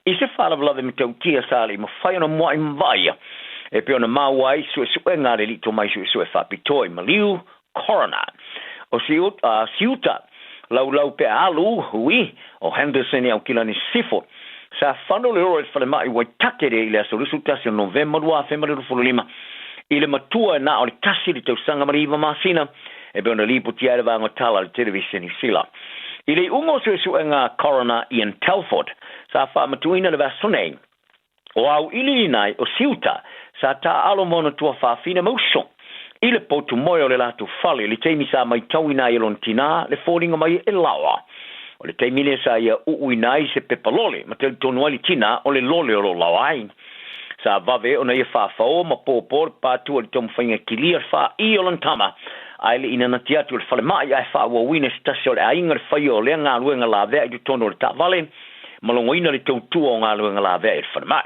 Speaker 3: i se faalavelave matautia sa le i mafai ona mua'i ma vaaia e pei ona maua ai suesuega a le alii tomai suesue faapitoa i maliu, coroner, o Siuta Laulau Peaalu Hui o Henderson i Aukilani Sisifo. Sa fano le ola i le falemai Waitakere i le aso 21 o Novema 2025 i le matua e na o le tasi le tausaga ma le iva masina e pei ona lipotia ai le vaega tala a le Televiseni Sila. I le iuga o suesuega a Coroner Ian Telford, sa faamatuuina le vaiaso nei o auiliilina ai o Siuta sa taaalo ma ona tuafafine ma uso i le potu moe o le latou fale i le taimi sa maitauina ai e lona tinā le foliga mai e laoa. O le taimi lea sa ia uuina ai se pepa lole ma talitonu ai le tinā o le lole o lo o laoa ai. Sa vave ona ia faafaoa ma pōpō le pātua i le taumafaiga kilia le faaī o lana tama ae le i nanati atu i le falemai ae faaauauina e se tasi o le aiga le faia o lea galuega lavea i totonu o le taavale ma logoina le tautua o galuega lavea i le falemai.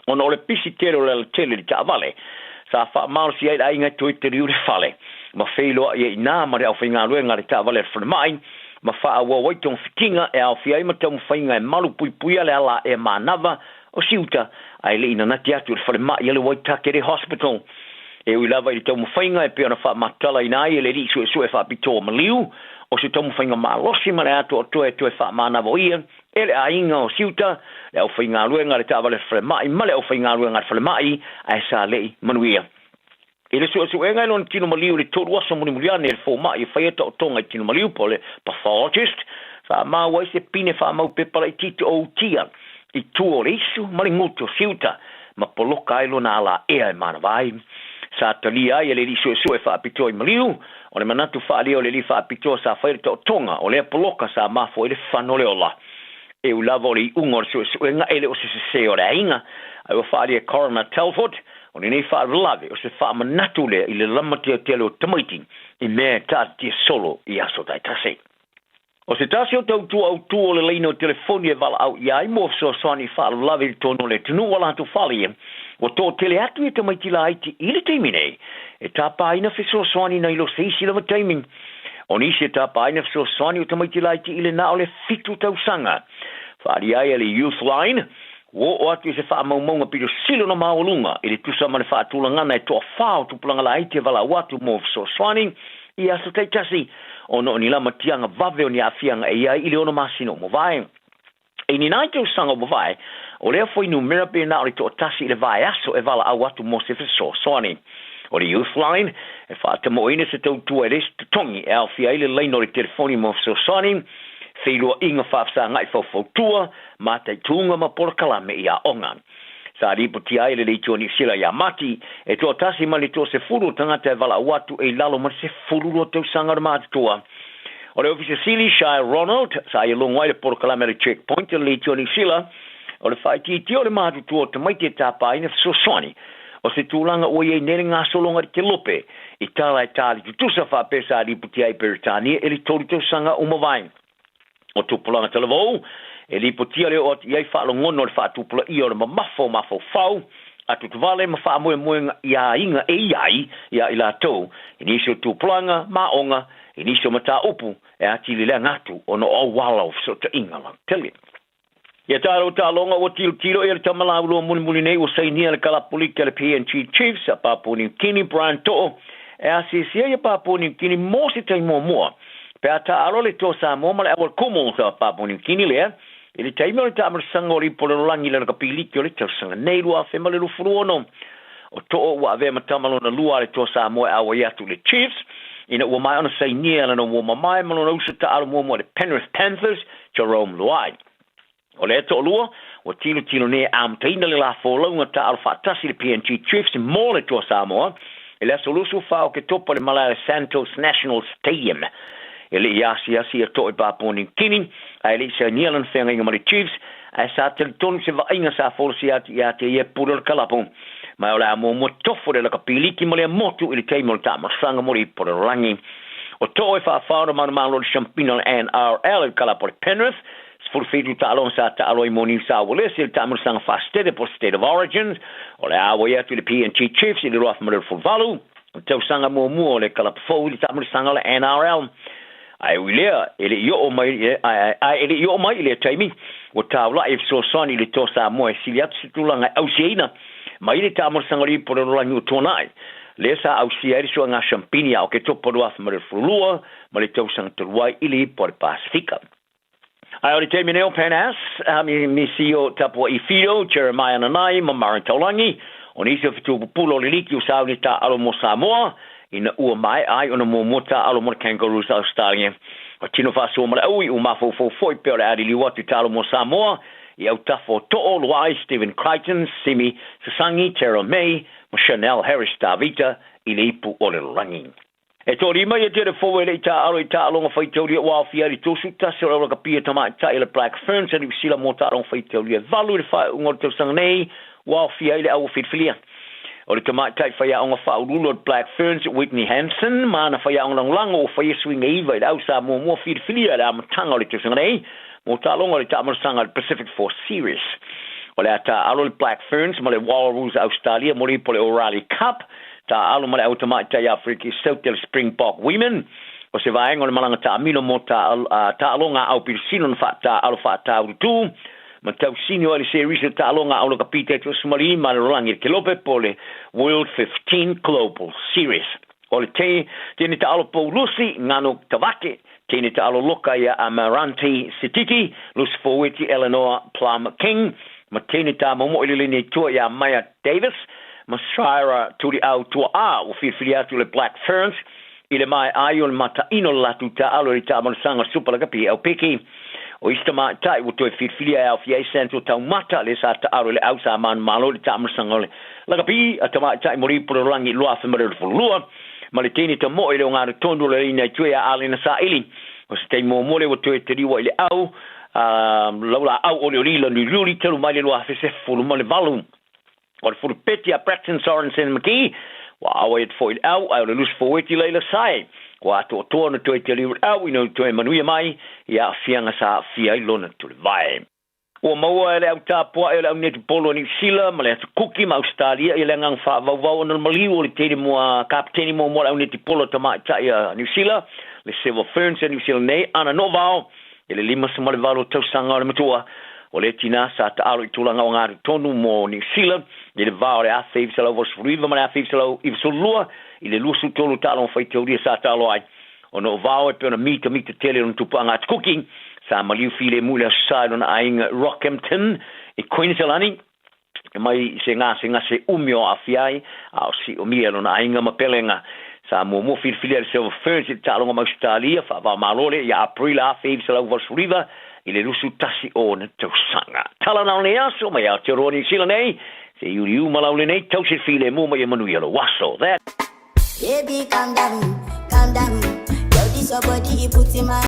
Speaker 3: Ona o le pisi tele o le alatele i le taavale, sa faamalosi ai le aiga e toe taliu le fale ma feiloai ai i ina ma le aufaigaluega a le taavale a le falemai ma faaauau ai togafitiga e aofia ai ma taumafaiga e malupuipuia le ala ea manava o Siuta ae le i nanati atu i le falemai a le Waitakere Hospital. E ui lava i le taumafaiga e pei ona faamatalaina ai e le alii suesue faapitoa maliu, o se taumafaiga malosi ma le atoatoa e toe faamanava ia e le aiga o Siuta, le aufaigaluega a le taavale falemai ma le aufaigaluega a le falemai ae sa le i manuia. I le suesuega i lona tino maliu i le tolu aso mulimuli ane e le fomai e faia taotoga i tino maliu po o le pathologist, sa maua ai se pine faamau pepa laitiiti o utia i tua o le isu ma le gutu o Siuta ma poloka ai lona ala ea e manava ai. Sa talia ai e le alii suesue faapitoa i maliu, o le manatu faaalia o le alii faapitoa sa faia le taotoga o lea poloka sa mafua ai le fano o le ola. E ui lava o le iuga o le suesuega e le o se sesē o le aiga, ae ua faaalia e Coroner Telford, o lenei faalavelave o se faamanatu lea i le lamatia tele o tamaiti i mea e taatitia solo i aso taitasi. O se tasi o tautua autū o le laina o telefoni e valaau ʻia ai mo fesoasoani i faalavelave i totonu o le atunuu ua latou fale, ua toatele atu ia tamaiti laiti i le taimi nei e tapaina fesoasoani nai lo se isi lava taimi. O nisi e tapaina fesoasoani o tamaiti laiti i le na o le fitu tausaga. Faaalia ai e le Youth Line, ua oo atu i se faamaumauga pito sili ona maualuga i le tusa ma le faatulagana e toafā o tupulaga laiti e valaau atu mo fesoasoani i aso taitasi ona o ni lamatiaga vave o ni aafiaga e i ai i le ono masina o mavae. I ni nai tausaga o mavae, o lea fuainumera pe na o le toatasi i le vaiaso e valaau atu mo se fesoasoani. O le Youth Line, e faatamoeina se tautua e le isi totogi e aofia ai le laina o le telefoni mo fesoasoani, feiloaiga faafesagai faufautua, mataituga ma polokalame i aoga. Sa lipotia ai le Leitio o Niu Sila ia Mati, e toatasi mai le toasefulu o tagata e valaau atu e i lalo ma le 12 tausaga o le matutua. O le Ofisa Sili, Shai Ronald, sa ia logo ai le polokalame a le Checkpoint a le Leitio o Niu Sila, o le faaitiitia o le matutua o tamaiti e tapaina fesoasoani o se tulaga ua i ai nei le gasologa i le kelope i tala e tali tutusa faapea sa lipotia ai i Peretania i le 3 tausaga ua mavae. O tupulaga talavou, e lipotia le oo atu i ai faalogona o le faatupulaia o le mamafa o mafaufau, atuatuvale ma faamoemoega i aiga e i ai ia i latou i nisi o tupulaga ma aoga i nisi o mataupu e atili leaga atu ona o auala o fesootaiga lautele. Ia tatou taaloga ua tilotilo ia le tama laulua mulimuli nei ua sainia le kalapuliki a le PNG Chiefs a Papua New Guinea Brian To'o e asiasi ai ia Papua New Guinea mo se taimi muamua pe a taaalo le Toa Samoa ma le Auala Kumuls a Papua New Guinea lea i le taimi o le taamilisaga o le ipu o le lalolagi i le lakapiliki o le tausaga nei 2026. O To'o ua avea ma tama lona lua a le Toa Samoa e auai atu i le Chiefs ina ua maea ona sainia lana uo mamae ma lona uso taaalo muamua i le Penrith Panthers Jarome Luai. O lea toalua, ua tilotilo nei e amataina le la folauga taaalo faatasi i le PNG Chiefs mo le Toa Samoa i le aso 24 o Oketopa i le malae o le Santos National Stadium. E le i asiasi ia To'o i Papua New Guinea, ae le i sainia lana feagaiga ma le Chiefs, ae sa talitonu se vaaiga sa folasia atu ia te ia e pule o le kalapu. Ma o le a muamua tofo le lakapiliki ma lea motu i le taimi o le taamilisaga mo le ipu o le lalolagi. O To'o e faafaona manumalo i le siampina o le NRL i le kalapu o le Penrith, 17 taaloga sa taalo ai mo Niu Saualesi i le taamilisaga faa-State po o State of Origins. O le a auai atu i le PNG Chiefs i le 2018, o le tausaga muamua o le kalapu fou i le taamilisaga o le NRL. Ae ui lea, e le i oo mai, ae e le i oo mai i lea taimi, ua taulai e fesoasoani i le Toa Samoa e sili atu se tulaga e ausiaina mai le taamilisaga o le ipu o le lalolagi ua tuanai. Lea sa ausia ai le suaga siampini a Oketopa 2022 ma le tausaga talu ai i le ipu a le Pasefika. Ae o le taimi nei o Pan As, misi o Tapua'i Fido, Jeremiah Nanai ma Maren Taulagi, o nisi o fetuupupula o le liki o sauni taaalo mo Samoa, ina ua maea ai ona muamua taaalo mo le Kangaroos a Australia. O tino faasoa ma le aui ua mafaufau foi pea o le a liliu atu i taalo mo Samoa i autafa o To'o, Luai, Stephen Crichton, Simi Sasangi, Terrell May ma Chanel Harris Tavita i le ipu o le lalolagi. E toalima ia tele fou e le i taaalo i taaloga faitaulia ua aofia ai le 31 o le aulakapia tamaitai a le Black Ferns a Niu Sila mo taaloga faitaulia e valu i le faaiuga o le tausaga nei ua aofia ai le au filifilia. O le tamaitai faiaoga faauluulu o le Black Ferns, Whitney Hansen, ma ana faiaoga lagolago ua faia suiga iva i le au sa muamua filifilia i le amataga o le tausaga nei mo taaloga o le taamilisaga o le Pacific Four Series. O le a taaalo le Black Ferns ma le Wallaroos a Ausetalia mo le ipu o le O'Reilly Cup, taaalo ma le au tamaitai Aferika i Saute le Springbok Women. O se vaega o le malaga taamilo mo taaloga a aupilosino na faataaalo faataulutū ma tausini o ai le series o taaloga a aulakapi taitoasemalī ma le lalolagi le kelope po o le World 15 Global Series. O le teine taalo Paulusi Ngano Tavake, teine taalo loka ia Amaranti Sititi, Lucy Foueti Eleanor Plum King, ma teine tāmomoʻo i le leni tua iā Maia Davis ma Shira Tuliau Tua'a ua filifili atu le Black Ferns i le maea ai o le mataʻino o le latou taaalo i le taamilisaga Supa Lakapi Aupiki. O isi tamaitai ua toe filifilia e aofia ai Santo Taumata lea sa taaalo i le au sa manumalo i le taamilisaga o le Lakapi a tamaitai mo le ipu o le lalolagi 2022 ma le teine tamoʻo i le ogatotonu o le laina i tua iā Alena Saili. O se taimi muamua lea ua toe taliua i le au laulaau olioli lanuliuli talu mai le 2018. O le fulupeti a Braxton Sorensen McGee ua auai atu foi i le au, ae o le Lusi Foueti Laila Sae ua atoatoa ona toe taliu i le au ina ua toe manuia mai i aafiaga sa aafia ai lona tulivae. Ua maua e le au tapuaʻe o le au netipolo a Niu Sila ma le Atu Kuki ma Ausetalia ia le agaga faavauvau ona o le maliu o le teine mua kapeteni muamua o le au netipolo tamaitai a Niu Sila, le Silver Ferns a Niu Sila nei, Ana Novao, i le 58 tausaga o le matua. O lea tinā sa taalo i tulaga o gatotonu mo Niu Sila i le va o le 1989 ma le 1992 i le 23 taaloga faitaulia sa taalo ai. Ona o vao e pei ona mitamita tele lona tupaaga atu Kuki, sa maliu filemu i le Aso Sa i lona aiga Rockhampton i Queensland, e mai i se gasegase umi o aafia ai, a o siomia e lona aiga ma pelega. Sa muamua filifilia e le Silver Ferns i le taaloga ma Ausetalia, faava-o-Malo lea ia Aperila 1989 i le 21 o ona tausaga. Tala na o lenei aso mai Aotearoa Niu Sila nei, Se i uliu ma lau lenei tausi le filemu ma ia manuia lou aso. That.
Speaker 1: Baby, calm down, calm down. Yo, this your body, it puts in my